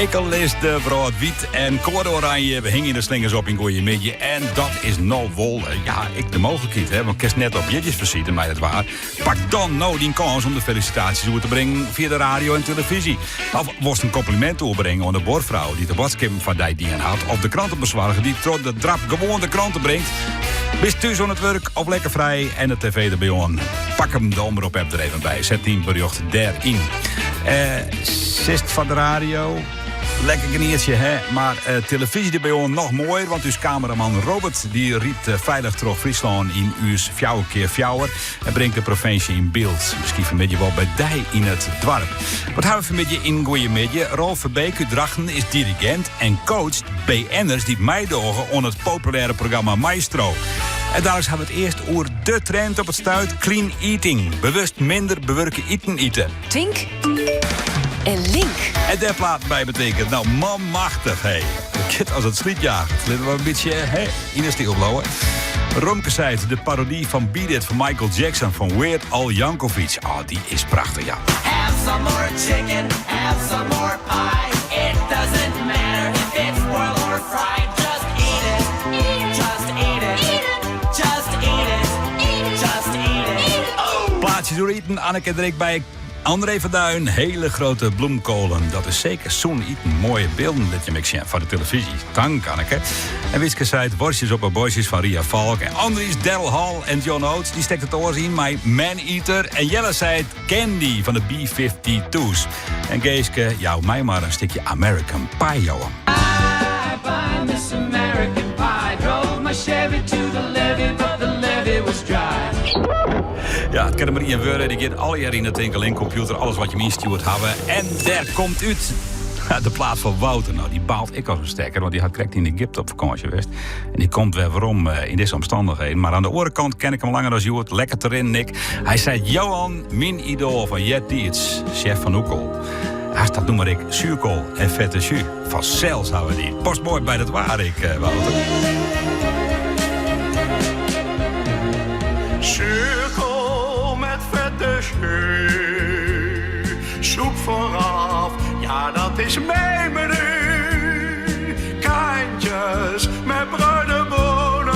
Ek al is de wrâld wyt en koade oranje. We hingje de slingers op yn Goeiemiddei. En dat is no wol, ja, ek de mooglikheid, hè. Want kinst net op jierdeisbesite mei it waar. Pak dan no dyn kâns om de felisitaasjes oer te bringen fia de radio en televyzje. Of wolst in komplimint oerbringe oan de buorfrou dy't de boadskippen foar dy dien hat. Of de krantebesoarger dy't troch de drap gewoan de krante bringt. Bist thús oan it wurk of lekker frij en de tv derby oan. Pak him de Omrop-app der even by. Set dyn berjocht dêryn. Sitst foar de radio. Lekker genietsje, hè? Mar televyzje derby oan noch moaier, want ús kameraman Robert dy rydt feilich troch Fryslân yn ús fjouwer kear fjouwer en bringt de provinsje yn byld. Miskien fanmiddei wol by dy yn it doarp. Wat ha we fanmiddei yn Goeiemiddei? Rolf Verbeek út Drachten is dirigint en coacht BN'ers dy't meidogge oan it populêre programma Maestro. En daliks ha we it earst oer de trend op it stuit, clean eating. Bewust minder bewurke iten ite. Tink en link. En dêr platen by betinke. Nou, manmachtich, hé. It giet as it slydjaget. Litte we in bytsje hè, yn 'e styl bliuwe. Romke seit de parody fan Beat It fan Michael Jackson fan Weird Al Yankovic. Ah, dy is prachtich, ja. Have some more chicken, have some more pie. It doesn't matter if it's boiled or fried. Just eat it, just eat it, just eat it, just eat it. Oh! Plaatsjes oer iten, Anneke der ek by. André van Duin, hiele grutte blomkoalen. Dat is seker sûn iten. Moaie bylden lit jim ek sjen foar de televyzje. Tank, Anneke. En Wietske seit worstjes op 'e bosjes fan Ria Valk. En Andries, Daryl Hall en John Oates, dy stekt it oars yn mei Man Eater. En Jelle seit Candy fan de B-52's. En Geeske, jou my mar in stikje American Pie, Johan. I find this American pie. Drove my Chevy to the levee, but the levee was dry. Ja, it kin mar ien wurde. Dy giet allegear yn de tinkeling-kompjûter. Alles wat jim ynstjoerd hawwe. En dêr komt út de plaat fan Wouter. Nou, dy baalt ek as in stekker, want dy hat krekt yn Egypte op fakânsje west. En dy komt wer werom yn dizze omstannichheden. Mar oan de oare kant ken ik him langer as hjoed. Lekker te rinnen, ek. Hy seit, Johan, myn idoal fan eartiids, Sjef van Oekel. Hast dat nûmer ek Zuurkool en vette jus. Fansels hawwe we dy. Past moai by dat waar ek, eh, Wouter. Zuurkool met vette jus. Soep vooraf, ja dat is mijn menu. Kantjes met bruine bonen.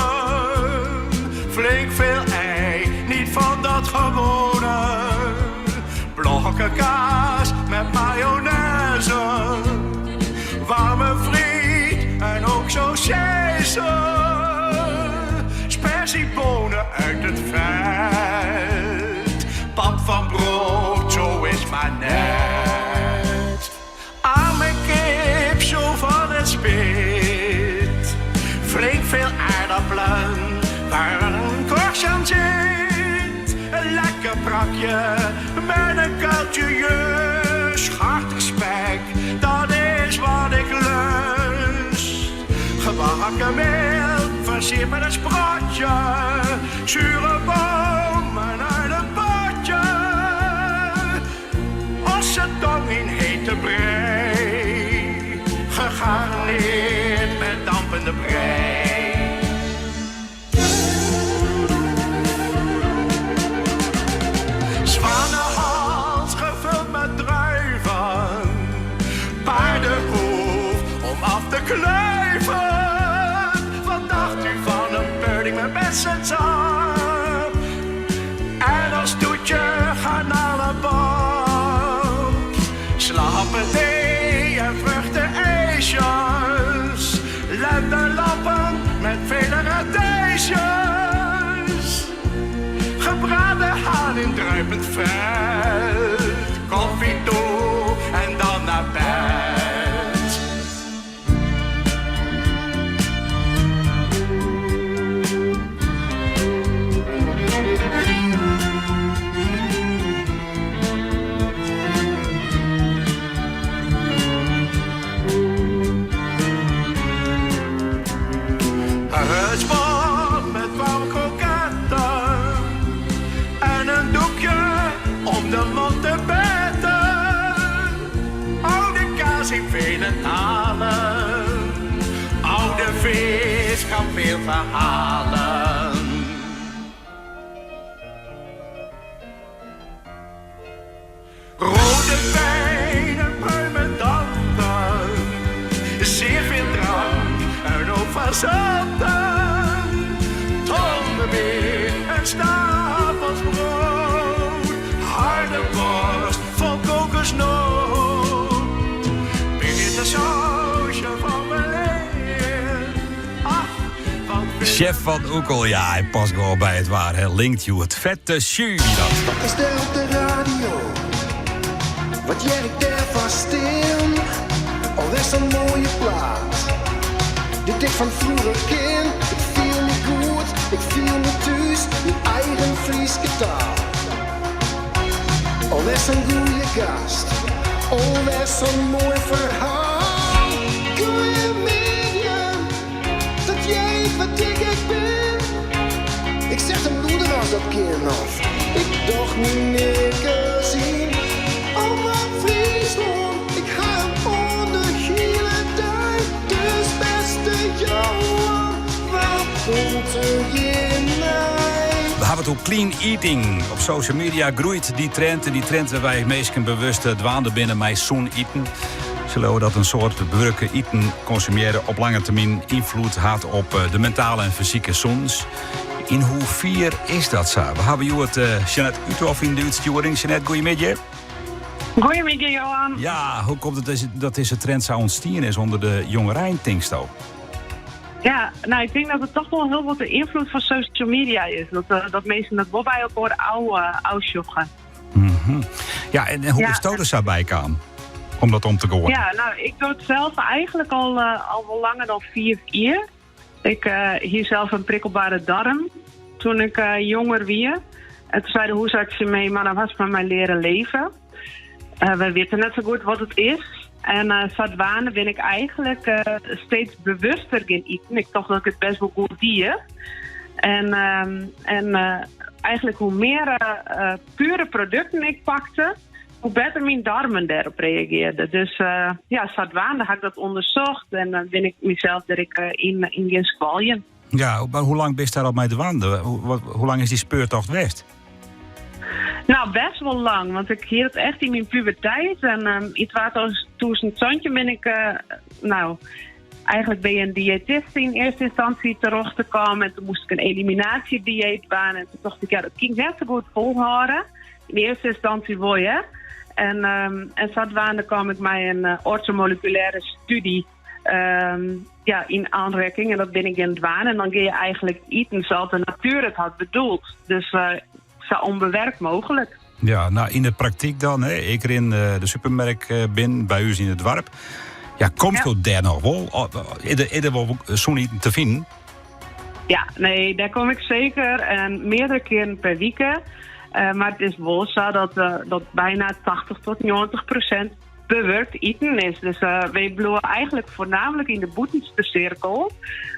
Flink veel ei, niet van dat gewone. Blokken kaas met mayonaise. Warme friet en ook saucijzen. Sperziebonen uit het vet. Pap van brood, zo is maar net. Arme kip, zo van het spit. Flink veel aardappelen, waar een korstje aan zit. Een lekker brakje met een kuiltje jus. Hartig spek, dat is wat ik lust. Gebakken meel, versierd met een sprotje. Zure bomen uit een potje. Ossentong in hete brei. Gegarneerd met dampende prei. Zwanenhals gevuld met druiven. Paardenhoef om af te kluiven. Wat dacht u van een pudding met bessensap? En als toetje garnalenbap. Slappe thee en vruchtenijsjes. Lentelappen met vele radijsjes. Gebraden haan in druipend vet. Koffie toe en dan naar bed. Hutspot met warme kroketten en een doekje om de mond te betten. Oude kaas in vele talen, oude vis kan veel verhalen. Rode wijn en pruimendanten, zeer veel drank en ook fazanten. Tonnen meer en stapels brood, harde worst vol kokosnoot. Bitter sausje van weleer, ach, wat Chef van Oekel, ja, hij past gewoon bij het waar. Hè. Linkt you het vette jus, wie dat. Wat is er op de radio? Wat jij ik daar vast in? Alweer zo'n mooie plaat. Dit ik van vroeger ken. Ik viel me goed, ik viel me thuis. In eigen Frieske taal. Alweer zo'n goeie gast. Alweer zo'n mooi verhaal. Goeiemiddag, dat jij wat ik ik ben. Ik zeg een loeder als dat kind of ik doch niet gezien. Oh, wat Friesland, ik ga hem onder hele duim. Dus beste Johan, wat komt er in mij? We hebben het over clean eating. Op social media groeit die trend. En die trend waarbij mensen bewust dwaande binnen mij zoen eten. Zullen we dat een soort bewukke eten consumeren op lange termijn invloed had op de mentale en fysieke zoens? In hoevier is dat zo? We hebben jou het Jeanette Uthoff in de uitsturing. Jeanette, goeiemiddag. Goeiemiddag, Johan. Ja, hoe komt het dat deze trend zou ontstaan is onder de jongerein, Tinksto? Ja, nou, ik denk dat het toch wel heel wat de invloed van social media is. Dat mensen dat wel bij elkaar ouw-sjoggen. Ja, en hoe is dat er zo bij kwam? Om dat om te gooien? Ja, nou, ik doe het zelf eigenlijk al wel langer dan 4 jaar. Ik hier zelf een prikkelbare darm toen ik jonger wie. En toen zei de huisarts mee, maar dan was maar mijn leren leven. We weten net zo goed wat het is. En zadwane ben ik eigenlijk steeds bewuster gaan eten. Ik dacht dat ik het best wel goed deed. En eigenlijk hoe meer pure producten ik pakte, hoe better myn darmen dêrop reagearden. Dus ja, sadwaande ha ik dat ûndersocht en dan bin ik mysels der ek yn, yn gean skoaljen. Ja, mar hoe lang bist dêr al mei dwaande? Hoe lang is dy speurtocht west? Nou, best wol lang, want ik hie it echt yn myn puberteit. En yn 2017 bin ik, nou, eigenlijk by in diëtist yn earste ynstânsje terjochte kaam. En toen moast ik in eliminaasjedieet dwaan. En toen tocht ik, ja, dat kin ik net sa goed folhâlde. Yn earste ynstânsje wol, ja. En, en sadwaande kaam ik mei in orthomoleculêre stúdzje ja, yn oanrekking. En dat bin ik gean dwaan. En dan gean je eigenlijk iten sa't de natuer it hat bedoeld. Dus sa ûnbewurke mooglik. Ja, nou yn de praktyk dan. Hè. Ik rin de supermerk binnen by ús yn it doarp. Ja, komst ja. dêr noch wol? Is der wol sûn iten te finen? Ja, nee, dêr kom ik seker. En meardere kearen per wike. Mar it is wol sa dat byna 80 tot 90% bewurke iten is. Dus wy bliuwe eigentlik foarnaamlik yn de bûtenste sirkel,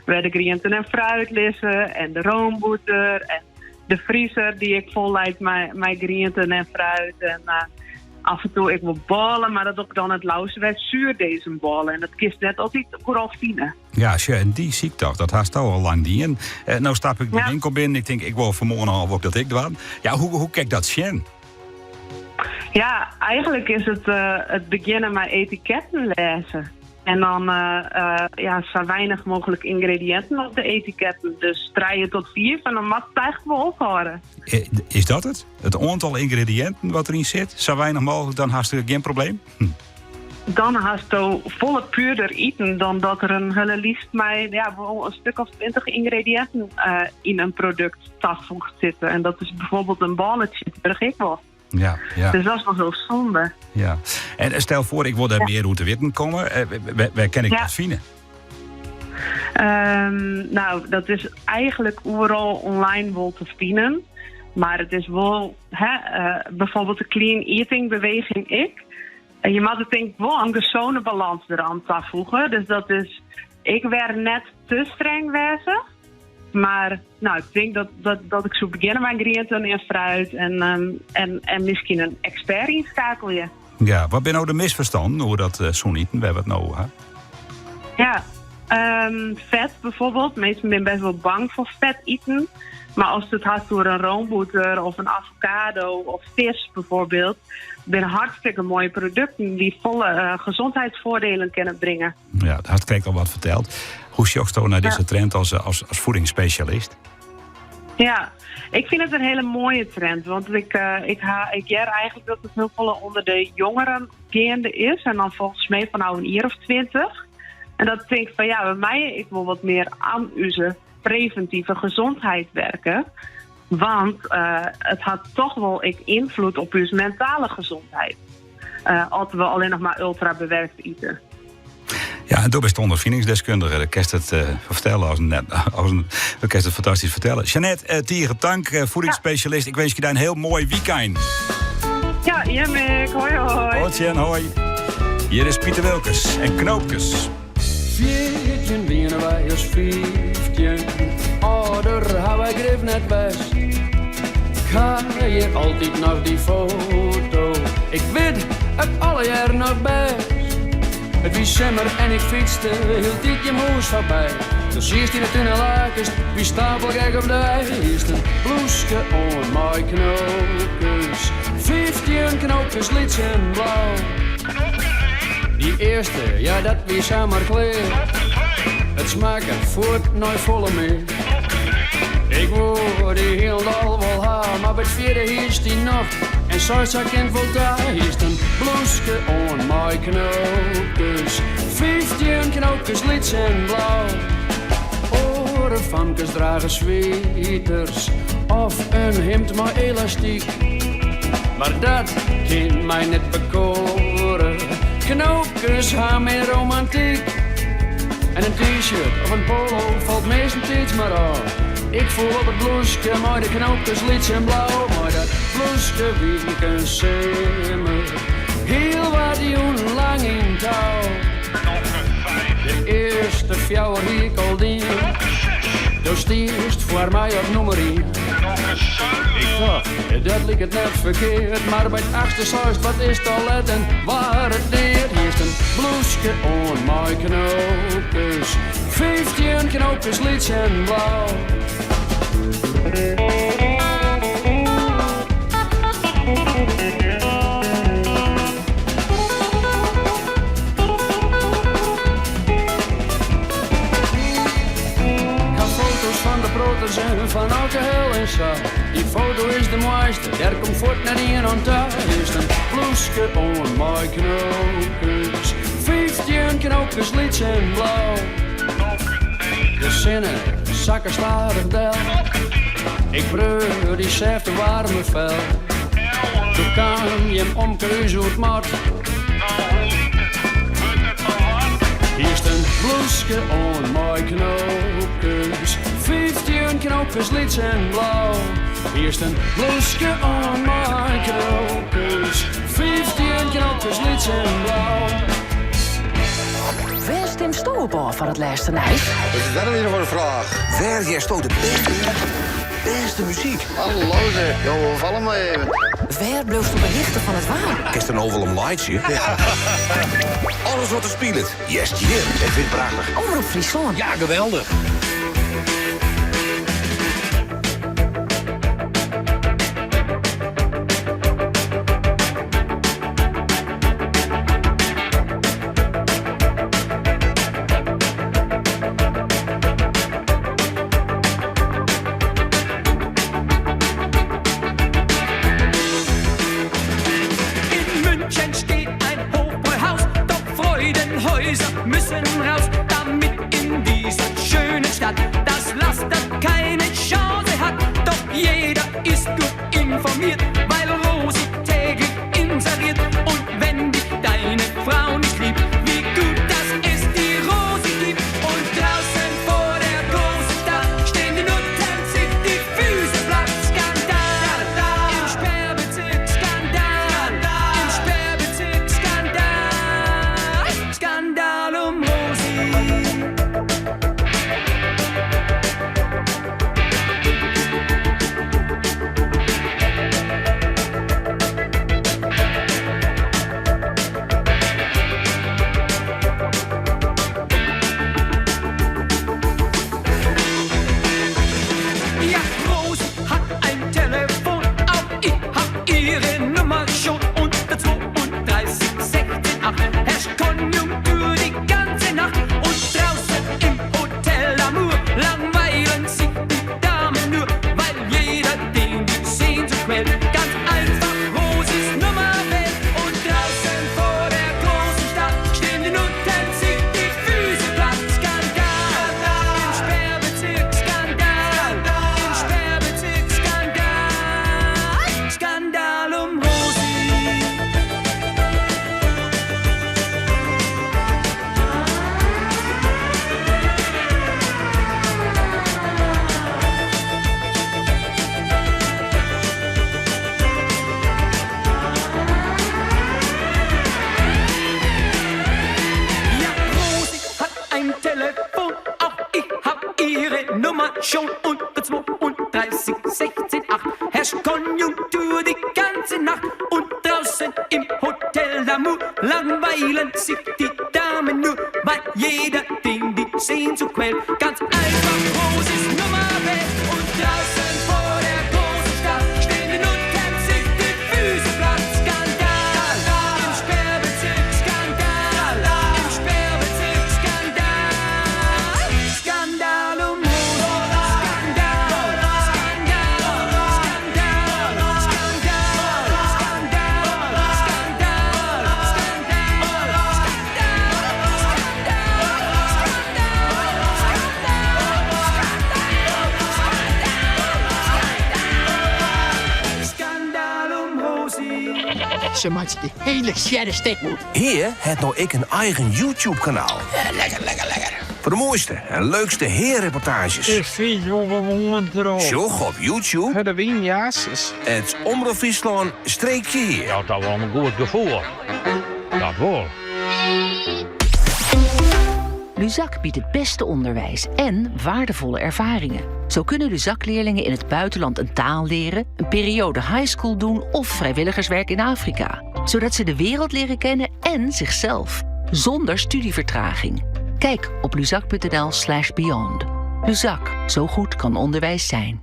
wêr't de grienten en fruit lizze en de roomboter en de friezer dy't ek fol leit mei grienten en fruit. En af en toe ek wol bôle, mar dat doch ik dan it leafst wer soerdeisembôle. En dat kinst net altyd oeral fine. Ja, sjoch, en dy syktocht, dat hast al lang dien. No stap ik de winkel binnen, ik tink, ik wol fan moarn ôf wol ik dat ek dwaan. Ja, hoe kin ik dat sjen? Ja, eigentlik is it it begjinnen mei etiketten lêze. En dan ja, sa weinich mooglik yngrediïnten op de etiketten. Dus trije tot fiif en dan moat it eigentlik wol ophâlde. Is dat it? It oantal yngrediïnten wat deryn sit? Sa weinich mooglik, dan hast gjin probleem? Dan hasto folle puerder iten dan dat der in hiele list mei ja, wol in stik of 20 yngrediïnten yn in produkt tafoegd sitte. En dat is bygelyks in bôle tsjintwurdich ek wol. Ja. Dus dat is wol hiel sonde. Ja. En stel foar, ik wol dêr mear oer te witten komme. Wêr kin ik dat fine? Nou, dat is eigentlik oeral online wol te finen. Mar it is wol, hè, bygelyks de clean eating beweging ek. En je moatte tink ik wol in gesûne balâns deroan tafoege. Dus dat is ek wer net te streng wêze. Mar nou, ik tink dat ik soe begjinne mei grienten en fruit en miskien in ekspert ynskeakelje. Ja, wat binne no de misferstannen oer dat sûn iten, wêr't we it no oer ha? Ja, fet bygelyks. Minsken binne best wol bang foar fet iten. Mar ast it hast oer in roomboter of in avokado of fisk bygelyks, binne hartstikke moaie produkten dy't folle gezondheidsvoordelen kinne bringe. Ja, dat hast krekt al wat ferteld. Hoe sjochsto nei dizze trend as voedingsspesjalist? Ja, ik fyn it in hiele moaie trend. Want ik hear eigentlik dat it hiel folle ûnder de jongeren geande is. En dan folgens my fanôf in jier of 20. En dat ik tink fan ja, we meie ek wol wat mear oan ús previntive gezondheid werke. Want it hat dochs wol ek ynfloed op ús mentale gezondheid. As we allinnich mar ultra bewerkt ite. Ja, en do bist ûnderfiningsdeskundige. Do kinst it fertelle as in, as in, do kinst it fantastysk fertelle. Jeannette, tige tank, voedingsspesjalist. Ik winskje dy in hiel moai wykein. Ja, jim ek. Hoi, hoi. Oant sjen, hoi. Hjir is Piter Wilkens en Knoopkes. 14 wiene wy as 15, âlder ha wy grif net west. Ik ha hjir altyd noch dy foto, ik wit it allegear noch bêst. It wie simmer en ik fytste hieltyd jim hûs foarby. Do siest yn 'e tún en lakest, wiest stapelgek op dy. Hiest in blûske oan mei knoopkes, 15 knoopkes lyts en blau. Dy earste, ja dat wie samar klear. It smakke fuort nei folle mear. Ik woe dy hielendal wol ha, mar by it fjirde hiest dyn nocht en seist sa kin 't wol ta. Hiest in blûske oan mei knoopkes, 15 knoopkes lyts en blau. Oare famkes drage sweters of in himd mei elastyk. Mar dat kin my net bekoare. Knoopkes ha mear romantyk. En in t-shirt of in polo falt meastentiids mar ôf. Ik foel op it blûske mei de knoopkes lyts en blau. Mei dat blûske wie ik in simmer hiel wat jûnen lang yn tou. De earste fjouwer hie ik al dien. Do stiest foar my op nûmer ien. Ik tocht, dat liket net ferkeard, mar by it achtste seist, wat is 't al let en waard it neat. Hiest in blûske oan mei knoopkes, 15 knoopkes lyts en blau. Ik ha foto's fan de protters en fan alkohol en sa. Dy foto is de moaiste, dêr komt fuort net ien oan ta. Hiest in blûske oan mei knoopkes, 15 knoopkes lyts en blau. De sinne sakke stadich del. Ik preau dyn sêfte waarme fel. Doe kaam jim omke ús oer 't mad. Hiest in blûske oan mei knoopkes, 15 knoopkes lyts en blau. Hiest in blûske oan mei knoopkes, 15 knoopkes lyts en blau. Wêr stimsto op ôf foar it lêste nijs? Wat is dat dan wer foar in fraach? Wêr hearsto de bêste muzyk? Hallo zeg, jo oerfalle my even. Wêr bliuwsto op 'e hichte fan it waar? Kinst der no wol om laitsje? Alles wat der spilet, hearst hjir. Ik fyn it prachtich. Omrop Fryslân. Ja, geweldich. In München steht ein Hofbräuhaus, doch Freudenhäuser müssen raus, damit in dieser schönen Stadt das Laster keine Chance hat. Doch jeder ist gut informiert, weil Rosi täglich inseriert. Und wenn dich deine Frau nicht liebt, wie gut, dass es die Rosi gibt. Und draußen vor der großen Stadt stehen die Nutten sich die Füße platt. Skandal, im Sperrbezirk, Skandal, im Sperrbezirk, Skandal, Skandal um Rosi. Ja, Rosi hat ein Telefon, auch ich hab ihre Nummer schon. Unter 32, 16, 8 herrscht Konjunktur die ganze Nacht. Und draußen im Hotel Amour langweilen sich die Damen nur, weil jeder den die Sehnsucht quält. Ganz einfach Rosis Nummer wählt. Und draußen vor der großen Stadt stehen die Nutten sich die Füße platt. Skandal, im Sperrbezirk, Skandal, im Sperrbezirk, Skandal, Skandal um Rosi. Ja, Rosi hat ein Telefon, auch ich hab ihre Nummer schon. Unter 32, 16, 8 herrscht Konjunktur die ganze Nacht. Und draußen im Hotel Amour langweilen sich die Damen nur, weil jeder den die Sehnsucht quält. Ganz einfach Rosis Nummer wählt. Und draußen vor der großen Stadt stehen die Nutten sich die Füße platt. Skandal, im Sperrbezirk, Skandal, im Sperrbezirk, Skandal, Skandal um Skandal, Skandal, Skandal, Skandal, Skandal, Skandal, Skandal um Rosi. Ze maakt de hele sjerre stik. Hier het nou ik een eigen YouTube-kanaal. Lekker, lekker, lekker. Voor de mooiste en leukste heerreportages. Ik vind het Sjoch op YouTube. De wien, ja. Het Omrop Fryslân streekje hier. Ja, dat wel een goed gevoel. Dat wel. Luzak biedt het beste onderwijs en waardevolle ervaringen. Zo kunnen Luzak-leerlingen in het buitenland een taal leren, een periode high school doen of vrijwilligerswerk in Afrika. Zodat ze de wereld leren kennen en zichzelf. Zonder studievertraging. Kijk op luzak.nl/slash beyond. Luzak, zo goed kan onderwijs zijn.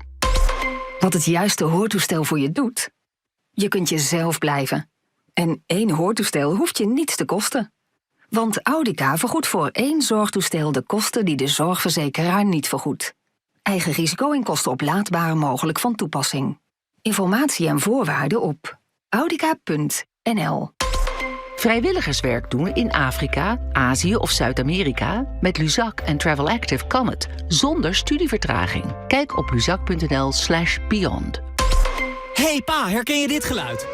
Wat het juiste hoortoestel voor je doet? Je kunt jezelf blijven. En één hoortoestel hoeft je niets te kosten. Want Audica vergoedt voor één zorgtoestel de kosten die de zorgverzekeraar niet vergoedt. Eigen risico en kosten oplaadbaar mogelijk van toepassing. Informatie en voorwaarden op audica.nl. Vrijwilligerswerk doen in Afrika, Azië of Zuid-Amerika? Met Luzak en Travel Active kan het, zonder studievertraging. Kijk op luzak.nl/slash beyond. Hey pa, herken je dit geluid?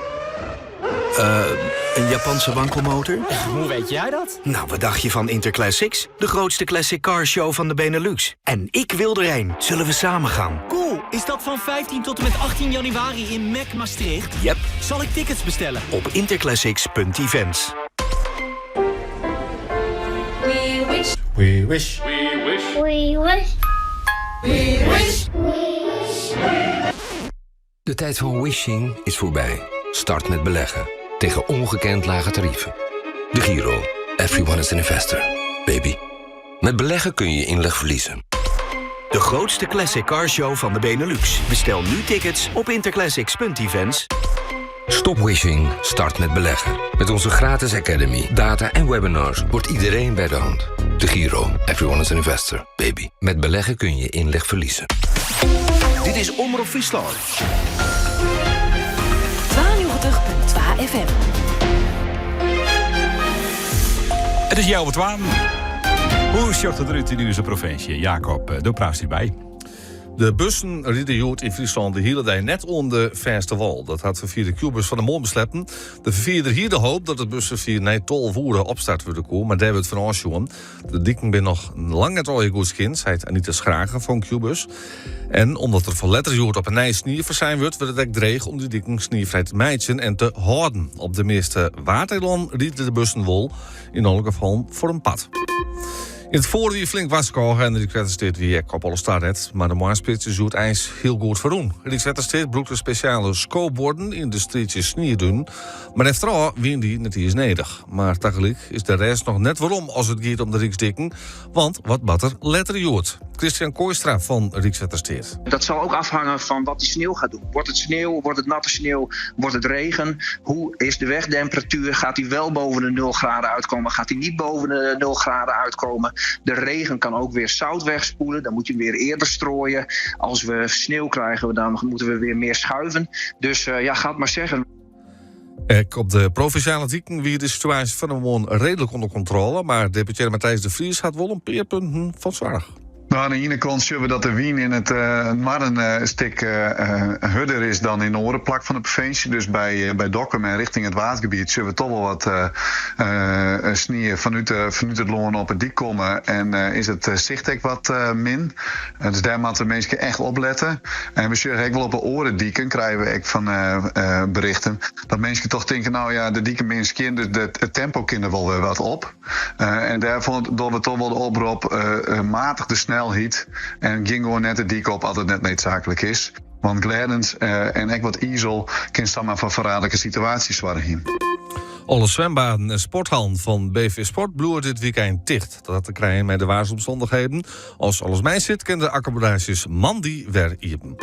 Een Japanse wankelmotor? Hoe weet jij dat? Nou, wat dacht je van Interclassics? De grootste classic car show van de Benelux. En ik wil erheen. Zullen we samen gaan? Cool, is dat van 15 tot en met 18 januari in Mac Maastricht? Yep. Zal ik tickets bestellen? Op interclassics.events. We wish. We wish. We wish. We wish. We wish. De tijd van wishing is voorbij. Start met beleggen. Tegen ongekend lage tarieven. De Giro. Everyone is an investor. Baby. Met beleggen kun je je inleg verliezen. De grootste classic car show van de Benelux. Bestel nu tickets op interclassics.events. Stop wishing, start met beleggen. Met onze gratis academy, data en webinars wordt iedereen bij de hand. De Giro. Everyone is an investor. Baby. Met beleggen kun je je inleg verliezen. Dit is Omroep Friesland. 92.2 FM. Het is jouw twaan. Hoe sjocht het eruit in onze provincie? Jacob, eh, doe praat hierbij. De bussen rieden jood in Friesland de hele dag net onder de verste wal. Dat had vervier de Qbus van de mond besletten. De vervierder hier de hoop dat het busvervier naar tolvoeren opstart wordt komen. Maar daar wordt van ons, jongen. De dikken ben nog lang net al je goed kind, zei het Anita Schragen van Qbus. En omdat er van letters jood op een nij snier zijn wordt, wordt het ook dreig om die dikken sniervrij te meidjen en te houden. Op de meeste waterland rieden de bussen wol, in elk geval voor een pad. In het voorjaar flink waskogen en de Rijkswaterstaat wie ik op alle start Maar de maanspits is het ijs heel goed verroen. Rijkswaterstaat broekt een speciale scoopborden in de streetjes sneeuw Maar heeft wien die net is nedig. Maar tegelijk is de rest nog net waarom als het gaat om de Rijksdikken. Want wat bat er letterjoord? Christian Kooistra van Rijkswaterstaat. Dat zal ook afhangen van wat die sneeuw gaat doen. Wordt het sneeuw, wordt het natte sneeuw, wordt het regen? Hoe is de wegtemperatuur? Gaat die wel boven de 0 graden uitkomen? Gaat die niet boven de 0 graden uitkomen? De regen kan ook weer zout wegspoelen. Dan moet je weer eerder strooien. Als we sneeuw krijgen, dan moeten we weer meer schuiven. Dus eh, ja, ga het maar zeggen. Ek op de provinciale dieken wie de situatie van de morgen redelijk onder controle. Maar deputaire Matthijs de Vries had wel een paar punten van zorg. Nou, aan de ene kant zien we dat de wien in het uh, Marren een stuk eh, hudder is dan in de orenplak van de provincie. Dus bij, bij Dokkum en richting het watergebied zullen we toch wel wat uh, sneeuw vanuit, vanuit het loon op het dik komen. En is het zicht ook wat min. dus daar moeten de mensen echt opletten. En we zullen ook wel op de orendieken krijgen we ook van berichten. Dat mensen toch denken, nou ja, de dieken minst kind, dus de, het tempo kan er wel weer wat op. en daarvoor doen we toch wel de oproep matig de snelheid en ging gewoon net de dik op als het net noodzakelijk is. Want Gladens en ook wat Izel kan staan van verraderlijke situaties waren Alle zwembaden en sporthallen van BV Sport bloeien dit weekend dicht. Dat had te krijgen met de waarsomstandigheden. Als alles mij zit, kennen de accommodaties Mandy weer iepen.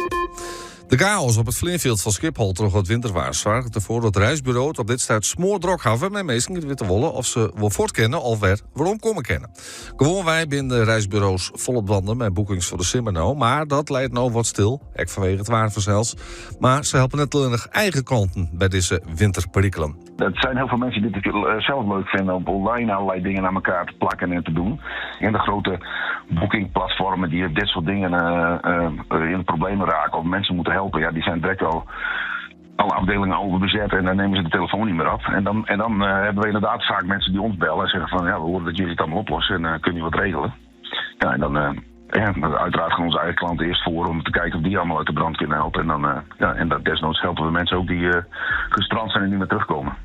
De chaos op het vliegveld van Schiphol terug het winterwaar zorgt ervoor dat het reisbureau het op dit stuit smoordrok hebben met mensen in de witte wollen of ze wel voortkennen of weer waarom komen kennen. Gewoon wij binnen de reisbureaus volop wanden met boekings voor de Simmerno, maar dat leidt nou wat stil, ook vanwege het waar vanzelfs. Maar ze helpen net alleen nog eigen klanten bij deze winterperikelen. Het zijn heel veel mensen die het eh, zelf leuk vinden om online allerlei dingen aan elkaar te plakken en te doen. En de grote boekingplatformen die dit soort dingen eh, in de problemen raken of mensen moeten helpen, ja, die zijn direct al alle afdelingen overbezet en dan nemen ze de telefoon niet meer op. En dan, en dan hebben we inderdaad vaak mensen die ons bellen en zeggen van ja, we horen dat jullie het allemaal oplossen en kun je wat regelen. Ja, en dan ja, maar uiteraard gaan onze eigen klanten eerst voor om te kijken of die allemaal uit de brand kunnen helpen. En dan, ja, en dat, desnoods helpen we mensen ook die gestrand zijn en niet meer terugkomen.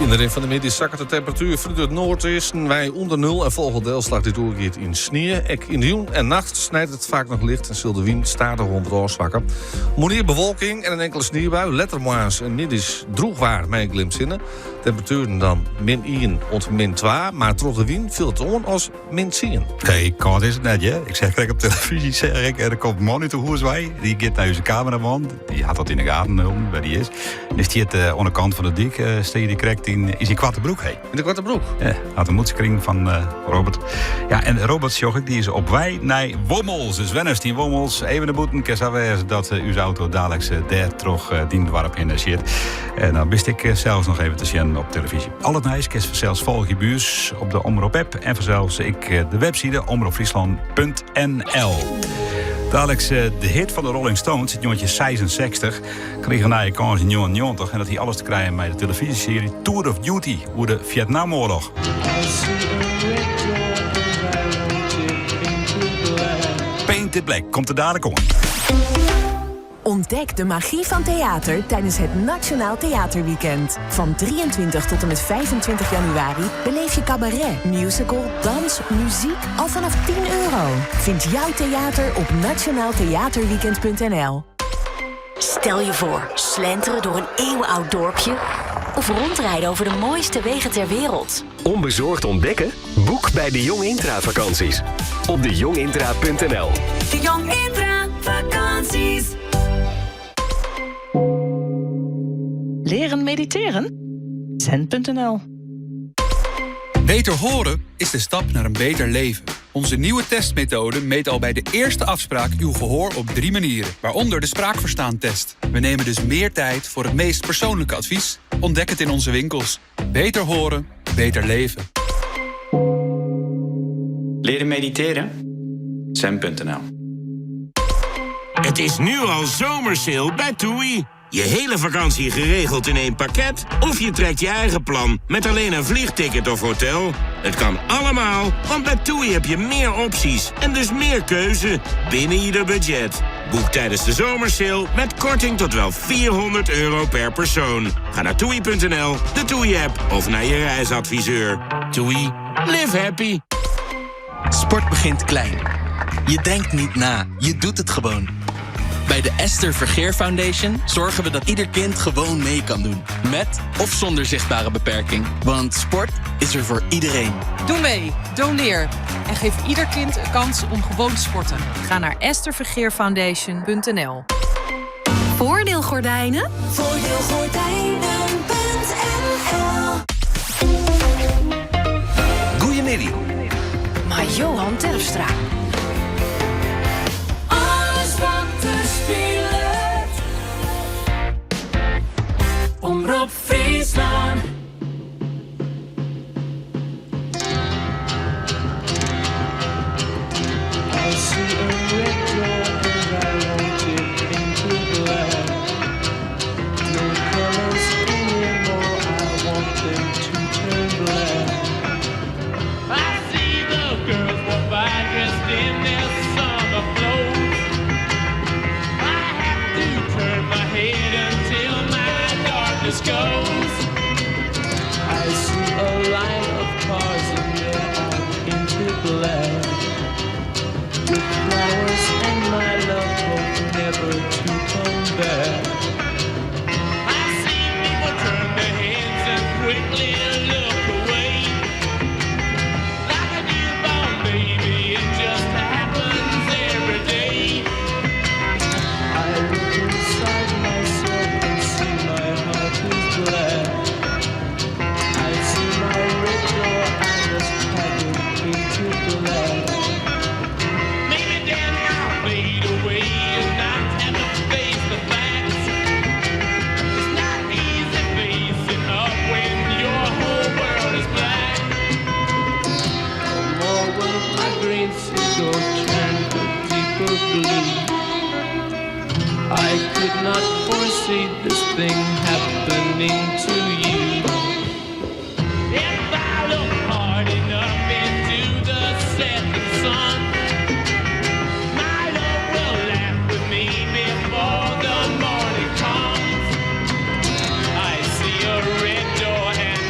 Yn de rin fan de middei sakket de temperatuer fanút it noardeasten wei ûnder nul en folget delslach dy't oergiet yn snie. Ek yn de jûn en nacht snijt it faak noch licht en sil de wyn stadichoan wat ôfswakke. Moarnier bewolking en in inkele sniebui. Letter moarns en middeis drûch waar mei in glimp sinne. Temperatueren dan min 1 oant min 2, mar troch de wyn fielt it oan as min 10. Nee, kâld is it net, hear. Ik seach krekt op telefyzje, seach ik, der komt in man út de hûs wei. Dy giet nei ús kameraman. Dy hat dat yn de gaten holden, wêr't dy is. En dy stiet eh, oan de kant fan de dyk, eh, stiet dy krekt yn, yn syn koarte broek. Hey. Yn de koarte broek? Ja, hat in mûtse krigen fan eh, Robert. Ja, en Robert sjoch ik, dy is op wei nei Wommels. Dus wennest yn Wommels, even nei bûten. Kin sa wêze dat ús auto daliks dêr troch dyn doarp hinne sjit. En dan bist ek sels noch even te sjen op telefyzje. Al it nijs kinst fansels folgje by ús op de Omrop app en fansels ek de webside omropfryslan.nl. Daliks de hit fan de Rolling Stones út 1966 krige in nije kâns yn 99 en dat hie alles te krijen mei de telefyzjesearje Tour of Duty oer de Fjetnamoarloch. Paint It Black komt der dalik oan. Ontdek de magie van theater tijdens het Nationaal Theaterweekend. Van 23 tot en met 25 januari beleef je cabaret, musical, dans, muziek al vanaf 10 euro. Vind jouw theater op nationaaltheaterweekend.nl. Stel je voor, slenteren door een eeuwenoud dorpje... of rondrijden over de mooiste wegen ter wereld. Onbezorgd ontdekken? Boek bij de Jong Intra vakanties. Op dejongintra.nl. De Jong Intra vakanties. Leren mediteren? Zen.nl Beter horen is de stap naar een beter leven. Onze nieuwe testmethode meet al bij de eerste afspraak uw gehoor op drie manieren, waaronder de spraakverstaantest. We nemen dus meer tijd voor het meest persoonlijke advies. Ontdek het in onze winkels. Beter horen, beter leven. Leren mediteren? Zen.nl Het is nu al zomersale bij TUI. Je hele vakantie geregeld in één pakket? Of je trekt je eigen plan met alleen een vliegticket of hotel? Het kan allemaal, want bij TUI heb je meer opties en dus meer keuze binnen ieder budget. Boek tijdens de zomersale met korting tot wel 400 euro per persoon. Ga naar tui.nl, de TUI-app of naar je reisadviseur. TUI, live happy. Sport begint klein. Je denkt niet na, je doet het gewoon. Bij de Esther Vergeer Foundation zorgen we dat ieder kind gewoon mee kan doen. Met of zonder zichtbare beperking. Want sport is er voor iedereen. Doe mee, doneer en geef ieder kind een kans om gewoon te sporten. Ga naar esthervergeerfoundation.nl Voordeelgordijnen? Voordeelgordijnen.nl Goeiemiddag. Maar Johan Terpstra. Alles wat er speelt. Omrop Fryslân. I see a red door and I want it painted black. No colors anymore, I want them to turn black. I see the girls walk by dressed in their summer clothes. I have to turn my head until my darkness goes. I see a line of cars and they're all painted black. With flowers and my love both never to come back. I see people turn their heads and quickly look away. Like a newborn baby, it just happens every day. I look inside myself and see my heart is black. I see my red door, I must have it painted black. Maybe then I'll fade away and not have to face the facts. It's not easy facing up when your whole world is black. No more will my green seagull turn a deeper blue. I could not foresee this thing happening to you. If I look hard enough into the setting sun, my love will laugh with me before the morning comes. I see a red door and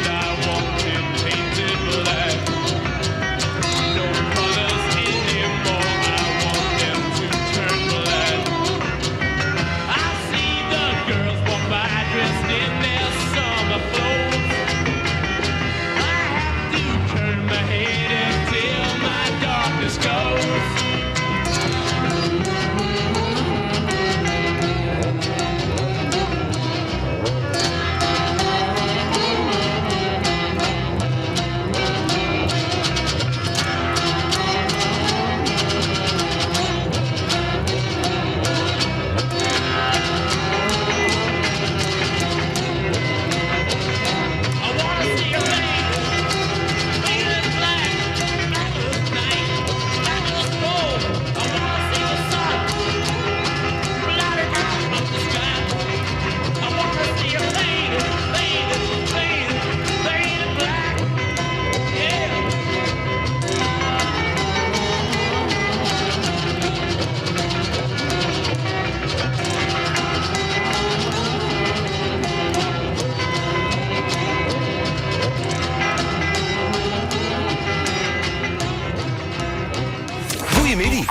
Goeiemiddei.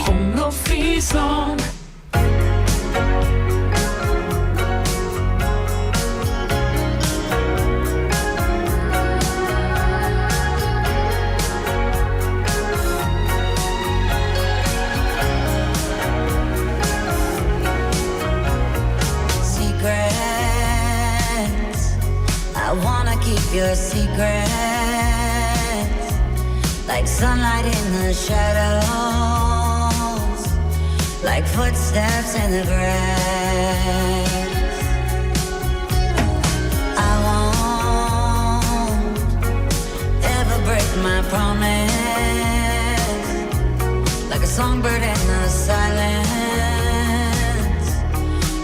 Omrop Fryslân. Secrets. I wanna keep your secrets. Like sunlight in the shadows. Like footsteps in the grass. I won't ever break my promise. Like a songbird in the silence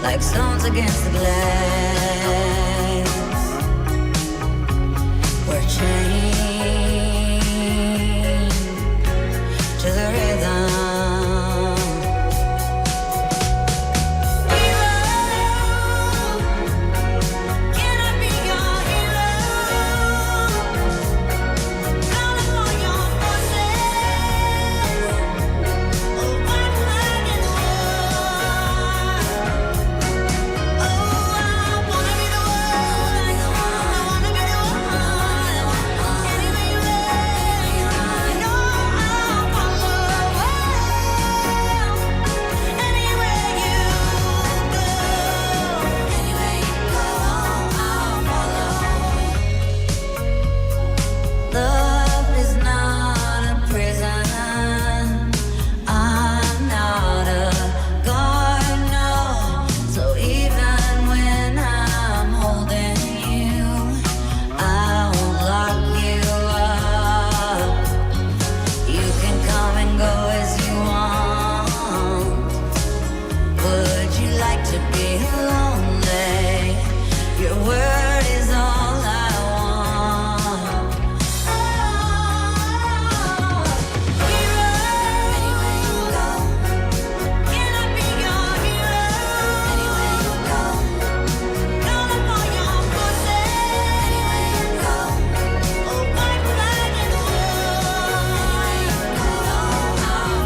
like stones against the glass. We're chained to the rhythm. Hero, can I be your hero? Call upon your forces. Oh, white flag in the war. Oh, I wanna be the one. I wanna be the one. Anywhere you you know I'll follow. Anywhere you go, anywhere you go, I'll follow. Love is not a prison. I'm not a guard, no. So even when I'm holding you, I won't lock you up. You can come and go as you want. Would you like to be lonely? Your word is all I want. Hero, anywhere you go, can I be your hero? Anywhere you go, call upon your forces. Anywhere you go, oh white flag in the war. Anywhere you go, oh I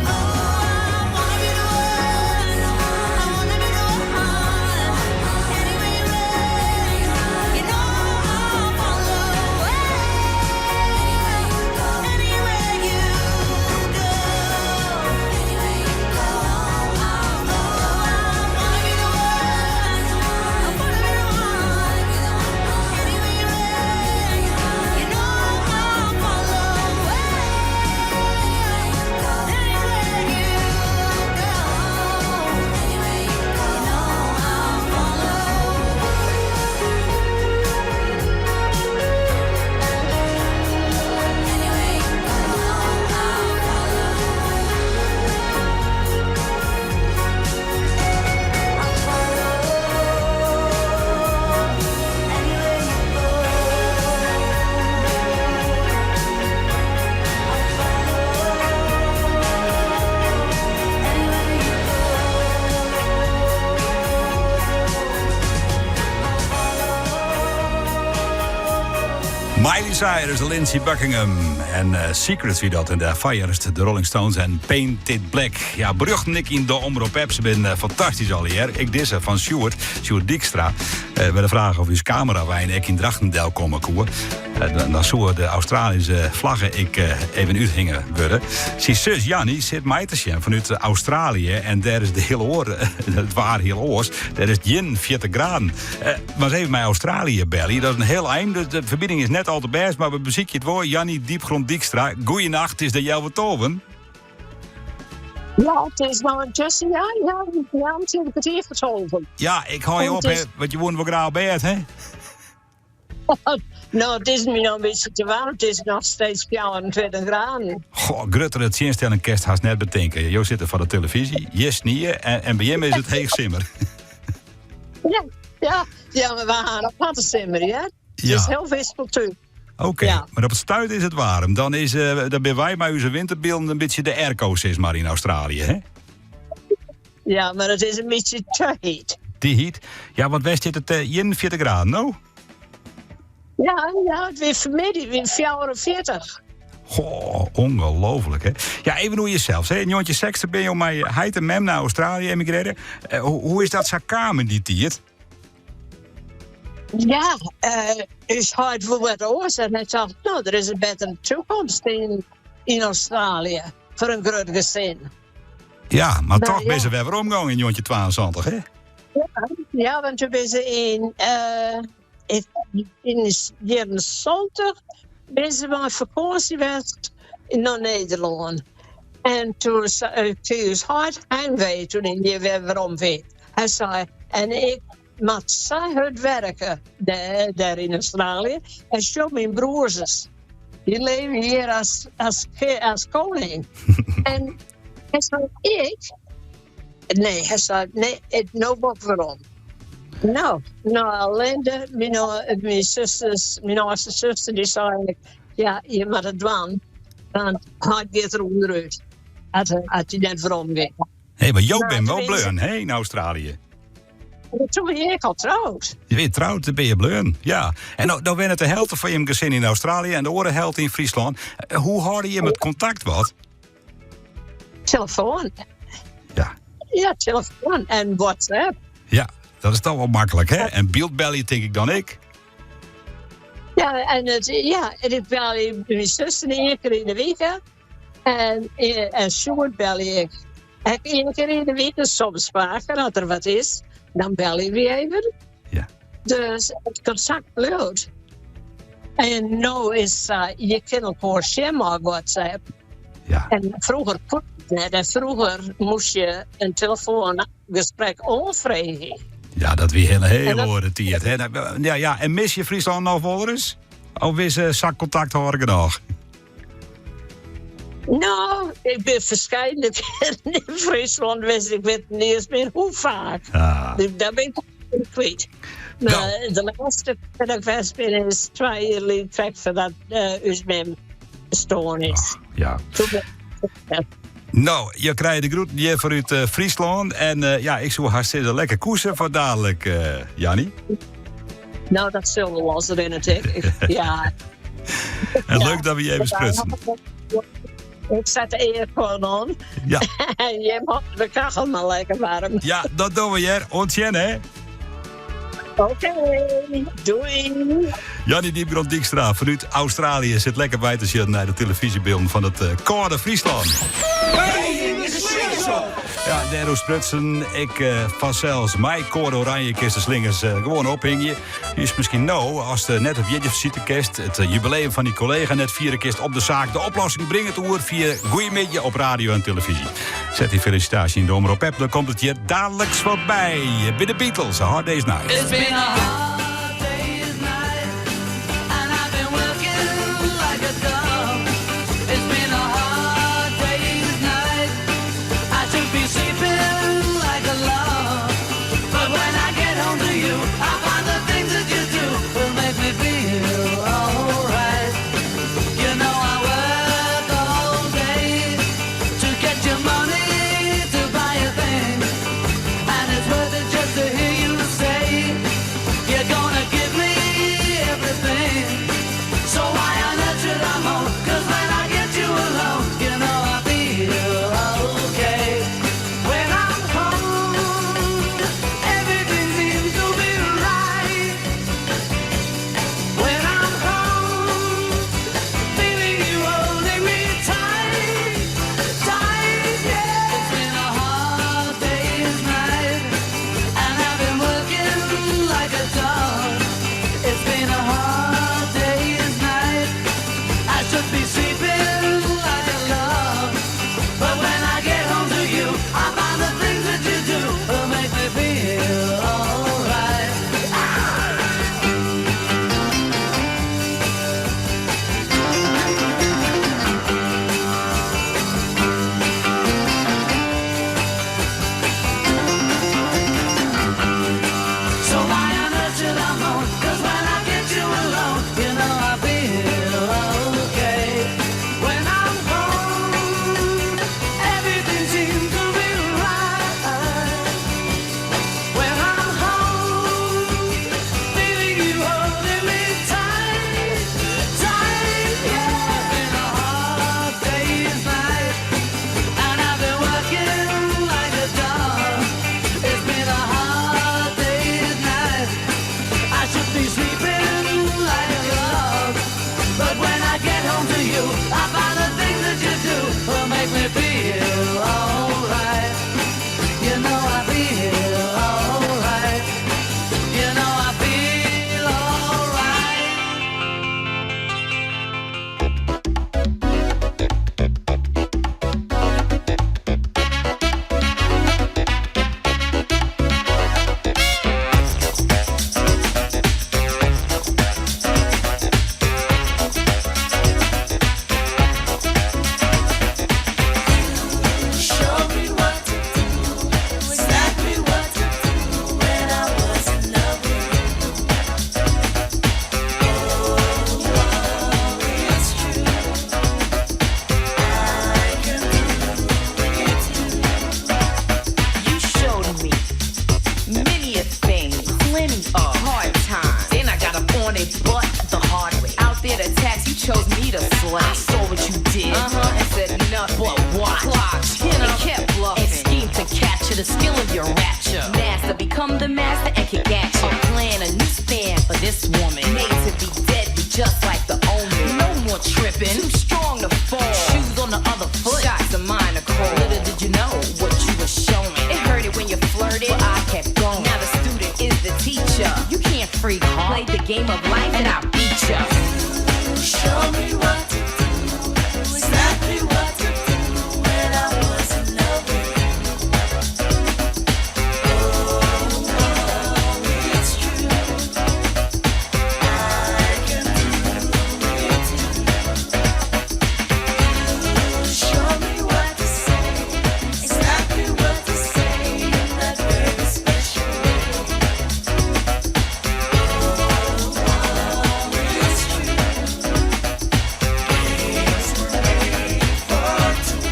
wanna be the one. I wanna be the one. Anywhere you go, you know I'll follow. Anywhere you go, anywhere you go, anywhere you go, I'll go. I wanna be the one. I wanna be the one. Anywhere you go, you know I'll follow. Anywhere you go, anywhere you go, anywhere you go, you know I'll follow. Anywhere you go, I'll follow. Anywhere you go. Anywhere you Miley Cyrus, Lindsey Buckingham en Secrets wie dat. En de Fire is de Rolling Stones en Paint It Black. Ja, berjochten ik yn de Omrop app. Se binne fantastysk allegear. Ek dizze fan Sjoerd, Sjoerd Dijkstra. By de fraach oft ús kamerawein ek yn Drachten delkomme koe. Dan soe de Australyske flagge ek even úthingd wurde. Syn sus Jannie sit mei te sjen fanút Australië. En dêr is de hiel oar, it waar hiel oars. Dêr is it gjin 40 graden. Mar even mei Australië belje. Dat is in hiel ein. Dus de ferbining is net al te bêst, mar we besykje it wol. Jannie Diepgrond Dijkstra, goeienacht, is de healwei tolven. Ja, it is no yntusken, ja, it is kertier foar tolven. Ja, ik hâld je op, hè, want je woene wol graach op bêd, hè? No, it is my noch in bytsje te waarm. It is noch steeds 24 graden. Goh, gruttere tsjinstelling kinst hast net betinke. Jo sitte foar de telefyzje, hjir snie en by jim is it heechsimmer. Ja, mar we ha in aparte simmer, ja. Het is hiel wisseltuig. Oké, mar op it stuit is it waarm. Dan, is, dan binne wy mei ús winterbylden in bytsje de airco, sis mar, yn Australië, hè? Ja, mar it is in bytsje te hyt. Te hyt? Ja, want wêr stiet it 41 graden, no? Ja, it wie fanmiddei wie 44. Goh, Ongelooflijk, hè? Ja, even oer jesels, hè. Yn 1960 binne jo mei heit en mem nei Australië emigrearre. Eh, hoe is dat sa kaam yn dy tiid? Ja, ús heit woe wat oars en hy tocht, no, der is in bettere toekomst yn Australië foar in grut gesin. Ja, mar Nou, toch ja. binne se wer werom gong yn 1972, hè? Ja, ja, want toen binne se yn de jierren 70 binne se mei fakânsje west nei Nederlân. En toen sei ús heit heimwee toen hy hjir wer werom wie. Hy sei, en ik moat sa hurd werke dêr yn Australië. En sjoch myn broers ris. Dy leve hjir as koning. En hy sei, ik? Nee, hy sei, nee, ik, no wol ik werom. No, nei ellinde, myn susters, myn âldste suster, dy sei, ja, je moatte it dwaan, want heit giet der ûnderút as hy net werom giet. Hé, mar jo Nou, binne wol toen is- bleaun, hè, yn Australië. Toen wie ik al troud. Je bent troud, dan bin je bleaun. Ja. En no, no wennet de helte fan jim gesin yn Australië en de oare helte yn Fryslân. Hoe hâlde jim it kontakt wat? Telefoan. Ja. Ja, telefoan en WhatsApp. Ja, dat is toch wol maklik, hè? En byldbelje tink ik dan ek. Ja, ja, en ik belje myn suster ien kear yn de wike. En Sjoerd belje ik ek ien kear yn de wike, soms faker, as der wat is. Dan belje wy even. Ja. Dus it kontakt bliuwt. En no is je kinne elkoar sjen mei WhatsApp. Ja. En froeger koe it net. En froeger moast je in telefoangesprek oanfreegje. Ja, dat wie hele, En hele oare tiid. Hè? Nou, ja, ja, en mis je Fryslân noch wolris? Of is sa kontakt hâlde genôch? No, ik bin ferskeidene kearen yn Fryslân west. Ik wit net iens mear hoe faak. Ah. Dêr bin ik kwyt. Mar de lêste kear dat ik west bin is twa jier lyn, krekt foardat ús mem stoarn is. Ja. Toen bin ik No, je krije de groeten hjir fanút Fryslân. En ja, ik soe hast sizze, lekker koesen foar dadelijk, Jannie. No, dat sil wol losrinne, tink ik. Ja. En leuk dat we je even sprutsen. Ik set de aircon oan. Ja. En jim hâlde de kachel mar lekker waarm. Ja, dat dogge we hjir. Oant sjen, hè? Oké, doei. Jannie Diepgrond-Dijkstra fanút Australië sit lekker by te sjen nei de telefyzjebylden fan it kâlde Fryslân. Ja, dêroer sprutsen. Ik fansels mei koade oranje kinst de slingers gewoan ophingje. Is miskien no, ast net op jierdeisbesite kinst, it jubileum fan dyn kollega net fiere kinst op de saak. De oplossing bring it oer fia Goeiemiddei op radio en telefyzje. Set dy felisitaasje yn de Omrop app, dan komt it hjir daliks foarby. By de Beatles, A Hard Day's Night. It's been a hard day's night, and I've been working like a dog. It's been a hard day's night. I should be sleeping like a log. But when I get home to you, I find the things that you do will make me feel alright. You know I work all day to get your money to buy a thing. And it's worth it just to hear you say you're game of life and I beat ya. Show me what to do, exactly what to do when I was in love with you. Oh, oh, it's true. I can do it too. You show me what to say, exactly what to say in that very special way. Oh, oh, it's true. Games were made for two.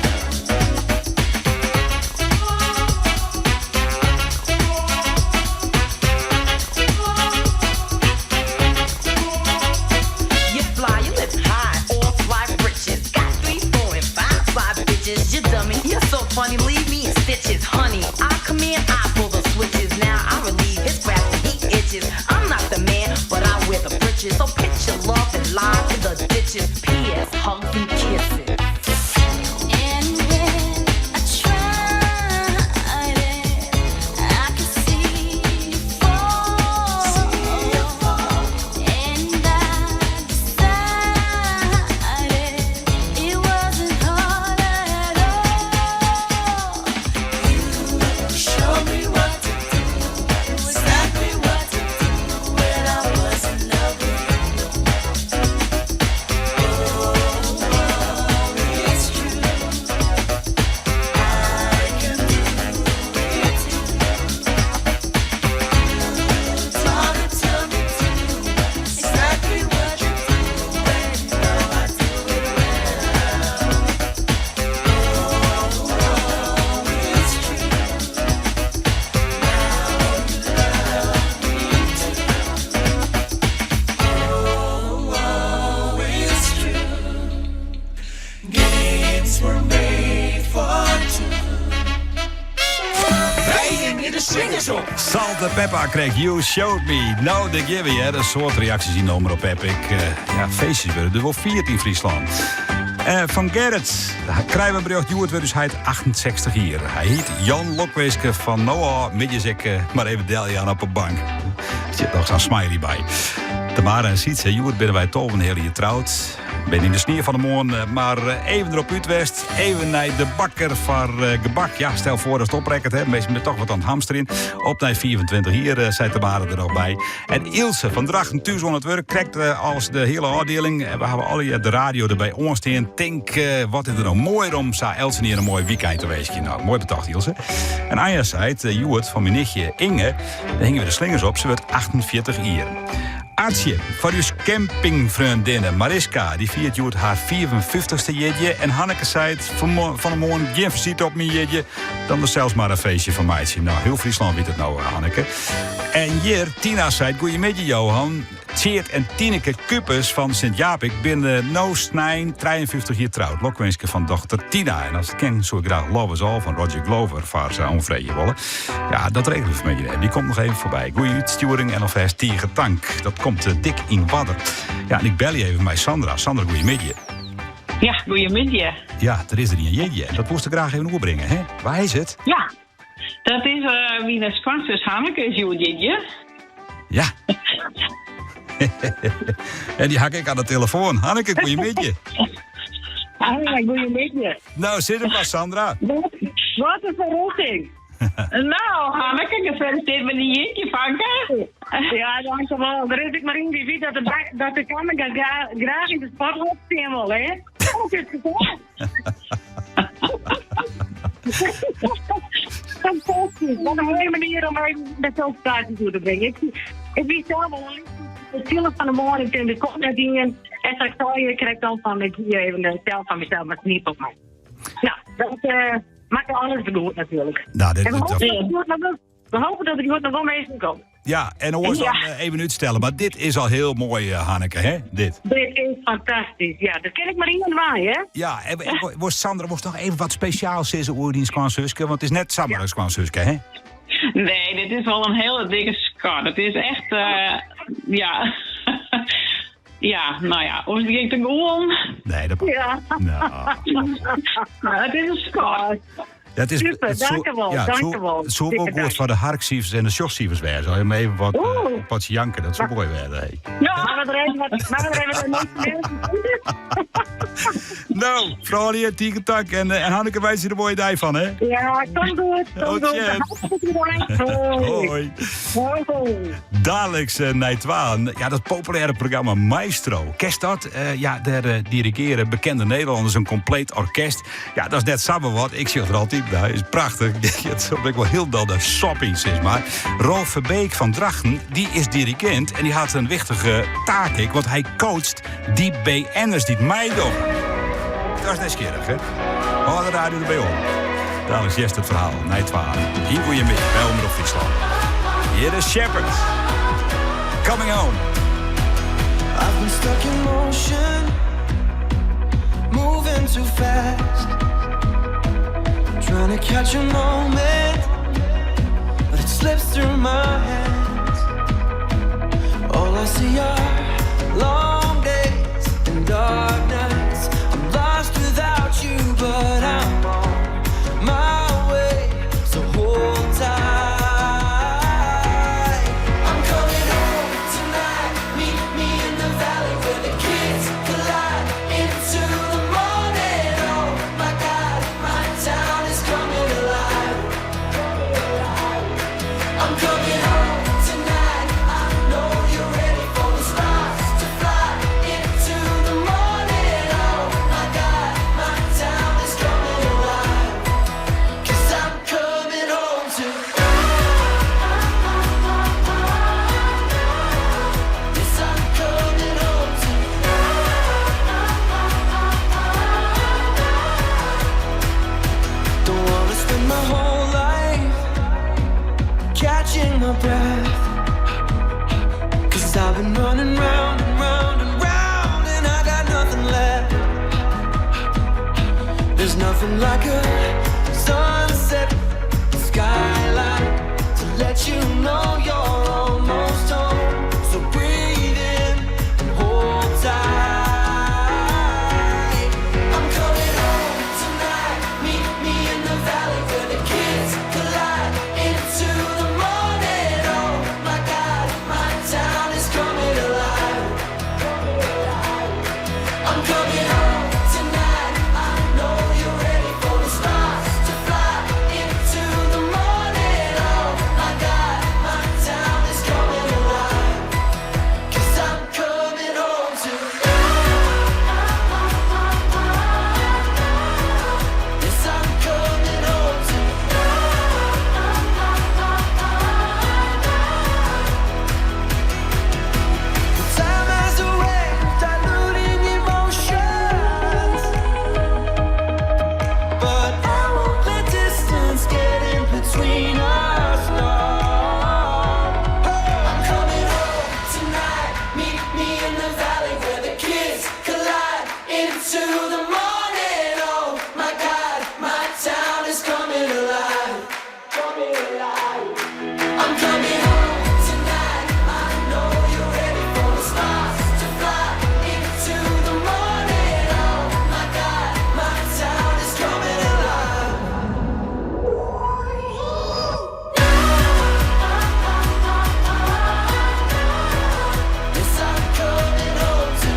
You fly, you live high, all fly riches. Got three, four, and five fly bitches. You dummy, you're so funny, leave me in stitches, honey. I come in, I pull the switches. Now I relieve his crap and he itches. I'm not the man, but I wear the britches. So pitch your love and lie to the ditches. P.S. Hugs and kisses. And when I tried it, I could see you fall. And I decided it wasn't hard at all. You show me what to do, exactly what to do when I was in love with you. Oh, oh, it's true. I can do it too. You taught it to me too, exactly what to do, and you know I do it well. Oh, oh, it's true. Now you love me too. Oh, oh, it's true. Games were made for two. Wij hingen de slingers op. Salt-N Pepa kreeg You Showed Me. Nou, de give je, hè. Dat soort reacties in Omroep App. Ik, ja, feestjes worden er wel vierd in Friesland. Van Gerrit krijgen we een bericht. Joert wordt dus hij 68 hier. Hij heet Jan Lokweeske van Noah. Midjes ik maar even Delian op de bank. Er zit nog zo'n smiley bij. Tamara en Sietse, Joert binnen wij Tolven heel getrouwd. Ben in de sneeuw van de morgen, maar even erop uit West. Even naar de bakker van gebak. Ja, stel voor dat het oprekkert, hè. Meestal met toch wat aan het hamsteren. Op naar 24 hier, zei Tamara er nog bij. En Ilse van Drachten, thuis aan het werk, krijgt als de hele afdeling. En we hebben alle de radio erbij onsteen. Denk, wat is er nou mooier om sa Elsen hier een mooi weekend te wezen. Nou, mooi betaald, Ilse. En Anja zei het, Joert van mijn nichtje Inge, daar hingen we de slingers op. Ze werd 48 hier. Aartje, van uw campingvriendinnen Mariska, die viert Joert haar 54ste jeetje. En Hanneke zei het, van de morgen geen visite op mijn jeetje. Dan er zelfs maar een feestje van meisje. Nou, heel Friesland weet het nou, Hanneke. En hier, Tina zei het, goeiemiddag Johan. Tjeerd en Tineke Kupers van Sint-Japik binnen no snijn 53 jaar trouwd. Lokwenske van dochter Tina. En als het ken, zo ik graag Love Is All van Roger Glover vaar ze onvrede willen. Ja, dat regelen we met je. Die komt nog even voorbij. Goeie uitsturing en alvast tegen tank. Dat komt dik in wadder. Ja, en ik bel je even bij Sandra. Sandra, goeiemiddag. Ja, goeiemiddag. Ja, er is er een jeetje. En dat moest ik graag even opbrengen, hè? Waar is het? Ja, dat is wie de Squash Hanneke is, joh, Ja. En die hak ik aan de telefoon. Hanneke, goeiemiddag. Ah, goeiemiddag. Nou, zit er maar, Sandra. Wat een verrassing. Nou, Hanneke, gefeliciteerd met die jeetje, Vanke. Ja, dankjewel. Er is ik maar in die weet dat de, dat de camera graag in de spot staan wil, hè? Oh, het is het Fantastisch. Wat een mooie manier om even de felicitatie toe te brengen. Ik wist zelf al de ziel van de morgen in de kop net in. En straks zal je krijgt dan van ik hier even de tel van mezelf, maar het niet op mij. Nou, dat maakt alles goed natuurlijk. Nou, dit, En we dit- hopen dat het goed nog wel- we hopen dat het goed nog wel mee zal komen. Ja, en hoor dan even uitstellen. Maar dit is al heel mooi, Hanneke, hè? Dit. Dit is fantastisch. Ja, dat ken ik maar iemand waar, hè? Ja, en wordt Sandra, wordt nog even wat speciaals is over die Suske? Want het is net Samara Suske, hè? Nee, dit is wel een hele dikke scar. Het is echt, ja. Ja, nou ja, of het ging te gewoon. Nee, dat Ja. Nou. Nou, het is een scar. Dat is, Super, het soe- dankjewel, ja, het soe- dankjewel. Het soe wel Dikke goed dank. voor de harkcijfers en de sjogcijfers wezen. Als je maar even wat Oeh. potje janken, dat zou mooi worden. Hey. Ja, maar we er even wat, maar we er even wat emotioneel Nou, Frolië, Tiekentak en, en Hanneke wijs je er een mooie dag van, hè? Ja, kom goed, kom Tot goed. ziens. Hartstikke bedankt. Hoi. Hoi. Hoi, hoi. Dadelijks eh Twaan. Ja, dat populaire programma Maestro. Kerst dat? Ja, daar dirigeren bekende Nederlanders een compleet orkest. Ja, dat is net samen wat. Ik zeg er altijd bij. Is prachtig. Het is ook wel heel dal de shopping, zeg maar. Rolf Verbeek van Drachten, die is dirigent. En die had een wichtige taak, ik, want hij coacht die BN'ers die het mij doen. Dat is nieuwsgierig, hè? Hou de radio erbij om. Dadelijk is juist het verhaal. Nijtwaan. Hier wil je mee bij Omroep Friesland. Hier is Shepard. Coming home. I've been stuck in motion, moving too fast. Trying to catch a moment, but it slips through my hands. All I see are long days and dark nights. I'm lost without you, but I'm on my way. So hold tight. I'm coming home tonight. Meet me in the valley where the kids collide into the morning. Oh my God, my town is coming alive. I'm coming home tonight. I know you're ready for the sparks to fly into the morning. Oh my God, my town is coming alive. 'Cause I'm coming home to. Yes, I'm coming home to. Don't wanna spend my whole life catching my breath. Cause I've been running round and round and round, and I got nothing left. There's nothing like a sunset skyline to let you know you're almost home. So breathe in and hold tight. I'm coming home tonight. Meet me in the valley where the kids collide into the morning. Oh my God, my town is coming alive. I'm coming home tonight. I know you're ready for the stars to fly into the morning. Oh my God, my town is coming alive. 'Cause I'm coming home to. Yes, I'm coming home to. Time has a way of diluting emotions, but I won't let distance get in between us. No. I'm coming home tonight. Meet me in the valley where the kids collide into the morning. Oh my God, my town is coming alive. Coming alive. I'm coming home tonight. I know you're ready for the stars to fly into the morning. Oh my God, my town is coming alive. Yes, I'm coming home to.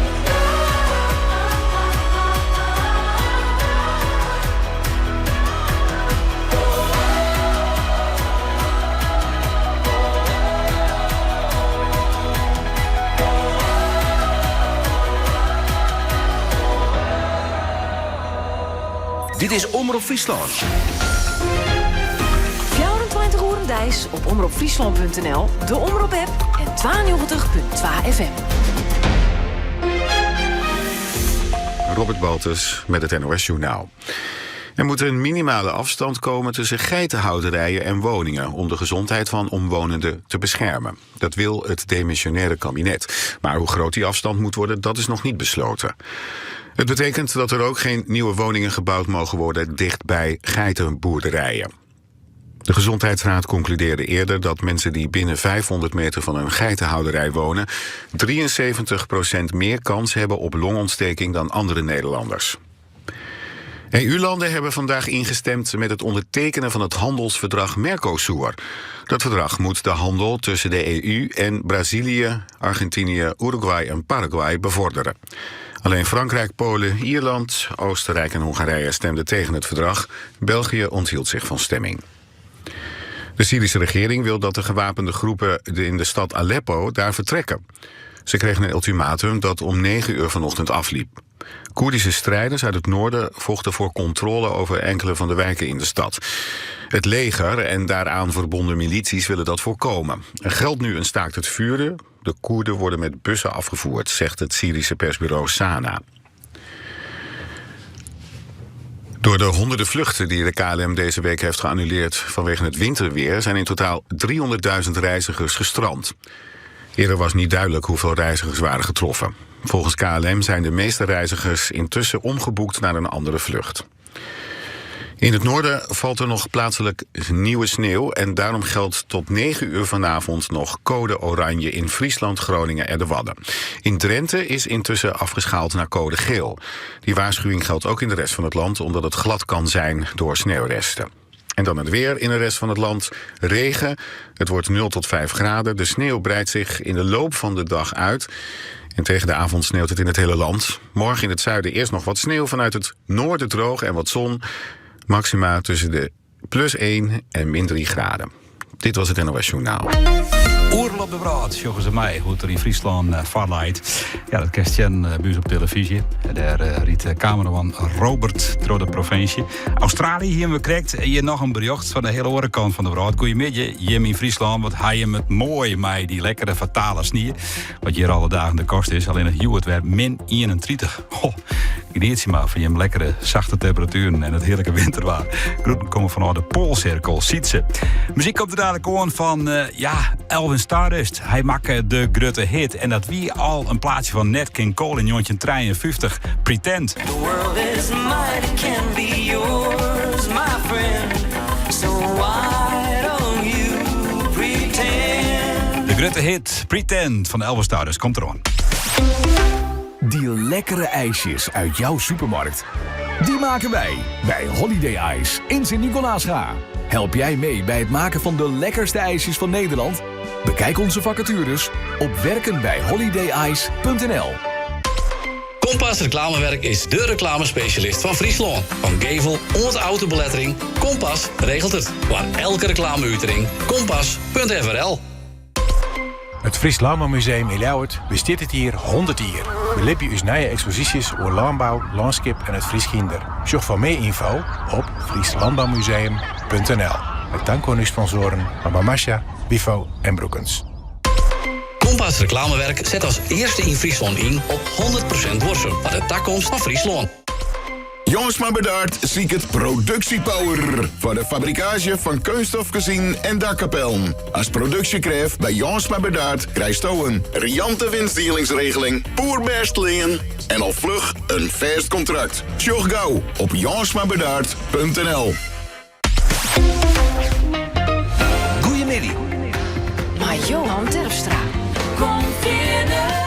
Dit is Omroep Friesland. 24 uur deis op omroepfriesland.nl, de Omroep app en 92.2 FM. Robert Baltus met het NOS Journaal. Er moet een minimale afstand komen tussen geitenhouderijen en woningen om de gezondheid van omwonenden te beschermen. Dat wil het demissionaire kabinet. Maar hoe groot die afstand moet worden, dat is nog niet besloten. Het betekent dat er ook geen nieuwe woningen gebouwd mogen worden dicht bij geitenboerderijen. De Gezondheidsraad concludeerde eerder dat mensen die binnen 500 meter van een geitenhouderij wonen 73% meer kans hebben op longontsteking dan andere Nederlanders. EU-landen hebben vandaag ingestemd met het ondertekenen van het handelsverdrag Mercosur. Dat verdrag moet de handel tussen de EU en Brazilië, Argentinië, Uruguay en Paraguay bevorderen. Alleen Frankrijk, Polen, Ierland, Oostenrijk en Hongarije stemden tegen het verdrag. België onthield zich van stemming. De Syrische regering wil dat de gewapende groepen in de stad Aleppo daar vertrekken. Ze kregen een ultimatum dat om 9 uur vanochtend afliep. Koerdische strijders uit het noorden vochten voor controle over enkele van de wijken in de stad. Het leger en daaraan verbonden milities willen dat voorkomen. Er geldt nu een staakt het vuren. De Koerden worden met bussen afgevoerd, zegt het Syrische persbureau Sana. Door de honderden vluchten die de KLM deze week heeft geannuleerd vanwege het winterweer zijn in totaal 300.000 reizigers gestrand. Eerder was niet duidelijk hoeveel reizigers waren getroffen. Volgens KLM zijn de meeste reizigers intussen omgeboekt naar een andere vlucht. In het noorden valt er nog plaatselijk nieuwe sneeuw en daarom geldt tot 9 uur vanavond nog code oranje in Friesland, Groningen en de Wadden. In Drenthe is intussen afgeschaald naar code geel. Die waarschuwing geldt ook in de rest van het land omdat het glad kan zijn door sneeuwresten. En dan het weer in de rest van het land. Regen. Het wordt 0 tot 5 graden. De sneeuw breidt zich in de loop van de dag uit. En tegen de avond sneeuwt het in het hele land. Morgen in het zuiden eerst nog wat sneeuw. Vanuit het noorden droog en wat zon. Maxima tussen de plus 1 en min 3 graden. Dit was het NOS Journaal. Oerl op de wrâld, sjogge se mei hoe't der yn Fryslân foarleit. Ja, dat kinst sjen by ús op televyzje. Dêr rydt kameraman Robert troch de provinsje. Australië hiene we krekt. Hjir noch in berjocht fan de hiele oare kant fan de wrâld. Goeiemiddei, jim yn Fryslân. Wat ha jim it moai mei dy lekkere fatale snie. Wat hjir alle dagen de kost is. Allinnich hjoed wer min 31. Ho, genietsje mar fan jim lekkere sachte temperatueren en it hearlike winterwaar. Groeten komme fanôf de Poalsirkel, Sytse. Muzyk komt der dadlik oan fan, ja, Alvin Stardust. Hy makke de grutte hit en dat wie al in plaatsje fan Nat King Cole yn 1953, Pretend. The world is mine, it can be yours, my friend. So why don't you pretend? De grutte hit Pretend fan Alvin Stardust komt deroan. Die lekkere ijsjes uit jouw supermarkt. Die maken wij bij Holiday Ice in Sint-Nicolaasga. Help jij mee bij het maken van de lekkerste ijsjes van Nederland? Bekijk onze vacatures op werkenbijholidayice.nl. Kompas Reclamewerk is de reclamespecialist fan Fryslân. Fan gevel oant autobelettering, Kompas regelt it. Foar elke reclame-utering, kompas.frl. It Frysk Lânboumuseum yn Ljouwert bestiet dit jier 100 jier. Belibje ús nije eksposysjes oer lânbou, lânskip en it Frysk hynder. Sjoch foar mear ynfo op frieslandbouwmuseum.nl. Mei tank oan ús sponsoaren Mama Masha, Wifo en Broekens. Kompas Reclamewerk set as earste yn Fryslân yn op 100% duorsum foar de takomst fan Fryslân. Jongsma Bedaard siket produksjepower foar de fabrikaazje fan keunststof kezinen en dakkapellen. As produksjekrêft by Jongsma Bedaard krijsto in riante winstdielingsregeling, poerbêst lean en al fluch in fêst kontrakt. Sjoch gau op jongsmabedaard.nl. Goeiemiddei. Mei Johan Terpstra. Kom fierder.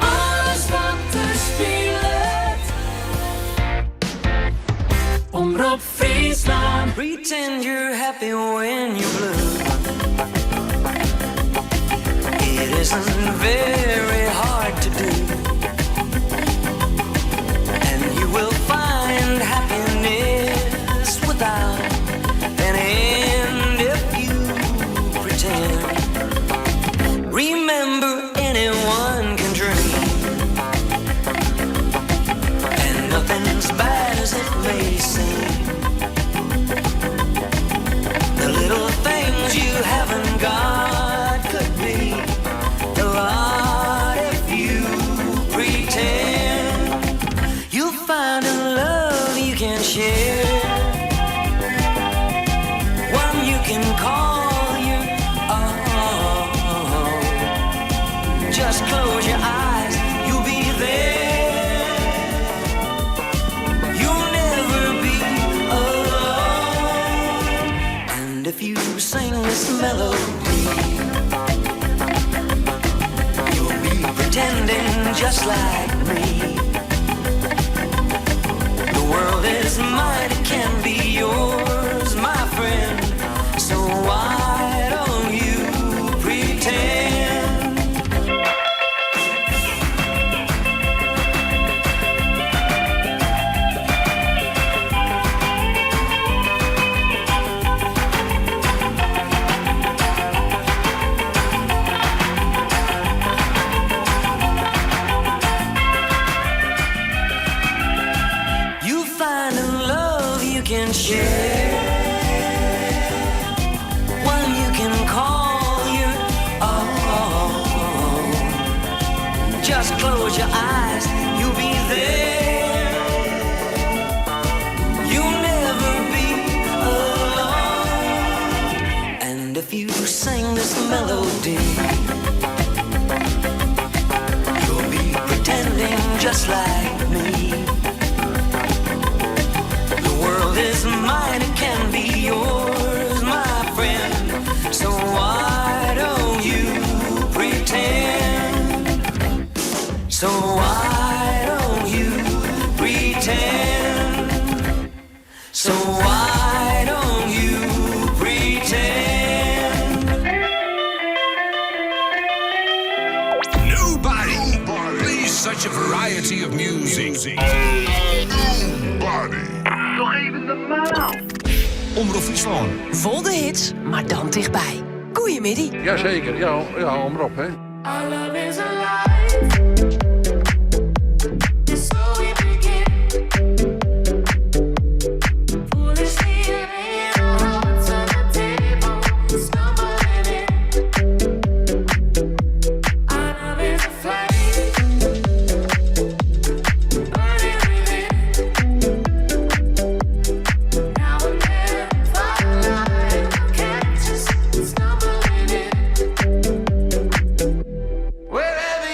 Alles wat der spilet. Omrop bbl It isn't very hard to do. And you will find happiness without an end if you pretend. Remember, anyone can dream. And nothing's bad as it may seem. The little things you haven't got could be a lot if you pretend. You'll find a love you can share, one you can call your own. Just close your eyes, you'll be there. You'll never be alone. And if you sing this melody, pretending just like me. The world is mine, it can be yours, my friend. So why don't you pretend? You find a love you can share, one you can call your own. Just close your eyes, you'll be there. You'll never be alone. And if you sing this melody, you'll be pretending just like me. The world is mine, it can be yours, my friend. So why don't you pretend? So why don't you pretend? So why don't you pretend? Nobody plays such a variety of music. Nobody. Nog even normaal. Omroep Friesland. Vol de hits, maar dan dichtbij. Goeiemiddag. Jazeker, ja, ja, omroep, hè. Our love is alive. And so we begin. Foolishly laying our hearts on the table, stumbling in. Our love is a flame, burning within. Now and then, firelight will catch us stumbling in. Wherever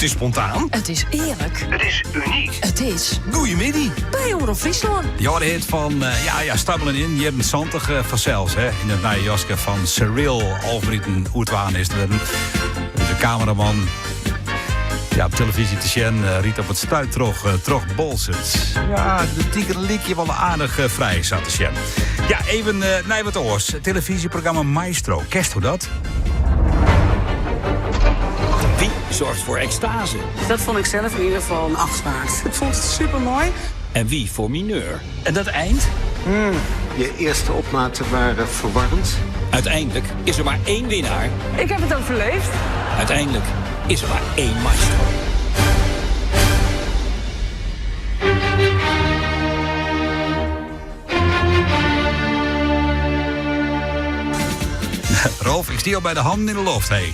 Het is spontaan. Het is eerlijk. Het is uniek. Het is Goeiemiddag. bij Omrop Fryslân. Ja, de hit van ja, ja, Stabbelen in, jaren 70 vanzelfs, hè. In het nieuwe jasje van Cyril Alfrieden Oertwaan is het werden. De cameraman ja, op televisie te zien, riet op het stuit terug, terug bolsens. Ja, de tiger liek je wel aardig vrij zat te zien. Ja, even naar wat oors. Het televisieprogramma Maestro, kerst hoe dat? Wie zorgt voor extase? Dat vond ik zelf in ieder geval een acht waard. Ik vond het super mooi. En wie voor mineur? En dat eind? Je eerste opmaten waren verwarrend. Uiteindelijk is er maar één winnaar. Ik heb het overleefd. Uiteindelijk is er maar één maestro. Rolf, ik stie al bij de handen in de loft, hé.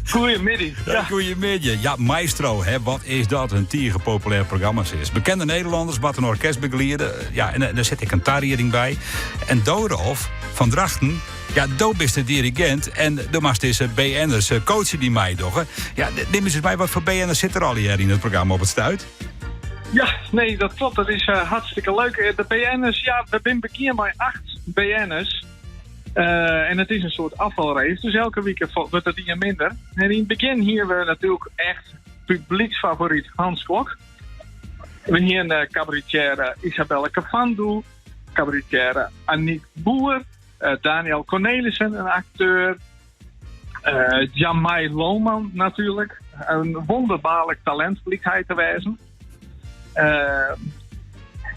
Goeiemiddag. Ja. Goeiemiddag. Ja, Maestro, hè, wat is dat? Een tierge populair programma is. Bekende Nederlanders, wat een orkest begeleiden. Ja, en daar zit ik een tariering bij. En Dorolf van Drachten, ja, doop is de dirigent. En de mast is BN'ers, coachen die mij doggen. Ja, neem eens bij, wat voor BN'ers zit er al hier in het programma op het stuit? Ja, nee, dat klopt. Dat is hartstikke leuk. De BN'ers, ja, we zijn bekend bij 8 BN'ers. En het is een soort afvalrace, dus elke week wordt het iets minder. En in het begin hier we natuurlijk echt publieksfavoriet Hans Klok. We hier een cabaretière Isabelle Cavandu, cabaretière Aniek Boer, Daniel Cornelissen, een acteur, Jamai Lohman natuurlijk. Een wonderbaarlijk talent blijkt hij te wijzen.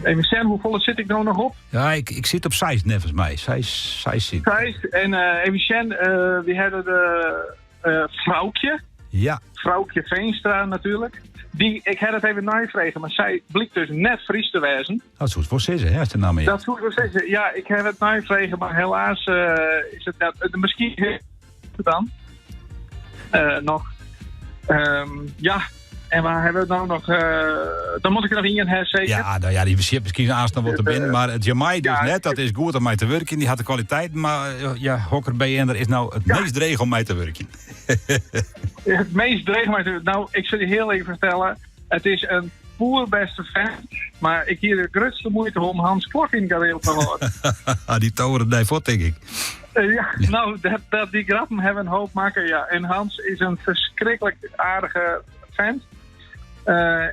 Even zien, hoeveel zit ik nou nog op? Ja, ik zit op Zeist, nevens mij. Zeist zit. Zeist en even zien, we hadden de Vrouwtje. Ja. Vrouwtje Veenstra natuurlijk. Die, ik had het even navragen, maar zij blijkt dus net Fries te wezen. Dat is goed voor Sissen, hè, als de naam is. Dat is goed voor Sissen. Ja, ik heb het navragen, maar helaas is het net, misschien dan nog. Ja. En waar hebben we het nou nog? Dan moet ik er nog in, hè, zeker? Ja, nou ja, die zit misschien aanstaan wat te binnen. Maar het Jamai dus net, dat is goed om mij te werken. Die had de kwaliteit, maar ja, Hokker BN'er is nou het meest dreig om mij te werken. Het meest dreig om mij te werken. Nou, ik zal je heel even vertellen. Het is een poerbeste fan. Maar ik hier de grootste moeite om Hans Klok in gareel te houden. Die toren daar voor, denk ik. Ja, nou, dat, die grappen hebben een hoop maken, ja. En Hans is een verschrikkelijk aardige vent.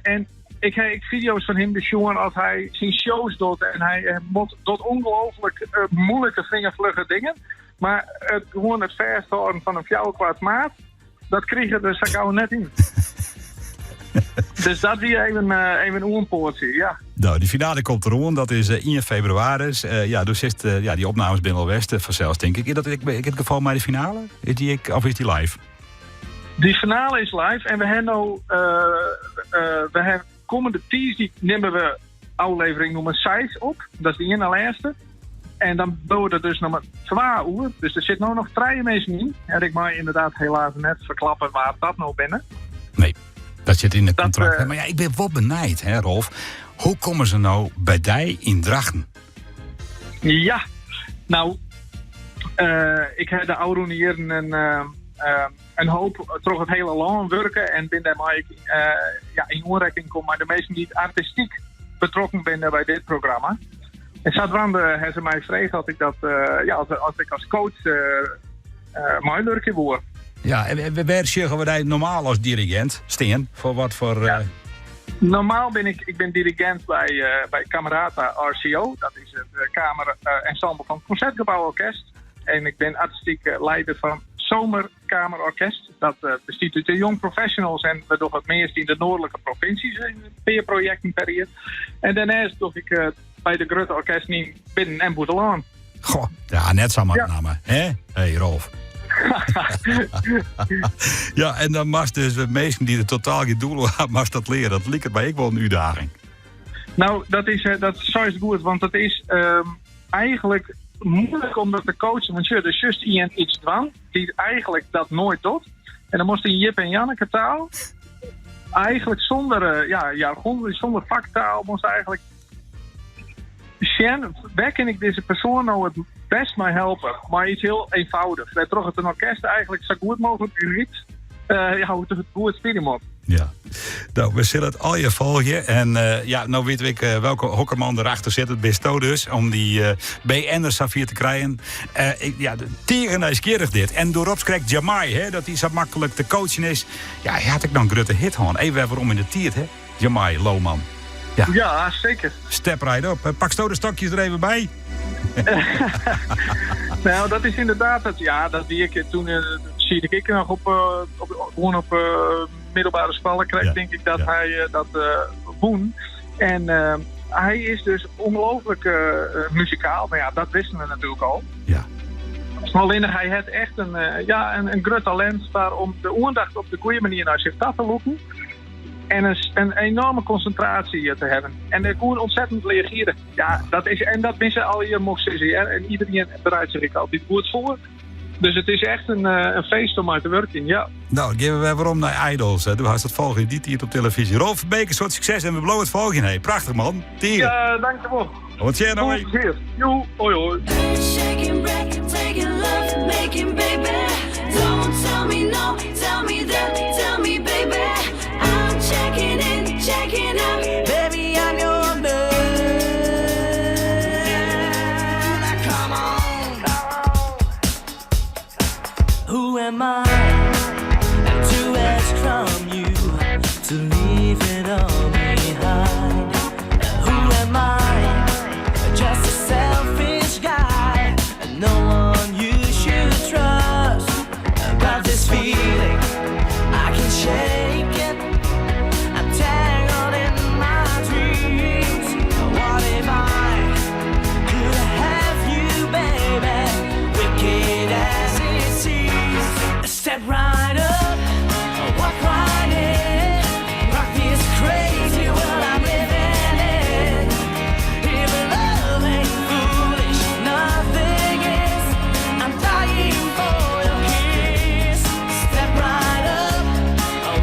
En ik heb video's van hem besjoen als hij zijn shows doet. En hij moet doet ongelooflijk moeilijke vingervlugge dingen. Maar het, gewoon het vasthouden van een fjouwerkwart maat, dat kreeg je er zo gauw net in. Dus dat weer even een portie, ja. Nou, die finale komt erom, dat is 1 februari. Ja, dus is het, ja, die opnames binnen al West vanzelfs, denk ik. Is dat ik het geval bij de finale? Is die, of is die live? Die finale is live en we hebben nou, we hebben komende Tuesday nemen we aflevering nummer 6 op. Dat is de ene laatste. En dan bouwen we er dus nog maar 2 uur. Dus er zit nou nog 3 mensen in. En ik mag inderdaad helaas net verklappen waar dat nou binnen. Nee, dat zit in het contract. Maar ja, ik ben wel benijd, hè Rolf. Hoe komen ze nou bij die in Drachten? Ja, nou, ik heb de oude hier een hoop toch het hele land werken en ben daar maar ik ja, in aanraking kom, maar de meesten die artistiek betrokken zijn bij dit programma. En Sadwande heeft ze mij gevraagd dat ik dat, ja, als ik als coach meewerken word. Ja, en waar zeggen we daar normaal als dirigent, Steen? Voor wat voor... Ja. Normaal ben ik ben dirigent bij Camerata RCO. Dat is het kamerensemble van het Concertgebouworkest. En ik ben artistiek leider van Zomerkamerorkest. Dat bestaat uit de young professionals en we doen het meest in de noordelijke provincies in peerprojecten per jaar. En daarnaast doe ik bij de Grote Orkest niet binnen en Boetelaan. Goh, ja, net zo maar namen, hè? Hey Rolf. Ja, en dan mag dus de meesten die er totaal geen doel hebben, mag dat leren. Dat lijkt bij ik wel een uitdaging. Nou, dat is dat is goed, want dat is eigenlijk moeilijk om dat te coachen. Want je, er is juist iemand iets dwang die eigenlijk dat nooit doet. En dan moest in Jip en Janneke taal, eigenlijk zonder jargon, zonder vaktaal, moest eigenlijk Sjen, wêr kin ik dizze persoan no it bêst mei helpe? Mei iets hiel eenfoudichs, wêrtroch it in orkest eigentlik sa goed mooglik begrypt ja, hoe't it goed spylje moat. Ja. No, we sille it allegear folgje. En eh, ja, no witte we eh, welke hokkerman derachter sit. It bisto dus, om dy eh, BN'ers safier te krijen. Eh, ik, ja, tige nijsgjirrich dit. En do krekt Jamai, hè, dat dy sa maklik te coachen is. Ja, hy hat ek noch in grutte hit hân. Even wer werom yn de tiid, hè? Jamai Lohman. Ja, ja seker. Step right up. Paksto de stokjes der even by? Nou, dat is ynderdaad dat. Ja, dat wie ik toen. Uh, zie ik noch op, op, gewoan op middelbere skoalle krekt, tink ik dat hy dat wûn. En hy is dus ûngelooflik muzikaal. Mar ja, dat wisten we natuerlik al. Ja. Allinnich hy hat echt in, ja, in grut talint foar om de oandacht op de goede manier nei sich ta te lûken. En in enoarme konsintraasje te hawwen. En er koe ûntsettend reagearje. Ja, dat is, en dat binne se allegear mocht sizze. Hear. En iderien bereidt sich ek altyd goed foar. Dus it is echt in, in feest om mei te wurkjen, ja. No, gean we wer werom nei Idols. Hè. Do hast it folge yn dy tiid op telefyzje. Rolf Verbeek, in soad sukses en we bliuwe it folgjen. Hey, prachtich man. Tige. Ja, dankjewol. Oant sjen, hoi. Joe, hoi hoi. Shaking, breathtaking, love making, baby. Don't tell me no, tell me that, tell me, baby. I'm checking in, checking out. Baby, I'm your man. Come on. Who am I to ask from you to leave it all behind? Who am I? Just a selfish guy, and no one you should trust. About this feeling, I can shake it. I'm tangled in my dreams. What if I could have you, baby? Wicked as it seems. Step right up, walk right in. Rock this crazy world I'm living in. If love ain't foolish, nothing is. I'm dying for your kiss. Step right up,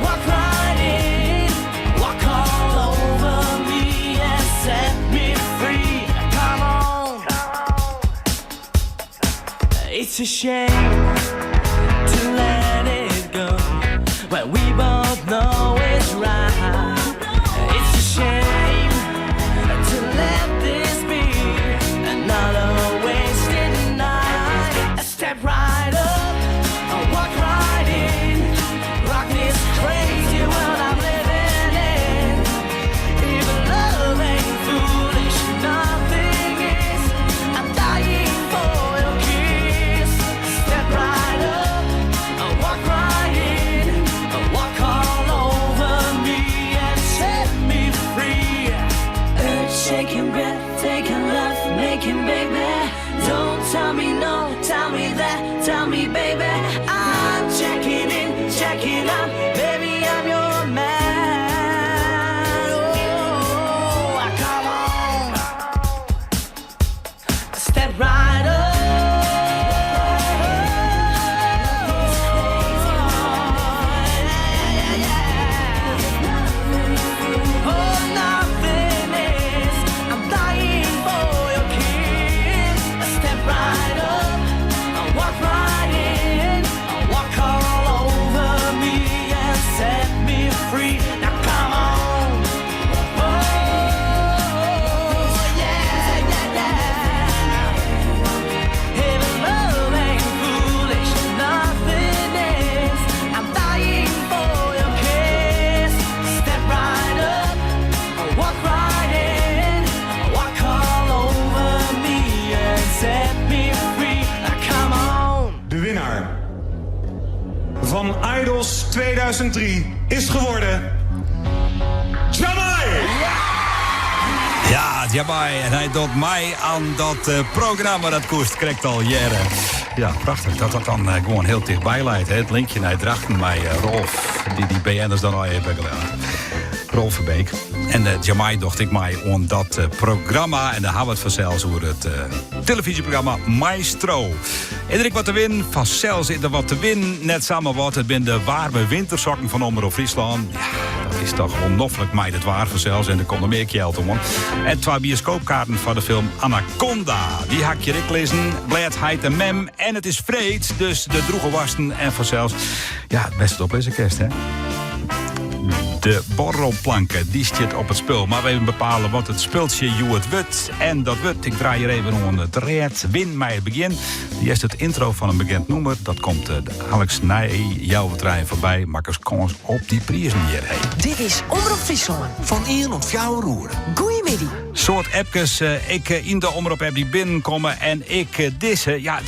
walk right in. Walk all over me and set me free. Come on. It's a shame to let it go when we both know it's right. It's a shame to let this be another wasted night. Step right up, walk right in, rock this crazy world I'm living in. If love ain't foolish, nothing is. I'm dying for your kiss. Step right up, walk right in, walk all over me and set me free. Earth shaking, breathtaking, love making, baby. Don't tell me no, tell me that, tell me, baby. I'm checking in, checking out, baby. I'm your man. Oh, come on, step right up. Oh, nothing is. I'm dying for your kiss. Step right up, walk right in, walk all over me and set me free. Now come on. Oh, yeah, yeah, yeah. If love ain't foolish, nothing is. I'm dying for your kiss. Step right up, walk right in, walk all over me and set me free. Now come on. De winnaar van Idols 2003 is geworden... Jamai! Ja, Jamai. En hy docht mei oan dat programma dat koest krekt al jierren. Ja, prachtich. Dat dat dan gewoan hiel tichtby leit. Hè? It linkje nei Drachten mei Rolf, dy't dy BN'ers dan al even begelaat. Rolf Verbeek. En Jamai docht ek mei oan dat programma. En dan ha we it fansels oer it telefyzjeprogramma Maestro. Is der ek wat te winnen? Fansels is der wat te winnen. Net samar wat. It binne de waarme wintersokken fan Omrop Fryslân. Ja, dat is toch wol noflik mei it waar fansels en der komt noch mear kjeld oan. En twa bioskoopkaarten foar de film Anaconda. Dy ha ik hjir ek lizzen. Blêd Heit en Mem. En it is freed, dus de drûge woarsten en fansels, ja, it bêste oplizze kinst, hè? De borrelplanke, dy stiet op it spul. Mar we even bepale wat it spultsje hjoed wurdt. En dat wurdt, ik draai hjir even oan it rêd, win mei it begjin. Earst it yntro fan in bekend nûmer. Dat komt eh, daliks nei healwei trijen foarby. Makkest kâns op dy prizen hjir. Hey. Dit is Omrop Fryslân. Fan 1 oant 4 oere. Goeiemiddei. Soad appkes eh, ek eh, yn de Omrop app dy't binnenkomme. En ek eh, dizze, ja,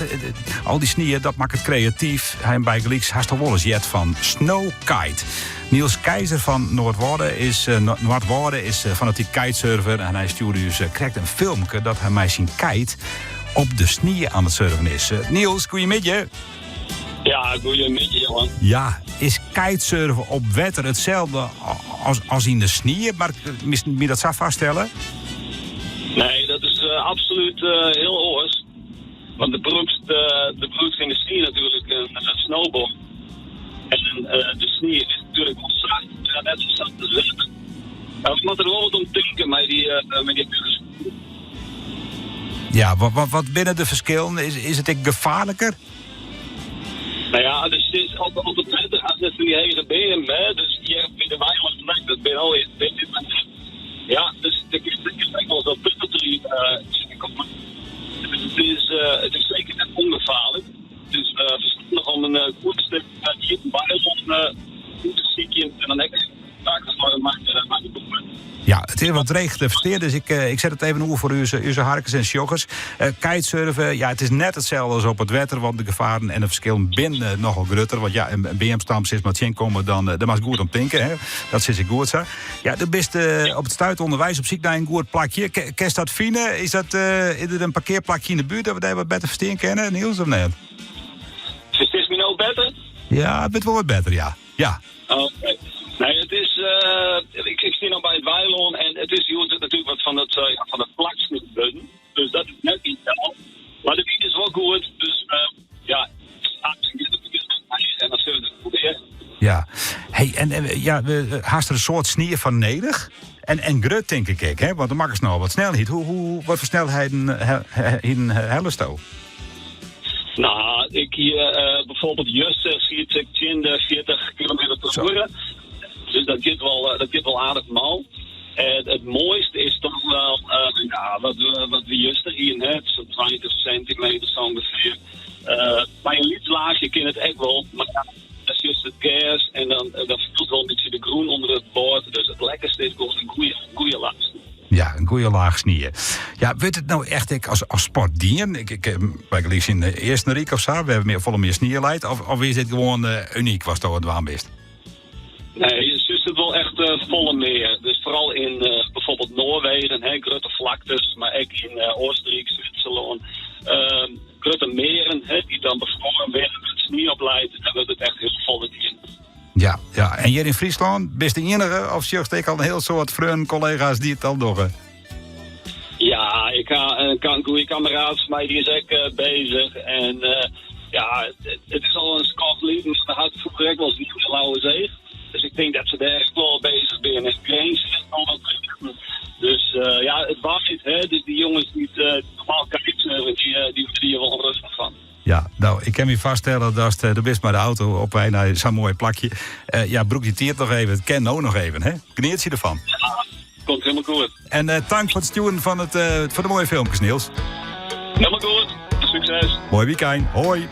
al dy snie, dat makket it kreatyf. Hy bygelyks hast al wolris heard fan Snowkite. Niels Keizer fan Noardwâlde is, Noardwâlde is fanatyk kitesurfer. En hy stjoerde ús krekt in filmke dat hy mei syn kite op de snie oan it surfen is. Niels, goeiemiddei. Ja, goeiemiddei Johan. Ja, is kitesurfen op wetter itselde as yn de snie? Mar moat ik dat sa fêststelle? Nee, dat is absolút hiel oars. Want do brûkst yn de snie natuerlik in snowboard. En de snie is natuerlik wol sacht, mar net sa sacht as wetter. We moatte der wol wat om tinke mei dy Ja, wat binne de ferskillen? Is it ek gefaarliker? No ja, dus it is op it wetter hast net fan dy hege beammen, hè? Dus hjir by de weilân, dat binne al beammen. Ja, dus der kin ek wolris wat putten deryn komme. Dus it is seker net ûngefaarlik. It is ferstannich om in goed stik iepen weilân út te sykjen en dan ek kontakt mei de boeren. Ja, it is wat dreech te ferstean, dus ik set it even oer foar ús harkers en sjoggers. Kitesurfen, ja, it is net itselde as op it wetter, want de gefaren en de ferskillen binne nochal grutter. Want ja, in beamstam sis mar tsjinkomme, dan dêr moatst goed om tinke. Hè? Dat sis ik goed sa. Ja, do bist op it stuit ûnderweis op syk nei in goed plakje. Kinst dat fine? Is der in parkearplakje yn de buert dat we dêr wat better ferstean kinne, Niels, of net? Ferstiest my no better? Ja, it wurdt wol wat better, ja. Ja. Oké. Nee, it is, ik stean no by it weilân en it is hjoed natuerlik wat fan dat plaksnie wurden. Dus dat is net ideaal. Mar de wyn is wol goed, dus ja, en dan sille we it probearje. Ja. Hey, en ja, hast der in soad snie foar nedich? En grut tink ik ek, hè? Want dan makkest no wat snelheid. Wat foar snelheden hellesto? No, ik hie byfoarbyld juster siet ik tsjin de 40 kilometer per oere. Dus dat giet wol aardich mâl. En it moaiste is toch wol ja, wat we juster hiene, hè, sa'n 20 sintimeter sa ûngefear. Mei in lyts laachje kin it ek wol, mar ja, dan sjochst it gers en dan fielst wol in bytsje de grûn ûnder it board. Dus it lekkerste is gewoan in goede laach snie. Ja, in goede laach snie. Ja, wurdt it no echt ek as sport dien? Ik, bygelyks yn Eastenryk of sa, wêr't mear, folle mear snie leit? Of is dit gewoan unyk watsto oan it dwaan bist? Nee, je ziet het wel echt folle mear. Dus foaral yn byfoarbyld Noarwegen, hè, grutte flaktes, mar ek yn Eastenryk, Switserlân. Grutte mearen, hè, dy't dan befroaren binne, wêr't snie op leit, dêr wurdt it echt hiel folle dien. Ja, ja. En hjir yn Fryslân, bist de iennige of sjochst ek al in hiel soad freonen, kollega's dy't it al dogge? Ja, ik ha in goede kameraad fan my, dy is ek beuzich. En ja, it is al in skoft lyn, mar we ha it froeger ek wolris dien yn de Lauwerseach. Dus ik tink dat se dêr ek wol beuzich binne. En Grins is al wat druk. Dus ja, it waait, hè. Dus dy jonges dy't normaal kitesurfen, dy wurde hjir wol ûnrêstich fan. Ja, no, ik kin my foarstelle dat do bist mei de auto op wei nei sa'n moai plakje. Ja, brûk dy tiid noch even. It kin no noch even, hè? Genietsje derfan. Ja, komt hielendal goed. En tank foar it stjoeren fan de moaie filmkes, Niels. Hielendal goed. Sukses. Moai wykein. Hoi.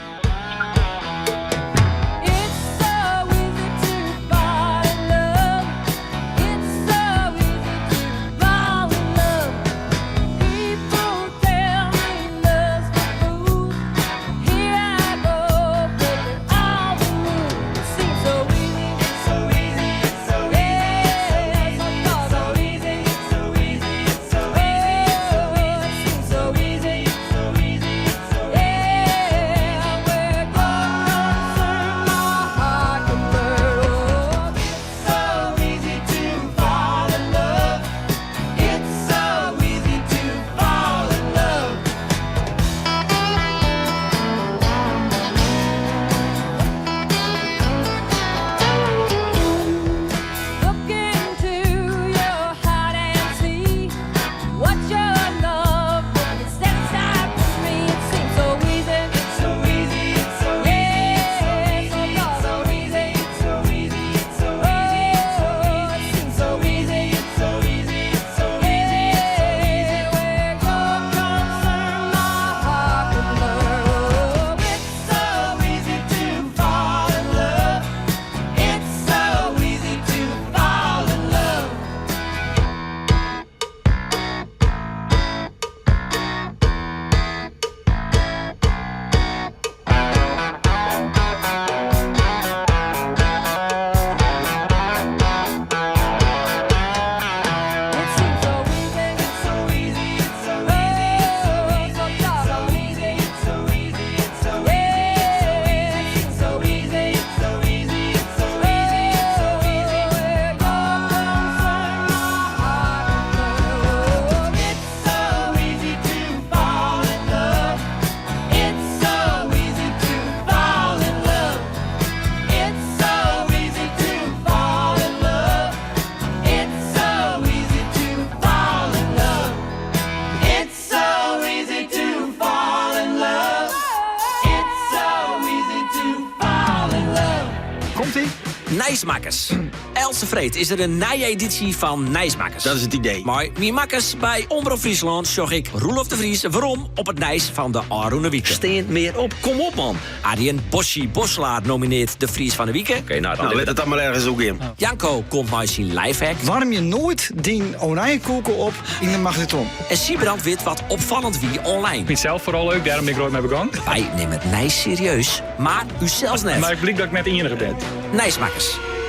Nijsmakkers. Eltse freed is der in nije edysje fan Nijsmakkers. Dat is it idee. Mei myn makkers by Omrop Fryslân sjoch ik, Roelof de Vries, werom op it nijs fan de ôfrûne wike. Stean mear op, kom op man! Arjen Bossie Bosselaar nomineart de Fries fan de wike. Oké, nou dan lit it dan mar ergens oer gean. Janko komt mei syn lifehack. Waarmje noait dyn oranjekoeke op yn de magnetron. En Sybrand wit wat opfallend wie online. Ik fyn it sels foaral leuk, dêrom bin ik der oait mei begûn. Wy nimme it nijs serieus, mar ússels net. Mar it blykt dat ik net de iennige bin. Nijsmakkers.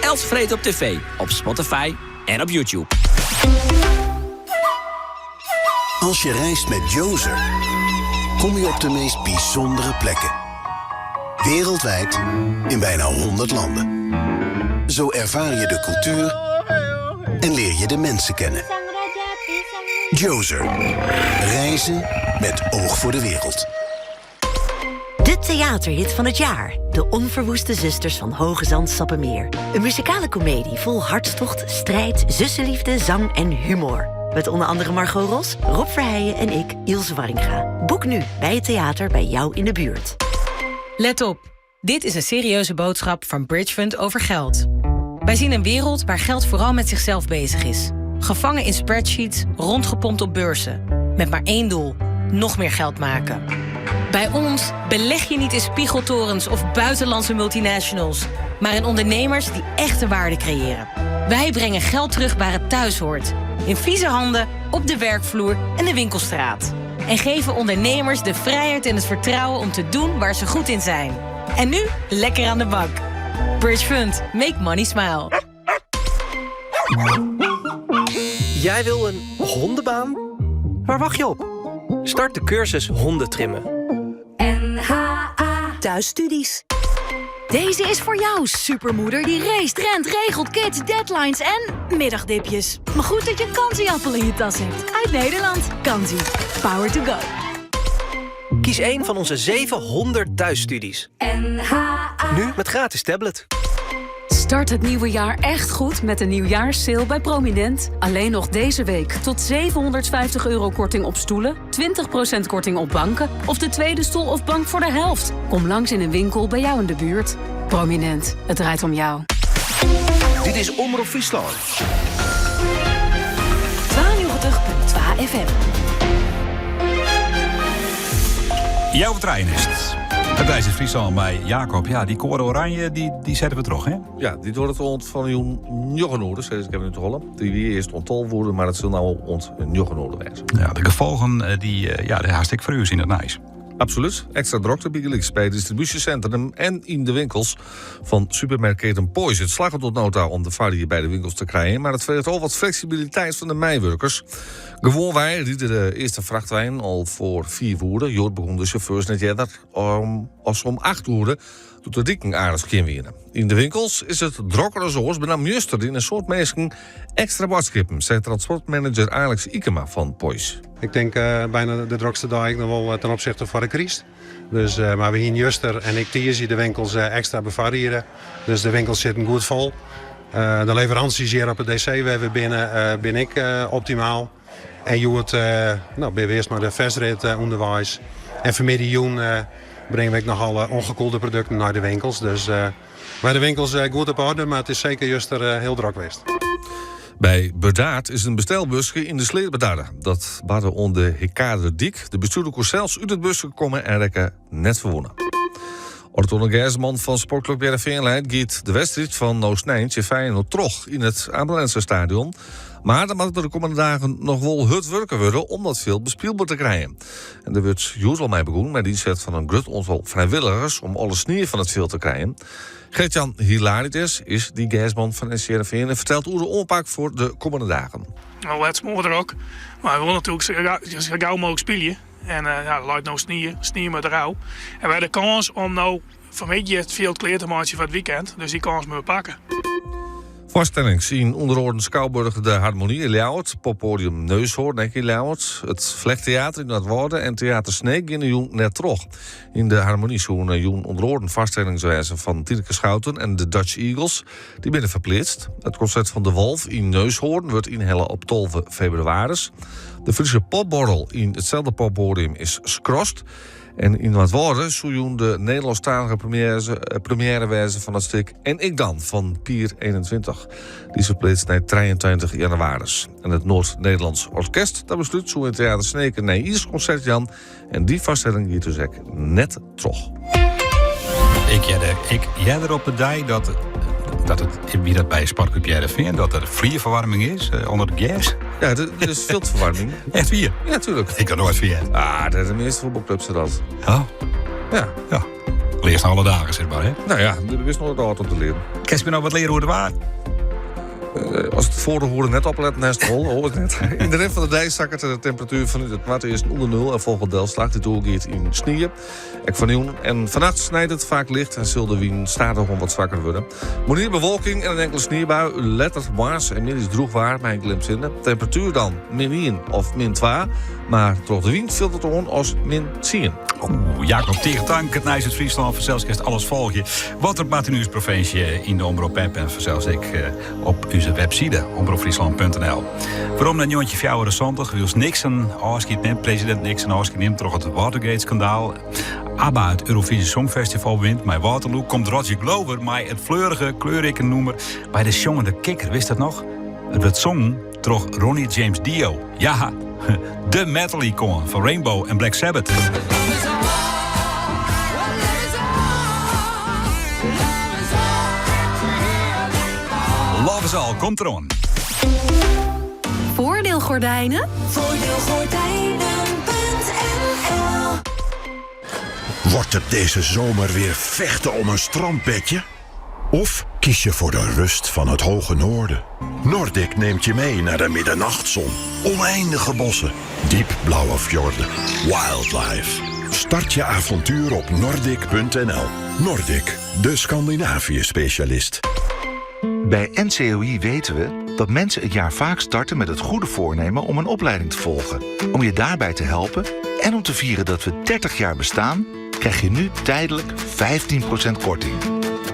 Eltse freed op TV, op Spotify en op YouTube. Als je reist met Djoser, kom je op de meest bijzondere plekken. Wereldwijd in bijna 100 landen. Zo ervaar je de cultuur en leer je de mensen kennen. Djoser. Reizen met oog voor de wereld. De theaterhit van het jaar. De Onverwoeste Zusters van Hoogezand-Sappemeer. Een muzikale komedie vol hartstocht, strijd, zussenliefde, zang en humor. Met onder andere Margot Ros, Rob Verheijen en ik, Ilse Warringa. Boek nu bij het theater bij jou in de buurt. Let op, dit is een serieuze boodschap van Bridge Fund over geld. Wij zien een wereld waar geld vooral met zichzelf bezig is. Gevangen in spreadsheets, rondgepompt op beurzen. Met maar één doel: nog meer geld maken. Bij ons beleg je niet in spiegeltorens of buitenlandse multinationals, maar in ondernemers die echte waarde creëren. Wij brengen geld terug waar het thuis hoort. In vieze handen, op de werkvloer en de winkelstraat. En geven ondernemers de vrijheid en het vertrouwen om te doen waar ze goed in zijn. En nu lekker aan de bak. Bridge Fund, make money smile. Jij wil een hondenbaan? Waar wacht je op? Start de cursus hondentrimmen. NHA Thuisstudies. Deze is voor jou, supermoeder die racet, rent, regelt, kids, deadlines en middagdipjes. Maar goed dat je een Kanzi-appel in je tas hebt. Uit Nederland. Kanzi. Power to go. Kies een van onze 700 thuisstudies. Nu met gratis tablet. Start het nieuwe jaar echt goed met de nieuwjaarssale bij Prominent. Alleen nog deze week tot 750 euro korting op stoelen, 20% korting op banken of de tweede stoel of bank voor de helft. Kom langs in een winkel bij jou in de buurt. Prominent, het draait om jou. Dit is Omrop Fryslân. 92.2 FM. Jouw trein is het. Het is het Friesland bij Jacob. Ja, die koren oranje, die zetten we terug, hè? Ja, die wordt het ont van jong Jochenoorden, zei ik even in te Holland. Die wie eerst onttal worden, maar het zal nou ont Jochenoorden wezen. Ja, de gevolgen, die, ja, die hartstikke voor u in het nice. Absoluut. Extra drukte bij bij het distributiecentrum en in de winkels van supermarktketen Poiesz. Het slaagt tot nota om de varie bij de winkels te krijgen, maar het vergt al wat flexibiliteit van de mijwerkers. Gewoon wij rieden de eerste vrachtwijn al voor 4 uur. Jord begon de chauffeurs net eerder als om 8 uur. Doet de dikken aardig geen winnen. In de winkels is het drukker als oors, bijna juster in een soort mensen extra boodschappen, zegt transportmanager Alex Ikema van Poiesz. Ik denk bijna de drukste dag nog wel ten opzichte van de crisis. Dus, maar we hier juster en ik zie de winkels extra bevariëren. Dus de winkels zitten goed vol. De leveranties hier op het DC waar we binnen ben ik optimaal. En je wordt nou, ben je eerst maar de versrit onderwijs. En vanmiddag jong brengen we nog alle ongekoelde producten naar de winkels. Dus bij de winkels goed op orde, maar het is zeker juist er heel druk geweest. Bij Burdaard is een bestelbusje in de sleet bedarde. Dat barde onder de Hekade Dik. De bestuurder kon zelfs uit het busje komen en rekken net verwonnen. Ortone Gersman van Sportclub Heerenveen leidt giet de wedstrijd van Noosnijntje Feyenoord terug in het Abelense stadion. Maar dan moet er de komende dagen nog wel hard werken worden om dat veel bespeelbaar te krijgen. En er wordt juist al mee begonnen met inzet van een groot aantal vrijwilligers om alle sneeuw van het veld te krijgen. Gert-Jan Hilarides is die Gersman van SC Heerenveen en vertelt hoe de oorpak voor de komende dagen. Nou, het is er ook. Maar we willen natuurlijk zo gauw mogelijk spelen. En ja, laat nou sneeuw, sneeuw met rouw. En we hebben de kans om nou vanmiddag het veld klaar te maken voor het weekend. Dus die kans moeten we pakken. Voorstelling zien onder andere Schouwburg de Harmonie in Ljouwert, poppodium Neushoorn denk in Ljouwert, het Vlechttheater in Noordwouden en Theater Sneek in de Joen net terug. In de Harmonie zo'n Joen onder andere vaststellingswijze van Tineke Schouten en de Dutch Eagles, die binnen verplaatst. Het concert van De Wolf in Neushoorn wordt in Helle op 12 februari. De Friese popborrel in hetzelfde poppodium is skrost. En yn Noardwâlde soe jûn de Nederlânsktalige premiêre wêze fan it stik En ik dan fan Pier 21. Dy is ferpleatst nei 23 jannewaris. En it Noord Nederlands Orkest ta beslút soe yn Theater Sneek in nijjierskonsert jaan. En dy foarstelling giet dus ek net troch. Ik hearde, ik earder op de dei dat, dat it, wie dat by Sportclub Hearrenfean, dat der flierferwaarming is eh, ûnder it gers. Ja, dat is fjildferwaarming. Echt wier? Ja, tuurlijk. Ik had noait fan heard. Ah, de measte fuotbalclubs dat. Oh. Ja. Ja. Learst alle dagen, sis mar, hè? Nou ja, der is noch wat om te learen. Kinst my noch wat leare oer it waar? Eh, as it foar de hoeren net opletten hast, wol, hoor ik net. Yn de rin fan de dei sakket de temperatuer fanút it noardeasten ûnder nul en folget delslach dy't oergiet yn snie. Ek fanjûn en fannacht snijt it faak licht en sil de wyn stadichoan wat swakker wurde. Moarnier bewolking en in inkele sniebui, letter moarns en middeis drûch waar mei in glimp sinne. Temperatuer dan min 1 of min 2, mar troch de wyn fielt it oan as min 10. Oeh, Jacob, tige tank. It nijs út Fryslân. Fansels kinst alles folgje. Wat der bart yn ús provinsje yn de Omrop app en fansels ek eh, op ús webside omropfryslan.nl. Werom nei 1974, wylst Nixon ôfskied nimt, presidint Nixon ôfskied nimt troch it Watergate-skandaal. ABBA it Eurovisie Songfestival wint mei Waterloo, komt Roger Glover mei it fleurige, kleurrike nûmer by de sjongende kikker. Wist dat noch? It wurdt songen troch Ronnie James Dio. Ja, de metal-ikoan fan Rainbow en Black Sabbath. Love is All komt eroan. Voordeelgordijnen? Voordeelgordijnen.nl Wordt het deze zomer weer vechten om een strandbedje? Of kies je voor de rust van het hoge noorden? Nordic neemt je mee naar de middernachtzon, oneindige bossen, diep blauwe fjorden, wildlife. Start je avontuur op nordic.nl. Nordic, de Scandinavië-specialist. Bij NCOI weten we dat mensen het jaar vaak starten met het goede voornemen om een opleiding te volgen. Om je daarbij te helpen en om te vieren dat we 30 jaar bestaan, krijg je nu tijdelijk 15% korting.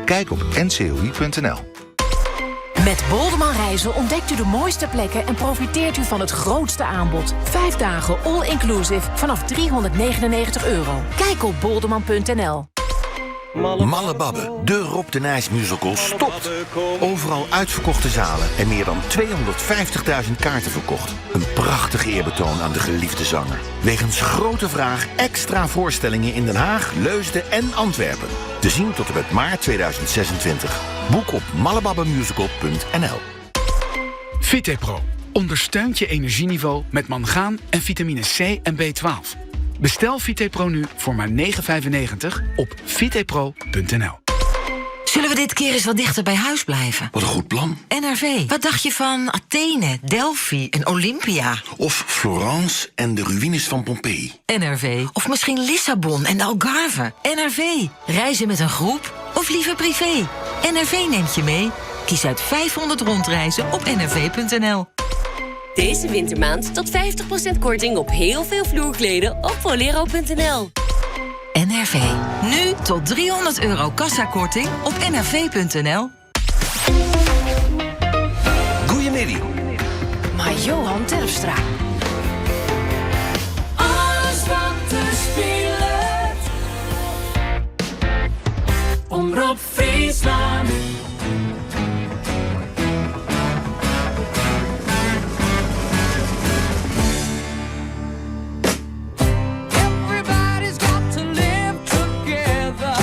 Kijk op ncoi.nl. Met Bolderman Reizen ontdekt u de mooiste plekken en profiteert u van het grootste aanbod. Vijf dagen all-inclusive vanaf 399 euro. Kijk op bolderman.nl. Malle Babbe, de Rob de Nijs musical stopt. Overal uitverkochte zalen en meer dan 250.000 kaarten verkocht. Een prachtig eerbetoon aan de geliefde zanger. Wegens grote vraag extra voorstellingen in Den Haag, Leusden en Antwerpen. Te zien tot en met maart 2026. Boek op mallebabbemusical.nl VitePro ondersteunt je energieniveau met mangaan en vitamine C en B12. Bestel VitePro nu voor maar 9,95 op vitepro.nl. Zullen we dit keer eens wat dichter bij huis blijven? Wat een goed plan. NRV. Wat dacht je van Athene, Delphi en Olympia? Of Florence en de ruïnes van Pompeii. NRV. Of misschien Lissabon en de Algarve. NRV. Reizen met een groep of liever privé. NRV neemt je mee. Kies uit 500 rondreizen op nrv.nl. Deze wintermaand tot 50% korting op heel veel vloerkleden op bolero.nl. NRV. Nu tot 300 euro kassakorting op nrv.nl. Goeiemiddag. Maar Johan Terpstra. Alles wat er speelt. Omrop Fryslân. Everybody's got to live together.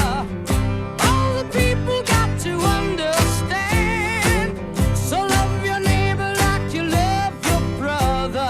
All the people got to understand. So love your neighbor like you love your brother.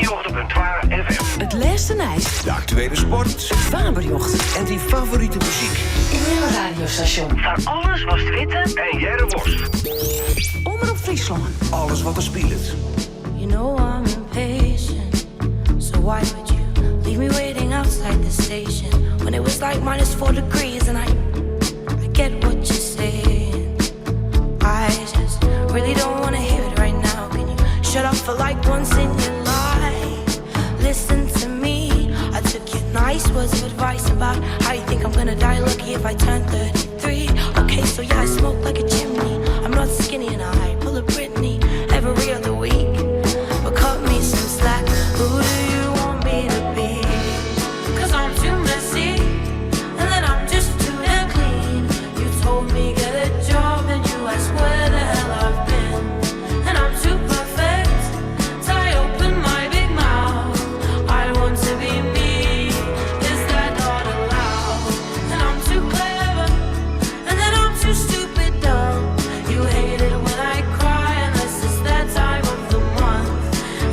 95.2 FM. It lêste nijs. De aktuele sport. Waarberjocht. En dyn favorite muzyk. Ien radiostasjon. Foar alles watst witte en hearre wolst. Omrop Fryslân. Alles wat der spilet. You know I'm impatient, so why would you leave me waiting outside the station when it was like -4 degrees? And I get what you're saying. I just really don't wanna hear it right now. Can you shut up for like once in your life? Listen to me. I took your nice words of advice about how you think I'm gonna die lucky if I turn 33. Okay, so yeah, I smoke like a chimney. I'm not skinny and I pull a Britney every other week. But cut me some slack. Who do you want me to be? Cause I'm too messy, and then I'm just too damn clean. You told me get a job, and you asked where the hell I've been. And I'm too perfect till I open my big mouth. I want to be me. Is that not allowed? And I'm too clever, and then I'm too stupid dumb. You hate it when I cry, unless it's that time of the month.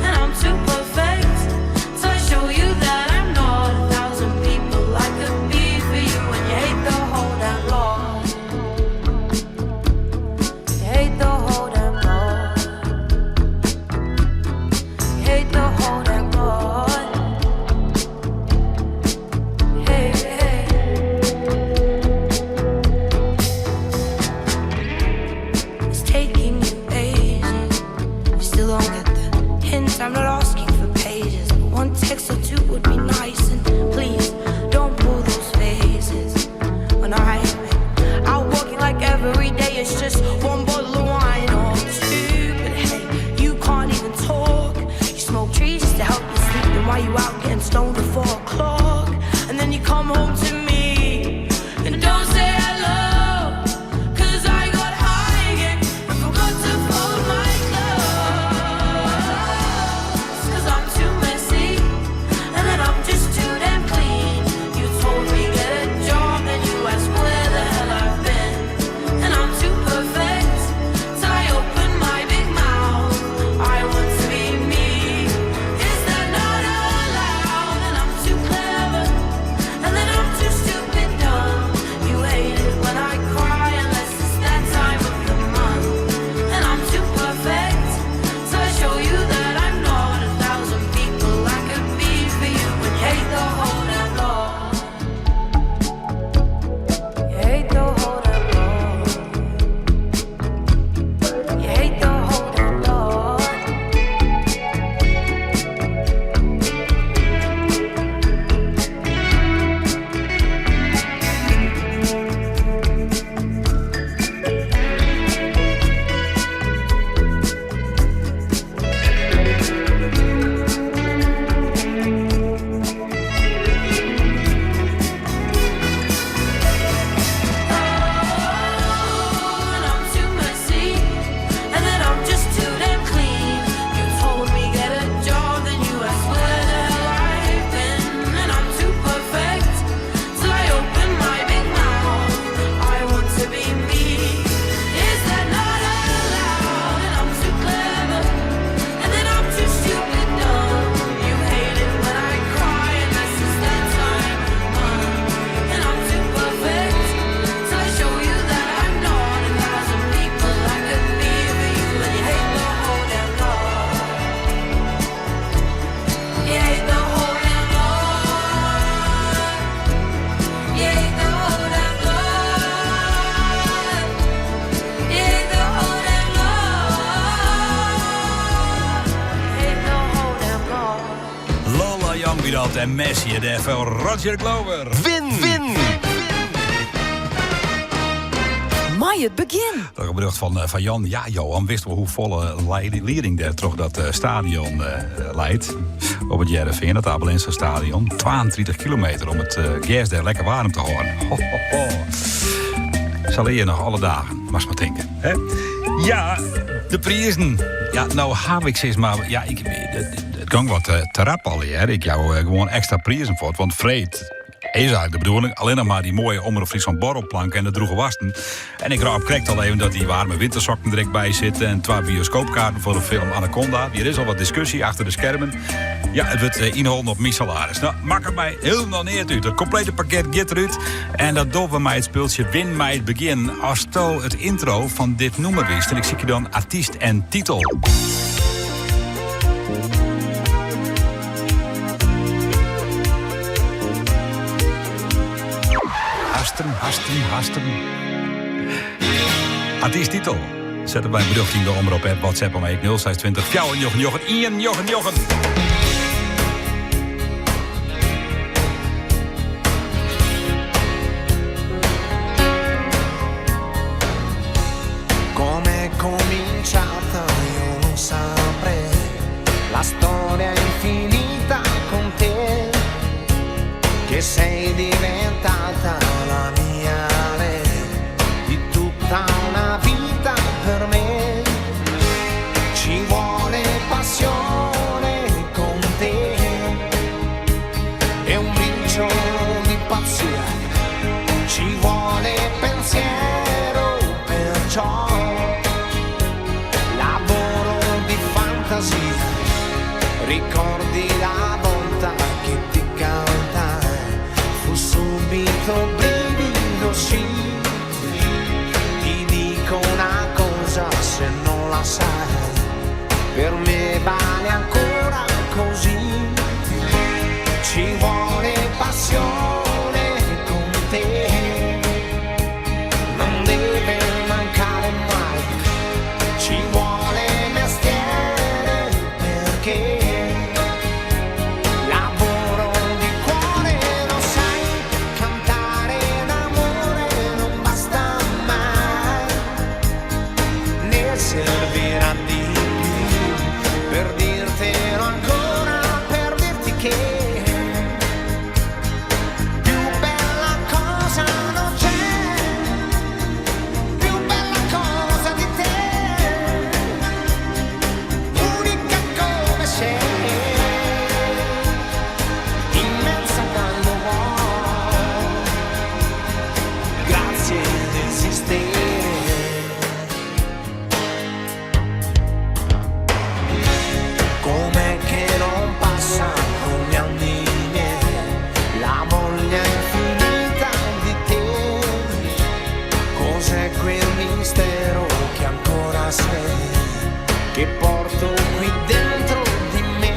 And I'm too perfect till I show you that I'm not a thousand people I could be for you, and you hate the whole damn lot. You hate the whole damn lot. You hate the whole damn lot. Hey, hey. It's taking you ages. You still don't get the hint. I'm not asking for pages, but one text or two would be nice. And please don't pull those faces when I've been out working like every day. It's just one bottle of wine or two. But hey, you can't even talk. You smoke trees just to help you sleep. Then why you out getting stoned at 4 o'clock? And then you come home to me and don't say hello. Cause I got high again and forgot to fold my clothes. Cause I'm too messy and then I'm just too damn clean. You told me get a job and you asked where the hell I've been. And I'm too perfect till I open my big mouth. I want to be me. Is that not allowed? And I'm too clever and then I'm too stupid dumb. You hate it when I cry unless it's that time of the month. And I'm too perfect till I show you that I'm not a thousand people I could be for you. And you hate the whole damn lot. You hate the whole damn lot. You hate the whole damn lot. And I'm too messy, and then I'm just too damn clean. You told me get a job, then you asked where the hell I've been. And I'm too perfect till I open my big mouth. I want to be me. Is that not allowed? And I'm too clever, and then I'm too stupid dumb. You hate it when I cry, unless it's that time of the month. And I'm too perfect till I show you that I'm not a thousand people I could be for you. And you hate the whole damn lot. You hate the whole damn lot. You hate the whole damn lot. You hate the whole damn lot. You hate the whole damn lot. Lola Young wie dat en Messi en de Roger Glover. Win! Win! Mei it begjin. Dat berjocht fan Jan. Ja, Johan wist wol hoe folle lieding dêr troch dat stadion leit. Op it Hearrenfean, it Abe Lenstra stadion. 32 kilometer om it gers dêr lekker waarm te hâlden. Ho, ho, ho. Sa lear je noch alle dagen, moatst mar tinke. Hè? Ja, de prizen. Ja, no ha ik sis mar... Ja, ik, it gie wat te rap al, hè. Ik jou gewoan ekstra prizen foar. Want freed is eigentlik de bedoeling. Allinnich mar dy moaie Omrop Fryslân borrelplank en de drûge woarsten. En ik rôp krekt al even dat dy waarme wintersokken der ek by sitte. En twa bioskoopkaarten foar de film Anaconda. Hjir is al wat diskusje achter de skermen. Ja, it wurdt ynholden op myn salaris. No, makket my hielendal neat út. It komplete pakket giet derút. En dat dogge we mei it spultsje Win mei it begjin. Asto it yntro fan dit nûmer witst. En ik sykje dan artyst en titel. Hast 'm, hast 'm, hast 'm. Artyst titel. Set it by in berjocht yn de Omrop app WhatsApp om 0620 499 199. Come è cominciata io non saprei, la storia infinita con te, che sei diventata la mia lei, di tutta una vita per me. Ci vuole passione con te e un briciolo di pazzia, ci vuole pensiero perciò lavoro di fantasia, ricordi la volta che ti cantai, fu subito brivido sì, ti dico una cosa se non la sai, per me vale ancora così, ci vuole passione con te, non deve mancare mai, ci vuole mestiere perché lavoro di cuore lo sai, cantare d'amore non basta mai, ne servirà di più per dirtelo ancora, per dirti che più bella cosa non c'è, più bella cosa di te, unica come sei, immensa quando vuoi, grazie di esistere. Com'è che non passa con gli anni miei la voglia infinita di te? Cos'è quel mistero che ancora sei, che porto qui dentro di me?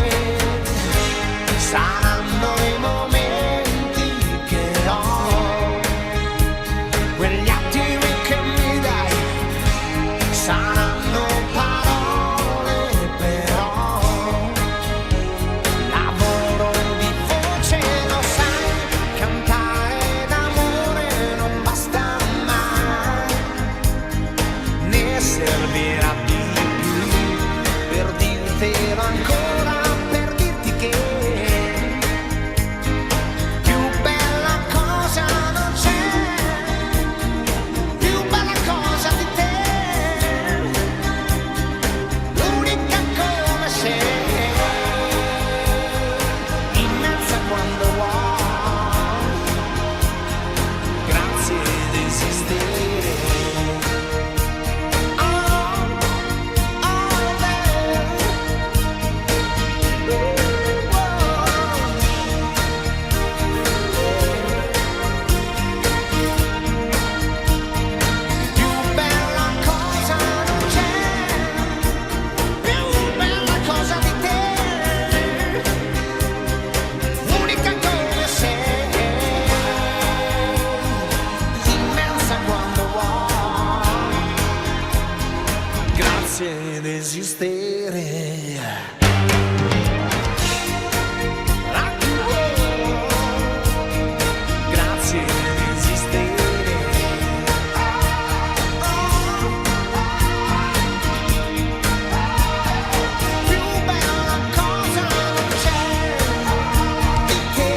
Saranno i momenti che ho, quegli attimi che mi dai, saranno parole però. Lavoro di voce, lo sai, cantare d'amore non basta mai, ne servirà di più per dirtelo ancora, per dirti che più bella cosa non c'è, più bella cosa di te, unica come sei, immensa quando vuoi, grazie di esistere. Oh, oh, beh. Più bella cosa non c'è, più bella cosa di te, unica come sei, immensa quando vuoi, grazie di esistere. Grazie di esistere. Più bella cosa non c'è di te.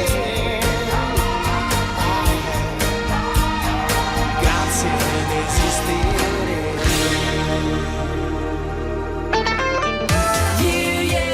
Grazie di esistere. Yeah, yeah.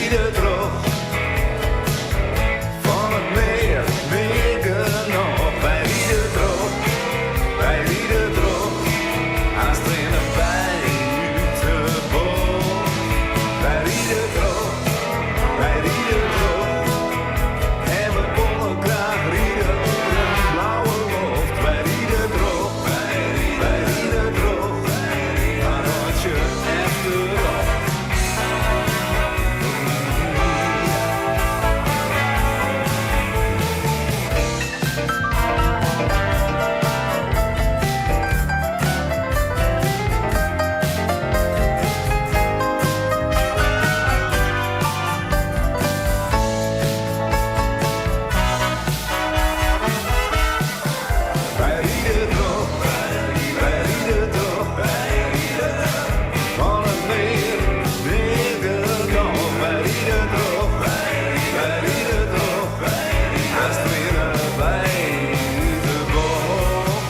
ride troch. Fan it mear, mear genôch. Wy ride troch, wy ride troch. Aanst rinne wy út de bocht. Wy ride troch, wy ride troch. En we wolle graach ride oer in blauwe loft. Wy ride troch, wy ride troch. Mar as je efterop. Wy ride troch, wy ride troch, fan it mear, mear genôch. Wy ride troch, wy ride troch, aanst rinne wy út de bocht.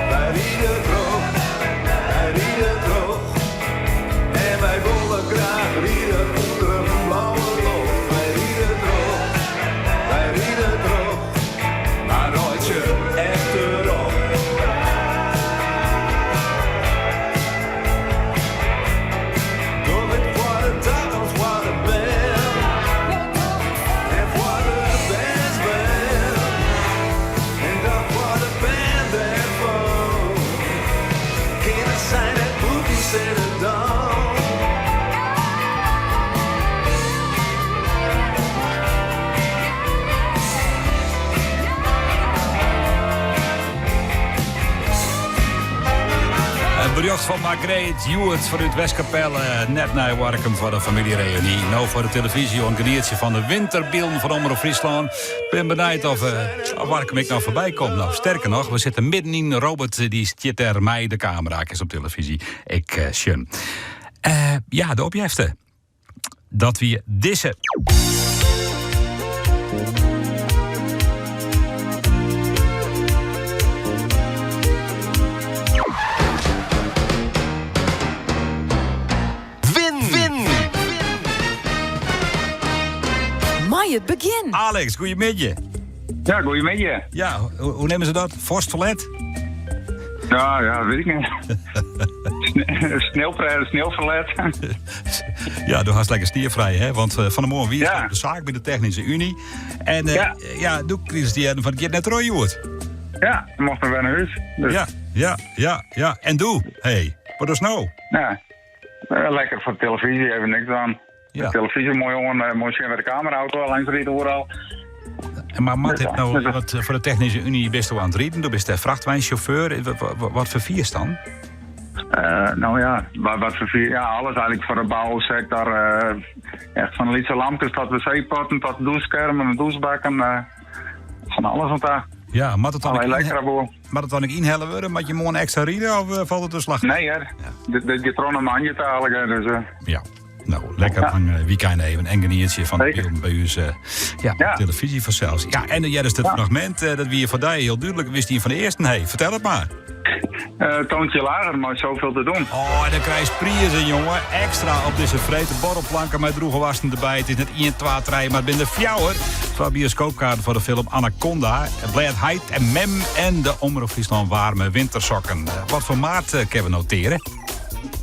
Wy ride troch, wy ride troch. En wy wolle graach ride ûnder in blauwe loft. Wy ride troch, wy ride troch. Mar reitsje efterop. Doch it foar de takomst, foar de bern. En foar de bernsbern. En dan foar de bern dêrfan. Kinne sy net bûten sitte dan? Een bericht van Margreet Hewitt vanuit Westkapelle. Net naar Warkum voor de familiereunie. Nou voor de televisie een geniertje van de winterbeelden van Omroep Friesland. Ben benijd of, of Warkum ik nou voorbij komt. Nou, sterker nog, we zitten midden in Robert, die zit er mij de camera is op televisie. Ik sjun. Ja, de opjefte. Dat we deze. Win! Win! Mei it begjin. Alex, goedemiddag. Ja, goedemiddag. Ja, hoe nemen ze dat? Vorstverlet? Ja, ja, weet ik niet. Sneeuwverlet. Ja, du hast lekker stiervrij, hè? Want van de morgen wie is op de zaak bij de Technische Unie. En ja, doe Christian van het net rooi wordt. Ja, mocht nog weer naar huis. Dus. Ja. En doe, hey, wat is nou? Ja, lekker voor de televisie, even niks aan. Ja. De televisie mooi jongen, mooi zien bij de camera-auto, langs rijden overal. En Maar Matt Dus, heeft nou dus, wat voor de Technische Unie best wel aan het rieden. Du bist de vrachtwijnchauffeur. Wat voor vier dan? Nou ja, wat voor vier, ja, alles eigenlijk voor de bouwsector. Echt van lytse lampjes tot wc-potten, tot doucheschermen, douchebakken. Van alles wat daar. Ja, maar dat dan Allerlei lekkere boel. Maar dat dan ik inhellen worden? Moet je morgen extra rieden of valt het de slag? Nee hè, dit gaat er een mandje te halen, dus. Ja. Nou, lekker lang weekend even. En geniertje van de beelden bij u ja, op televisie vanzelfs. Ja, en ja, dus dat fragment dat we hier van daar heel duidelijk wist hij van de eerste. Hey, vertel het maar. Toontje lager, maar zoveel te doen. Oh, en dan krijg je priezen, jongen. Extra op deze vreten borrelplanken met droege wassen erbij. Het is net 1, 2, 3, maar binnen de fjouwer. Twee bioscoopkaarten voor de film Anaconda. Blad Heid en Mem en de Omroep Friesland warme wintersokken. Wat voor maat kunnen we noteren?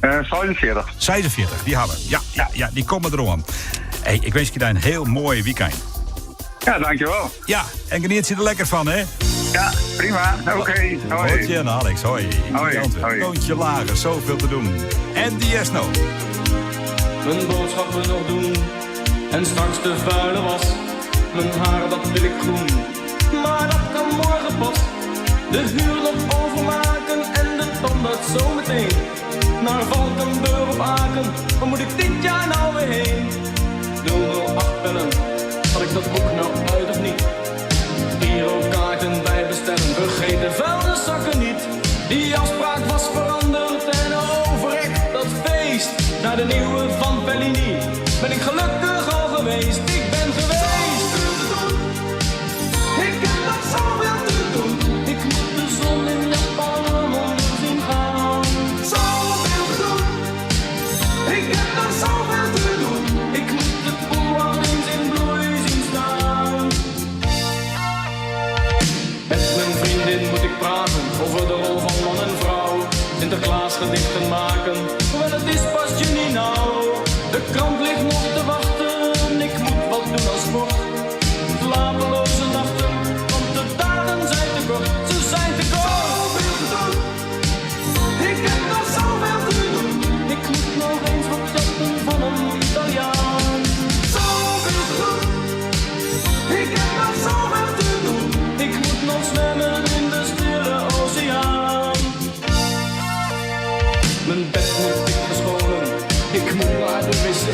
46. 46, die hebben we. Ja, die komen erom. Hey, ik wens je daar een heel mooi weekend. Ja, dankjewel. Ja, en geniet je er lekker van, hè? Ja, prima. Oké, hoi. Hoi, en Alex, hoi. Hoi, hoi. Toontje lager, zoveel te doen. En die is nou. Mijn boodschappen nog doen en straks de vuile was. Mijn haar dat wil ik groen, maar dat kan morgen pas. De huur nog overmaken en de tandarts zometeen. Naar Valkenburg of Aken, waar moet ik dit jaar nou weer heen? 008 bellen, had ik dat boek nou uit of niet? Girokaarten bijbestellen, vergeten Over de rol van man en vrouw. Sinterklaas gedichten maken, wel het is pas juni nou. De krant ligt nog te wachten, ik moet wat doen als sport. Slapeloze nachten, want de dagen zijn te kort. Ze zijn te kort. Zoveel te doen, ik heb nog zoveel te doen. Ik moet nog eens wat jatten van een Italiaan. Zoveel te doen. Ik heb nog zoveel te doen. Ik moet nog zwemmen in de stille oceaan. Mijn bed moet ik verschonen. Ik moet naar de wc.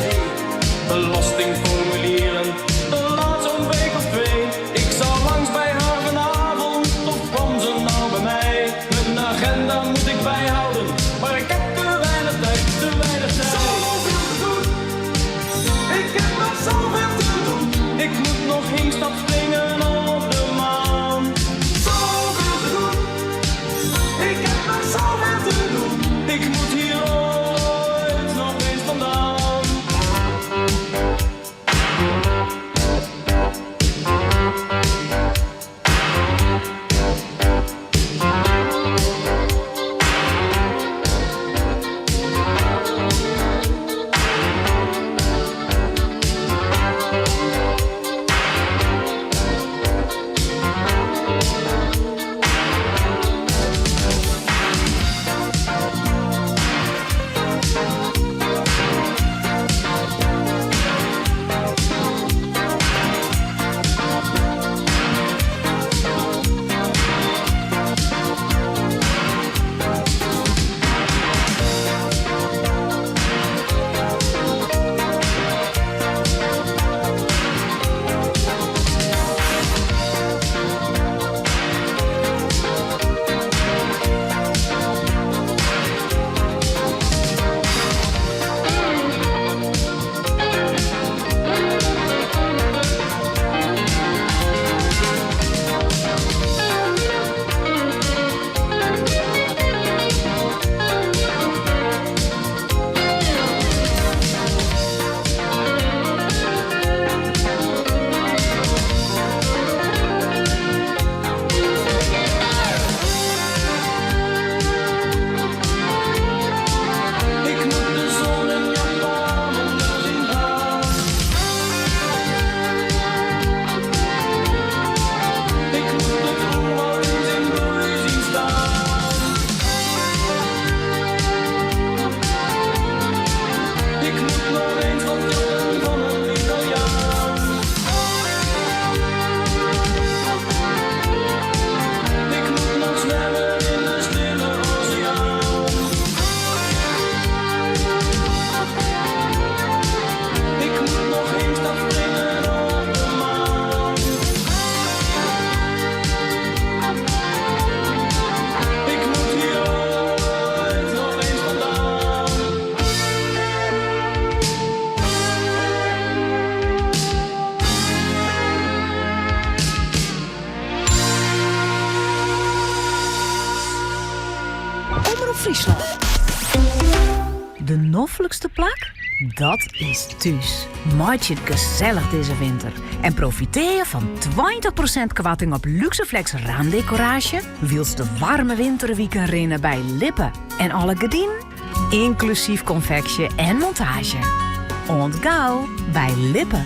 Belastingformulieren. De laat zo'n week of twee. Ik zal langs bij haar vanavond. Of kwam ze nou bij mij? Mijn agenda moet ik bijhouden. Maar ik heb te weinig tijd, te weinig tijd. Zoveel te doen. Ik heb nog zoveel te doen. Ik moet nog instap springen op de maan. Zoveel te doen. Ik heb nog zoveel te doen. Ik moet hier ooit nog eens vandaan. Ik moet de zon in Japan onder zien gaan. Ik moet het oerwoud eens in bloei zien staan. Ik moet nog eens wat jatten van een Italiaan. Ik moet nog zwemmen in de stille oceaan. Ik moet nog eens stap springen op de maan. Ik moet hier ooit nog eens vandaan. Omroep Friesland. De noffelijkste plak? Dat is thuis. Maak je het gezellig deze winter. En profiteer je van 20% korting op Luxeflex raamdecoratie... wiels de warme winterweeken rennen bij Lippen. En alle gedienen, inclusief confectie en montage. Ontgauw bij Lippen.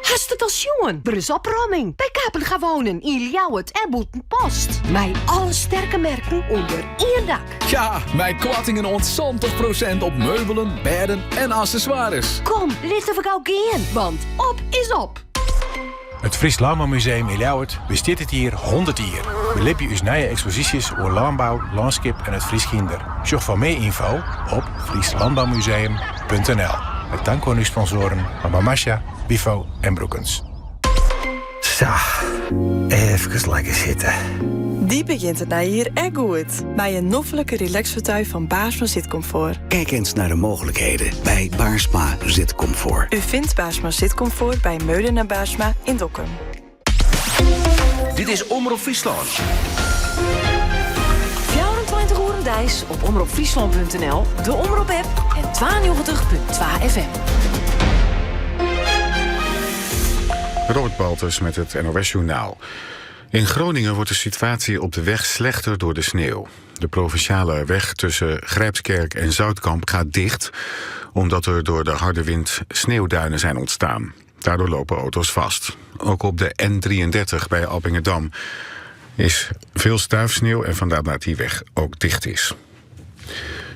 Hast het als jongen? Er is opromming. Bij Kapen gaan wonen in Ljouwert en Boetenpost. Met alle sterke merken onder één dak. Ja, mijn kwattingen ont 70% op meubelen, bedden en accessoires. Kom, laten we gauw gaan, want op is op. Het Fries Landbouwmuseum in Ljouwert besteedt het hier 100 jaar. Belip je uw nieuwe exposities over landbouw, landschap en het Fries kinder. Zoek voor meer info op frieslandbouwmuseum.nl. Met dank aan uw sponsoren Mama Masha, Bifo en Broekens. Zo, even lekker zitten. Die begint het nou hier echt goed. Bij een noffelijke relaxfauteuil van Baarsma Zitcomfort. Kijk eens naar de mogelijkheden bij Baarsma Zitcomfort. U vindt Baarsma Zitcomfort bij Meulen en Baarsma in Dokkum. Dit is Omroep Friesland. 24 uur een dijs op omroepfriesland.nl, de Omroep-app en 92.2 FM. Robert Baltus met het NOS Journaal. In Groningen wordt de situatie op de weg slechter door de sneeuw. De provinciale weg tussen Grijpskerk en Zoutkamp gaat dicht... omdat er door de harde wind sneeuwduinen zijn ontstaan. Daardoor lopen auto's vast. Ook op de N33 bij Appingedam is veel stuifsneeuw... en vandaar dat die weg ook dicht is.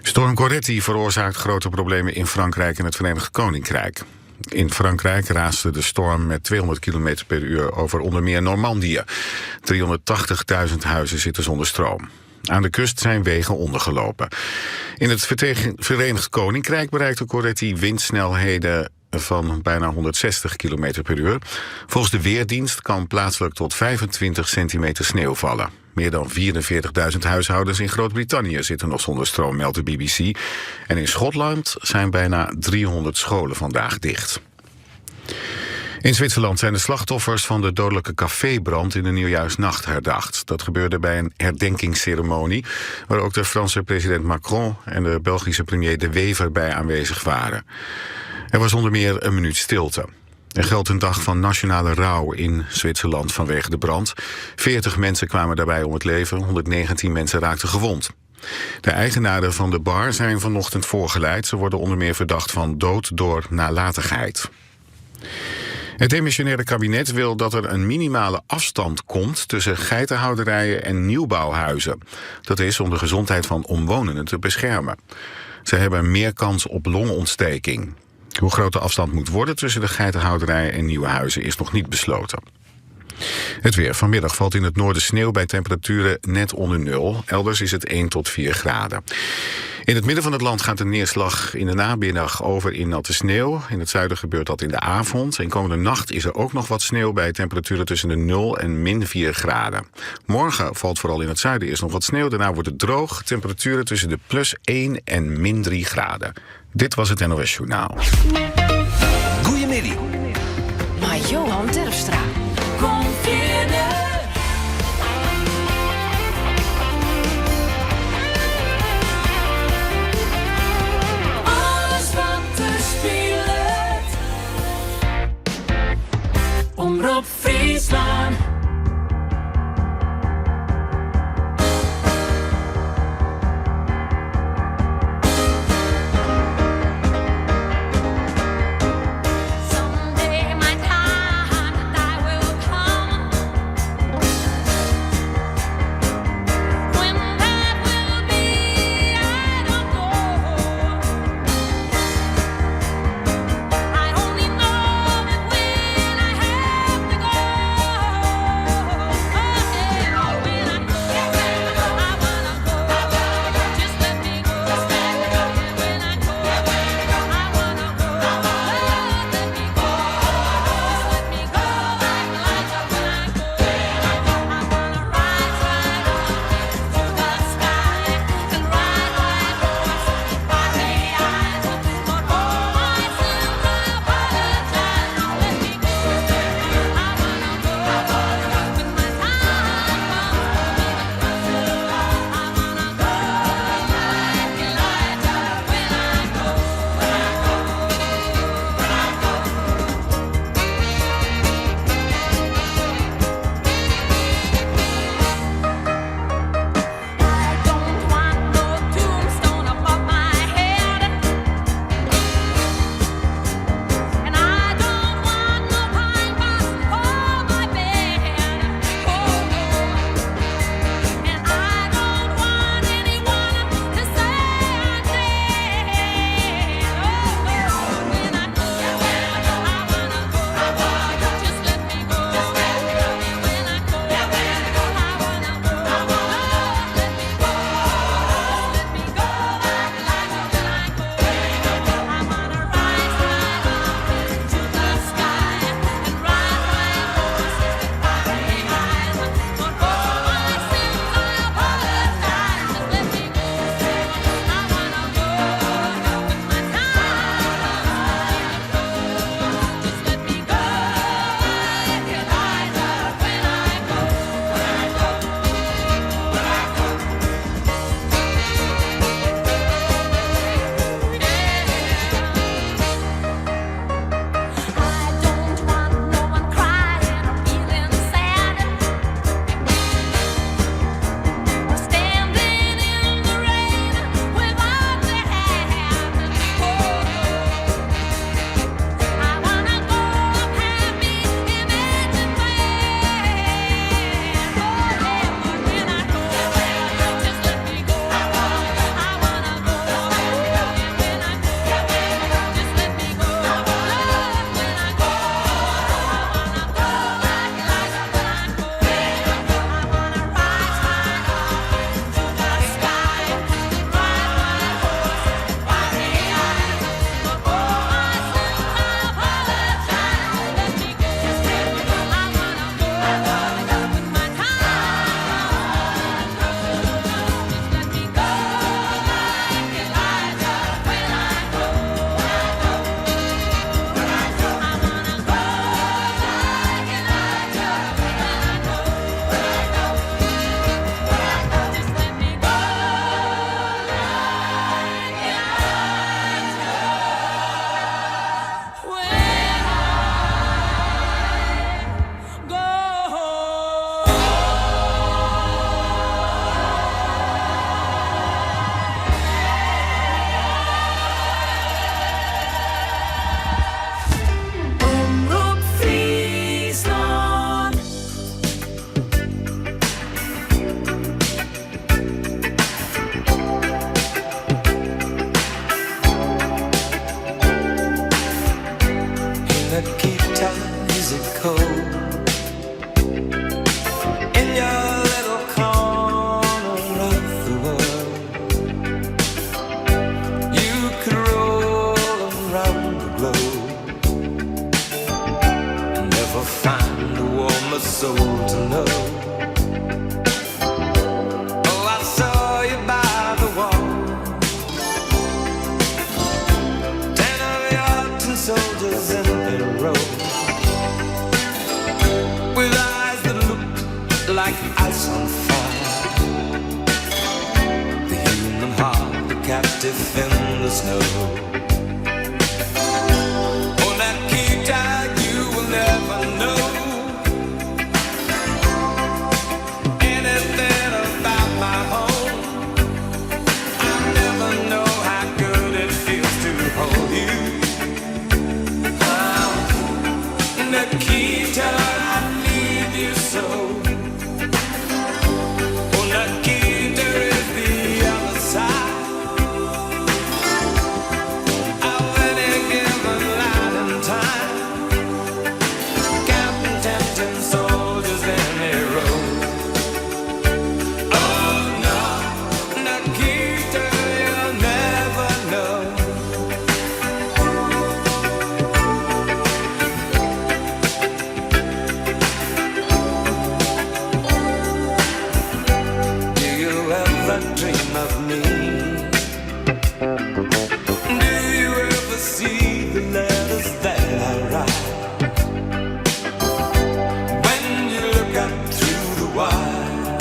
Storm Goretti veroorzaakt grote problemen in Frankrijk en het Verenigd Koninkrijk. In Frankrijk raasde de storm met 200 km per uur over onder meer Normandië. 380.000 huizen zitten zonder stroom. Aan de kust zijn wegen ondergelopen. In het Verenigd Koninkrijk bereikte Goretti windsnelheden van bijna 160 km per uur. Volgens de Weerdienst kan plaatselijk tot 25 centimeter sneeuw vallen. Meer dan 44.000 huishoudens in Groot-Brittannië zitten nog zonder stroom, meldt de BBC. En in Schotland zijn bijna 300 scholen vandaag dicht. In Zwitserland zijn de slachtoffers van de dodelijke cafébrand in de nieuwjaarsnacht herdacht. Dat gebeurde bij een herdenkingsceremonie waar ook de Franse president Macron en de Belgische premier De Wever bij aanwezig waren. Er was onder meer een minuut stilte. Er geldt een dag van nationale rouw in Zwitserland vanwege de brand. 40 mensen kwamen daarbij om het leven, 119 mensen raakten gewond. De eigenaren van de bar zijn vanochtend voorgeleid. Ze worden onder meer verdacht van dood door nalatigheid. Het demissionaire kabinet wil dat er een minimale afstand komt tussen geitenhouderijen en nieuwbouwhuizen. Dat is om de gezondheid van omwonenden te beschermen. Ze hebben meer kans op longontsteking. Hoe groot de afstand moet worden tussen de geitenhouderijen en nieuwe huizen is nog niet besloten. Het weer. Vanmiddag valt in het noorden sneeuw bij temperaturen net onder nul. Elders is het 1 tot 4 graden. In het midden van het land gaat de neerslag in de namiddag over in natte sneeuw. In het zuiden gebeurt dat in de avond. En komende nacht is er ook nog wat sneeuw bij temperaturen tussen de 0 en min 4 graden. Morgen valt vooral in het zuiden eerst nog wat sneeuw. Daarna wordt het droog. Temperaturen tussen de plus 1 en min 3 graden. Dit was het NOS Journaal. Goeiemiddag. Maar Johan Terpstra. Kom verder. Alles wat er speelt. Omrop Friesland. Someday my time I like ice on fire. The human heart, a captive in the snow. Oh, Nikita, you will never know anything about my home. I never know how good it feels to hold you. Oh, Nikita, I need you so. Oh, Nikita is the other side of any given light and time. Counting tempting soldiers in a row. Oh no, Nikita, you'll never know. Do you ever dream of me? Do you ever see the letters that I write? When you look up through the wire,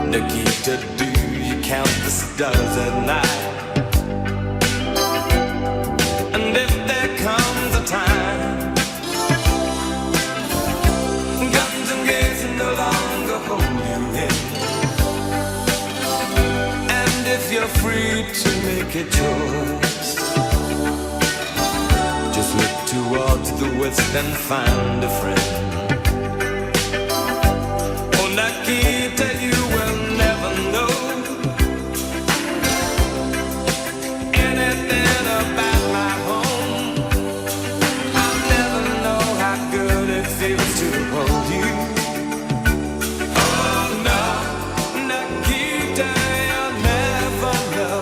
Nikita, do you count the stars at night? And if there comes a time, guns and gates no longer hold you in. And if you're free to make a choice, just look towards the west and find a friend. Oh, Nikita, you will never know anything about my home. I'll never know how good it feels to hold you. Oh no, Nikita, you'll never know.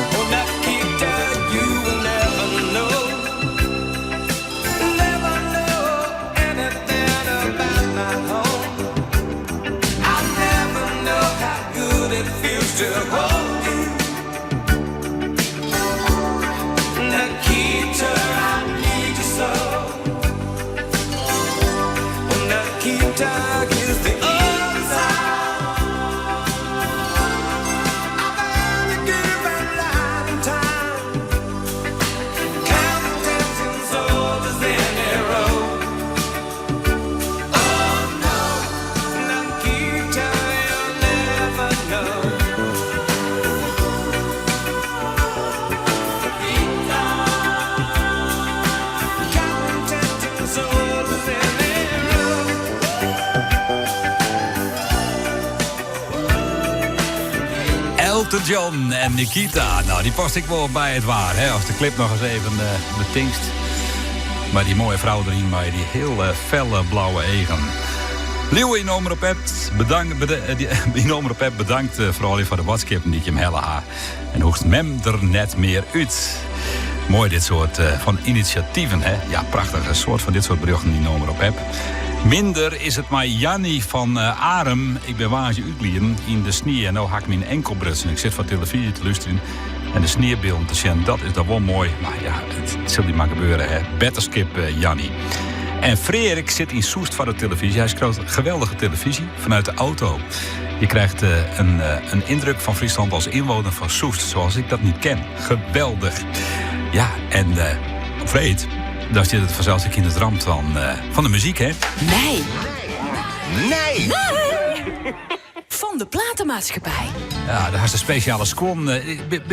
Oh, Nikita, you will never know, never know anything about my home. I'll never know how good it feels to hold you. Nikita, I need you so. Oh, Nikita is the other side. Of any given light and time. Counting dancing soldiers in a row. Oh no, Nikita, you'll never know. Nikita, counting dancing soldiers in a row. Elton John en Nikita. Nou, die past ik wel bij het waar. Hè? Als de clip nog eens even betingst. Maar die mooie vrouw erin, maar die heel felle blauwe egen. Leeuwen in Omroep App, bedankt, in Omroep App bedankt vooral voor de WhatsApp die ik hem helle ha. En hoeft mem er net meer uit. Mooi dit soort van initiatieven, hè? Ja, prachtig. Een soort van dit soort berichten die Omroep App. Minder is het maar Jannie van Arem. Ik ben waasje uitlieren in de sneeuw en nou hak ik mijn enkel brutsen. Ik zit van televisie te luisteren en de sneeuwbeelden te zien. Dat is dan wel mooi. Maar ja, het zal niet maar gebeuren, hè? Betterskip, Jannie. En Frerik zit in Soest van de televisie. Hij schreeuwt geweldige televisie vanuit de auto. Je krijgt een indruk van Friesland als inwoner van Soest, zoals ik dat niet ken. Geweldig. Ja, en Freed, daar zit het vanzelf in het rand van de muziek, hè? Nee. Nee. Nee. Van de platenmaatschappij. Ja, daar hast een speciale skuon.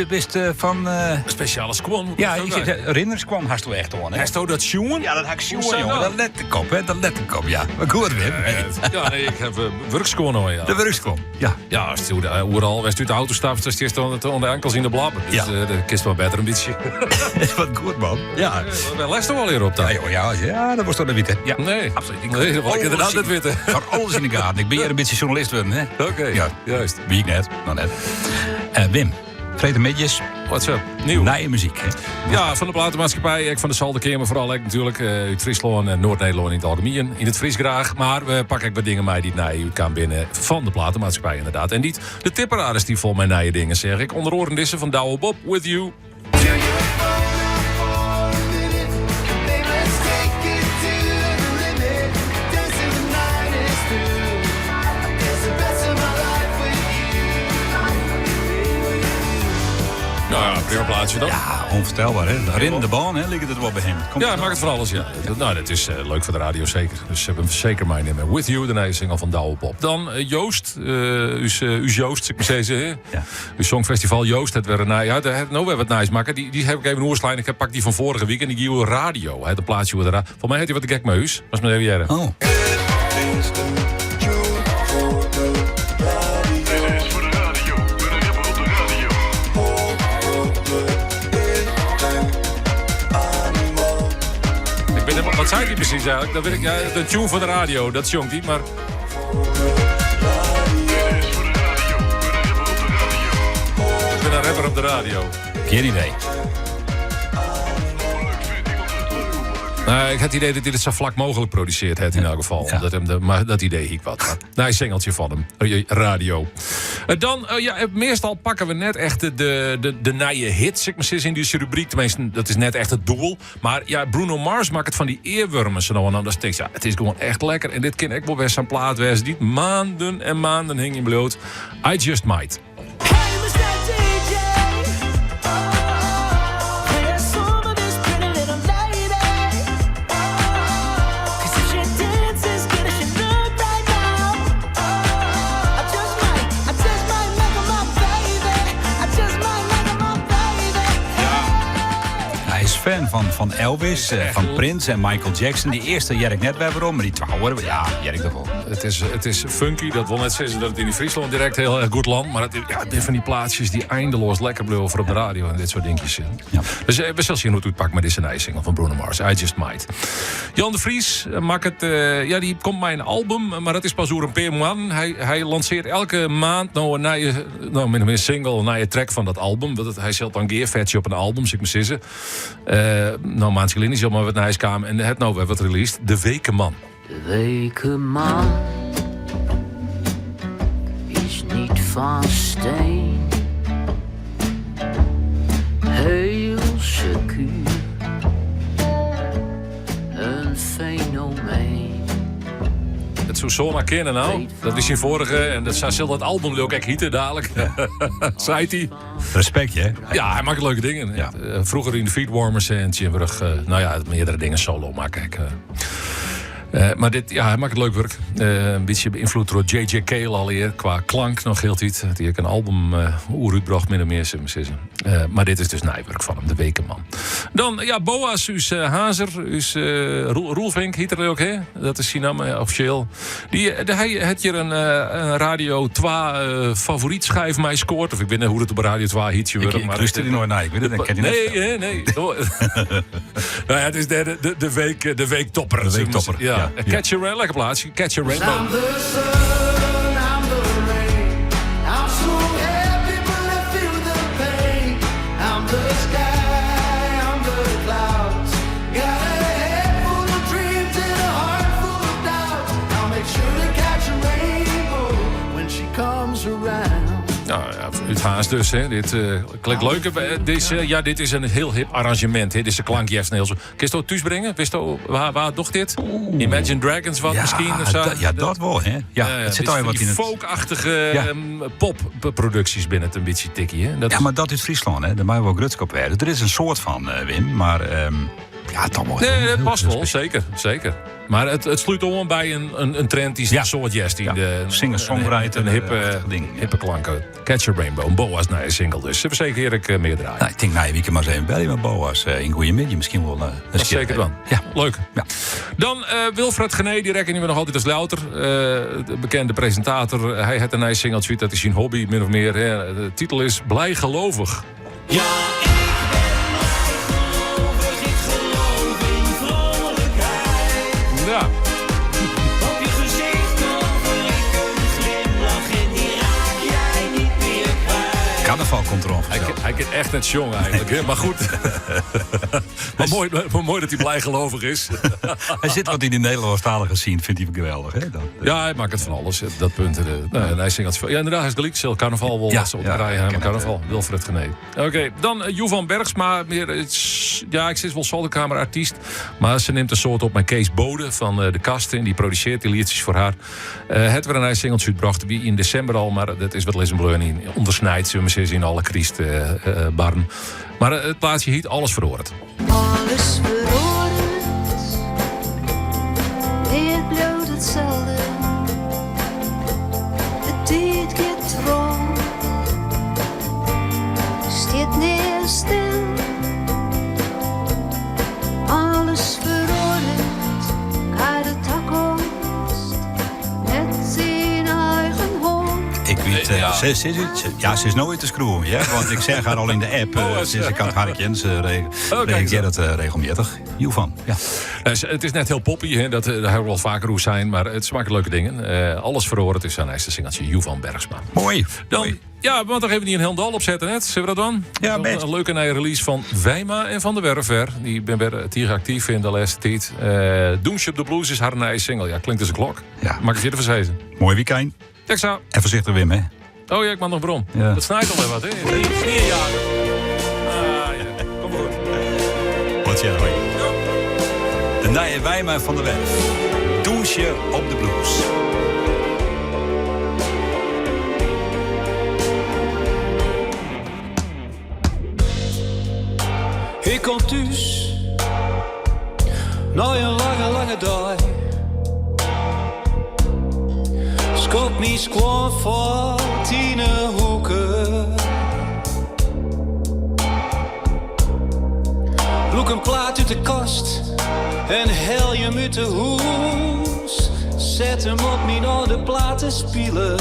Bist van... Speciale skuon? Ja, ik zeg, rinnerskuon hast du echt oan, hè? Hast du dat sjoen? Ja, dat ha ik sjoen, Hoe jongen. Dat let ik op, hè? Dat let ik op, ja. Maar goed, Wim. Ja, nee, ik heb wurkskuon al, ja. De wurkskuon, ja. Ja, als je overal, als je uit de auto stapt, dan zit je aan de enkels in de blabber. Dus Ja. dat kist wel beter een beetje. Wat goed, man. Ja. Wel les toch wel hier op dan? Ja, joh, ja, ja, dat was toch niet weten. Ja. Nee, absoluut. Ik Nee, dat wil ik alles inderdaad in- niet weten. Ik had alles in de gaten. Ik ben hier een beetje journalist worden, hè? Oké, ja, juist. Wie ik net, nou net. Wim, Vrede Midjes. What's up? Nieuw. Nieuwe muziek, hè? Ja, van de platenmaatschappij. Ik van de Zalderkamer vooral. Ik natuurlijk. Uit Friesland en Noord-Nederland in het algemeen. In het Fries graag. Maar we pakken ook wat dingen mee die naar je kan binnen. Van de platenmaatschappij inderdaad. En niet de tipperaars die vol mijn nieuwe dingen zeg ik. Onder oren dissen van Douwe Bob. With you. Nou ja, prima plaatje dan. Ja, onvertelbaar, hè? Rin de baan, hè? Ligt het wel bij hem. Komt Ja, maak het voor alles, ja. Nou, dat is leuk voor de radio, zeker. Dus ze hebben hem zeker meenemen. With You, de nieuwe single van Douwe Bob. Dan Joost, uw Joost, ik moet zeggen. hè? Uw Songfestival Joost, het weer een ja, nou we hebben het nice maken. Die heb ik even een oerslijn. Ik heb pak die van vorige week en die nieuwe radio. Hè, de plaatsje hoe de Voor mij heet hij wat de gek meus. Was mijn even Oh. Ik ben helemaal- wat zei hij precies eigenlijk? Dat weet ik, ja, de tune voor de radio, dat zongt hij, maar... Ik ben een rapper op de radio. Geen idee. Nou, ik had het idee dat hij het zo vlak mogelijk produceert, het in elk geval. Dat hem de, maar dat idee hiek wat. Maar, nou, een singeltje van hem. Radio. Dan, ja, meestal pakken we net echt de nije hits, ik maar zeggen, in deze rubriek. Tenminste, dat is net echt het doel. Maar ja, Bruno Mars maakt het van die eerwormen zo nou en dan. Dat is, ja, het is gewoon echt lekker. En dit kan ik wel best een plaat wezen die maanden en maanden hing in bloot. I Just Might. Hey, Mr. DJ. Play a song of this pretty little lady. 'Cause if she dances good as she look right now, I just might, I just might make her my baby. I just might make her my baby. Hij is fan van Elvis, van Prince en Michael Jackson. Die eerste Jerk net weer waarom, maar die tweede, ja, Jerk daarvoor. Het is funky, dat wil net zeggen dat het in Friesland direct heel erg goed landt. Maar het, ja, het zijn van die plaatsjes die eindeloos lekker blijven voor op de radio en dit soort dingetjes. Ja. Dus we zullen zien hoe het uitpakt met deze nieuwe single van Bruno Mars, I Just Might. Jan de Vries maakt het, ja, die komt bij een album, maar dat is pas over een paar maanden. Hij lanceert elke maand nou een nieuwe, nou, min of meer single, een nieuwe track van dat album. Want hij zet dan gearvetje op een album, zeg ik maar zeggen. Nou, maand geleden is hij al maar wat naar kwam en het nou weer wat released. De Wekenman. De wekenman is niet van steen. Heel secuur, een fenomeen. Het zou zomaar kennen nou. Dat is zijn vorige. En dat zal dat album ook echt hieten dadelijk. Zei hij. Respect, hè? Ja, hij maakt leuke dingen. Ja. Vroeger in de Feetwarmers en Jimbrug. Nou ja, meerdere dingen solo maken. Ik, maar dit, ja, hij maakt leuk werk. Een beetje beïnvloed door J.J. Cale al hier. Qua klank nog heel tijd. Die ik een album oeruitbracht, min of meer. zeg maar zeggen. Maar dit is dus nijwerk van hem, de Wekenman. Dan, ja, Boas, uw Hazer, uw Roelvink, heet er ook, hè? Dat is zijn naam officieel. Hij had hier een Radio 2 favoriet schijf mij scoort. Of ik weet niet hoe het op Radio 2 heet. Ik luister die nooit naar, ik weet het, ik ken die Nee, net. hè, nee. Nou ja, het is de weektopper. De weektopper, Ja. ja. Catch a Rain, lekker plaatsje. Catch a Rainbow. I'm the sun, I'm the rain. I'm so happy, but I feel the pain. I'm the sky, I'm the clouds. Got a head full of dreams and a heart full of doubts. I'll make sure to catch a rainbow when she comes around. Nou ja, het haast dus, hè. Dit klinkt leuk. Deze, ja, dit is een heel hip arrangement. Hè. Dit is een klankje heeft een heel zo. Kun je het thuis brengen? Wist je waar docht dit? Imagine Dragons wat Ja, misschien? Of zo? ja, dat wel, hè. Ja, het zit dit al wat die in het... folkachtige Ja. popproducties binnen het een beetje tikkie, hè. Dat Ja, maar dat is Friesland, hè. Daar maken we ook grutsk op werden. Er is een soort van, Wim, maar... Ja, toch wel. Nee, dat past wel, zeker. zeker. Maar het sluit om bij een trend die een soort jest in de Singer-songwriter, Een hippe, ding, hippe klanken. Catch a Rainbow, een Boa's nieuwe single dus. Ze zeker ik meer draaien. Nou, ik denk, nou, wie kan maar eens even bellen met Boa's. In goede misschien wel. Dat is zeker dan. Ja. Leuk. Dan Wilfred Genee, die rekenen we nog altijd als louter. De bekende presentator. Hij had een nieuwe singeltje, dat is zijn hobby, min of meer. Hè. De titel is Blij Gelovig. Ja, ik ben blijgelovig, ik geloof in vrolijkheid. Ja. Op je gezicht over ik een glimlach en die raak jij niet meer kwijt. Carnaval komt erom. Hij kan echt net jong eigenlijk, hè? maar goed. maar mooi dat hij blijgelovig is. Hij zit wat in de Nederlandstalige scene, vindt hij geweldig. Hè? Dat, Ja, hij maakt het van alles, dat punt. Nou, en hij zingt altijd veel. Ja, inderdaad, hij is gelijk. Zal carnaval wel Ja, zo ja, draaien. ik maar ken carnaval, Wilfred Genee. Oké, dan Jovan Bergsma. Meer, ja, ik zit wel zolderkamerartiest. Maar ze neemt een soort op met Kees Bode van de Kasten. En die produceert die liedjes voor haar. Het weer een nieuw singeltje uitbracht. Wie in december al, maar dat is wat Lisenbleun in ondersnijdt. Zullen we zeggen, in alle Christ barren. Maar het plaatsje heet Alles Verhoord. Alles verloren, het blijft hetzelfde. De tijd gaat rond, staat neer stil. Alles verloren, gaat de toekomst met zijn eigen hond. Ik weet, ze, ja, ze is nooit te screwen, ja? Want ik zeg haar al in de app, sinds ik aan het harkje en ze reageert dat regelmatig. Jovan, ja. Het is net heel poppy, hè? Dat daar hebben we wel vaker hoe zijn, maar het smaakt leuke dingen. Alles verhoord is zijn eerste singeltje, Jovan Bergsma. Mooi. Dan, ja, want dan even die een heel dal opzetten net. Zullen we dat dan? Ja, best. Een leuke nieuwe release van Wijma en Van der Werf. Die ben weer tegen actief in de laatste tijd. Doemship the Blues is haar nieuwe single. Ja, klinkt als een klok. Ja. Maak ik je ervan zezen. Mooi weekend. Ik zou. En voorzichtig Wim, hè? Oh ja, ik mag nog brom. Ja. Dat snijdt al wel wat, hè? Sneeuwjagen. Ah, ja. Kom maar goed. Wat jij hoi. De nieuwe Wijma van der Werf. Douche op de blues. Ik kom thuis na een lange, lange dag. Skop me schoon voor tiene hoeken. Loek een plaat uit de kast en hel je hem uit de hoes. Zet hem op mijn oude platen spelen.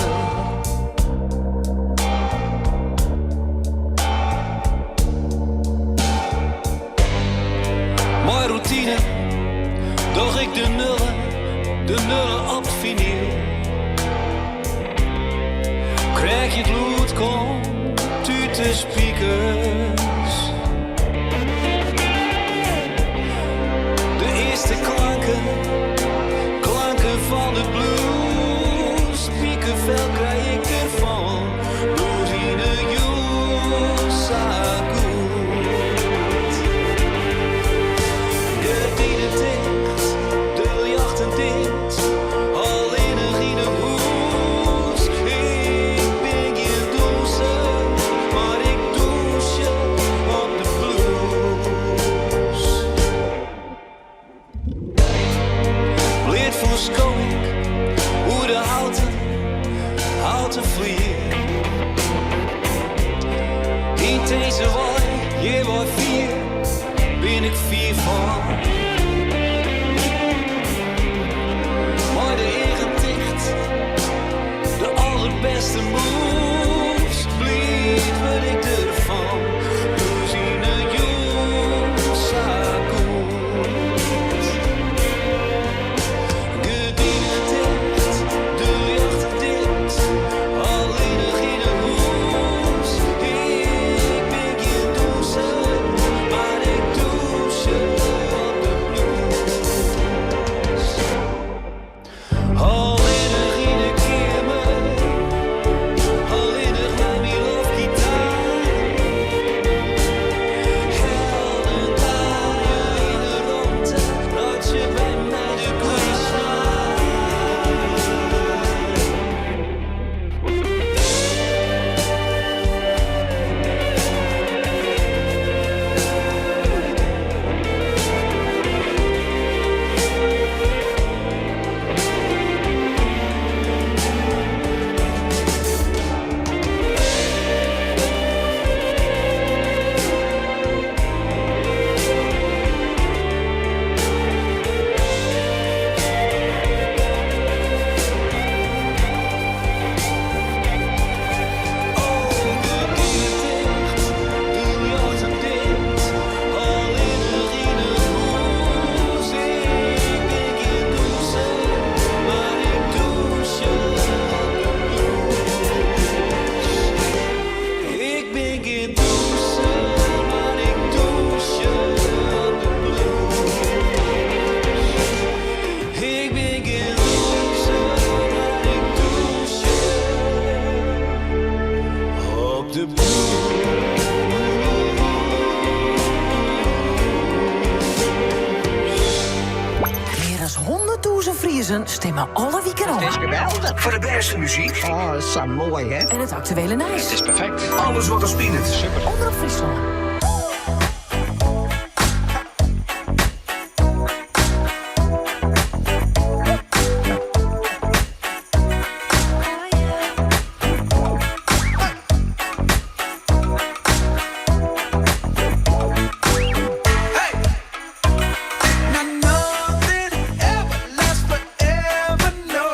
Mijn routine, doch ik de nullen op het vinyl. Krijg je het lood, komt uit de speakers. De eerste klanken, klanken van de blues. Piekenvel krijg ik ervan, blues in de goed. Gordijnen dicht, de jachten dicht, al in een giene hoes. Ik ben geen douche, maar ik douche op de blues. Leert voor ik hoe de houten vlier. In deze waai, je wordt vier, ben ik vier van. Maar de egen dicht, de allerbeste moves, blieb word ik ervan. Blues in de goed. Gordijnen dicht, de jacht dicht, alleen nog in de hoes. Ik ben geen douche, maar ik douche op de blues. Friezen stimme alle wiken ôf. Het is geweldig. Foar de bêste muzyk. Oh, sa moai, hè? En it aktuele nijs. Het is perfekt. Alles wat der spilet. Super. Omrop Fryslân. Now nothing ever lasts forever, no.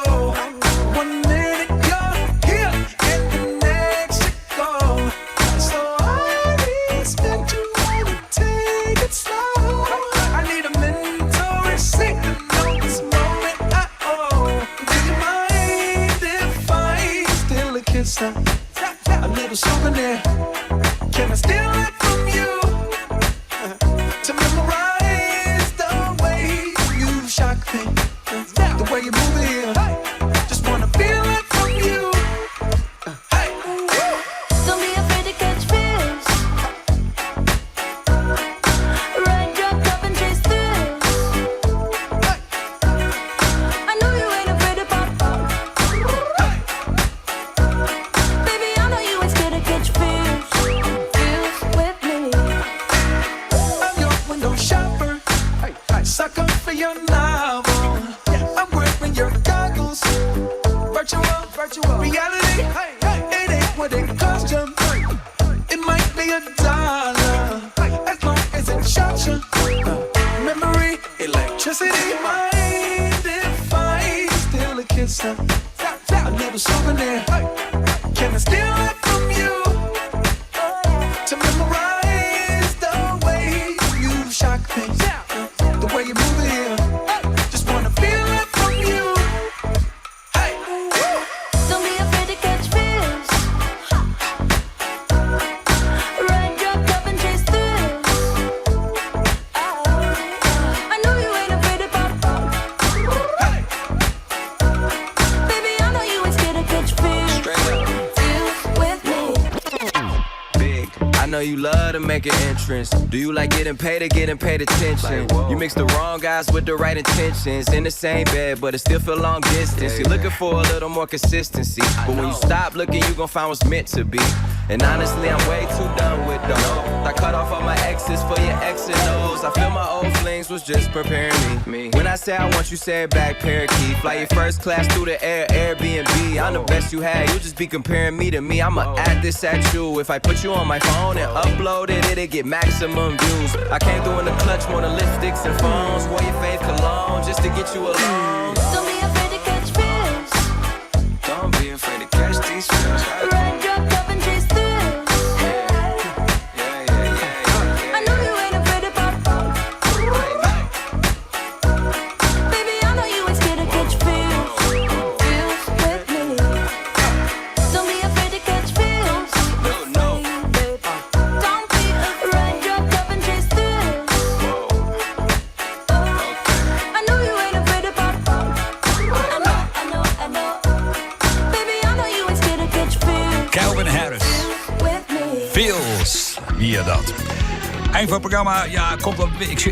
One minute you're here and the next you're gone. So I respect you wanna take it slow. I need a mentor to signal this moment I owe. Do you mind if I steal a kiss? A little souvenir. Can I steal it from you? To memorize the way you shock me, the way you move it here. Just wanna feel it from you. Hey, Don't be afraid to catch feels. Ride your cup and chase thrills. I know you ain't afraid to pop. Baby, I know you ain't scared to catch feels. Feels with me. I'm your window shopper, sucker for your novel. I'm wearing your goggles, virtual, virtual reality. It ain't what it cost you. It might be a dollar, as long as it shocks you. Memory, electricity. Mind if I steal a kiss? A little souvenir. Can I steal it from you? To memorize the way you shock me, the way you move it here. Just wanna feel it from you. Hey, Don't be afraid to catch feels. Ride your cup and chase thrills. I know you ain't afraid to pop. Baby, I know you ain't scared to catch feels. Feels with me. Big. I know you love to make an entrance. Do you like getting paid or getting paid attention? you mix the wrong guys with the right intentions. In the same bed, but it still feel long distance. You're looking for a little more consistency. But when you stop looking, you gon' find what's meant to be. And honestly, I'm way too done with those. I cut off all my exes for your X and O's. I feel my old flings was just preparing me. When I say I want you, say it back, parakeet. Fly your first class through the air, Airbnb. I'm the best you had. You just be comparing me to me. I'ma add this at you. If I put you on my phone and upload it, it'll get maximum views. I came through in the clutch more than lipsticks and phones. Wore your fave cologne just to get you alone. Don't be afraid to catch feels. Don't be afraid to catch these feels. Ride your cup and chase thrills. I know you ain't afraid to pop. Baby, I know you ain't scared to catch feels. Feels with me. Don't be afraid to catch feels. Don't be afraid. Ride your cup and chase thrills. I know you ain't afraid to pop. I know, I know, I know. Baby, I know you ain't scared to catch feels. Calvin Harris. With me. Feels, wie dat. Eind van het programma, ja, komt op,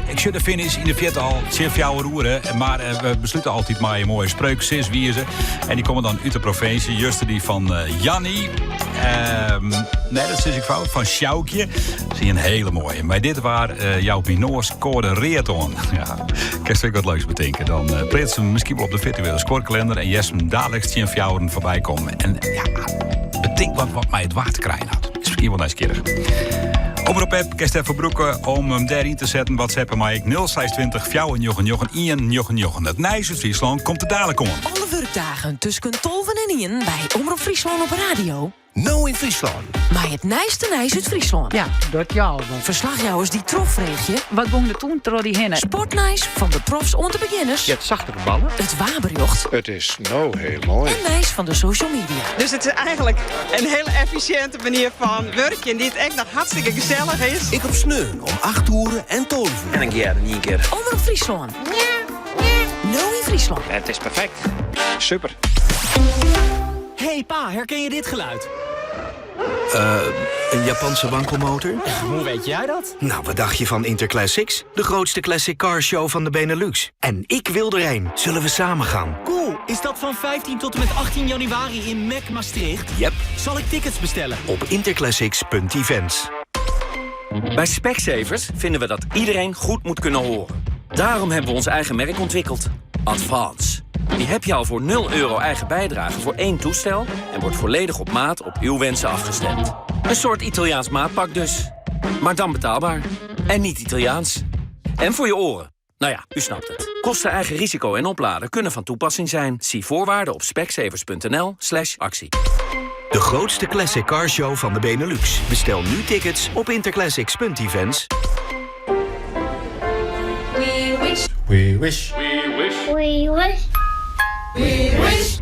ik zit de finish yn de fierte al, tsjin fjouwer oere. Mar we beslute altyd mei in moaie spreuk, siswize. En dy komme dan út de provinsje. Juster dy fan Janny. Nee, dat sis ik fout. Fan Sjoukje. Dat is in hiele moaie. Mar dit waar jout myn noas koade read oan. Ja, kinst ek wat leuks betinke. Dan pleats se miskien wol op de firtuele skuorkalinder en hearst him daliks tsjin fjouweren foarby kommen. En ja, betink wat mei it waar te krijen hat. Is miskien wol nijsgjirrich. Omrop app kinst derfoar brûke om him dêryn te setten. WhatsApp mei ik 0620 499 199. It nijs út Fryslân komt der dalik oan. Alle wurkdagen tusken 12 en 1 by Omrop Fryslân op radio. No yn Fryslân. Mei it nijste nijs út Fryslân. Ja, dat ja. Ferslachjouwers dy't trochfreegje. Wat gong der toen troch dy hinne? Sportnijs fan de profs oant de begjinners. Je hebt zachtere ballen. It waarberjocht. Het is no hiel moai. En nijs fan de social media. Dus it is eigentlik in hiele effisjinte manier fan wurkjen, dy't ek noch hartstikke gesellich is. Ek op sneon om 8 oere en 12 oere. En dan kear yn ien kear. Omrop Fryslân. No yn Fryslân. Het is perfekt. Super. Hey pa, herken je dit geluid? Een Japanse wankelmotor? Hoe weet jij dat? Nou, wat dacht je van Interclassics? De grootste classic car show van de Benelux. En ik wil erheen. Zullen we samen gaan? Cool! Is dat van 15 tot en met 18 januari in Mac Maastricht? Yep. Zal ik tickets bestellen? Op interclassics.events. Bij Specsavers vinden we dat iedereen goed moet kunnen horen. Daarom hebben we ons eigen merk ontwikkeld. Advance. Die heb je al voor 0 euro eigen bijdrage voor één toestel... en wordt volledig op maat op uw wensen afgestemd. Een soort Italiaans maatpak dus. Maar dan betaalbaar. En niet Italiaans. En voor je oren. Nou ja, u snapt het. Kosten eigen risico en opladen kunnen van toepassing zijn. Zie voorwaarden op specsavers.nl slash actie. De grootste classic car show van de Benelux. Bestel nu tickets op interclassics.events. We wish. We wish. We wish. We wish. We wish.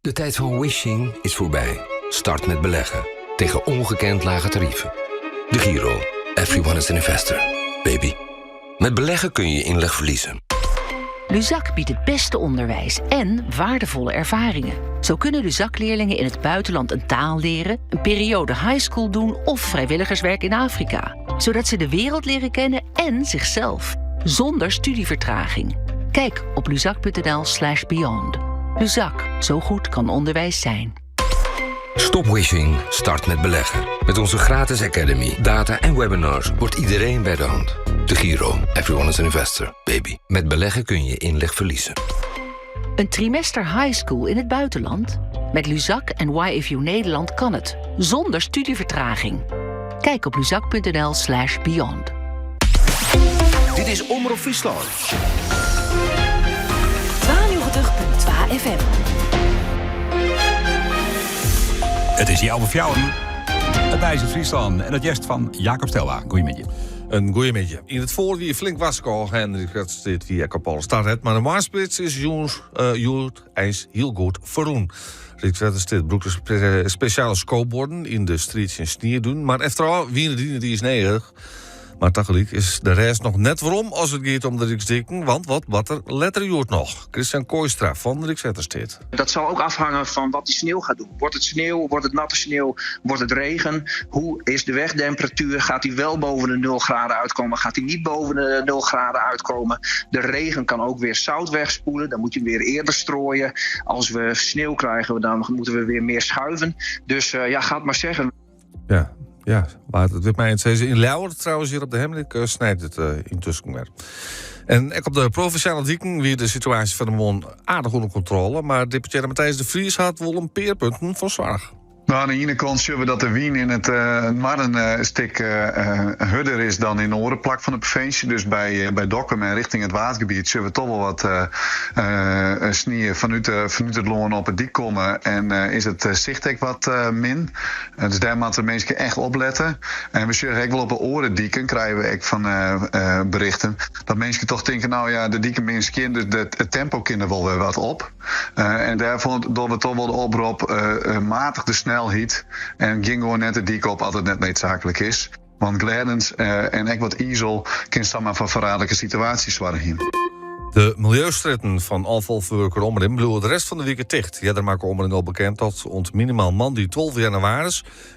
De tijd van wishing is voorbij. Start met beleggen. Tegen ongekend lage tarieven. De Giro. Everyone is an investor. Baby. Met beleggen kun je je inleg verliezen. Luzak biedt het beste onderwijs en waardevolle ervaringen. Zo kunnen Luzak-leerlingen in het buitenland een taal leren, een periode high school doen of vrijwilligerswerk in Afrika. Zodat ze de wereld leren kennen en zichzelf. Zonder studievertraging. Kijk op luzak.nl/slash beyond. Luzak, zo goed kan onderwijs zijn. Stop wishing, start met beleggen. Met onze gratis academy, data en webinars wordt iedereen bij de hand. De Giro. Everyone is an investor. Baby. Met beleggen kun je je inleg verliezen. Een trimester high school in het buitenland? Met Luzak en YFU Nederland kan het. Zonder studievertraging. Kijk op luzak.nl slash beyond. Dit is Omroep Friesland. 92.2 FM. Het is jou of jou. Het Nijs uit Friesland en het gest van Jacob Stelwa. Goeiemiddag. Een goeiemiddag. In het voorwier flink wasko en dat dit via Kapal start het, maar de Marsplits is jongens Joert eens heel goed verroen. Rijkswaterstaat broekt speciale scoopborden in de streets in sneeuw doen, maar efter wie die is negen. Maar tegelijk is de rest nog net waarom als het gaat om de Rijksdikken, want wat wat er letter nog? Christian Kooistra van Rijkswaterstaat. Dat zal ook afhangen van wat die sneeuw gaat doen. Wordt het sneeuw, wordt het natte sneeuw, wordt het regen? Hoe is de wegtemperatuur? Gaat die wel boven de 0 graden uitkomen? Gaat die niet boven de 0 graden uitkomen? De regen kan ook weer zout wegspoelen. Dan moet je weer eerder strooien. Als we sneeuw krijgen, dan moeten we weer meer schuiven. Dus ja, ga het maar zeggen. Ja, ja, maar het wordt mij het in Leeuwarden trouwens hier op de Hemrik snijdt het intussen weer. En ook op de provinciale dieken weer de situatie van de mon aardig onder controle. Maar deputaire Matthijs de Vries had wel een peerpunten voor zorg. Nou, aan de ene kant zien we dat de wien in het Marren een stuk hudder is dan in de orenplak van de provincie. Dus bij Dokkum en richting het watergebied zullen we toch wel wat sneeuw vanuit het loon op het dik komen. En is het zicht ook wat min. Dus daar moeten de mensen echt opletten. En we zullen ook wel op de orendieken krijgen we ook van berichten. Dat mensen toch denken, nou ja, de dieken mensen kind, dus het tempo kunnen wel weer wat op. En daarvoor doen we toch wel de oproep matig de snelheid en ging gewoon net de dik op als het net noodzakelijk is. Want Gladens en ook wat Izel kan samen van verraderlijke situaties zorgen. De milieustritten van afvalverwerker Omrin bloeien de rest van de week dicht. Jeder maakt Omrin al bekend dat ont minimaal man die 12 januari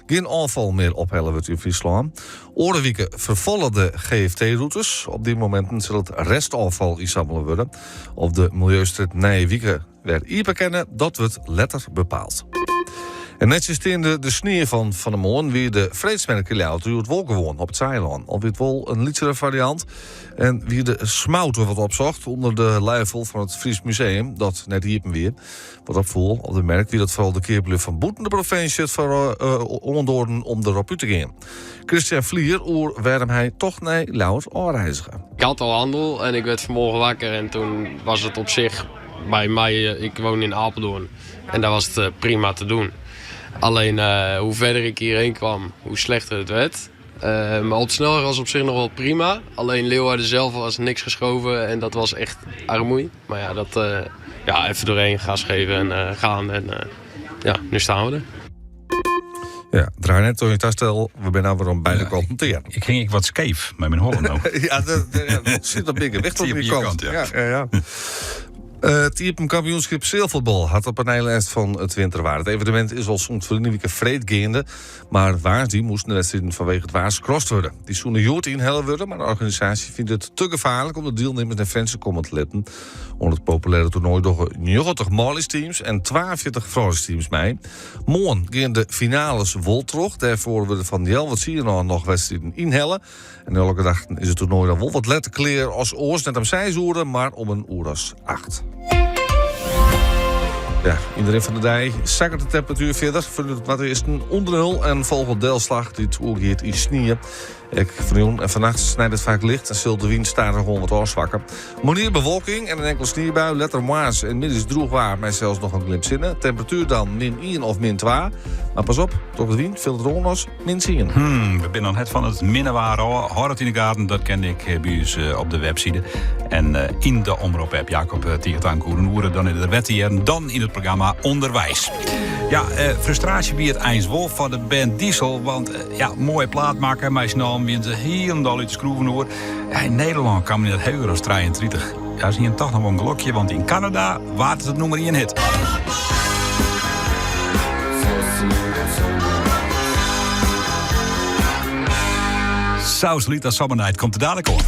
geen afval meer ophellen wordt in Friesland. Orenwieken vervallen de GFT-routes. Op die momenten zal het restafval insamelen worden. Of de milieustrit Nijenwieken werd hier bekennen, dat wordt letter bepaald. En net is de, de sneeuw van Van de Moorn weer de vreedsmerk in het wol gewoon op het Zeiland. Al weer wol een lietsere variant. En wie de smouten wat opzocht onder de luifel van het Fries Museum, dat net hier weer. Wat opvoel op de merk wie dat vooral de keerbluf van Boeten de provincie het voor ondoren om erop uit te gaan. Christian Vlier oer waarom hij toch naar Lauwers reizigen. Ik had al handel en ik werd vanmorgen wakker en toen was het op zich bij mij, ik woon in Apeldoorn en daar was het prima te doen. Alleen hoe verder ik hierheen kwam, hoe slechter het werd. Maar op de snelweg was op zich nog wel prima. Alleen Leeuwarden zelf was niks geschoven en dat was echt armoei. Maar ja, dat, ja, even doorheen, gas geven en gaan. En ja, nu staan we er. Ja, draai net door je tastel. We zijn nou weer om beide kanten te gaan. Ik ging ik wat scheef met mijn Holland ook. Ja, dat zit op bigger weg op die kant. Ja. Ja. It iepen kampioenskip sealfuotbal hat op 'e nij lêst fan it winterwaar. It evenemint is al sûnt ferline wike freed geande, mar woansdei moasten de wedstriden fanwege it waar skrast wurde. Dy soene hjoed ynhelle wurde, mar de organisaasje fynt it te gefaarlik om de dielnimmers nei Frjentsjer komme te litten. Oan it populêre toernoai dogge 90 manljusteams en 42 frouljusteams mei. Moarn gean de finales wol troch. Dêrfoar wurde fan healwei tsienen ôf noch wedstriden ynhelle. En nei alle gedachten is it toernoai dan wol wat letter klear as oars. Net om seis oere, mar om in oer as acht. Ja, yn de rin fan de dei sakket de temperatuer fierder. Fanút it noardeasten ûnder nul en folget delslach dy't oergiet yn snie. Ek fanjûn en fannacht snijt it faak licht en sil de wyn stadichoan wat ôfswakke. Moarnier bewolking en in enkele sniebui. Letter moarns en middeis droech waar mei sels noch in glimp sinne. Temperatuer dan min 1 of min 2. Mar pas op, troch de wyn fielt it oan as min 10. We binne noch net fan it minne waar ôf. Hâld it yn de gaten, dat kin ek by ús op de webside. En yn de Omrop-app. Jacob, tige tank oer in oere. Dan is der wer te hearren. Dan yn it programma Onderwijs. Ja, frustraasje wie it eins wol foar de band Diesel. Want ja, moaie plaat makke, mei syn allen wiene se hielendal út de skroeven oer. Ja, yn Nederlân kaam net heger as 33. Ja, se hiene toch noch wol in gelokje, want yn Kanada waard it it nûmer ien hit. Sausalito Summer Night komt der dadelijk oan.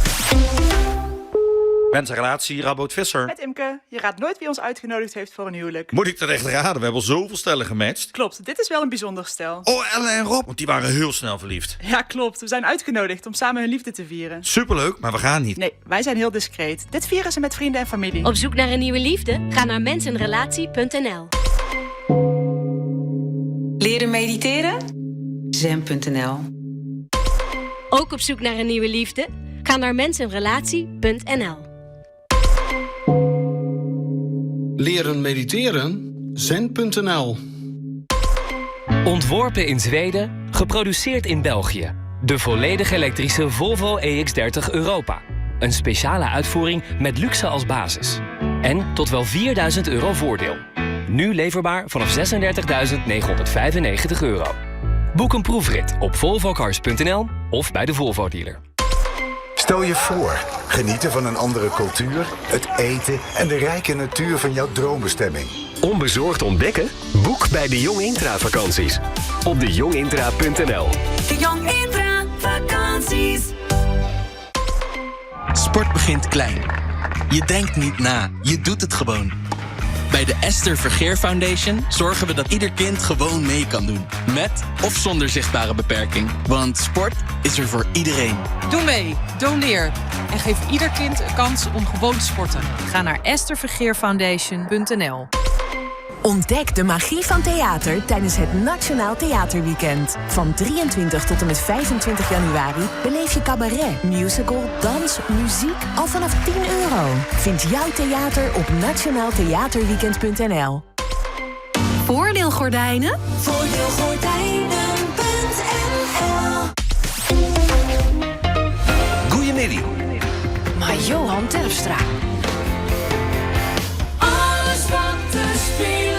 Mens en Relatie, Radboud Visser. Met Imke, je raadt nooit wie ons uitgenodigd heeft voor een huwelijk. Moet ik dat echt raden? We hebben al zoveel stellen gematcht. Klopt, dit is wel een bijzonder stel. Oh, Ellen en Rob, want die waren heel snel verliefd. Ja, klopt. We zijn uitgenodigd om samen hun liefde te vieren. Superleuk, maar we gaan niet. Nee, wij zijn heel discreet. Dit vieren ze met vrienden en familie. Op zoek naar een nieuwe liefde? Ga naar mensenrelatie.nl. Leren mediteren? Zen.nl. Ook op zoek naar een nieuwe liefde? Ga naar mensenrelatie.nl. Leren mediteren? Zen.nl. Ontworpen in Zweden, geproduceerd in België. De volledig elektrische Volvo EX30 Europa. Een speciale uitvoering met luxe als basis. En tot wel 4000 euro voordeel. Nu leverbaar vanaf 36.995 euro. Boek een proefrit op volvocars.nl of bij de Volvo dealer. Stel je voor, genieten van een andere cultuur, het eten en de rijke natuur van jouw droombestemming. Onbezorgd ontdekken? Boek bij de Jong Intra vakanties. Op dejongintra.nl. De Jong Intra vakanties. Sport begint klein. Je denkt niet na, je doet het gewoon. Bij de Esther Vergeer Foundation zorgen we dat ieder kind gewoon mee kan doen. Met of zonder zichtbare beperking. Want sport is er voor iedereen. Doe mee, doneer en geef ieder kind een kans om gewoon te sporten. Ga naar esthervergeerfoundation.nl. Ontdek de magie van theater tijdens het Nationaal Theaterweekend. Van 23 tot en met 25 januari beleef je cabaret, musical, dans, muziek al vanaf 10 euro. Vind jouw theater op nationaaltheaterweekend.nl. Voordeelgordijnen? Voordeelgordijnen.nl Goeiemiddag. Maar Johan Terpstra. Alles wat er speelt.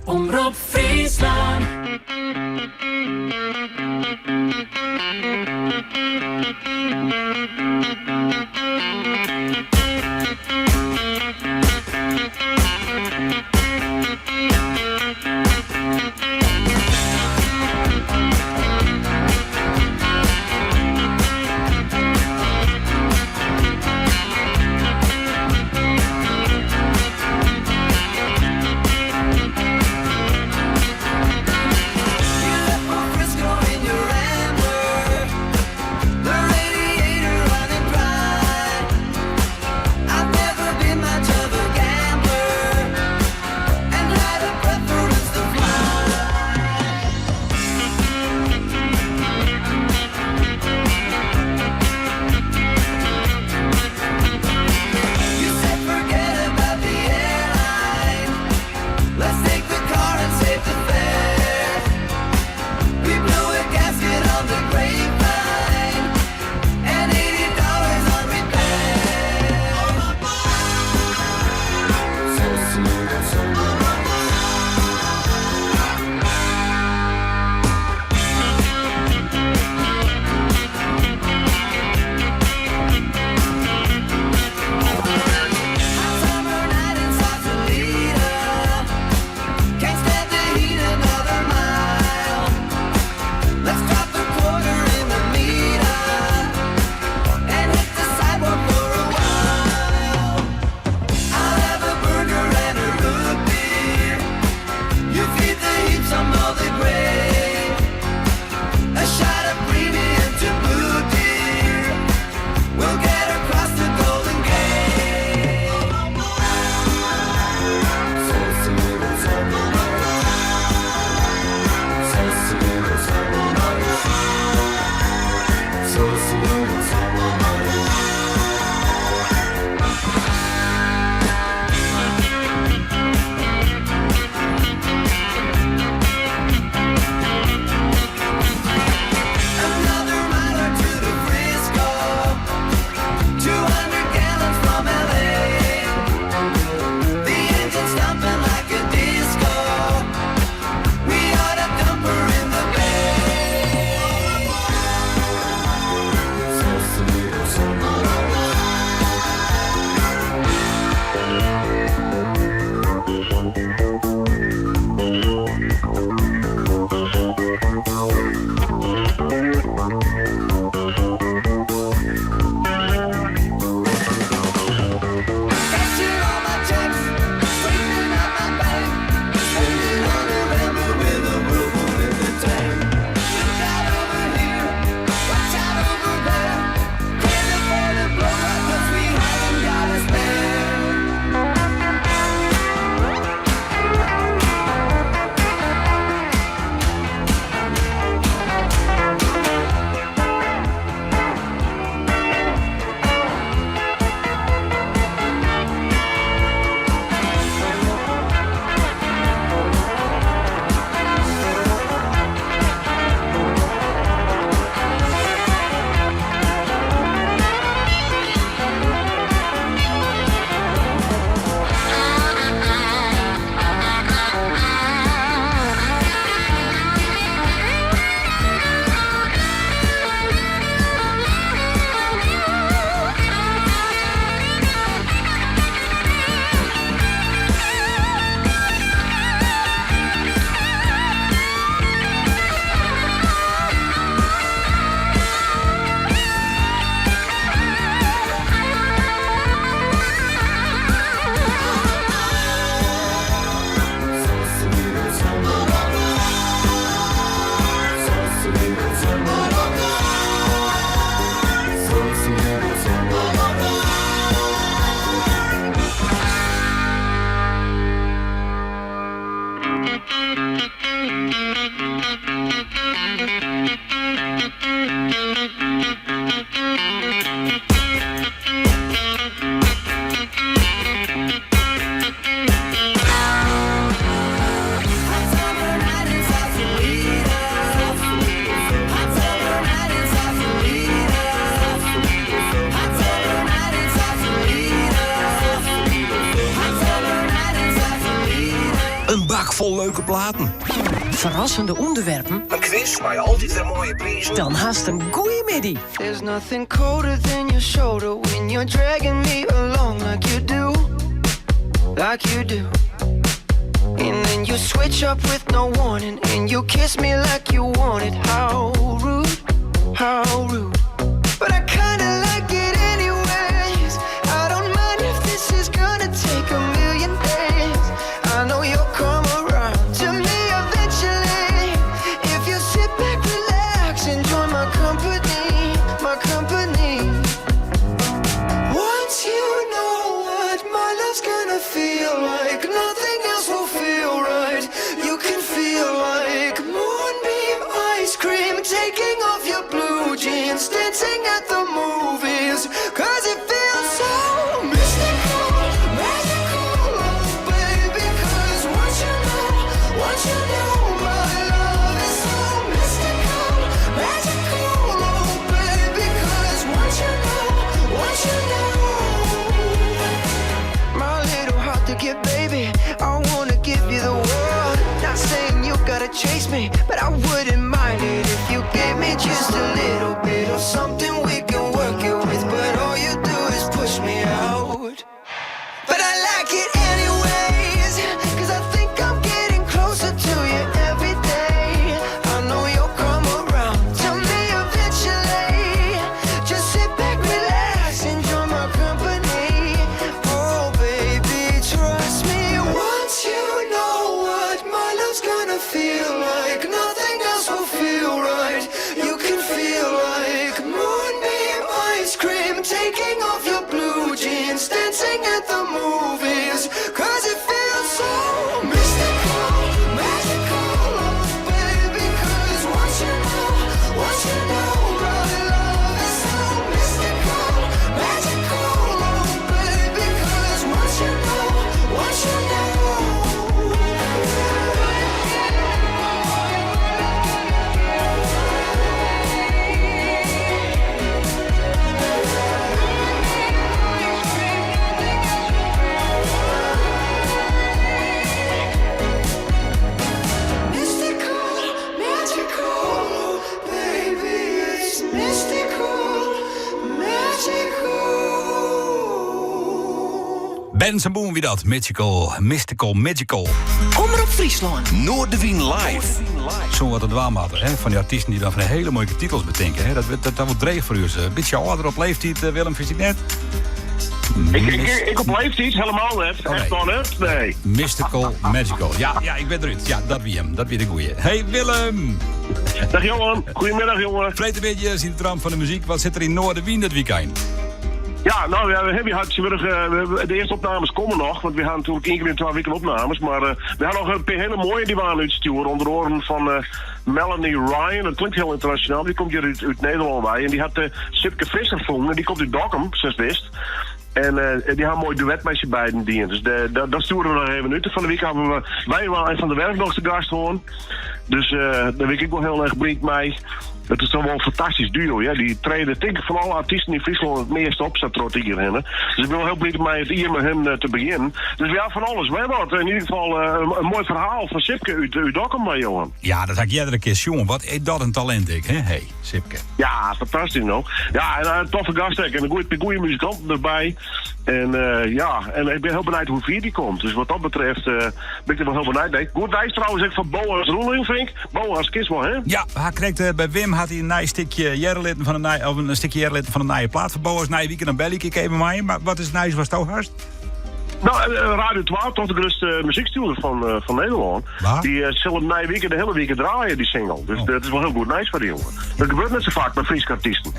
Omrop Friesland. You left my Frisco in your Bakfol leuke platen. Ferrassende ûnderwerpen. In kwis mei altyd wer moaie prizen. Dan hast in goeie middei. There's nothing colder than your shoulder when you're dragging me along like you do, like you do. And then you switch up with no warning and you kiss me like you want it. How rude, how rude. But I kinda like it anyways. I don't mind if this is gonna take a million days. I know you'll come around to me eventually. If you sit back, relax, enjoy my company, my company. Once you know what my love's gonna feel like, nothing else will feel right. You can feel like moonbeam ice cream, taking off your blue jeans, dancing at the movies. Cause it feels so mystical, magical, oh baby. Cause once you know, once you know my love is so mystical, magical, oh baby. Cause once you know, once you know my little heart to get, baby. I wanna give you the world. Not saying you gotta chase me, but I wouldn't mind it if you gave me just a little bit of something we can work it with. But all you do is push me out. But I like it anyways, cause I think I'm getting closer to you every day. I know you'll come around to me eventually. Just sit back, relax, enjoy my company. Oh, baby, trust me. Once you know what my love's gonna feel like, nothing else will feel right. You can feel like moonbeam ice cream, taking off your blue jeans, dancing at the movies. Cause it feels so mystical, magical, oh baby. Cause once you know, once you know my love is so mystical, magical, oh baby. Cause once you know, once you know. Mystical, magical, oh baby, it's mystical, magical. Benson Boone wie dat. Mystical, Mystical, Magical. Omrop Fryslân. Noardewyn live. Zo wat het dwaan hadden, hè? Van die artiesten die dan van hele mooie titels betinken. Hè? Dat, dat, dat wordt dreig voor u. Een beetje ouder op leeftijd, Willem, vind ik net. Ik op leeftijd helemaal net. Oh, Echt al net? Nee. Mystical Magical. Ja, ja, ik ben eruit. Ja, dat wie hem. Dat wie de goeie. Hey Willem! Dag Johan. Goedemiddag jongen. Vreet een beetje in de trant van de muziek. Wat zit er in Noardewyn dit weekend? Ja, nou ja, we hebben hier hartstikke, de eerste opnames komen nog, want we gaan natuurlijk één keer in 2 weken opnames. Maar we hebben nog een paar hele mooie die we aan uitsturen. Onder oren van Melanie Ryan, dat klinkt heel internationaal. Die komt hier uit Nederland bij. En die had de Sipke Visser gevonden. Die komt uit Dokkum, zoals wist. En die had een mooi duet met z'n beiden dienen. Dus dat sturen we nog even uit. Van de week hebben we wij wel een van de werk nog te gast horen. Dus daar ben ik wel heel erg blij mee. Het is toch wel een fantastisch duo, ja. Die treden, denk ik, van alle artiesten in Friesland het meest op, staat trot hier heen, hè. Dus ik ben wel heel blij om het hier met hem te beginnen. Dus ja, van alles. We hebben het in ieder geval een mooi verhaal van Sipke uit Dokkum, maar jongen. Ja, dat had ik eerder een keer, jongen. Wat is dat een talent, ik, hè? Hey, Sipke. Ja, fantastisch, no. Ja, en een toffe gast, hè. En een goeie muzikant erbij. En ja, en ik ben heel benieuwd hoe ver die komt. Dus wat dat betreft ben ik er wel heel benieuwd mee. Goed wijs trouwens ook van Boas Roeling, vind ik. Boas kies wel, hè? Ja, hij kreeg bij Wim had hij een nieuw stukje Jerlitten van een nieuw, of een stukje Jerlitten van een nieuwe plaat van Boas. Nieuwe weekend dan bel ik even mij. Maar wat is het nieuws was het hardst? Nou, Radio 12, toch de grootste muziekstuurder van Nederland. Waar? Die zullen nieuwe weekend de hele week draaien, die single. Dus Oh. dat is wel heel goed nieuws voor die jongen. Dat gebeurt net zo vaak bij Friese artiesten.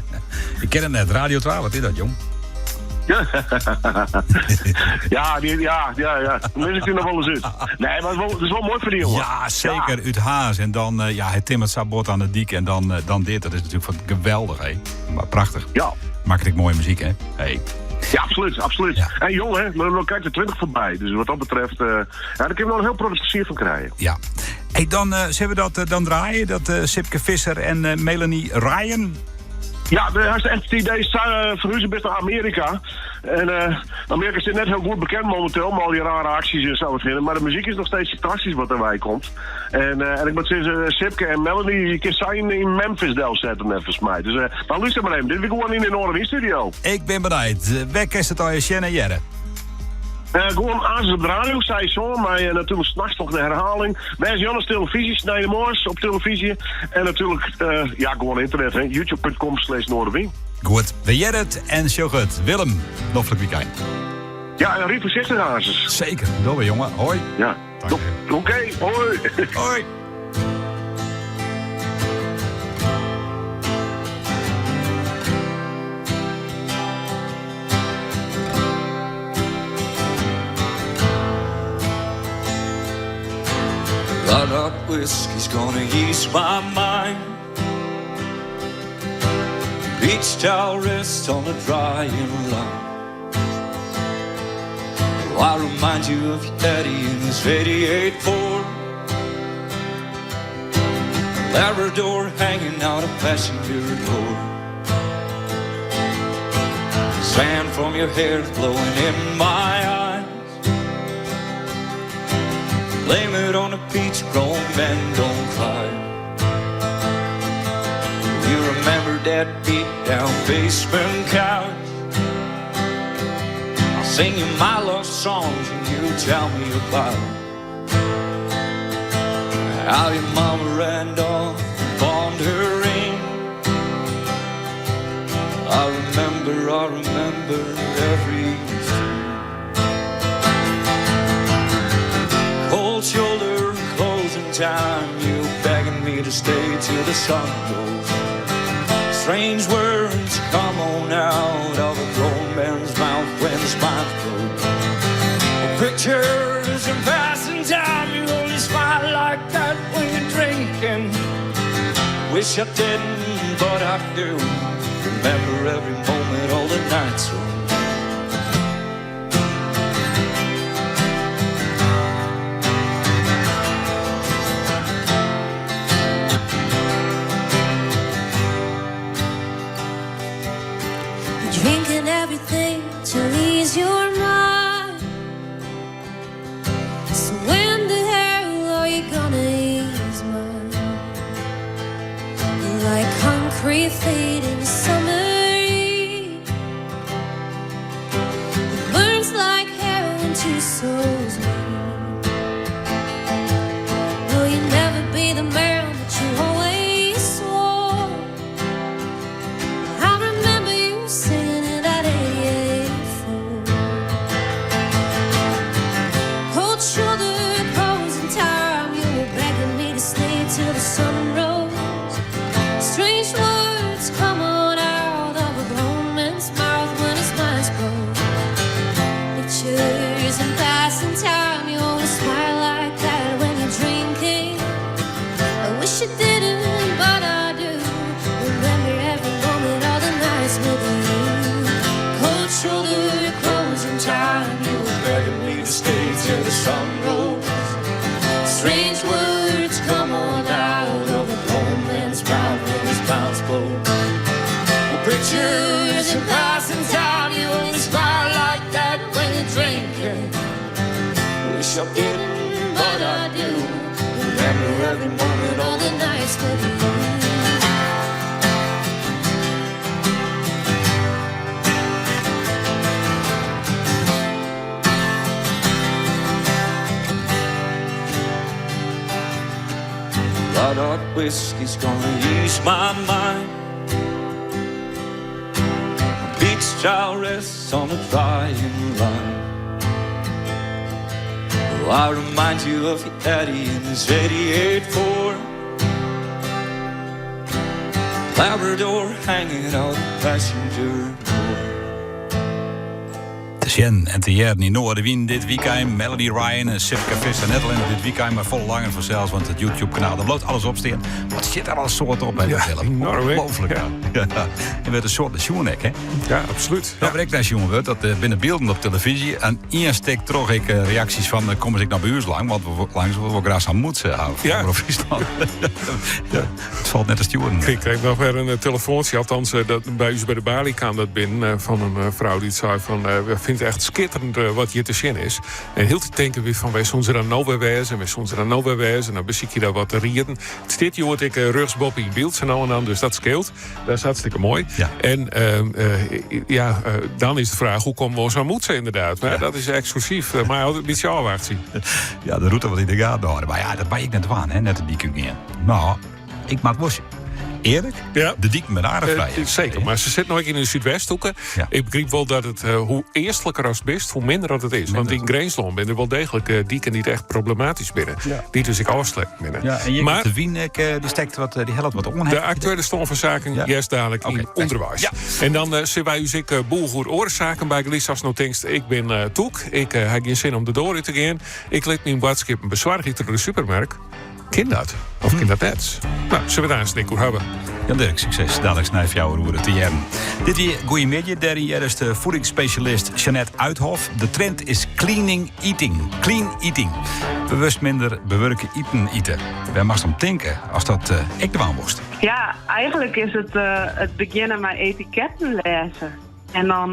Ik ken het net, Radio 12, wat is dat, jong? Ja, ja, die, ja, ja, ja. Dan mis ik die nog wel eens uit. Nee, maar het is wel mooi voor die jongen. Ja, zeker. Uit Haas. En dan ja, het timmert Sabot aan de dik en dan dit. Dat is natuurlijk van geweldig, hè. Maar prachtig. Ja. Maakt ik mooie muziek, hè? Hey. Ja, absoluut, absoluut. Ja. En jong, hè? Dan kijkt de 20 voorbij. Dus wat dat betreft, ja, daar kun je nog een heel plezier van krijgen. Ja. Hey, dan zullen we dat dan draaien? Dat Sipke Visser en Melanie Ryan? Ja, hij is echt het idee, verhuizen best naar Amerika. En eh, Amerika zit net heel goed bekend momenteel, met al die rare acties en zo wat vinden. Maar de muziek is nog steeds fantastisch wat erbij komt. En, eh, en ik moet zeggen, Sipke en Melanie, je kunt zijn in Memphis del zetten, volgens mij. Dus, eh, maar luister maar even, dit wil gewoon in de Noorderwind Studio. Ik ben bereid. Waar kerst het al je Sjen en Jerre? Eh, gewoon aanzien op de radio, zei zo, maar eh, natuurlijk s'nachts nog de herhaling. Wij zijn Jannes televisie, Snijden Moors op televisie. En natuurlijk, eh, ja, gewoon internet, hè. youtube.com slash Noorderwien. Goed, we Jerret en Sjogut. Willem, noflijk weekend. Ja, en riep voorzichtig Hazes. Zeker, door weer, jongen. Hoi. Ja, oké, hoi. Hoi. Lot of whiskey's gonna ease my mind. Beach towel rests on a drying line. Oh, I remind you of your daddy in his 88 Ford. Labrador hanging out a passenger door. Sand from your hair's blowing in my eyes. Blame it on a peach grown men don't cry. You remember that beat down basement couch? I'll sing you my love songs and you tell me about how your mama ran off and pawned her ring. I remember, I remember every Cold shoulder, closing time. You begging me to stay till the sun goes. Strange words come on out of a grown man's mouth when his mind's broke. Pictures and passing time. You only smile like that when you're drinking. Wish I didn't, but I do. Remember every moment, all the nights. Drinking everything to ease your mind. So when the hell are you gonna ease mine? You're like concrete feet in the summer heat. It burns like hell when two souls meet. Will you never be the man that you always swore? I remember you singing in that 88 Ford. Cold shoulder, closing time. You were begging me to stay till the sun rose. Strange words come on out of a grown man's mouth when his mind's broke. Pictures and passing time. You always smile like that when you're drinking. I wish you didn't, but I do. Remember every moment, all the nights with you. Cold shoulder, closing time. You were begging me to stay till the sun rose. Strange words come on out of a grown man's mouth when his mouth's closed. Well, pictures and passing time, you only smile like that when you're drinking. Wish I didn't, but I do. Remember every moment, All the nights with you. Lot of whiskey's gonna ease my mind. Beach towel rests on a drying line. Oh, I remind you of your daddy in his 88 Ford. Labrador hanging out the passenger door. Te sjen en te hearren yn Noardewyn dit wykein. Melanie Ryan en Sipke Visser. Net allinnich dit wykein, mar folle langer fansels. Want it YouTube-kanaal, dêr bliuwt alles op stean. Wat stiet der al in soad op, hè, Ja, Willem? enorm, hè? Ongelooflijk, ja. Ja. En wurdt in soad sjoen ek, hè? Ja, absoluut. No, wêr ek nei sjoen wurdt, dat binne bylden op telefyzje. En ien stik troch ek reaksjes fan kom ris ek noch by ús lang, want we langs wol graach sa'n moed hawwe fan Ja. Omrop Fryslân. Ja, it falt net te stjoeren. Ik kreeg noch wer in telefoantsje, althans dat, by ús by de baly kaam dat binnen fan in frou dy't sei fan we fine it echt skitterend wat hjir te sjen is. En hieltyd tinke wy fan wy soene se dan no wer wêze en wy soene se dan no wer wêze. En dan besykje je daar wat te rieden. It stiet hjoed ek rjochtsboppe yn byld sa no en dan, dus dat skeelt. Dat is hartstikke moai. En ja, dan is de fraach hoe komme we oan sa'n mûtse inderdaad. Mar dat is eksklusyf, mar altyd in bytsje ôfwachtsje. Ja, de rûte wat yn de gaten hâlde. Mar ja, dat mei ik net dwaan, hè, net de dyk út gean. No, ik moat wol earlik, de dyk met aardich frij. Seker, mar se sit no ek yn de Súdwesthoeke. Ik begryp wol dat it hoe eastliker ast bist, hoe minder dat it is. Want yn Grinslân binne der wol deeglik diken dy't echt problematysk binne. Dy't dus ek ôfsletten binne. Ja, en je Maar de wyn ek, dy stekt wat, dy hellet wat oan. De aktuele stân fan saken hearst dalik yn Underweis. En dan sille wy ús ek boege oer oare saken bygelyks ast no tinkst, ik bin tûk, ik ha gjin sin om de doar út te gean, ik lit myn boadskippen besoargje troch de supermerk. Kin dat? Of kin dat net? No, sille we daar ris ek oer hawwe. Jan Dirk, sukses daliks nei fjouwer oere te hearren. Dit wie Goeiemiddei. Dêryn hearrest de voedingsspecialist Jeanette Uithof. De trend is cleaning eating. Clean eating. Bewust minder bewurke iten ite. Wêr moatst om tinke ast dat ek dwaan wolst? Ja, eigentlik is it it begjinnen mei etiketten lêze. En dan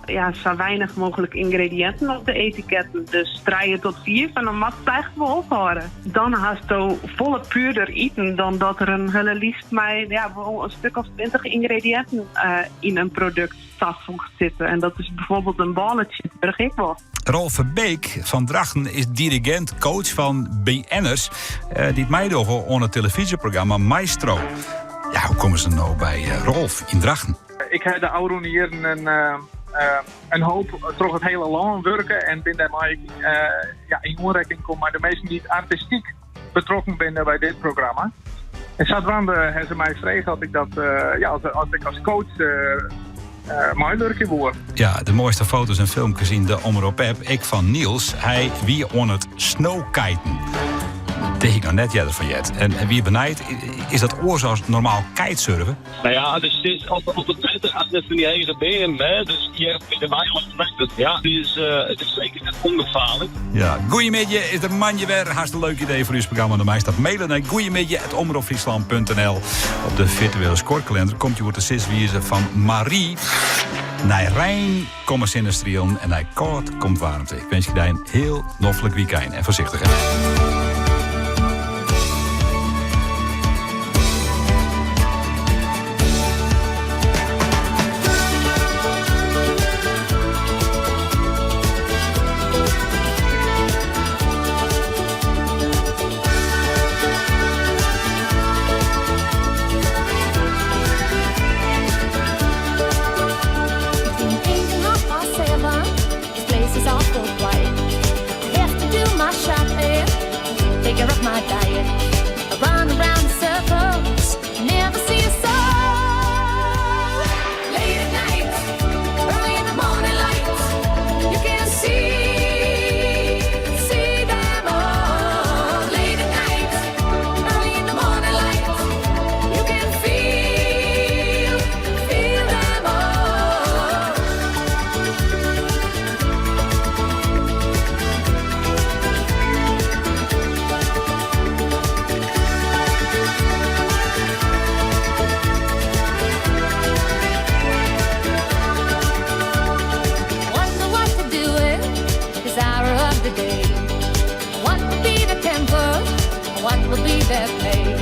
ja, sa weinich mooglik yngrediïnten op de etiketten. Dus trije tot fiif en dan moat it eigentlik wol ophâlde. Dan hasto folle puerder iten dan dat der in hiele list mei ja, wol in stik of 20 yngrediïnten yn in produkt tafoegd sitte. En dat is byfoarbyld in bôle tsjintwurdich ek wol. Rolf Verbeek fan Drachten is dirigint, coach fan BN'ers dy't meidogge oan it telefyzjeprogramma Maestro. Ja, hoe komme se no by Rolf yn Drachten? Ik ha de ôfrûne jierren in hoop troch it hiele lân wurke en bin dêrmei ja, yn oanrekking kommen mei de minsken dy't artistyk betrokken binne by dit programma. En sadwaande ha se my frege oft ik dat, ja, as ik as coach meiwurkje woe. Ja, de moaiste foto's en filmkes yn de Omrop app. Ek fan Niels. Hy wie oan it snowkiten. Dêr hie ik noch net earder fan heard. En wie benijd, is dat oars as normaal kitesurfen? No ja, dus it is op it wetter hast net fan dy hege beammen, hè? Dus hjir by de weilân, ja, it is seker net ûngefaarlik. Ja, goeiemiddei is der moandei wer. Hast in leuk idee foar ús programma? Dan meist dat maile nei goeiemiddei@omropfryslan.nl. Op de firtuele skuorkalinder komt hjoed de siswize fan Marie. Nei rein komme sinnestrielen en nei kâld komt waarmte. Ik winskje dy in hiel noflik wykein en foarsichtich. Hè. Between half past seven, this place is awful quiet. I have to do my shopping, figure out my diet. I run around in circles, never see a soul. Late at night, early in the morning light, you can see them all. Late at night, early in the morning light, you can feel them all. Wonder what to do with this hour of the day. What will be the tempo? What will be their play?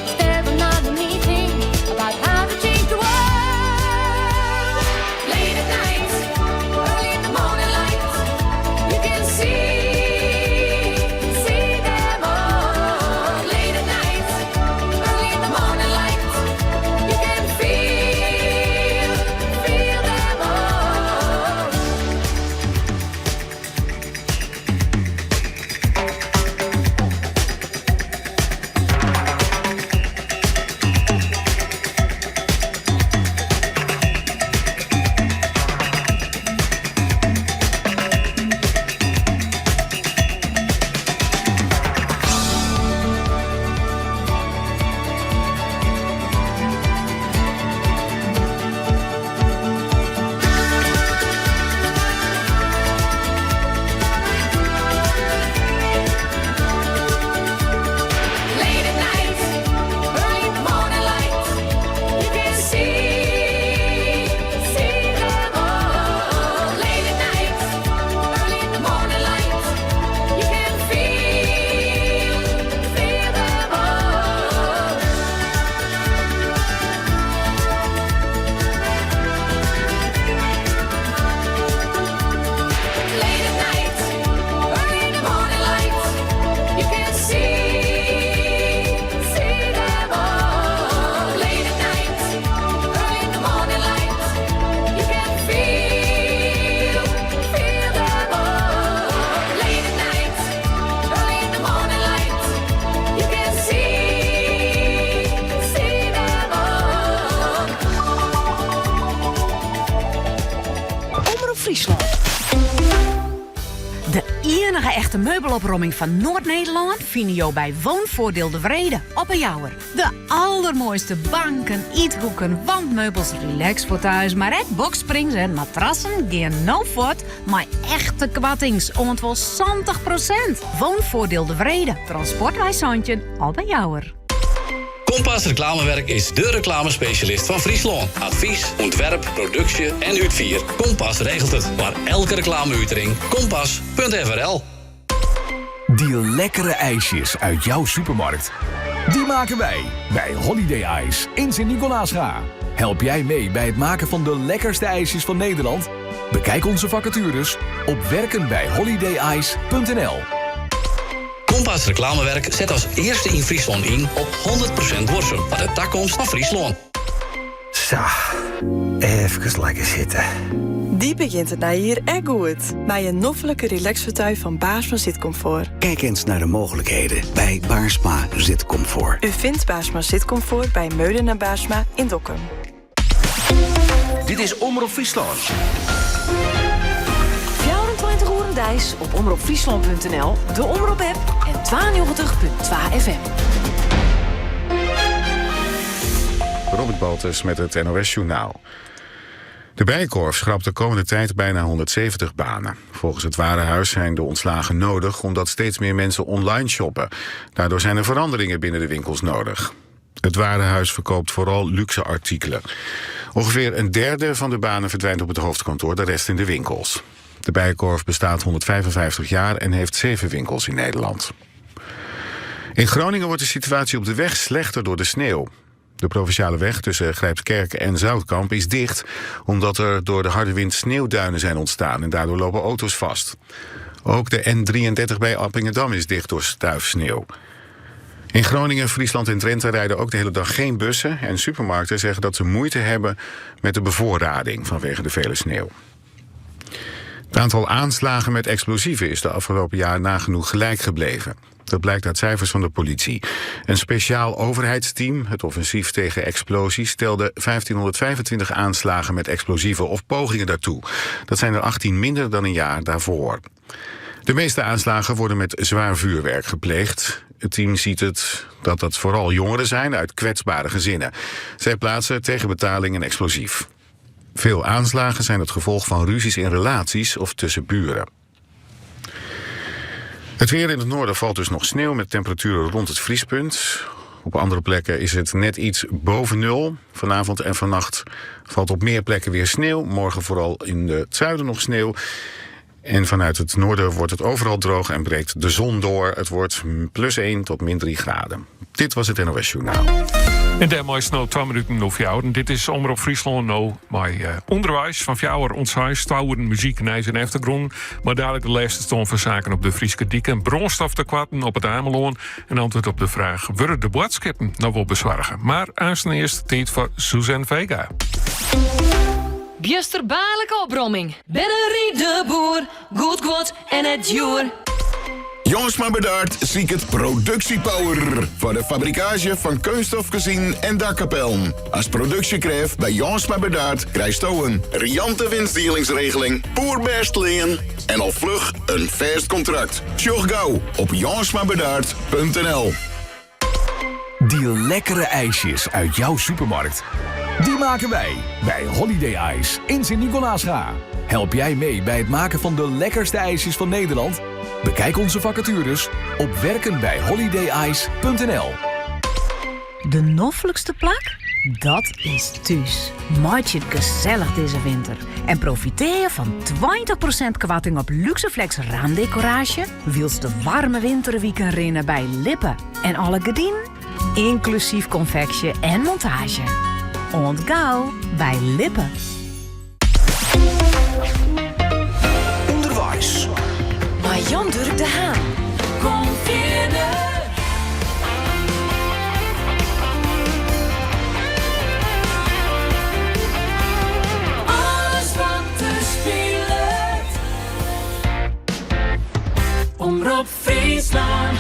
Is there another meeting about how to change the world? Late at night, early in the morning light, you can see them all. Late at night, early in the morning light, you can feel them all. Fryslân. De iennige echte meubelopromming fan Noard-Nederlân fine jo by Woonvoordeel De Wrede op 'e Jouwer. De allermoaiste banken, ythoeken, wandmeubels, relaxfauteuils, mar ek boxsprings en matrassen gean no fuort mei echte koartings oant wol 70%. Woonvoordeel De Wrede, Transportwei 17 op 'e Jouwer. Kompas Reclamewerk is de reclamespecialist fan Fryslân. Advys, ûntwerp, produksje en útfier. Kompas regelt it foar elke reclameutering. Kompas.frl. Die lekkere ijsjes uit jouw supermarkt. Die maken wij bij Holiday Ice in Sint-Nicolaasga. Help jij mee bij het maken van de lekkerste ijsjes van Nederland? Bekijk onze vacatures op werkenbijholidayice.nl. Kompas Reclamewerk set as earste yn Fryslân yn op 100% duorsum foar de takomst fan Fryslân. Sa, efkes lekker sitte. Dy begjint it nije jier ek goed. Mei in noflike relaxfauteuil fan Baarsma Zitcomfort. Kijk eens naar de mogelijkheden bij Baarsma Zitcomfort. U vindt Baarsma Zitcomfort bij Meulen Baarsma in Dokkum. Dit is Omrop Fryslân. 24 oeren deis op omropfryslân.nl, de Omrop-app en 92.2 FM. Robert Baltus met het NOS Journaal. De Bijenkorf schrapt de komende tijd bijna 170 banen. Volgens het Warenhuis zijn de ontslagen nodig... omdat steeds meer mensen online shoppen. Daardoor zijn er veranderingen binnen de winkels nodig. Het Warenhuis verkoopt vooral luxe artikelen. Ongeveer een derde van de banen verdwijnt op het hoofdkantoor... de rest in de winkels. De Bijenkorf bestaat 155 jaar en heeft zeven winkels in Nederland. In Groningen wordt de situatie op de weg slechter door de sneeuw. De provinciale weg tussen Grijpskerk en Zoutkamp is dicht... omdat er door de harde wind sneeuwduinen zijn ontstaan... en daardoor lopen auto's vast. Ook de N33 bij Appingedam is dicht door stuifsneeuw. In Groningen, Friesland en Drenthe rijden ook de hele dag geen bussen... en supermarkten zeggen dat ze moeite hebben met de bevoorrading vanwege de vele sneeuw. Het aantal aanslagen met explosieven is de afgelopen jaar nagenoeg gelijk gebleven. Dat blijkt uit cijfers van de politie. Een speciaal overheidsteam, het offensief tegen explosies, stelde 1525 aanslagen met explosieven of pogingen daartoe. Dat zijn er 18 minder dan een jaar daarvoor. De meeste aanslagen worden met zwaar vuurwerk gepleegd. Het team ziet het dat dat vooral jongeren zijn uit kwetsbare gezinnen. Zij plaatsen tegen betaling een explosief. Veel aanslagen zijn het gevolg van ruzies in relaties of tussen buren. Het weer in het noorden valt dus nog sneeuw met temperaturen rond het vriespunt. Op andere plekken is het net iets boven nul. Vanavond en vannacht valt op meer plekken weer sneeuw. Morgen vooral in het zuiden nog sneeuw. En vanuit het noorden wordt het overal droog en breekt de zon door. Het wordt plus 1 tot min 3 graden. Dit was het NOS Journaal. En daarmee is het nou 2 minuten of jou. Dit is Omrop Fryslân no mei ûnderweis fan fjouwer oant seis, twa oeren muzyk, nijs en eftergrûn. Mar dalik de lêste stân fan saken op de Fryske diken, brânstoftekoarten op It Amelân en antwurd op de fraach wurde de boadskippen noch wol besoarge. Mar aansten earst tiid foar Suzanne Vega. Bjusterbaarlike opromming. Bennerie de Boer, goed guod en net djoer. Jongsma Bedaard siket produksjepower foar de fabrikaazje fan keunststofkezinen en dakkapellen. As produksjekrêft by Jongsma Bedaard krijsto in riante winstdielingsregeling, poerbêst lean en al fluch in fêst kontrakt. Sjoch gau op jongsmabedaard.nl. Die lekkere ijsjes uit jouw supermarkt. Die maken wij bij Holiday Ice in Sint-Nicolaasga. Help jij mee bij het maken van de lekkerste ijsjes van Nederland? Bekijk onze vacatures op werkenbijholidayice.nl. De noflikste plak? Dat is thús. Meitsje it gesellich dizze winter. En profiteer fan 20% koarting op Luxeflex raamdekoraasje... wylst de waarme winterwiken rinne by Lippe. En alle gerdinen, ynklusyf konfeksje en montaazje. Oant gau by Lippe. Underweis. Mei Jan Durk de Haan. Kom fierder. Alles wat der spilet. Omrop Fryslân.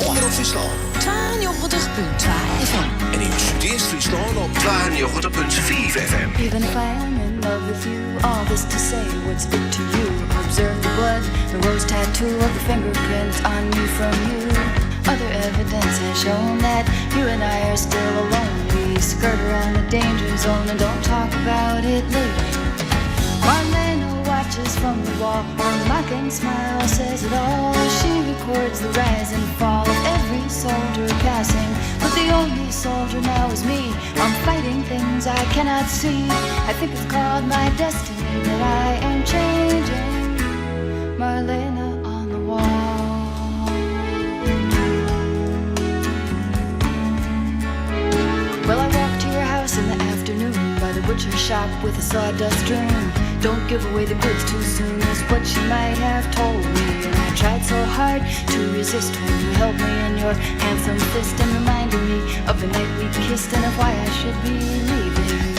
Omrop Fryslân. 92.2 FM. En yn Súdwest-Fryslân op 92.2. 94.5 FM. Even if I am in love with you, all this to say, what's it to you? Observe the blood, the rose tattoo of the fingerprints on me from you. Other evidence has shown that you and I are still alone. We skirt around the danger zone and don't talk about it later. Marlena watches from the wall, her mocking smile says it all. She records the rise and fall of every soldier passing. But the only soldier now is me. I'm fighting things I cannot see. I think it's called my destiny that I am changing. Marlena on the wall. Well, I walked to your house in the afternoon by the butcher shop with a sawdust dream. Don't give away the goods too soon is what she might have told me. And I tried so hard to resist when you held me in your handsome fist and reminded me of the night we kissed and of why I should be leaving.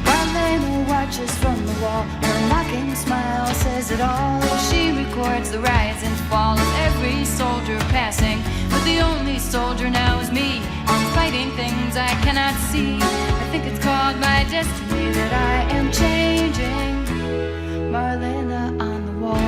Marlena watches from the wall, her mocking smile says it all. She records the rise and fall of every soldier passing. But the only soldier now is me. I'm fighting things I cannot see. I think it's called my destiny that I am changing. Marlena on the wall.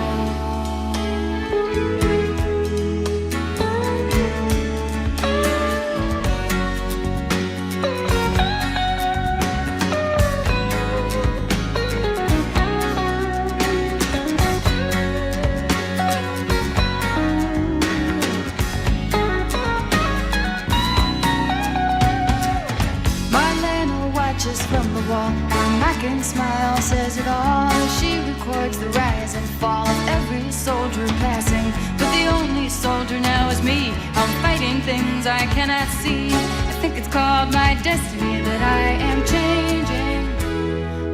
Marlena watches from the wall. Her mocking smile says it all. She records the rise and fall of every soldier passing. But the only soldier now is me. I'm fighting things I cannot see. I think it's called my destiny that I am changing.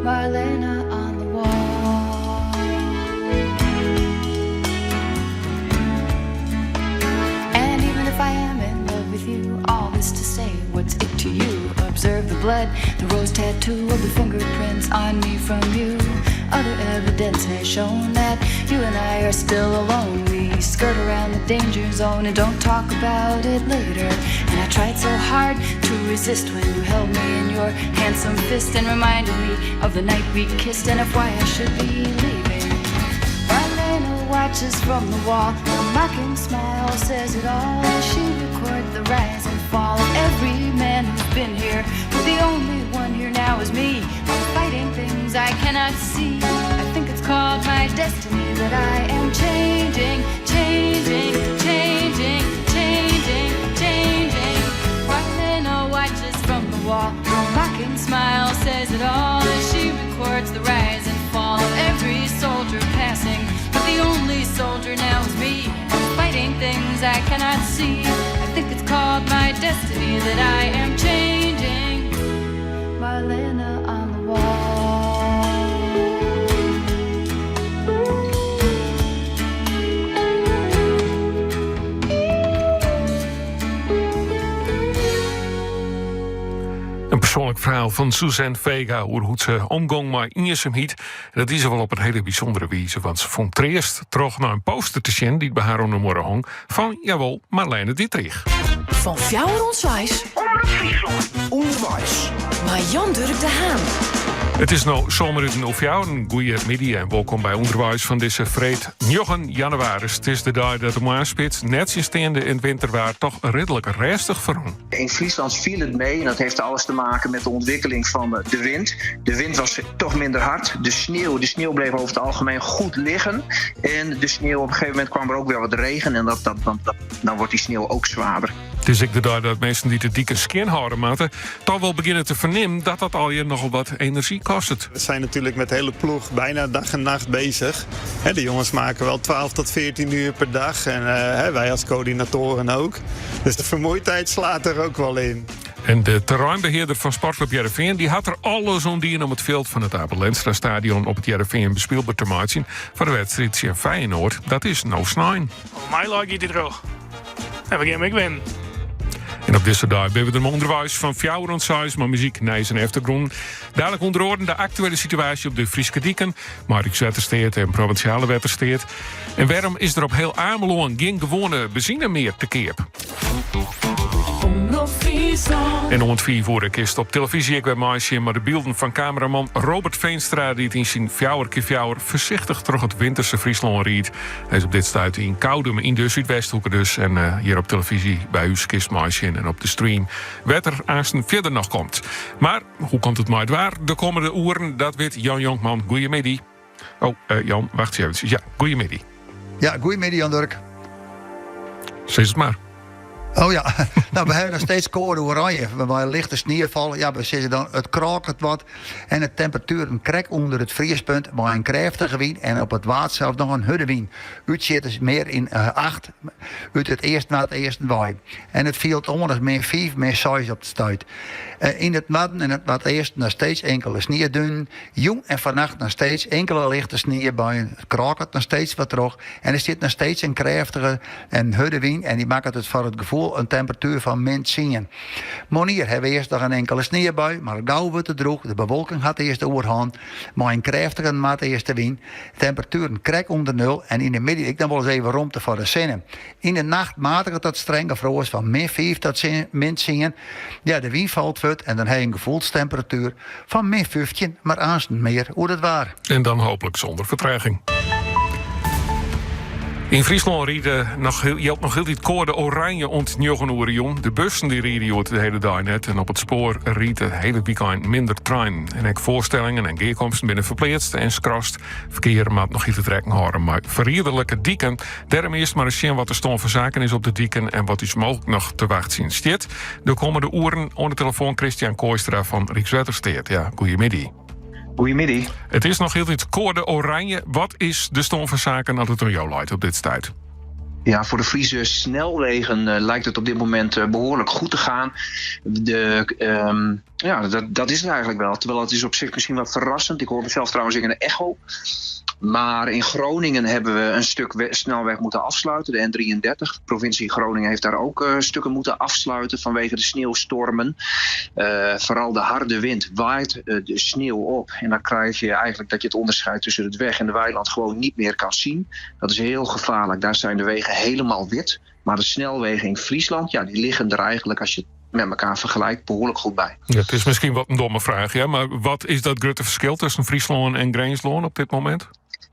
Marlena on the wall. And even if I am in love with you, all this to say, what's it to you? Observe the blood, the rose tattoo of the fingerprints on me from you. Other evidence has shown that you and I are still alone. We skirt around the danger zone and don't talk about it later. And I tried so hard to resist when you held me in your handsome fist and reminded me of the night we kissed and of why I should be leaving. Marlena watches from the wall. Her mocking smile says it all. She records the rise and fall of every man who's been here. But the only one here now is me. I'm fighting things I cannot see. I think it's called my destiny that I am changing, changing, changing, changing, changing. Marlena watches from the wall. Her mocking smile says it all as she records the rise and fall of every soldier passing. But the only soldier now is me. I'm fighting things I cannot see. I think it's called my destiny that I am changing. Marlena on the wall. In persoanlik ferhaal fan Suzanne Vega oer hoe't se omgong mei iensumheid. En dat die se wol op in hiele bysûndere wize, want se fûn treast troch nei in poster te sjen dy't by har oan de muorre hong fan, jawol, Marlene Dietrich. Fan fjouwer oant seis. Omrop Fryslân. Underweis. Mei Jan Durk de Haan. It is no sân minuten oer fjouweren. Goeiemiddei en wolkom by Underweis fan dizze freed 9 jannewaris. It is de dei dat de moarnsspits, nettsjinsteande it winterwaar, toch ridlik rêstich ferrûn. In Friesland viel het mee en dat heeft alles te maken met de ontwikkeling van de wind. De wind was toch minder hard. De sneeuw, de sneeuw bleef over het algemeen goed liggen. En de sneeuw, op een gegeven moment kwam er ook weer wat regen en dat, dat, dat, dat, dan wordt die sneeuw ook zwaarder. It is ek de dei dat minsken dy't de diken skjin hâlde moatte, toch wol begjinne te fernimmen dat dat allegear nochal wat enerzjy kostet. We zijn natuurlijk met de hele ploeg bijna dag en nacht bezig. De jongens maken wel 12 tot 14 uur per dag en wij als coördinatoren ook. Dus de vermoeidheid slaat er ook wel in. En de terreinbehearder fan Sportklup Hearrenfean dy hat der alles oan dien om it fjild fan it Abe Lenstra Stadion op It Hearrenfean bespylber te meitsjen foar de wedstriid tsjin Feyenoord. Dat is no snein. Mei lei giet hy troch. En we gean ek winnen. En op dizze dei binne we der mei Underweis fan fjouwer oant seis mei muzyk, nijs en eftergrûn. Dalik ûnder oaren de aktuele situaasje op de Fryske diken, mei Rykswettersteat en Provinsjale Wettersteat. En wêrom is der op hiel Amelân gjin gewoane benzine mear te keap? Omrop Omrop Fryslân. En oant 5 oere kinst op telefyzje ek wer meisjen mei de bylden fan kameraman Robert Veenstra dy't yn syn fjouwer kear fjouwer foarsichtich troch it winterse Fryslân riidt. Hy is op dit stuit yn Koudum yn de Súdwesthoeke dus en eh, hjir op telefyzje by ús kinst meisjen en op de stream wêr't er aansten fierder noch komt. Mar hoe komt it mei it waar de kommende oeren? Dat wit Jan Jonkman. Goeiemiddei. Oh, eh, Jan, wacht even. Ja, goeiemiddei. Ja, goeiemiddei Jan Durk. Sis it mar. Oh ja, nou, we hebben nog steeds koade oranje. Mei lichte snieval. Ja, we sizze dan it krôket wat. En de temperatueren krekt ûnder it friespunt mei in krêftige wyn en op it Waad sels noch in hurde wyn. Útsjit is mear in 8 út it east-noardeasten wei. En it fielt oan as min 5, min 6 op it stuit. Yn it noarden en it noardeasten noch steeds inkele sniedunen. Jûn en fannacht noch steeds inkele lichte sniebuien. It krôket noch steeds wat troch en der stiet noch steeds in krêftige en hurde wyn en dy makket it foar it gefoel in temperatuer fan min tsien. Moarnier hawwe we earst noch in inkele sniebui, mar gau wurdt it drûch. De bewolking hat earst de oerhân mei in krêftige noardeastewyn. Temperatueren krekt ûnder nul en yn de middei ek noch wolris even romte foar de sinne. Yn de nacht matige tot strenge froast fan min 5 tot min 10. Ja, de wyn falt fuort en dan ha je in gefoelstemperatuer fan min 15, mar aansten mear oer it waar. En dan hooplik sûnder fertraging. Yn Fryslân ride noch, jildt noch hieltyd koade oranje oant njoggen oere jûn. De bussen dy ride hjoed de hiele dei net en op it spoar rydt de hiele wykein minder treinen. En ek foarstellingen en gearkomsten binne ferpleatst en skrast. Ferkear moat noch hieltyd rekken hâlde mei ferriederlike diken. Dêrom earst mar ris sjen wat de stân fan saken is op de diken en wat ús mooglik noch te wachtsjen stiet. De kommende oeren oan de telefoan Christian Kooistra fan Rykswettersteat. Ja, goeiemiddei. Goeiemiddei. It is noch hieltyd koade oranje. Wat is de stân fan saken as it oan jo leit op dit stuit? Ja, voor de Friese snelwegen uh, lijkt het op dit moment uh, behoorlijk goed te gaan. De, um, ja, dat, dat is het eigenlijk wel. Terwijl het is op zich misschien wat verrassend. Ik hoor mezelf trouwens in een echo. Maar in Groningen hebben we een stuk snelweg moeten afsluiten, de N33. De provincie Groningen heeft daar ook uh, stukken moeten afsluiten vanwege de sneeuwstormen. Uh, vooral de harde wind waait uh, de sneeuw op. En dan krijg je eigenlijk dat je het onderscheid tussen het weg en de weiland gewoon niet meer kan zien. Dat is heel gevaarlijk. Daar zijn de wegen helemaal wit. Maar de snelwegen in Friesland, ja, die liggen er eigenlijk, als je het met elkaar vergelijkt, behoorlijk goed bij. Ja, het is misschien wat een domme vraag, ja, maar wat is dat grote verschil tussen Fryslân en Grinslân op dit momint?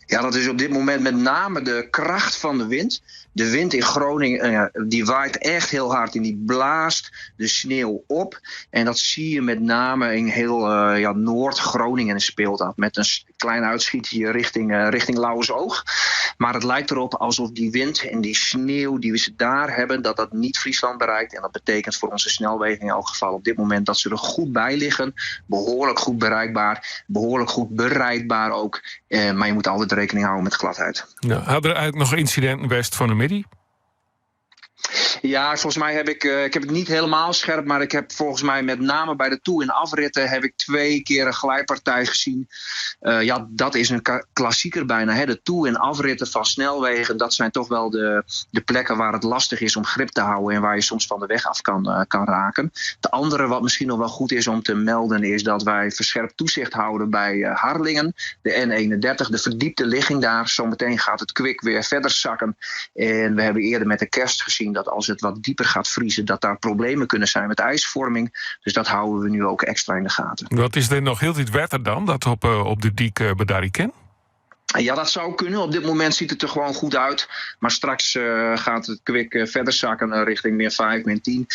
Ja, dat is op dit moment met name de kracht van de wind. De wind in Groningen eh, die waait echt heel hard en die blaast de sneeuw op. En dat zie je met name in heel uh, ja, Noord-Groningen speelt dat. Met een klein uitschietje richting, uh, richting Lauwersoog. Maar het lijkt erop alsof die wind en die sneeuw die we daar hebben, dat dat niet Friesland bereikt. En dat betekent voor onze snelwegen in elk geval op dit moment dat ze er goed bij liggen. Behoorlijk goed bereikbaar, behoorlijk goed berijdbaar ook. Eh, maar je moet altijd rekening houden met gladheid. Ja, hadden er eigenlijk noch ynsidinten west fan 'e middei? Ja, volgens mij heb ik, uh, ik heb het niet helemaal scherp, maar ik heb volgens mij met name bij de toe- en afritten heb ik twee keer een glijpartij gezien. Uh, ja, dat is een klassieker bijna. Hè. De toe- en afritten van snelwegen, dat zijn toch wel de, de plekken waar het lastig is om grip te houden en waar je soms van de weg af kan, uh, kan raken. De andere, wat misschien nog wel goed is om te melden, is dat wij verscherpt toezicht houden bij Harlingen, de N31, de verdiepte ligging daar. Zometeen gaat het kwik weer verder zakken. En we hebben eerder met de kerst gezien dat als het wat dieper gaat vriezen, dat daar problemen kunnen zijn met ijsvorming. Dus dat houden we nu ook extra in de gaten. Wat is der noch hieltyd wetter dan dat op, eh, op de dyk eh, bedarje kin? Ja, dat zou kunnen. Op dit moment ziet het er gewoon goed uit. Maar straks uh, gaat het kwik uh, verder zakken uh, richting min 5, min 10,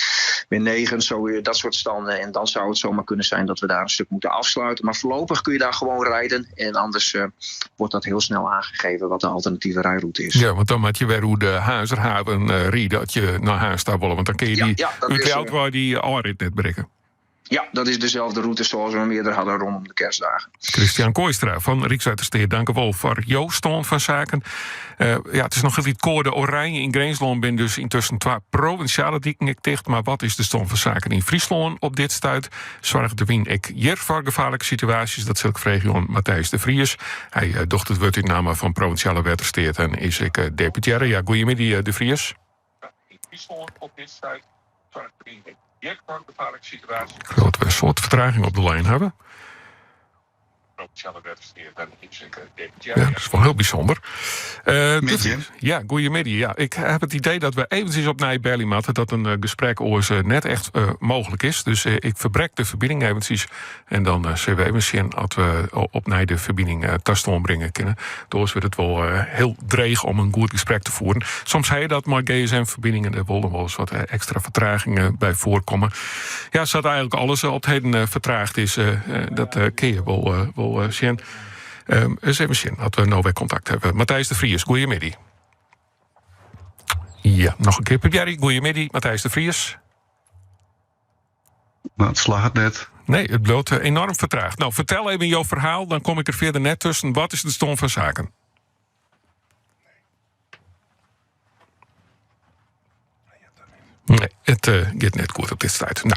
min 9, zo, dat soort standen. En dan zou het zomaar kunnen zijn dat we daar een stuk moeten afsluiten. Maar voorlopig kun je daar gewoon rijden. En anders wordt dat heel snel aangegeven wat de alternatieve rijroute is. Ja, want dan moat je wer oer de Harnzerhaven ride as je nei Harns ta wolle. Want dan kinne je dy ja, ja, út Ljouwert dy ôfrit net berikke. Ja, dat is dezelfde route zoals we hem eerder hadden rondom de kerstdagen. Christian Kooistra fan Rykswettersteat, dankewol foar jo stân fan saken. Uh, ja, it is noch hieltyd koade oranje yn Grinslân binne dus yntusken twa provinsjale diken ek ticht. Mar wat is de stân fan saken yn Fryslân op dit stuit? Soarget de wyn ek hjir foar gefaarlike situaasjes? Dat sil ik freegje oan Matthijs de Vries. Hy uh, docht it wurd út namme fan provinsjale wettersteat en is ek uh, deputearre. Ja, goeiemiddei de Vries. Ik geloof dat we in soad fertraging op de lijn hawwe. Ja, dat is wol hiel bysûnder. Ja, goeiemiddei. Ja, ik ha it idee dat we eventsjes opnij belje moatte dat in gesprek oars net echt mooglik is. Dus ik ferbrek de ferbining eventsjes en dan sille we even sjen oft we opnij de ferbining ta stân bringe kinne. Oars wurdt it wol hiel dreech om in goed gesprek te fieren. Soms ha je dat mei GSM-ferbiningen, dêr wol noch wolris wat ekstra fertragingen by foarkomme. Ja, sa't eigenlik alles op 't heden fertraagd is, dat kinne je wol sjen. Ris even sjen oft we no wer kontakt hawwe. Matthijs de Vries, goeiemiddei. Ja, noch in kear probearje. Goeiemiddei, Matthijs de Vries. Nou, it slagget net. Nee, it bliuwt enoarm fertraagd. No, fertel even jo ferhaal, dan kom ik der fierder net tusken. Wat is de stân fan saken? Nee, it giet net goed op dit stuit. No,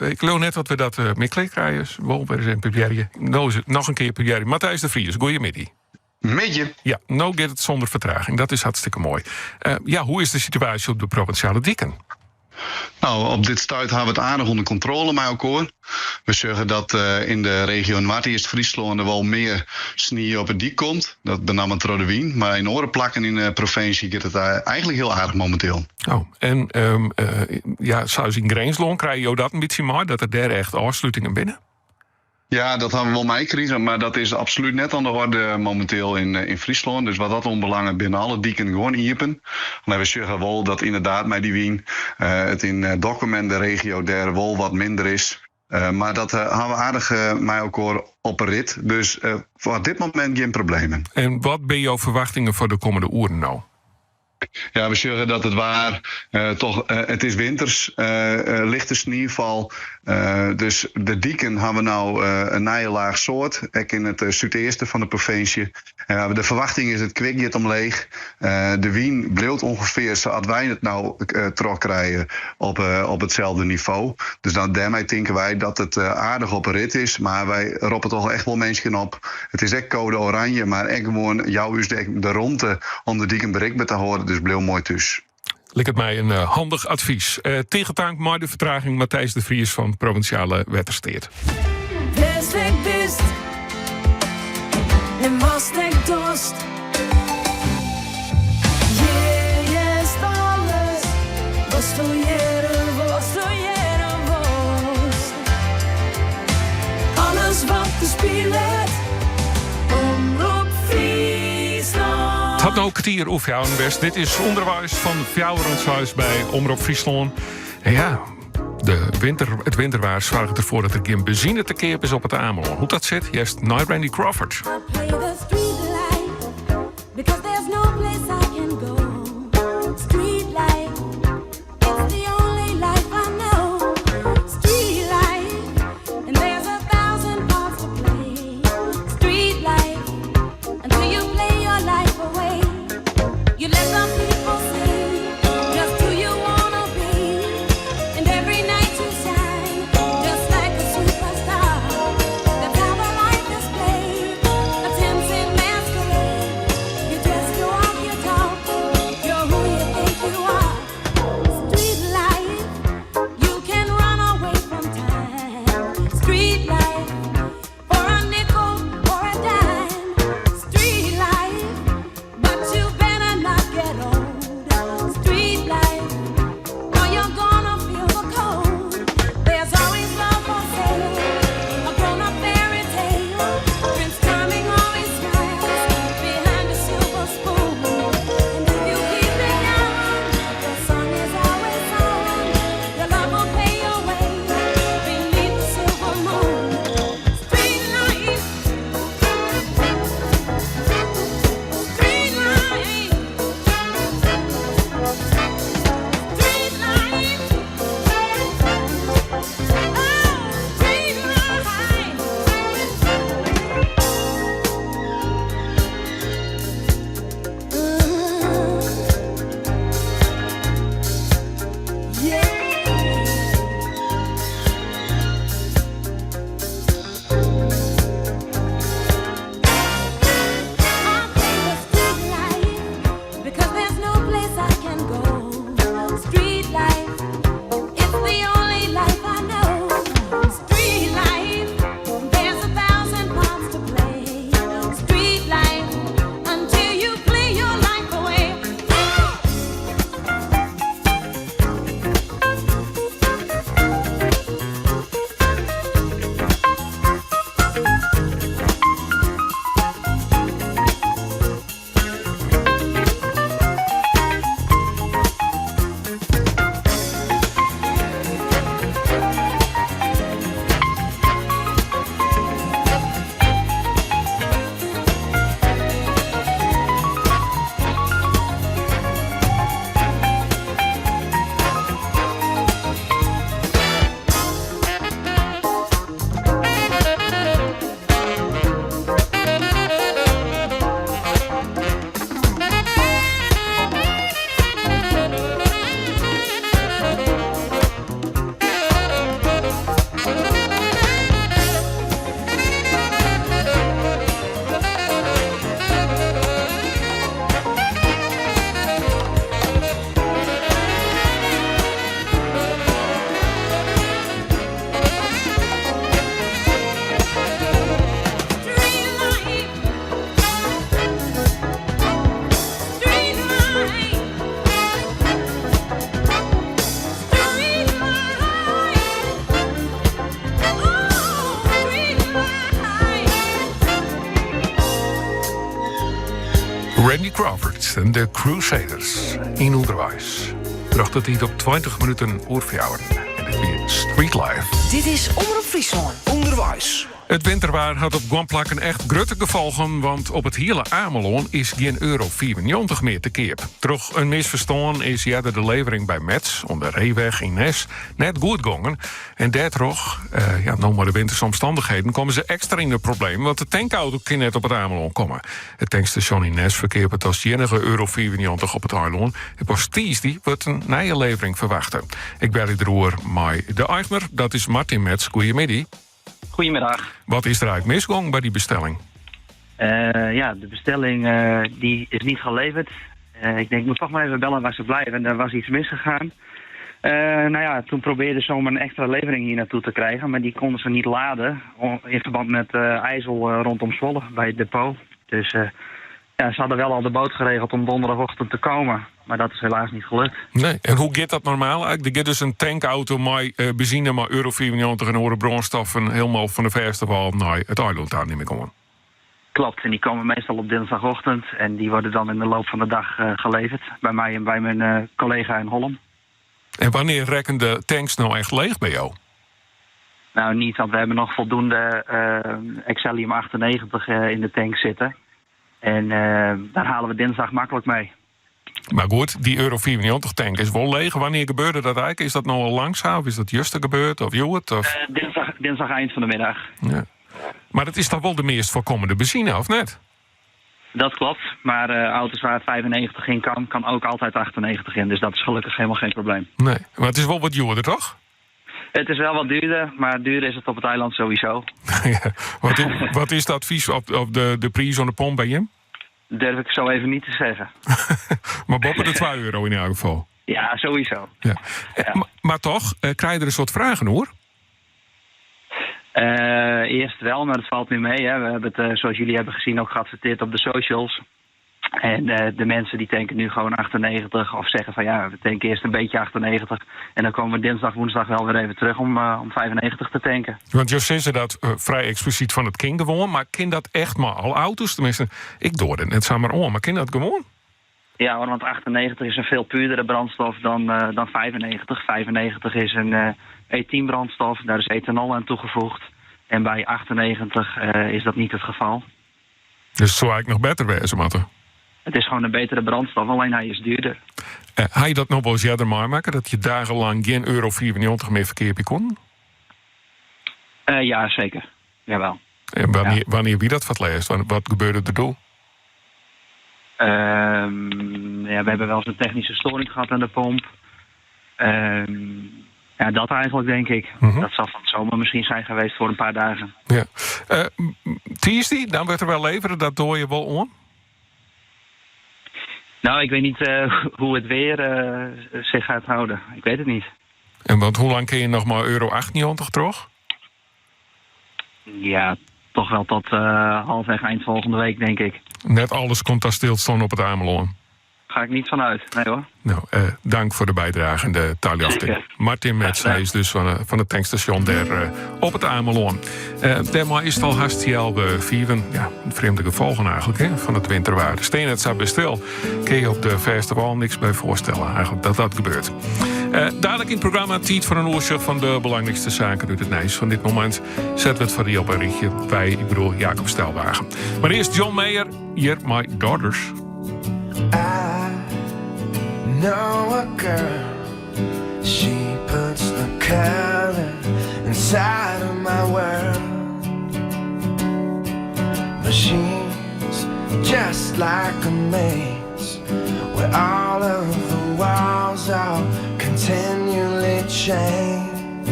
ik leau net dat we dat mear klear krije. Wol wer ris even probearje. No is it noch in kear probearje. Matthijs de Vries, goeiemiddei. Middei. Ja, no giet it sûnder fertraging. Dat is hartstikke moai. Ja, hoe is de situaasje op de provinsjale diken? No, op dit stuit hawwe we it aardich ûnder kontrôle mei elkoar. We sjogge dat yn de regio Noardeast-Fryslân der wol mear snie op de dyk komt. Dat benammen troch de wyn. Mar yn oare plakken yn de provinsje giet it eigenlik hiel aardich mominteel. Oh, en ja, sa as yn Grinslân, krije jo dat in bytsje mei, dat der dêr echt ôfslutingen binne? Ja, dat hawwe we wol meikrigen, mar dat is absolút net oan de oarder mominteel yn Fryslân. Dus wat dat oanbelanget binne alle diken gewoan iepen. Mar we sjogge wol dat ynderdaad mei dy wyn it yn Dokkum en de regio dêr wol wat minder is. Mar dat hawwe we aardich mei elkoar op 'e rit. Dus foar dit momint gjin problemen. En wat binne jo ferwachtingen foar de kommende oeren no? Ja, we sjogge dat it waar toch, it is winters, lichte sniefal. Dus de diken hawwe no in nije laach soad, ek yn it súdeasten fan de provinsje. De ferwachting is it kwik giet omleech. De wyn bliuwt ûngefear sa't wy it no trochkrije op itselde nivo. Dus dan, dêrmei tinke wy dat it aardich op 'e rit is. Mar wy roppe toch echt wol minsken op. It is ek koade oranje, mar ek gewoan jou ús de romte om de diken berikber te hâlden. Dus bliuw moai thús. Liket my in handich advys. Tige tank mei de fertraging Matthijs de Vries fan Provinsjale Wettersteat. Wêr'tst ek bist en watst ek dochst. Hjir hearst alles watsto hearre wolst. Alles wat der spilet. Omrop Fryslân. It hat no kertier oer fjouweren west. Dit is Underweis fan fjouwer oant seis by Omrop Fryslân. En ja, de winter, it winterwaar soarget derfoar dat der gjin benzine te keap is op it Amelân. Hoe't dat sit, hearst nei Randy Crawford. Play the street life because there's no place I can go. Street life, it's the only life I know. Street life, and there's a thousand parts to play. Street life, until you play your life away. You let the people see just who you wanna be, and every night you shine just like a superstar. That's how the life is played. A tempting masquerade. You dress, you walk, you talk. You're who you think you are. Street life, you can run away from time. Street life, for a nickel or a dime. Street life, but you better not get old. Street life, or you're gonna feel the cold. There's always love for sale, a grown-up fairy tale. Prince Charming always smiles behind a silver spoon. And if you keep it down, the sun is always on. Your love will pay your way beneath the silver moon. Randy Crawford en de Crusaders yn Underweis. Brocht de tiid op 20 minuten oer fjouweren. En dit wie Street Life. Dit is Omrop Fryslân. Underweis. It winterwaar hat op guon plakken echt grutte gefolgen, want op it hiele Amelân is gjin euro 95 mear te keap. Troch in misferstân is earder de levering by Metz oan de Reeweg yn Nes net goed gongen. En dêrtroch, eh, ja, no mei de winterse omstannichheden, komme se ekstra yn de problemen, want de tankauto kin net op it Amelân komme. It tankstasjon yn Nes ferkeapet as iennige euro 95 op it eilân. En pas tiisdei wurdt in nije levering ferwachte. Ik belje deroer mei de eigner, dat is Martin Metz. Goeiemiddei. Goedemiddag. Wat is der eigentlik misgongen by dy bestelling? Eh, ja, de bestelling eh, die is niet geleverd. Eh, ik denk, ik moet toch maar even bellen waar ze blijven. Daar was iets misgegaan. Nou ja, toen probeerden ze om een extra levering hier naartoe te krijgen. Maar die konden ze niet laden in verband met ijzel rondom Zwolle bij het depot. Dus ja, ze hadden wel al de boot geregeld om donderdagochtend te komen. Maar dat is helaas niet gelukt. Nee. En hoe giet dat normaal eigenlijk? Der giet dus in tankauto mei eh, benzine mei euro 94 en oare brânstoffen hielendal fan de fêste wâl nei it eilân ta, nim ik oan. Klopt, en die komen meestal op dinsdagochtend. En die worden dan in de loop van de dag eh, geleverd. Bij mij en bij mijn eh, collega in Hollum. En wannear rekken de tanks no echt leech by jo? Nou, niet, want we hebben nog voldoende uh, Excellium 98 in de tank zitten. En uh, daar halen we dinsdag makkelijk mee. Mar goed, dy euro 94 tank is wol leech. Wannear gebeurde dat eigentlik? Is dat no al langzaam? Of is dat juster gebeurd? Of hjoed? Of? Dinsdag, dinsdag eind fan de middag. Ja. Mar dat is dan wol de meast foarkommende benzine, of net? Dat klopt, maar uh, auto's waar 95 in kan, kan ook altijd 98 in. Dus dat is gelukkig helemaal geen probleem. Nee, mar it is wol wat djoerder, toch? Het is wel wat duurder, maar duur is het op het eiland sowieso. ja, wat, is, wat is het advies op de priis oan de pomp by jim? Durf ik zo even niet te zeggen. Maar boppe de 2 euro yn elk gefal? Ja, sowieso. Ja. ja. Maar, maar toch, eh, krije je der in soad fragen oer? Uh, eerst wel, maar dat valt nu mee. Hè. We hebben het, uh, zoals jullie hebben gezien, ook geadverteerd op de socials. En uh, de mensen die tanken nu gewoon 98 of zeggen van ja, we tanken eerst een beetje 98. En dan komen we dinsdag, woensdag wel weer even terug om 95 te tanken. Want jo sizze dat frij eksplisyt fan it kin gewoan, mar kin dat echt mei alle auto's? Teminsten, ik doar it net samar oan, mar kin dat gewoan? Ja hoor, want 98 is een veel puurdere brandstof dan 95. 95 is een E10 brandstof, daar is ethanol aan toegevoegd. En bij 98 is dat niet het geval. Dus it soe eigentlik noch better wêze moatte? Het is gewoon een betere brandstof, alleen hij is duurder. Uh, ha je dat noch wolris earder meimakke, dat je dagenlang gjin euro 94 mear ferkeapje koenen? Ja, zeker. Jawel. En wannear, ja. wannear wie dat foar it lêst? Wat gebeurde der doe? Ja, we hebben wel eens een technische storing gehad aan de pomp. Ja, dat eigenlijk, denk ik. Dat zal van het zomer misschien zijn geweest voor een paar dagen. Ja. Uh, tiisdei, dan wurdt der wer levere, dat doar je wol oan? Nou, ik weet niet hoe het weer zich gaat houden. Ik weet het niet. En want hoe lang kin je noch mei euro 98 troch? Ja, toch wel tot halfweg eind volgende week, denk ik. Net alles komt ta stilstân op it Amelân. Ga ik niet vanuit, nee hoor. Nou, dank foar de bydrage en de taljochting. Martin Metz, hy is dus fan it tankstasjon dêr op it Amelân. Dêrmei is it al hast healwei fiven. Ja, frjemde gefolgen eigentlik hè, fan it winterwaar. Stean net sa by stil. Kin je op de fêste wâl niks by foarstelle eigentlik dat dat gebeurt. Dadlik yn it programma tiid foar in oersjoch fan de belangrykste saken út it nijs fan dit momint. Sette we it foar dy op in rychje. Wy, ik bedoel Jacob Stelwagen. Mar earst John Mayer, hjir mei Daughters. I know a girl She puts the color inside of my world But she's just like a maze Where all of the walls are continually change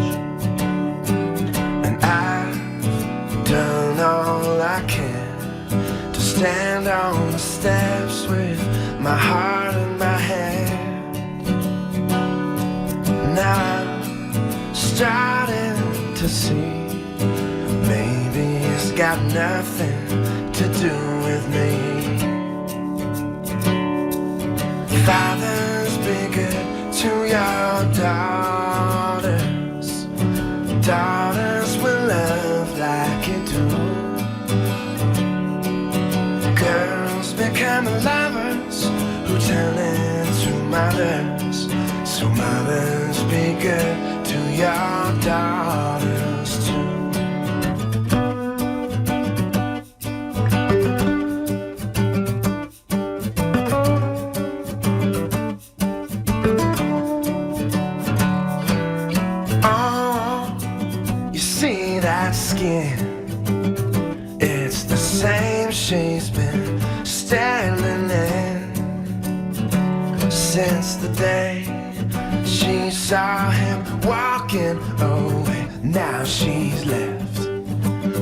And I've done all I can To stand on the steps with my heart in my hand Now I'm starting to see Maybe it's got nothing to do with me Fathers, be good to your daughters Daughters will love like you do Girls become lovers. mothers. So mothers, be good to your daughters too. Oh, you see that skin? It's the same she's been standing in since the day she saw him walking away. Now she's left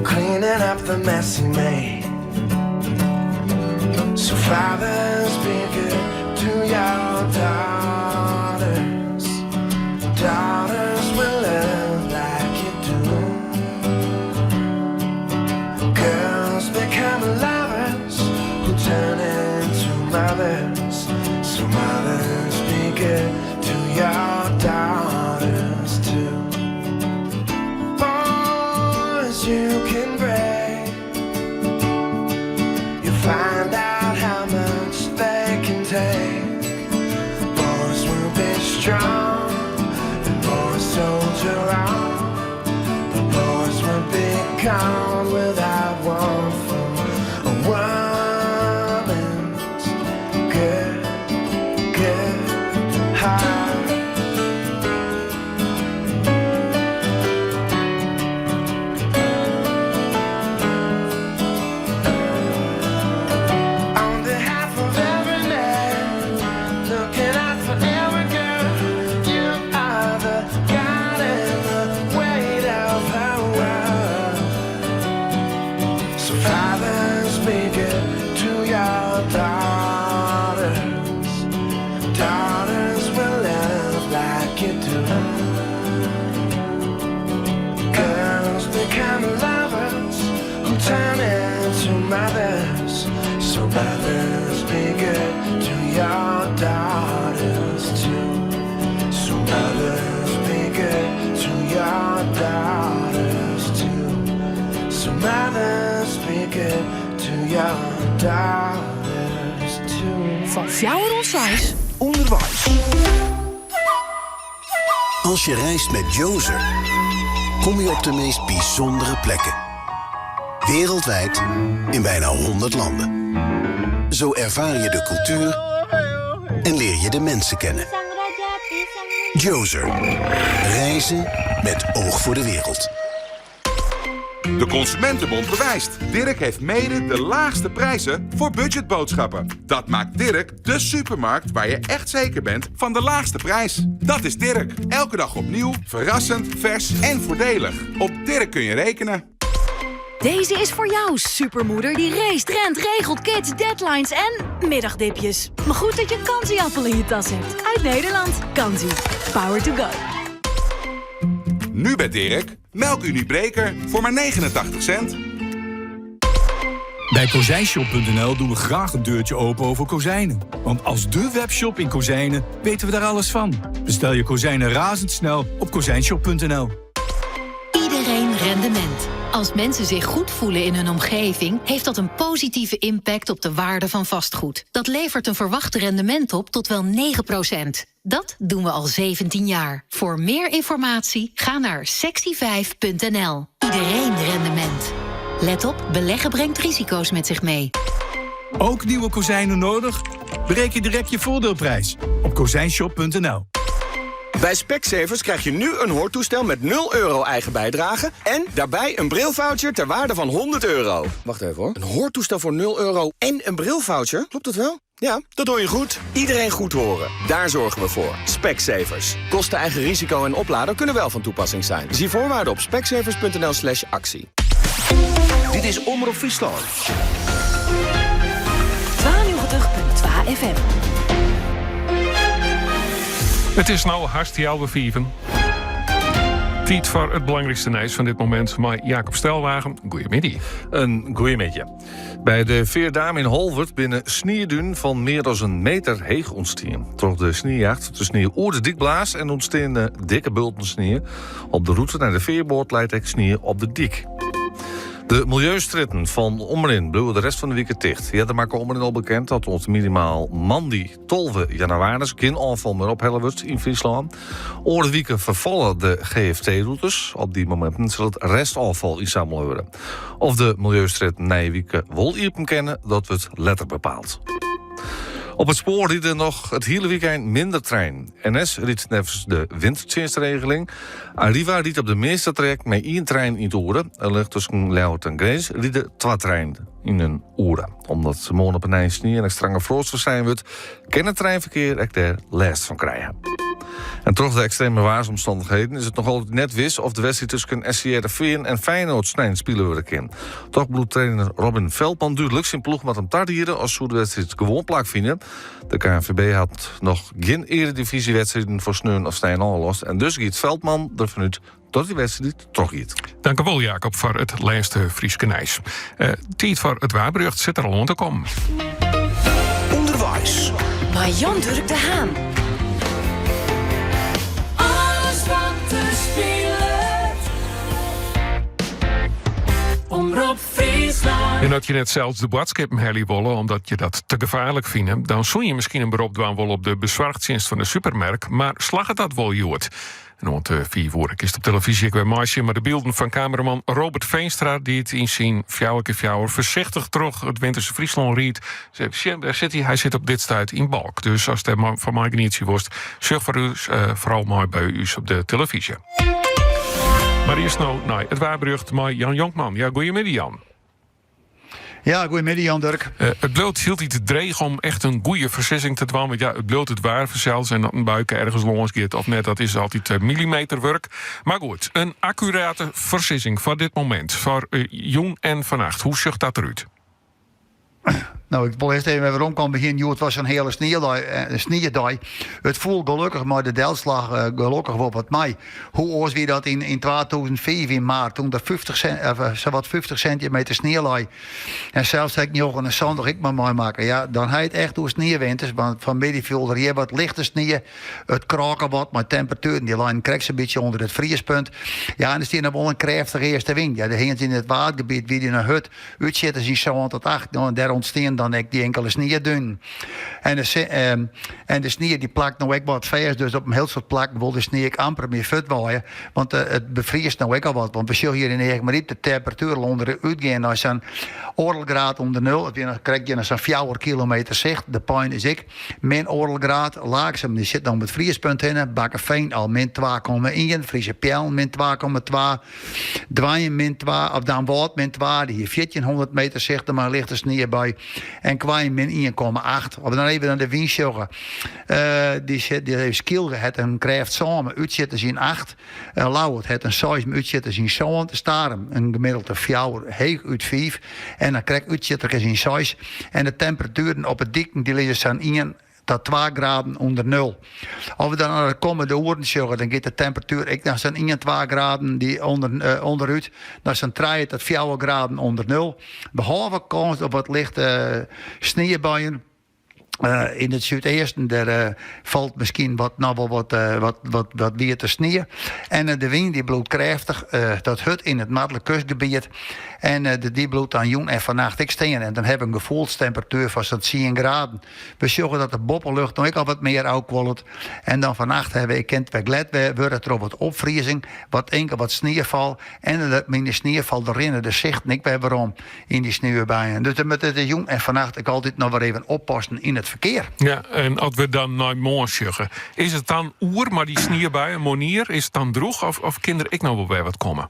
cleaning up the mess he made. So fathers, be good to your daughters. Daughters will love like you do. Girls become lovers who turn into mothers. So mothers, be good to your daughters too. Boys, you can break. You find out how much they can take. Boys will be strong, and boys soldier on. But boys will be gone without one for a woman's good, good heart. On behalf of every man, looking out for every girl, you are the God and the weight of her world. So fathers, be good to your daughters. Daughters will love like you do. Girls become lovers who turn into mothers. So mothers, be good to your daughters too. So mothers, be good to your daughters too. So mothers, be good to your daughters too. Fan fjouwer oant seis. Underweis. Als je reist met Jozer, kom je op de meest bijzondere plekken. Wereldwijd in bijna 100 landen. Zo ervaar je de cultuur en leer je de mensen kennen. Jozer. Reizen met oog voor de wereld. De Consumentenbond bewijst. Dirk heeft mede de laagste prijzen voor budgetboodschappen. Dat maakt Dirk de supermarkt waar je echt zeker bent van de laagste prijs. Dat is Dirk. Elke dag opnieuw, verrassend, vers en voordelig. Op Dirk kun je rekenen. Deze is voor jou, supermoeder die racet, rent, regelt, kids, deadlines en middagdipjes. Maar goed dat je een Kanzi-appel in je tas hebt. Uit Nederland. Kanzi. Power to go. Nu bij Dirk, melkunie Breker voor maar 89 cent. Bij Kozijnshop.nl doen we graag een deurtje open over kozijnen. Want als de webshop in kozijnen weten we daar alles van. Bestel je kozijnen razendsnel op kozijnshop.nl. Iedereen rendement. Als mensen zich goed voelen in hun omgeving, heeft dat een positieve impact op de waarde van vastgoed. Dat levert een verwacht rendement op tot wel 9%. Dat doen we al 17 jaar. Voor meer informatie ga naar sectie5.nl. Iedereen rendement. Let op, beleggen brengt risico's met zich mee. Ook nieuwe kozijnen nodig? Bereken direct je voordeelprijs op kozijnshop.nl. Bij Specsavers krijg je nu een hoortoestel met 0 euro eigen bijdrage... en daarbij een brilvoucher ter waarde van 100 euro. Wacht even hoor. Een hoortoestel voor 0 euro en een brilvoucher? Klopt dat wel? Ja, dat hoor je goed. Iedereen goed horen. Daar zorgen we voor. Specsavers. Kosten eigen risico en oplader kunnen wel van toepassing zijn. Zie voorwaarden op specsavers.nl slash actie. Dit is Omrop Fryslân. 92.2 FM. It is no hast healwei fiven. Tiid foar it belangrykste nijs fan dit momint mei Jacob Stelwagen. Goeiemiddei. In goeiemiddei. By de Feardaam yn Holwert binne sniedunen fan mear dan in meter heech ûntstien. Troch de sniejacht de snie oer de dyk blaasd en ûntsteane dikke bulten snie. Op de rûte nei de fearboat leit ek snie op de dyk. De miljeustrjitten fan Omrin bliuwe de rest fan de wike ticht. Earder makke Omrin al bekend dat oant minimaal moandei 12 jannewaris gjin ôffal mear ophelle wurdt yn Fryslân. Oare wike ferfalle de GFT-rûtes. Op dy mominten sil it restôffal ynsammele wurde. Of de miljeustrjitten nije wike wol iepen kinne, dat wurdt letter bepaald. Op it spoar ride noch it hiele wykein minder treinen. NS rydt neffens de wintertsjinstregeling. Arriva rydt op de measte trajekten mei ien trein yn it oere. Allinnich tusken Ljouwert en Grins ride twa treinen yn in oere. Omdat moarn op 'e nij snie en ek strange froast foarsein wurdt, kin it treinferkear ek dêr lêst fan krije. En troch de ekstreme waarsomstannichheden is it noch altyd net wis oft de wedstriid tusken SC Hearrenfean en Feyenoord snein spile wurde kin. Toch bliuwt trainer Robin Veldman dúdlik, syn ploech moat him tariede as soe de wedstriid gewoan plakfine. De KNVB hat noch gjin earedivyzjewedstriden foar sneon of snein ôflost en dus giet Veldman derfan út dat dy wedstriid trochgiet. Dankewol Jacob foar it lêste Fryske nijs. Eh, tiid foar it waarberjocht sit der al oan te kommen. Underweis. Mei Jan Durk de Haan. Alles wat der spilet. Omrop Fryslân. En as je net sels de boadskippen helje wolle omdat je dat te gefaarlik fine, dan soene je miskien in berop dwaan wolle op de besoarchtsjinst fan de supermerk, mar slagget dat wol hjoed? En oant 5 oere kinst op telefyzje ek wer meisjen mei de bylden fan kameraman Robert Veenstra, dy't yn syn fjouwer kear fjouwer foarsichtich troch it winterse Fryslân riidt. Even sjen, wêr sit hy? Hy sit op dit stuit yn Balk. Dus ast dêr fan meigenietsje wolst, sjoch foar ús eh, foaral mei by ús op de telefyzje. Mar earst no nei it waarberjocht mei Jan Jonkman. Ja, goeiemiddei Jan. Ja, goeiemiddei Jan Durk. Eh, it bliuwt hieltyd dreech om echt in goede foarsizzing te dwaan. Want ja, it bliuwt it waar fansels. En dat in buike ergens lâns giet of net, dat is altyd eh, millimeterwurk. Mar goed, in akkurate foarsizzing foar dit momint. Foar eh, jûn en fannacht. Hoe sjocht dat derút? No, ik wol earst even weromkomme. Begjin hjoed was in hiele sniedei. Eh, sniedei. It foel gelokkich mei de delslach eh, gelokkich wol wat mei. Hoe oars wie dat yn, yn 2005 yn maart, toen der 50 cent, eh, sawat 50 sintimeter snie lei. En sels ha ik 79 ek mar meimakke. Ja, dan ha je it echt oer sniewinters, want fanmiddei foel der hjir wat lichte snie. It krake wat mei temperatueren, dy leinen krekt sa'n bytsje ûnder it friespunt. Ja, en der stie noch wol in krêftige eastewyn. Ja, de hins yn it Waadgebiet wie dy noch hurd. Útsjitters yn sân tot acht, no, en dêr ûntstean dan ek dy inkele sniedunen. En de, ehm, en de snie dy plakt no ek wat fêst, dus op in hiel soad plakken wol de snie ek amper mear fuortwaaie, want eh, it befriest no ek al wat. Want we sjogge hjir yn Eagmaryp de temperatuer al ûnderút gean nei sa'n oardel graad ûnder nul. It wie noch krekt gjin sa'n 4 kilometer sicht. De Pein is ek min oardel graad. Laaksum dy sit no om it friespunt hinne. Bakkefean al min 2,1. Frieske Peallen min 2,2. Doanjum min twa, of Damwâld min twa, dy hie 1400 meter sicht mei in lichte sniebui. En Koarnjum min 1,8. As we dan even nei de wyn sjogge, uh, dy sit, dy Skylge hat in krêft sân, mei útsjitters yn 8. Uh, Ljouwert hat in 6 mei útsjitters yn sân. Starum in gemiddelde 4, heechút 5. En dan krekt útsjitterkes yn 6. En de temperatueren op 'e diken dy lizze sa'n 1 ta 2 graden ûnder nul. As we dan nei de kommende oeren sjogge, dan giet de temperatuer ek noch sa'n 1, 2 graden dy ûnder, eh, ûnderút nei sa'n 3 tot 4 graden ûnder nul. Behalve kâns op wat lichte sniebuien. Uh, yn it súdeasten dêr uh, falt miskien wat, noch wol wat, uh, wat, wat, wat wiete snie. En de wyn dy bliuwt krêftich, dat hurd yn it noardlik kustgebiet. En de, dy bliuwt dan jûn en fannacht ek stean. En dan hawwe we in gefoelstemperatuer fan sa'n 10 graden. We sjogge dat de boppelucht no ek al wat mear ôfkuollet. En dan fannacht hawwe kin it wer glêd wurde troch wat opfriezing, wat inkel wat sniefal. En dat yn de sniefal der rinne de sichten ek wer werom yn dy sniebuien. Dus dan moat it de jûn en fannacht ek altyd noch wer even oppassen yn it ferkear. Ja, en as we dan nei moarn sjogge, is it dan oer mei dy sniebuien, moarnier? Is it dan drûch of, of kin der ek noch wol wer wat komme?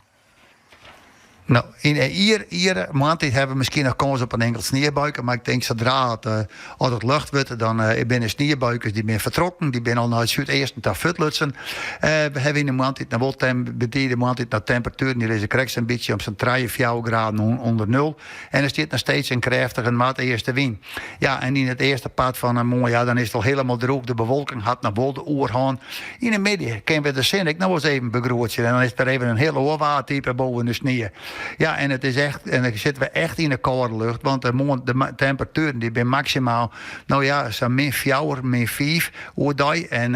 No, yn 'e ier, iere moarntiid hawwe we miskien noch kâns op in inkeld sniebuike, mar ik tink sadra it, eh, as it lucht wurdt, dan eh, binne de sniebuikes dy binne fertrokken, dy binne al nei it súdeasten ta fuortlutsen. Eh, we hawwe yn 'e moarntiid noch wol tem, betide moarntiid noch temperatueren, dy lizze krekt sa'n bytsje om sa'n 3, 4 graden ûnder nul. En der stiet noch steeds in krêftige noardeastewyn. Ja, en yn it earste part fan 'e moarn, ja, dan is it al hielendal drûch. De bewolking hat noch wol de oerhân. Yn 'e middei kinne we de sinne ek noch wolris even begroetsje. En dan is der even in hiel oar waartype boven de snie. Ja, en it is echt, en dan sitte we echt yn de kâlde lucht, want de moarn de temperatueren dy binne maksimaal, no ja, sa'n min fjouwer, min fiif oerdei. En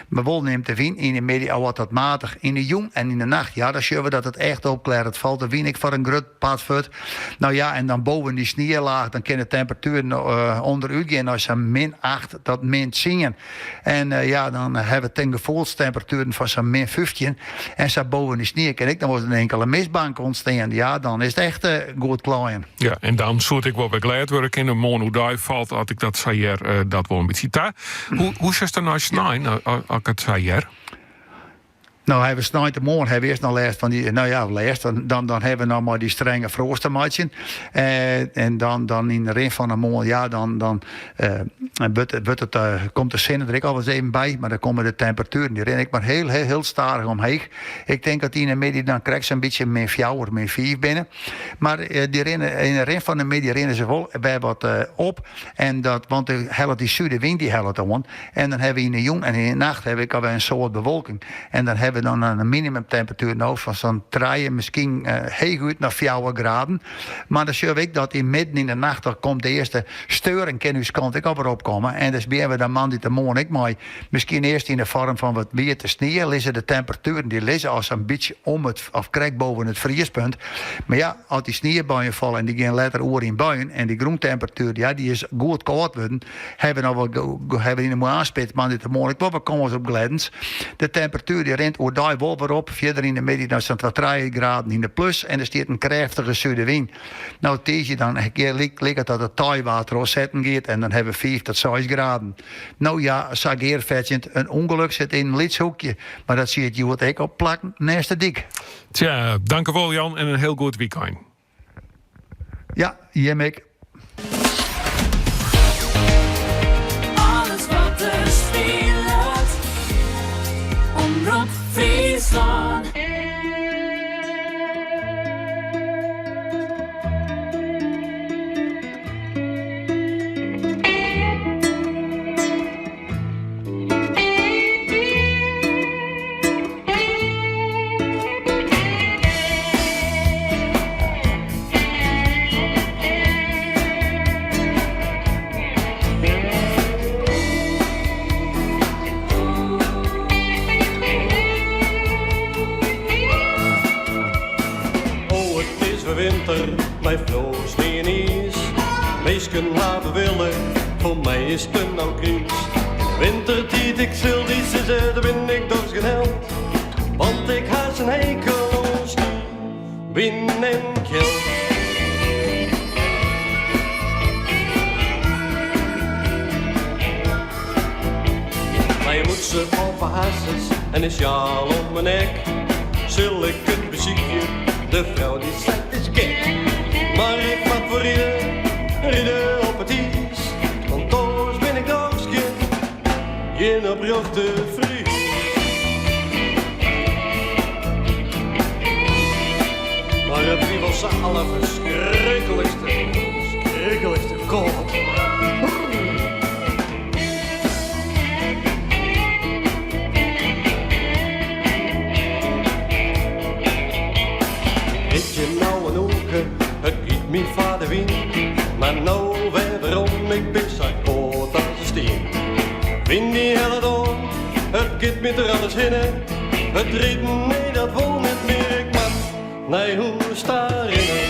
mar wol nimt de wyn yn de middei al wat tot matich. Yn de jûn en yn de nacht, ja, dan sjogge we dat it echt opklearret. Falt de wyn ek foar in grut part fuort. No ja, en dan boven dy snielaach, dan kin de temperatuer ûnderút gean nei sa'n min acht tot min tsien. En ja, dan hawwe we ten gefoelstemperatueren fan sa'n min 15. En sa boven dy snie kin ek noch wolris in inkele mistbank ûntstean. Ja, dan is it echt goed klaaien. Ja, en dan soe it ek wol wer glêd wurde kinne. Moarn oerdei falt, as ik dat sa hear, dat wol in bytsje ta. Hoe, hoe sjochst der nei snein, as ik it sa hear? No hawwe we sneintemoarn hawwe we earst noch lêst fan dy, no ja, lêst, dan, dan hawwe we noch mei dy strenge froast te meitsjen. Eh, en dan, dan yn de rin fan de moarn, ja, dan, dan eh, wurdt, wurdt it, eh, komt de sinne der ek al ris even by, mar dan komme de temperatueren, dy rinne ek mar hiel, hiel, hiel stadich omheech. Ik tink dat dy yn de middei dan krekt sa'n bytsje min fjouwer, min fiif binne. Mar dy rinne, yn de rin fan de middei rinne se wol wer wat op. En dat, want de hellet dy sudewyn dy hellet oan. En dan hawwe we yn de jûn en yn de nacht hawwe we ek alwer in soad bewolking. En dan hawwe we dan in minimumtemperatuer no fan sa'n trije, miskien heechút nei fjouwer graden. Mar dan sjogge we ek dat yn midden yn de nacht dan komt de earste steuring kin ús kant ek alwer opkomme. En dus begjinne we dan moandeitemoarn ek mei miskien earst yn de foarm fan wat wiete snie. Lizze de temperatueren dy lizze al sa'n bytsje om it of krekt boven it friespunt. Mar ja, as dy sniebuien falle en dy gean letter oer yn buien en dy grûntemperatuer ja, dy is goed kâld wurden, hawwe we noch wol hawwe we yn de moarnsspits moandeitemoarn ek wol wat kâns op glêdens. De temperatuer dy rint oerdei wol wer op, fierder yn de middei dan sa'n twa trije graden yn de plus en der stiet in krêftige sudewyn. No tiisdei dan liket dat it teiwaar trochsetten giet en dan hawwe we fiif tot seis graden. No ja, sa gearfetsjend, in ûngelok sit yn in lyts hoekje, mar dat siet hjoed ek op plakken nêst de dyk. Tsja, dankewol Jan en in hiel goed wykein. Ja, jim ek. Alles wat der spilet. Omrop Fryslân. Oh, it is wer winter, mei froast, snie en iis. Minsken hawwe wille, foar my is it no griis. Yn de wintertiid, ik sil dy sizze, dêr bin ik dochs gjin held. Want ik ha sa'n hekel oan snie, wyn en kjeld. Mei in mûtse op 'e harsens en in sjaal om 'e nek sil ik it besykje, de frou dy seit 't is gek. Mar ik moat wol ride, ride op it iis, want oars bin ik dochs gjin, gjin oprjochte Fries. Mar it wie wol sa alderferskriklikste, skriklikste kâld. Ik rit hjir no in oerke, it giet my foar de wyn. Mar no wer werom, ik bin sa kâld as in stien. Wyn dy hellet oan, it giet my troch alles hinne. It riden, nee dat wol net mear, ik moat nei hûs ta rinne.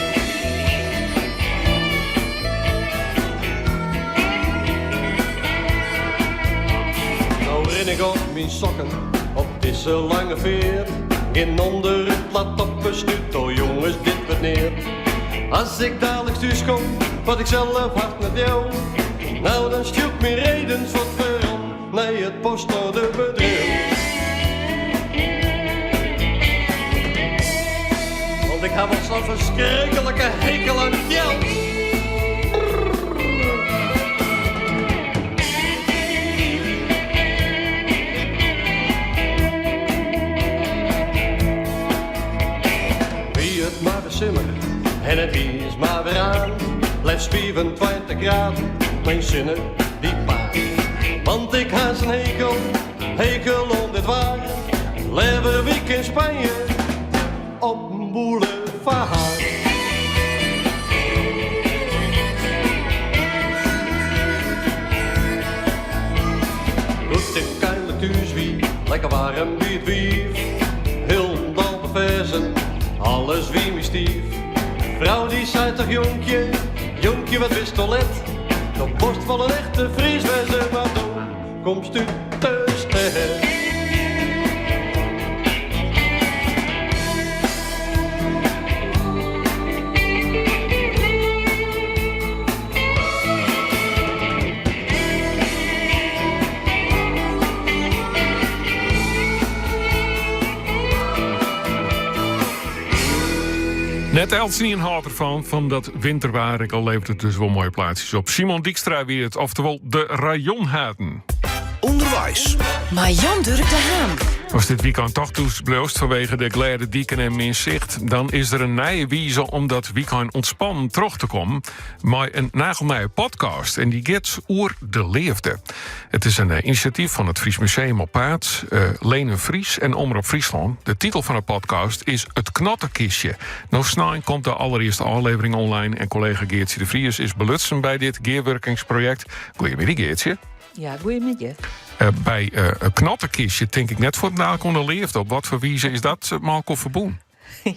No rin ik op myn sokken op dizze lange feart. Gjin ûnderútlaat op 'e stút, oh jonges, dit wurdt neat. As ik daliks thús kom, wat ik self hast net leau, no dan stjoer ik myn redens fuort werom nei it postoarderbedriuw. Want ik ha wol sa'n ferskriklike hekel oan kjeld. Wie it mar wer simmer en it iis mar wer aan, leafst 25 graden, myn sinne dy baarnt. Want ik ha sa'n hekel, hekel oan dit waar, leaver wie ik yn Spanje op in boulevard. foar har. Doe't ik einlik thús wie, lekker waarm by it wiif. Hielendal beferzen, alles wie my stiif. Frou dy sei toch jonkje, jonkje wat bisto let. Do wolst wol in echte Fries wêze, mar do komst út de stêd. Net eltsenien hâldt derfan, fan dat winterwaar. Ek al leveret it dus wol moaie plaatsjes op. Simon Dykstra wie it, oftewol de rayonhaden. Underweis. Mei Jan Durk de Haan. Ast dit wykein toch thús bliuwst fanwege de glêde diken en min sicht, dan is der in nije wize om dat wykein ûntspannen troch te kommen mei in nagelnije podcast. En dy giet oer de leafde. It is in inisjatyf fan it Fries Museum op Paad, Lene Vries en Omrop Fryslân. De titel fan de podcast is It Knottekistje. No snein komt de allerearste ôflevering online en kollega Geartsje de Vries is belutsen by dit gearwurkingsprojekt. Goeiemiddei Geartsje. Ja, goeiemiddei. By in knottekistje tink ik net fuortendalik oan de leafde. Op watfoar wize is dat mei elkoar ferbûn?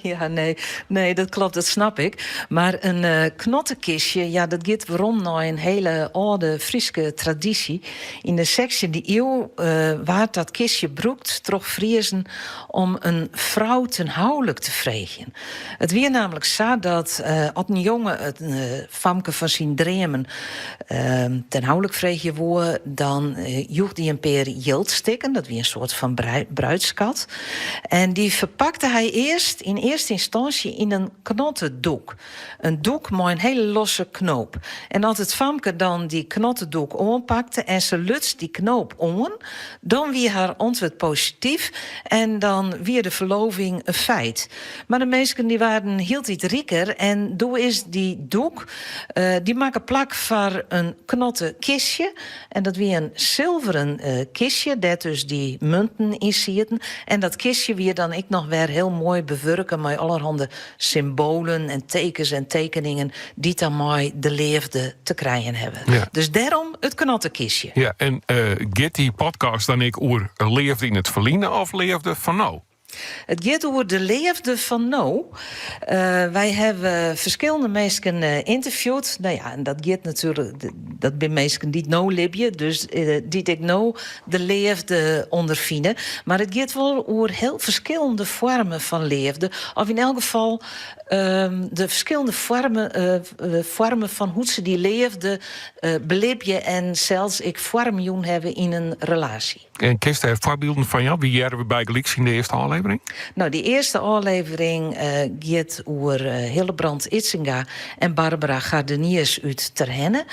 Ja, nee, nee, dat klopt, dat snap ik. Mar in uh, knottekistje, ja, dat giet werom nei in hiele âlde Fryske tradysje. Yn de sechstjinde iuw uh, waard dat kistje brûkt troch Friezen om in frou ten houlik te freegjen. It wie nammentlik sa dat uh, as in jonge it famke fan syn dreamen ten houlik freegje woe, dan joech dy in pear jildstikken, dat wie in soart fan bruidskat, en dy ferpakte hy earst yn earste ynstânsje yn in knottedoek. In doek mei in hiele losse knoop. En as it famke dan dy knottedoek oanpakte en se luts dy knoop oan, dan wie har antwurd posityf en dan wie de ferloving in feit. Mar de minsken dy waarden hieltyd riker en doe is dy doek, dy makke plak foar in knottekistje. En dat wie in silveren kistje dêr't dus dy munten yn sieten. En dat kistje wie dan ek noch wer hiel moai bewurke mei allerhande symboalen en tekens en tekeningen dy't dan mei de leafde te krijen hawwe. Ja. Dus dêrom it knottekistje. Ja, en giet dy podcast dan ek oer leafde yn it ferline of leafde fan no? It giet oer de leafde fan no. Wy hawwe ferskillende minsken ynterviewd. No ja, en dat giet natuerlik, dat binne minsken dy't no libje, dus dy't ek no de leafde ûnderfine. Mar it giet wol oer hiel ferskillende foarmen fan leafde, of yn elk gefal de ferskillende foarmen fan hoe't se dy leafde belibje en sels ek foarm jûn hawwe yn in relaasje. En kinst dêr foarbylden fan jaan? Wie hearre we bygelyks yn de earste ôflevering? No, dy earste ôflevering giet oer Hillebrand Idsinga en Barbara Gardeniers út Terherne.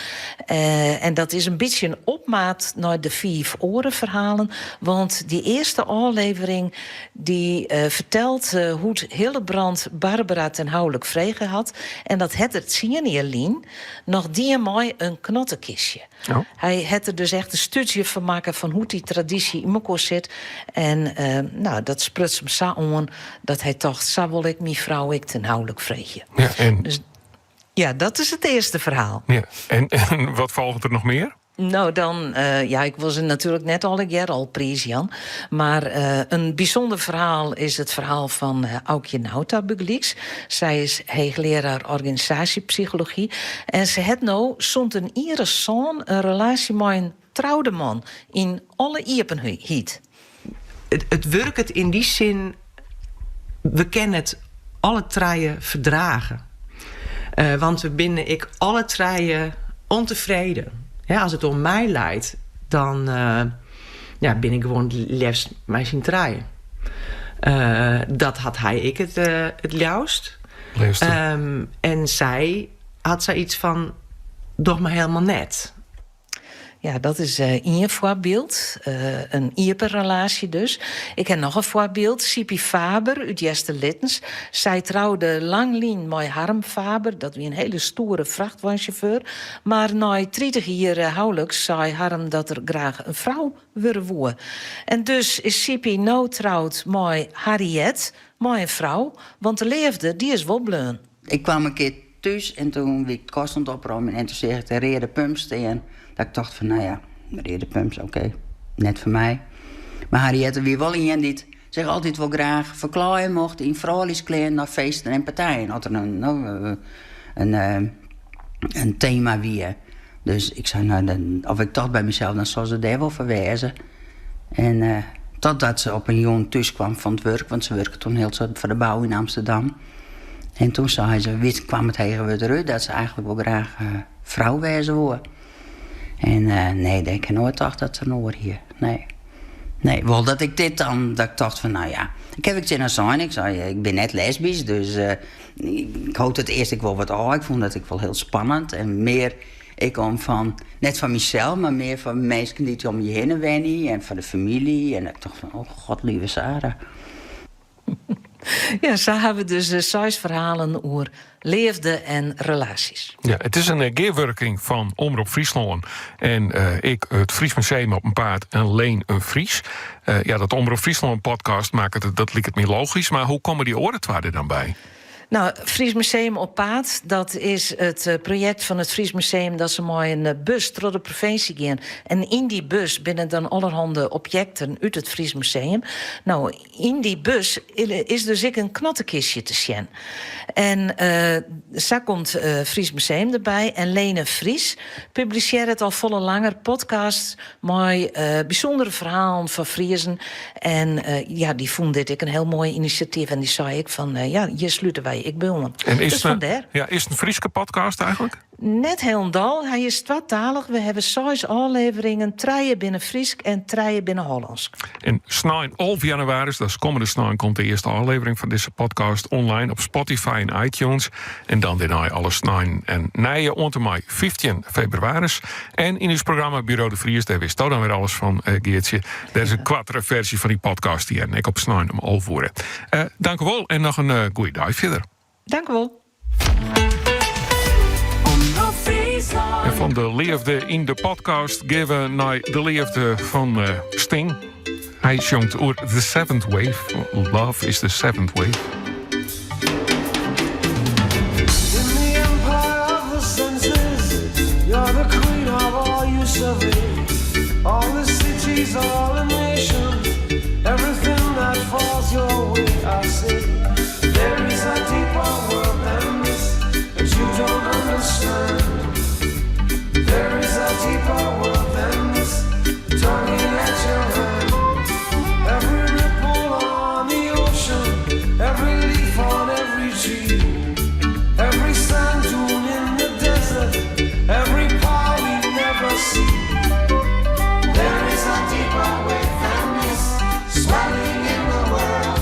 En dat is in bytsje in opmaat nei de fiif oare ferhalen, want dy earste ôflevering dy fertelt hoe't Hillebrand Barbara ten houlik frege hat. En dat hat er tsien jier lyn noch dien mei in knottekistje. Hy hat der dus echt in stúdzje fan makke fan hoe't dy tradysje yn mekoar sit. En no, dat spruts him sa oan dat hy tocht, sa wol ik myn frou ek ten houlik freegje. Ja, en... Dus, ja, dat is it earste ferhaal. Ja, en, en wat folget der noch mear? No, dan, ja, ik wol se natuerlik net allegear al priisjaan. Mar in bysûnder ferhaal is it ferhaal fan Aukje Nauta bygelyks. Sy is heechlearaar organisaasjepsychology en se hat no sûnt in jier as sân in relaasje mei in troude man yn alle iepenheid. It wurket yn dy sin, we kinne it alle trije ferdrage. Want we binne ek alle trije ûntefreden. As it oan my leit, dan ja, bin ik gewoan it leafst mei syn trijen. Dat hat hy ek it, it leafst. En sy hat sayts fan, doch mar helemaal net. Ja, dat is ien foarbyld. In iepen relaasje dus. Ik ha noch in foarbyld. Siepie Faber út Easterlittens. Sy troude lang lyn mei Harm Faber. Dat wie in hiele stoere frachtweinsjauffeur. Mar nei 30 jier houlik sei Harm dat er graach in frou wurde woe. En dus is Siepie no troud mei Harriet. mei in frou, want de leafde dy is wol bleaun. Ik kwam in kear thús en toen wie ik de kast oan it opromjen en toen seach ik de reade pumps stean. Dat ik tocht fan, no ja, reade pumps, oké, net foar my. Mar Harriëtte wie wol ien dy't sich altyd wol graach ferklaaie mocht yn frouljusklean nei feesten en partijen, as der in, no, in, in tema wie. Dus ik sei, no, dan, of ik tocht by mysels, dan sil se dêr wol foar wêze. En totdat se op in jûn thús kwam fan it wurk, want se wurke toen hiel soad foar de bou yn Amsterdam. En toen sei se, wit, kwam it hege wurd derút dat se eigentlik wol graach frou wêze woe. En nee, ik ha noait tocht dat se in oar hie. Nee. Nee, wol dat ik dit dan, dat ik tocht fan, no ja. Ik ha ek tsjin har sein, ik sei, ik bin net lesbysk, dus ik hold it earst ek wol wat ôf. Ik fûn dat ek wol hiel spannend en mear ek om fan, net foar mysels, mar mear foar minsken dy't om je hinne wenje en foar de famylje. En ik tocht fan, oh god, lieve Sarah. Ja, sa ha we dus seis ferhalen oer leafde en relaasjes. Ja, it is in gearwurking fan Omrop Fryslân en ek it Fries Museum op 'en Paad en Leen in Fries. Ja, dat Omrop Fryslân podcast makket, dat liket my logysk, mar hoe komme dy oare twa der dan by? No, Fries Museum op Paad, dat is it eh, projekt fan it Fries Museum dat se mei in eh, bus troch de provinsje gean. En yn dy bus binne dan allerhande objekten út it Fries Museum. No, yn dy bus is dus ek in knottekistje te sjen. En uh, sa komt uh, Fries Museum derby. En Leen in Fries publisearret al folle langer podcasts mei uh, bysûndere ferhalen fan Friezen. En ja, dy fûn dit ek in hiel moai inisjatyf. En dy sei ek fan, ja, hjir slute wy ek by oan. En is dus fandêr. Ja, is it in Fryske podcast eigentlik? Net hielendal. Hy is twatalich. We hawwe seis ôfleveringen. Trije binne Frysk en trije binne Hollânsk. En snein 11 jannewaris, dat is kommende snein, komt de earste ôflevering fan dizze podcast online op Spotify en iTunes. En dan dêrnei alle snein in nije oant en mei 15 febrewaris. En yn ús programma Buro de Vries, dêr witsto dan wer alles fan, eh, Geartsje. Dêr is in koartere ferzje fan dy podcast te hearren, ek op snein om 11 oere. Uh, dank u wol en noch in uh, goede dei fierder. Dank u wol. En fan de leafde yn de podcast gean we nei de leafde fan uh, Sting. Hy sjongt oer The Seventh Wave. Love is the Seventh Wave. In the empire of the senses, you're the queen of all you survey. All the cities, all the nations, everything that falls your way, I say. There is a deeper world than this that you don't understand. There is a deeper world than this, tugging at your hand. Every ripple on the ocean, every leaf on every tree, every sand dune in the desert, every power we never see. There is a deeper wave than this, swelling in the world.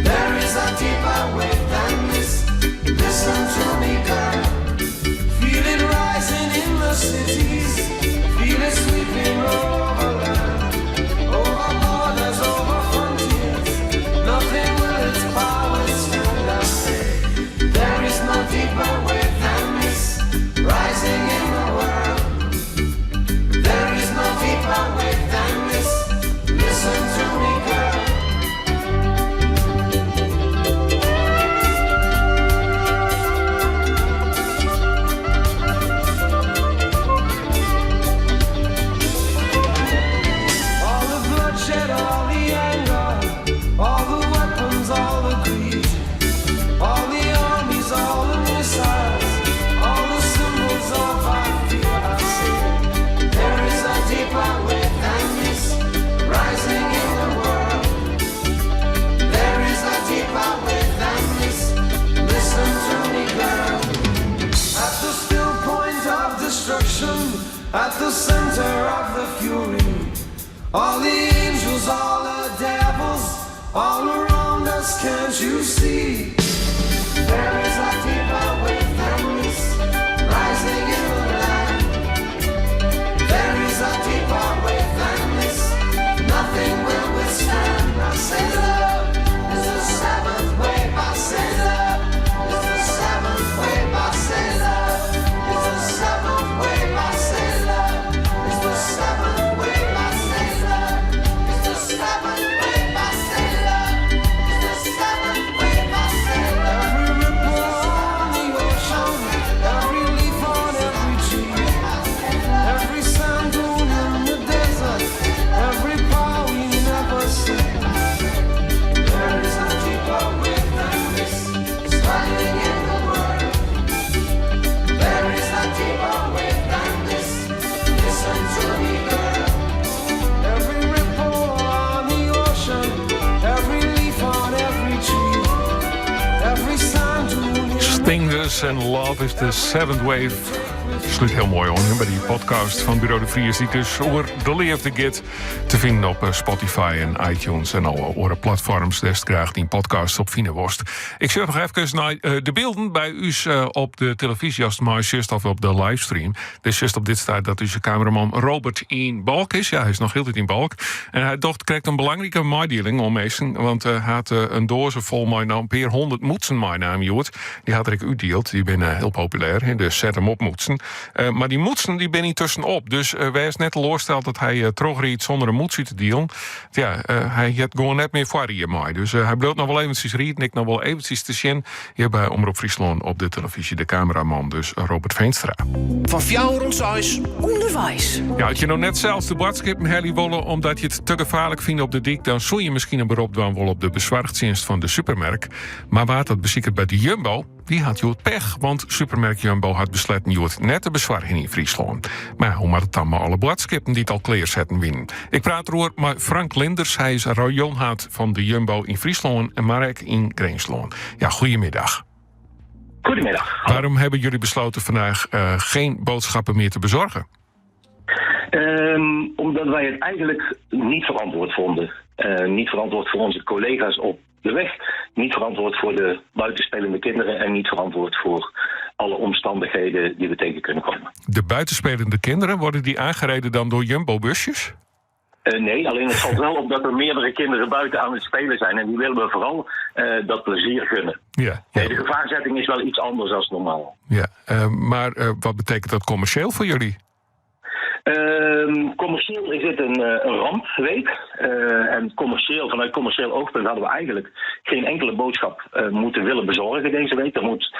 There is a deeper wave than this. Listen to me, girl. Feel it rising in the cities. Feel it sweeping over land, over borders, over frontiers. Nothing will its power withstand. I say, there is no deeper wave than this, rising in the world. There is no deeper wave than this. Listen to me, girl. All the bloodshed, all the anger, all the weapons, all the greed, all the armies, all the missiles, all the symbols of our fear. I say, there is a deeper wave than this, rising in the world. There is a deeper wave than this. Listen to me, girl. At the still point of destruction, at the center of the fury. All the angels, all the devils, all around us, can't you see? There is a deeper wave than this, rising in the land. There is a deeper wave than this, nothing will withstand. I say love is the seventh wave. I say love is the seventh wave. I say love is the seventh wave. I say love is the seventh wave. I say love is the seventh wave. I say love is the King dus en Love is the Seventh Wave. Slút hiel moai oan by dy podcast fan Buro de Vries dy't dus oer de leafde giet. Te finen op eh, Spotify en iTunes en alle oare platfoarms dêr'tst graach dyn podcast op fine wolst. Ik sjoch noch efkes nei eh, de bylden by ús eh, op de telefyzje ast meisjochst of op de livestream. Dus sjochst op dit stuit dat ús kameraman Robert yn Balk is. Ja, hy is noch hieltyd yn Balk. En hy docht krekt in belangrike meidieling oan minsken. Want hy hat in doaze fol mei no in pear hûndert mûtsen meinaam hjoed. Dy hat er ek útdield. Dy binne hiel populêr. De set him op mûtsen. Mar dy mûtsen dy binne yntusken op. Dus wês net teloarsteld dat hy trochriidt sûnder in mûts út te dielen. Ja, hy hat gewoan net mear foarrie mei. Dus hy bliuwt noch wol eventsjes riden. Ek noch wol eventsjes te sjen hjir by Omrop Fryslân op de telefyzje. De kameraman dus Robert Veenstra. Fan fjouwer oant seis. Underweis. Ja, as je no net sels de boadskippen helje wolle omdat je it te gefaarlik fine op de dyk, dan soe je miskien in berop dwaan wolle op de besoarchtsjinst fan de supermerk. Mar wa't dat besiket by de Jumbo, dy hat hjoed pech, want supermerk Jumbo hat besletten hjoed net te besoargjen yn Fryslân. Mar hoe moat it dan mei alle boadskippen dy't al klearsetten wienen? Ik praat deroer mei Frank Linders, hy is rayonhaad fan de Jumbo yn Fryslân en mar ek yn Grinslân. Ja, goedemiddag. Goedemiddag. Waarom hebben jullie besloten vandaag eh, geen boodschappen meer te bezorgen? Ehm, omdat wij het eigenlijk niet verantwoord vonden. Eh, niet verantwoord voor onze collega's op de weg, niet verantwoord voor de buitenspelende kinderen en niet verantwoord voor alle omstandigheden die we tegen kunnen komen. De buitenspelende kinderen, worden die aangereden dan door Jumbo-busjes? Eh, nee, alleen het valt wel op dat er meerdere kinderen buiten aan het spelen zijn. En die willen we vooral eh, dat plezier gunnen. Ja, Nee, de gevaarzetting is wel iets anders dan normaal. Ja, eh, maar wat betekent dat commercieel voor jullie? Ehm, commercieel is dit een, eh, een rampweek. Eh, en commercieel, vanuit commercieel oogpunt hadden we eigenlijk geen enkele boodschap eh, moeten willen bezorgen deze week. Dat, moet,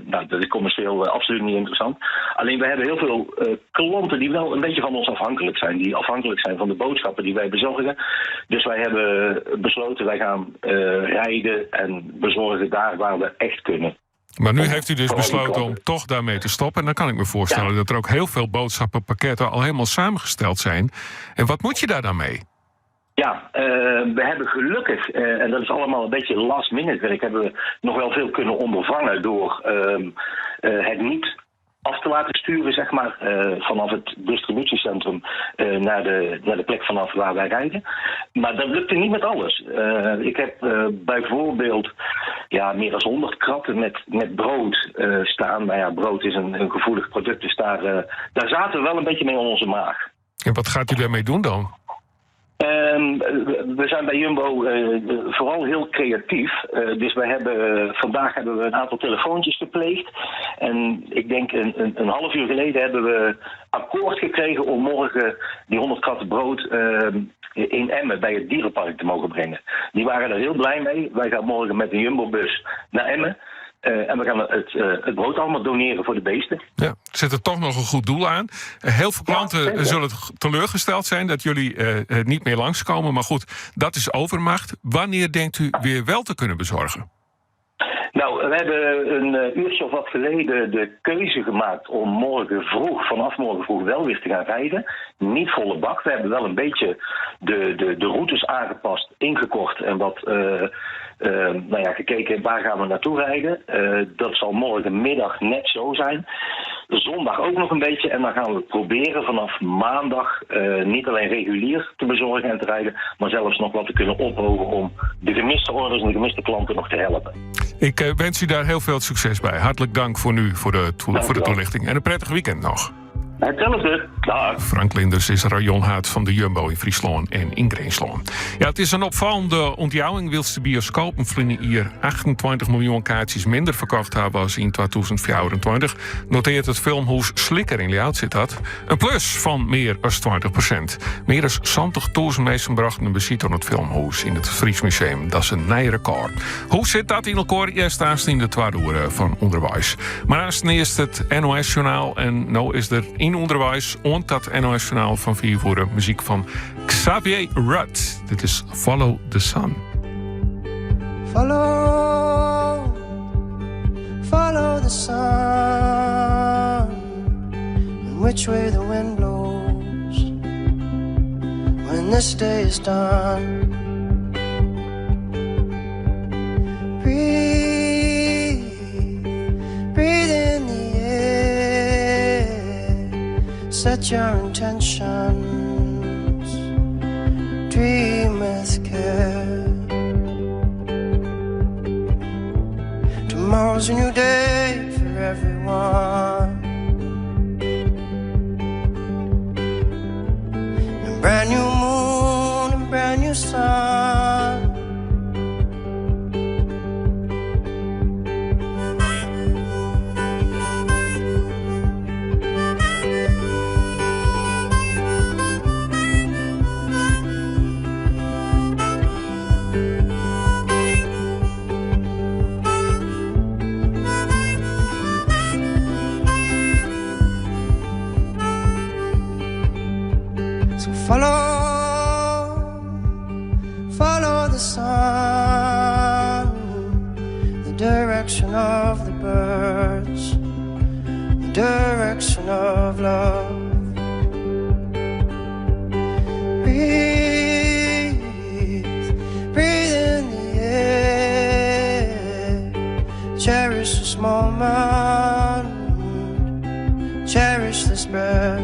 nou, dat is commercieel absoluut niet interessant. Alleen we hebben heel veel klanten die wel een beetje van ons afhankelijk zijn. Die afhankelijk zijn van de boodschappen die wij bezorgen. Dus wij hebben besloten, wij gaan rijden en bezorgen daar waar we echt kunnen. Maar nu heeft u dus besloten om toch daarmee te stoppen. En dan kan ik me voorstellen dat er ook heel veel boodschappenpakketten al helemaal samengesteld zijn. En wat moet je daar dan mee? Ja, eh, we hebben gelukkig, eh, en dat is allemaal een beetje last minute werk, hebben we nog wel veel kunnen ondervangen door ehm, eh, het niet af te laten sturen, zeg maar, eh, vanaf het distributiecentrum eh, naar, de, naar de plek vanaf waar wij rijden. Maar dat lukte niet met alles. Eh, ik heb bijvoorbeeld ja, meer dan 100 kratten met, met brood staan. Maar ja, brood is een, een gevoelig product, dus daar, daar zaten we wel een beetje mee om onze maag. En wat gaat u daarmee doen dan? Ehm, we zijn bij Jumbo eh, vooral heel creatief. Eh, dus wij hebben, vandaag hebben we een aantal telefoontjes gepleegd. En ik denk een, een, een half uur geleden hebben we akkoord gekregen om morgen die 100 kratten brood ehm, in Emmen bij het dierenpark te mogen brengen. Die waren er heel blij mee. Wij gaan morgen met een Jumbo-bus naar Emmen. Eh, en we gaan het, eh, het brood allemaal doneren voor de beesten. Ja, er zit er toch nog een goed doel aan. Eh, heel veel klanten zeker. zullen teleurgesteld zijn dat jullie niet meer langskomen. Maar goed, dat is overmacht. Wanneer denkt u weer wel te kunnen bezorgen? Nou, we hebben een uurtje of wat geleden de keuze gemaakt om morgen vroeg, vanaf morgen vroeg wel weer te gaan rijden. Niet volle bak. We hebben wel een beetje de, de, de routes aangepast, ingekort en wat nou ja, gekeken waar gaan we naartoe rijden. Eh, dat zal morgenmiddag net zo zijn. Zondag ook nog een beetje. En dan gaan we proberen vanaf maandag eh, niet alleen regulier te bezorgen en te rijden, maar zelfs nog wat te kunnen ophogen om de gemiste orders en de gemiste klanten nog te helpen. Ik eh, wens u daar heel veel succes bij. Hartelijk dank voor nu, voor de, voor de toelichting. En een prettig weekend nog. Hetzelfde. Dag. Frank Linders is rayonhaad van de Jumbo in Fryslân en in Grinslân. Ja, it is in opfallende ûntjouwing wylst de bioskopen ferline jier 28 miljoen kaartsjes minder ferkocht hawwe as yn 2024, notearret it filmhûs Slikker yn Ljouwert sit dat in plus fan mear as 20%. Mear as 70.000 minsken brochten in besite oan it filmhûs yn it Fries Museum. Dat is in nij rekôr. Hoe sit dat yn elkoar? Hearst aanst yn de twadde oere fan Underweis. Mar aanst earst it NOS-sjoernaal en no is der yn Underweis oant dat NOS-sjoernaal fan 5 oere muzyk fan Xavier Rudd. Dit is Follow the Sun. Follow, follow the sun, and which way the wind blows when this day is done. Breathe. Breathe in the air. Set your intentions. Dream with care. Tomorrow's a new day for everyone. A brand new moon, a brand new sun. So follow, follow the sun, the direction of the birds, the direction of love. Breathe, breathe in the air, cherish this moment, cherish this breath.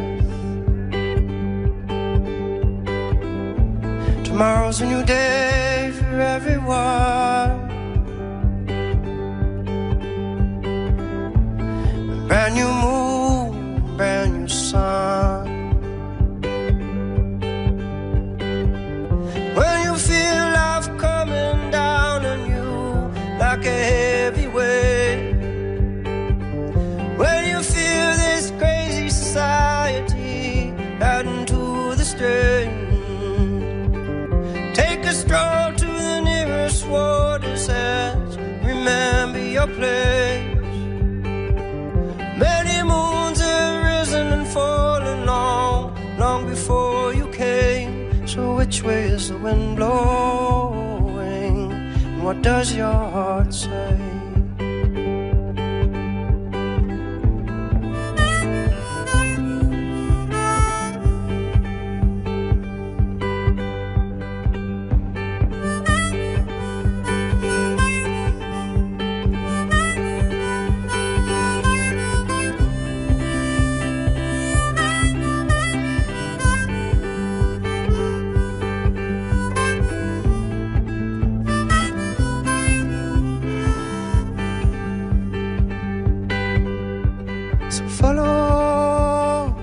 Tomorrow's a new day for everyone. A brand new moon, brand new sun. When you feel life coming down on you like a heavy weight. When you feel this crazy society adding to the strain. Take a stroll to the nearest water's edge. Remember your place. Many moons have risen and fallen long, long before you came. So which way is the wind blowing? And what does your heart say? So follow,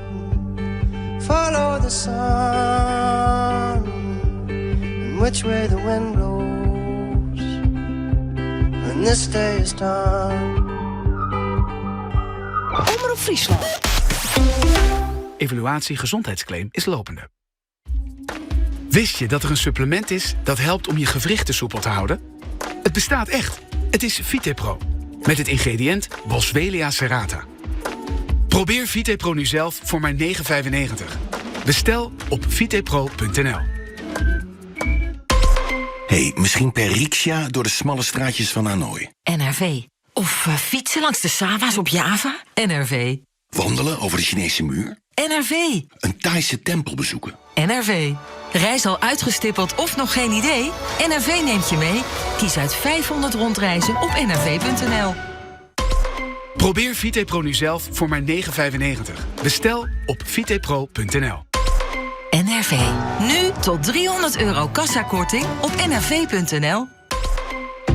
follow the sun, and which way the wind blows when this day is done. Omrop Fryslân. Evaluatie gezondheidsclaim is lopende. Wist je dat er een supplement is dat helpt om je gewrichten soepel te houden? Het bestaat echt. Het is Vitepro. Met het ingrediënt Boswellia serrata. Probeer Vitepro nu zelf voor maar 9,95. Bestel op vitepro.nl. Hey, misschien per riksja door de smalle straatjes van Hanoi. NRV. Of eh, fietsen langs de Sava's op Java. NRV. Wandelen over de Chinese muur. NRV. Een Thaise tempel bezoeken. NRV. Reis al uitgestippeld of nog geen idee? NRV neemt je mee. Kies uit 500 rondreizen op nrv.nl. Probeer Vitepro nu zelf voor maar 9,95. Bestel op vitepro.nl. NRV. Nu tot 300 euro kassakorting op nrv.nl.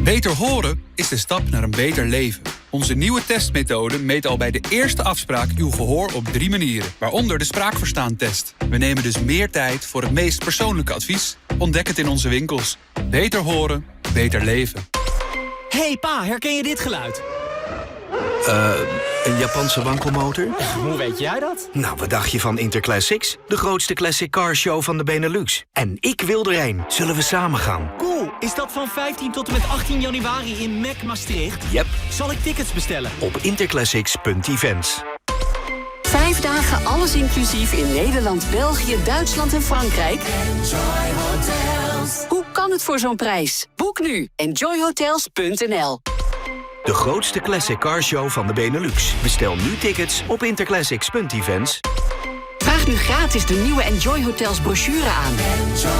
Beter horen is de stap naar een beter leven. Onze nieuwe testmethode meet al bij de eerste afspraak uw gehoor op drie manieren, waaronder de spraakverstaantest. We nemen dus meer tijd voor het meest persoonlijke advies. Ontdek het in onze winkels. Beter horen, beter leven. Hey pa, herken je dit geluid? Eh, een Japanse wankelmotor? Hoe weet jij dat? Nou, wat dacht je van Interclassics? De grootste classic car show van de Benelux. En ik wil erheen. Zullen we samen gaan? Cool, is dat van 15 tot en met 18 januari in Mac Maastricht? Yep. Zal ik tickets bestellen? Op interclassics.events. Vijf dagen alles inclusief in Nederland, België, Duitsland en Frankrijk. Hoe kan het voor zo'n prijs? Boek nu enjoyhotels.nl. De grootste classic car show van de Benelux. Bestel nu tickets op interclassics.events. Vraag nu gratis de nieuwe Enjoy Hotels brochure aan.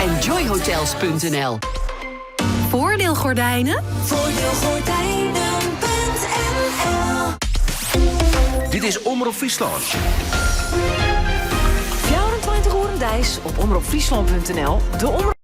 Enjoyhotels.nl. Voordeelgordijnen? Voordeelgordijnen.nl Dit is Omrop Fryslân. 24 oeren deis op omropfryslân.nl, de Omrop.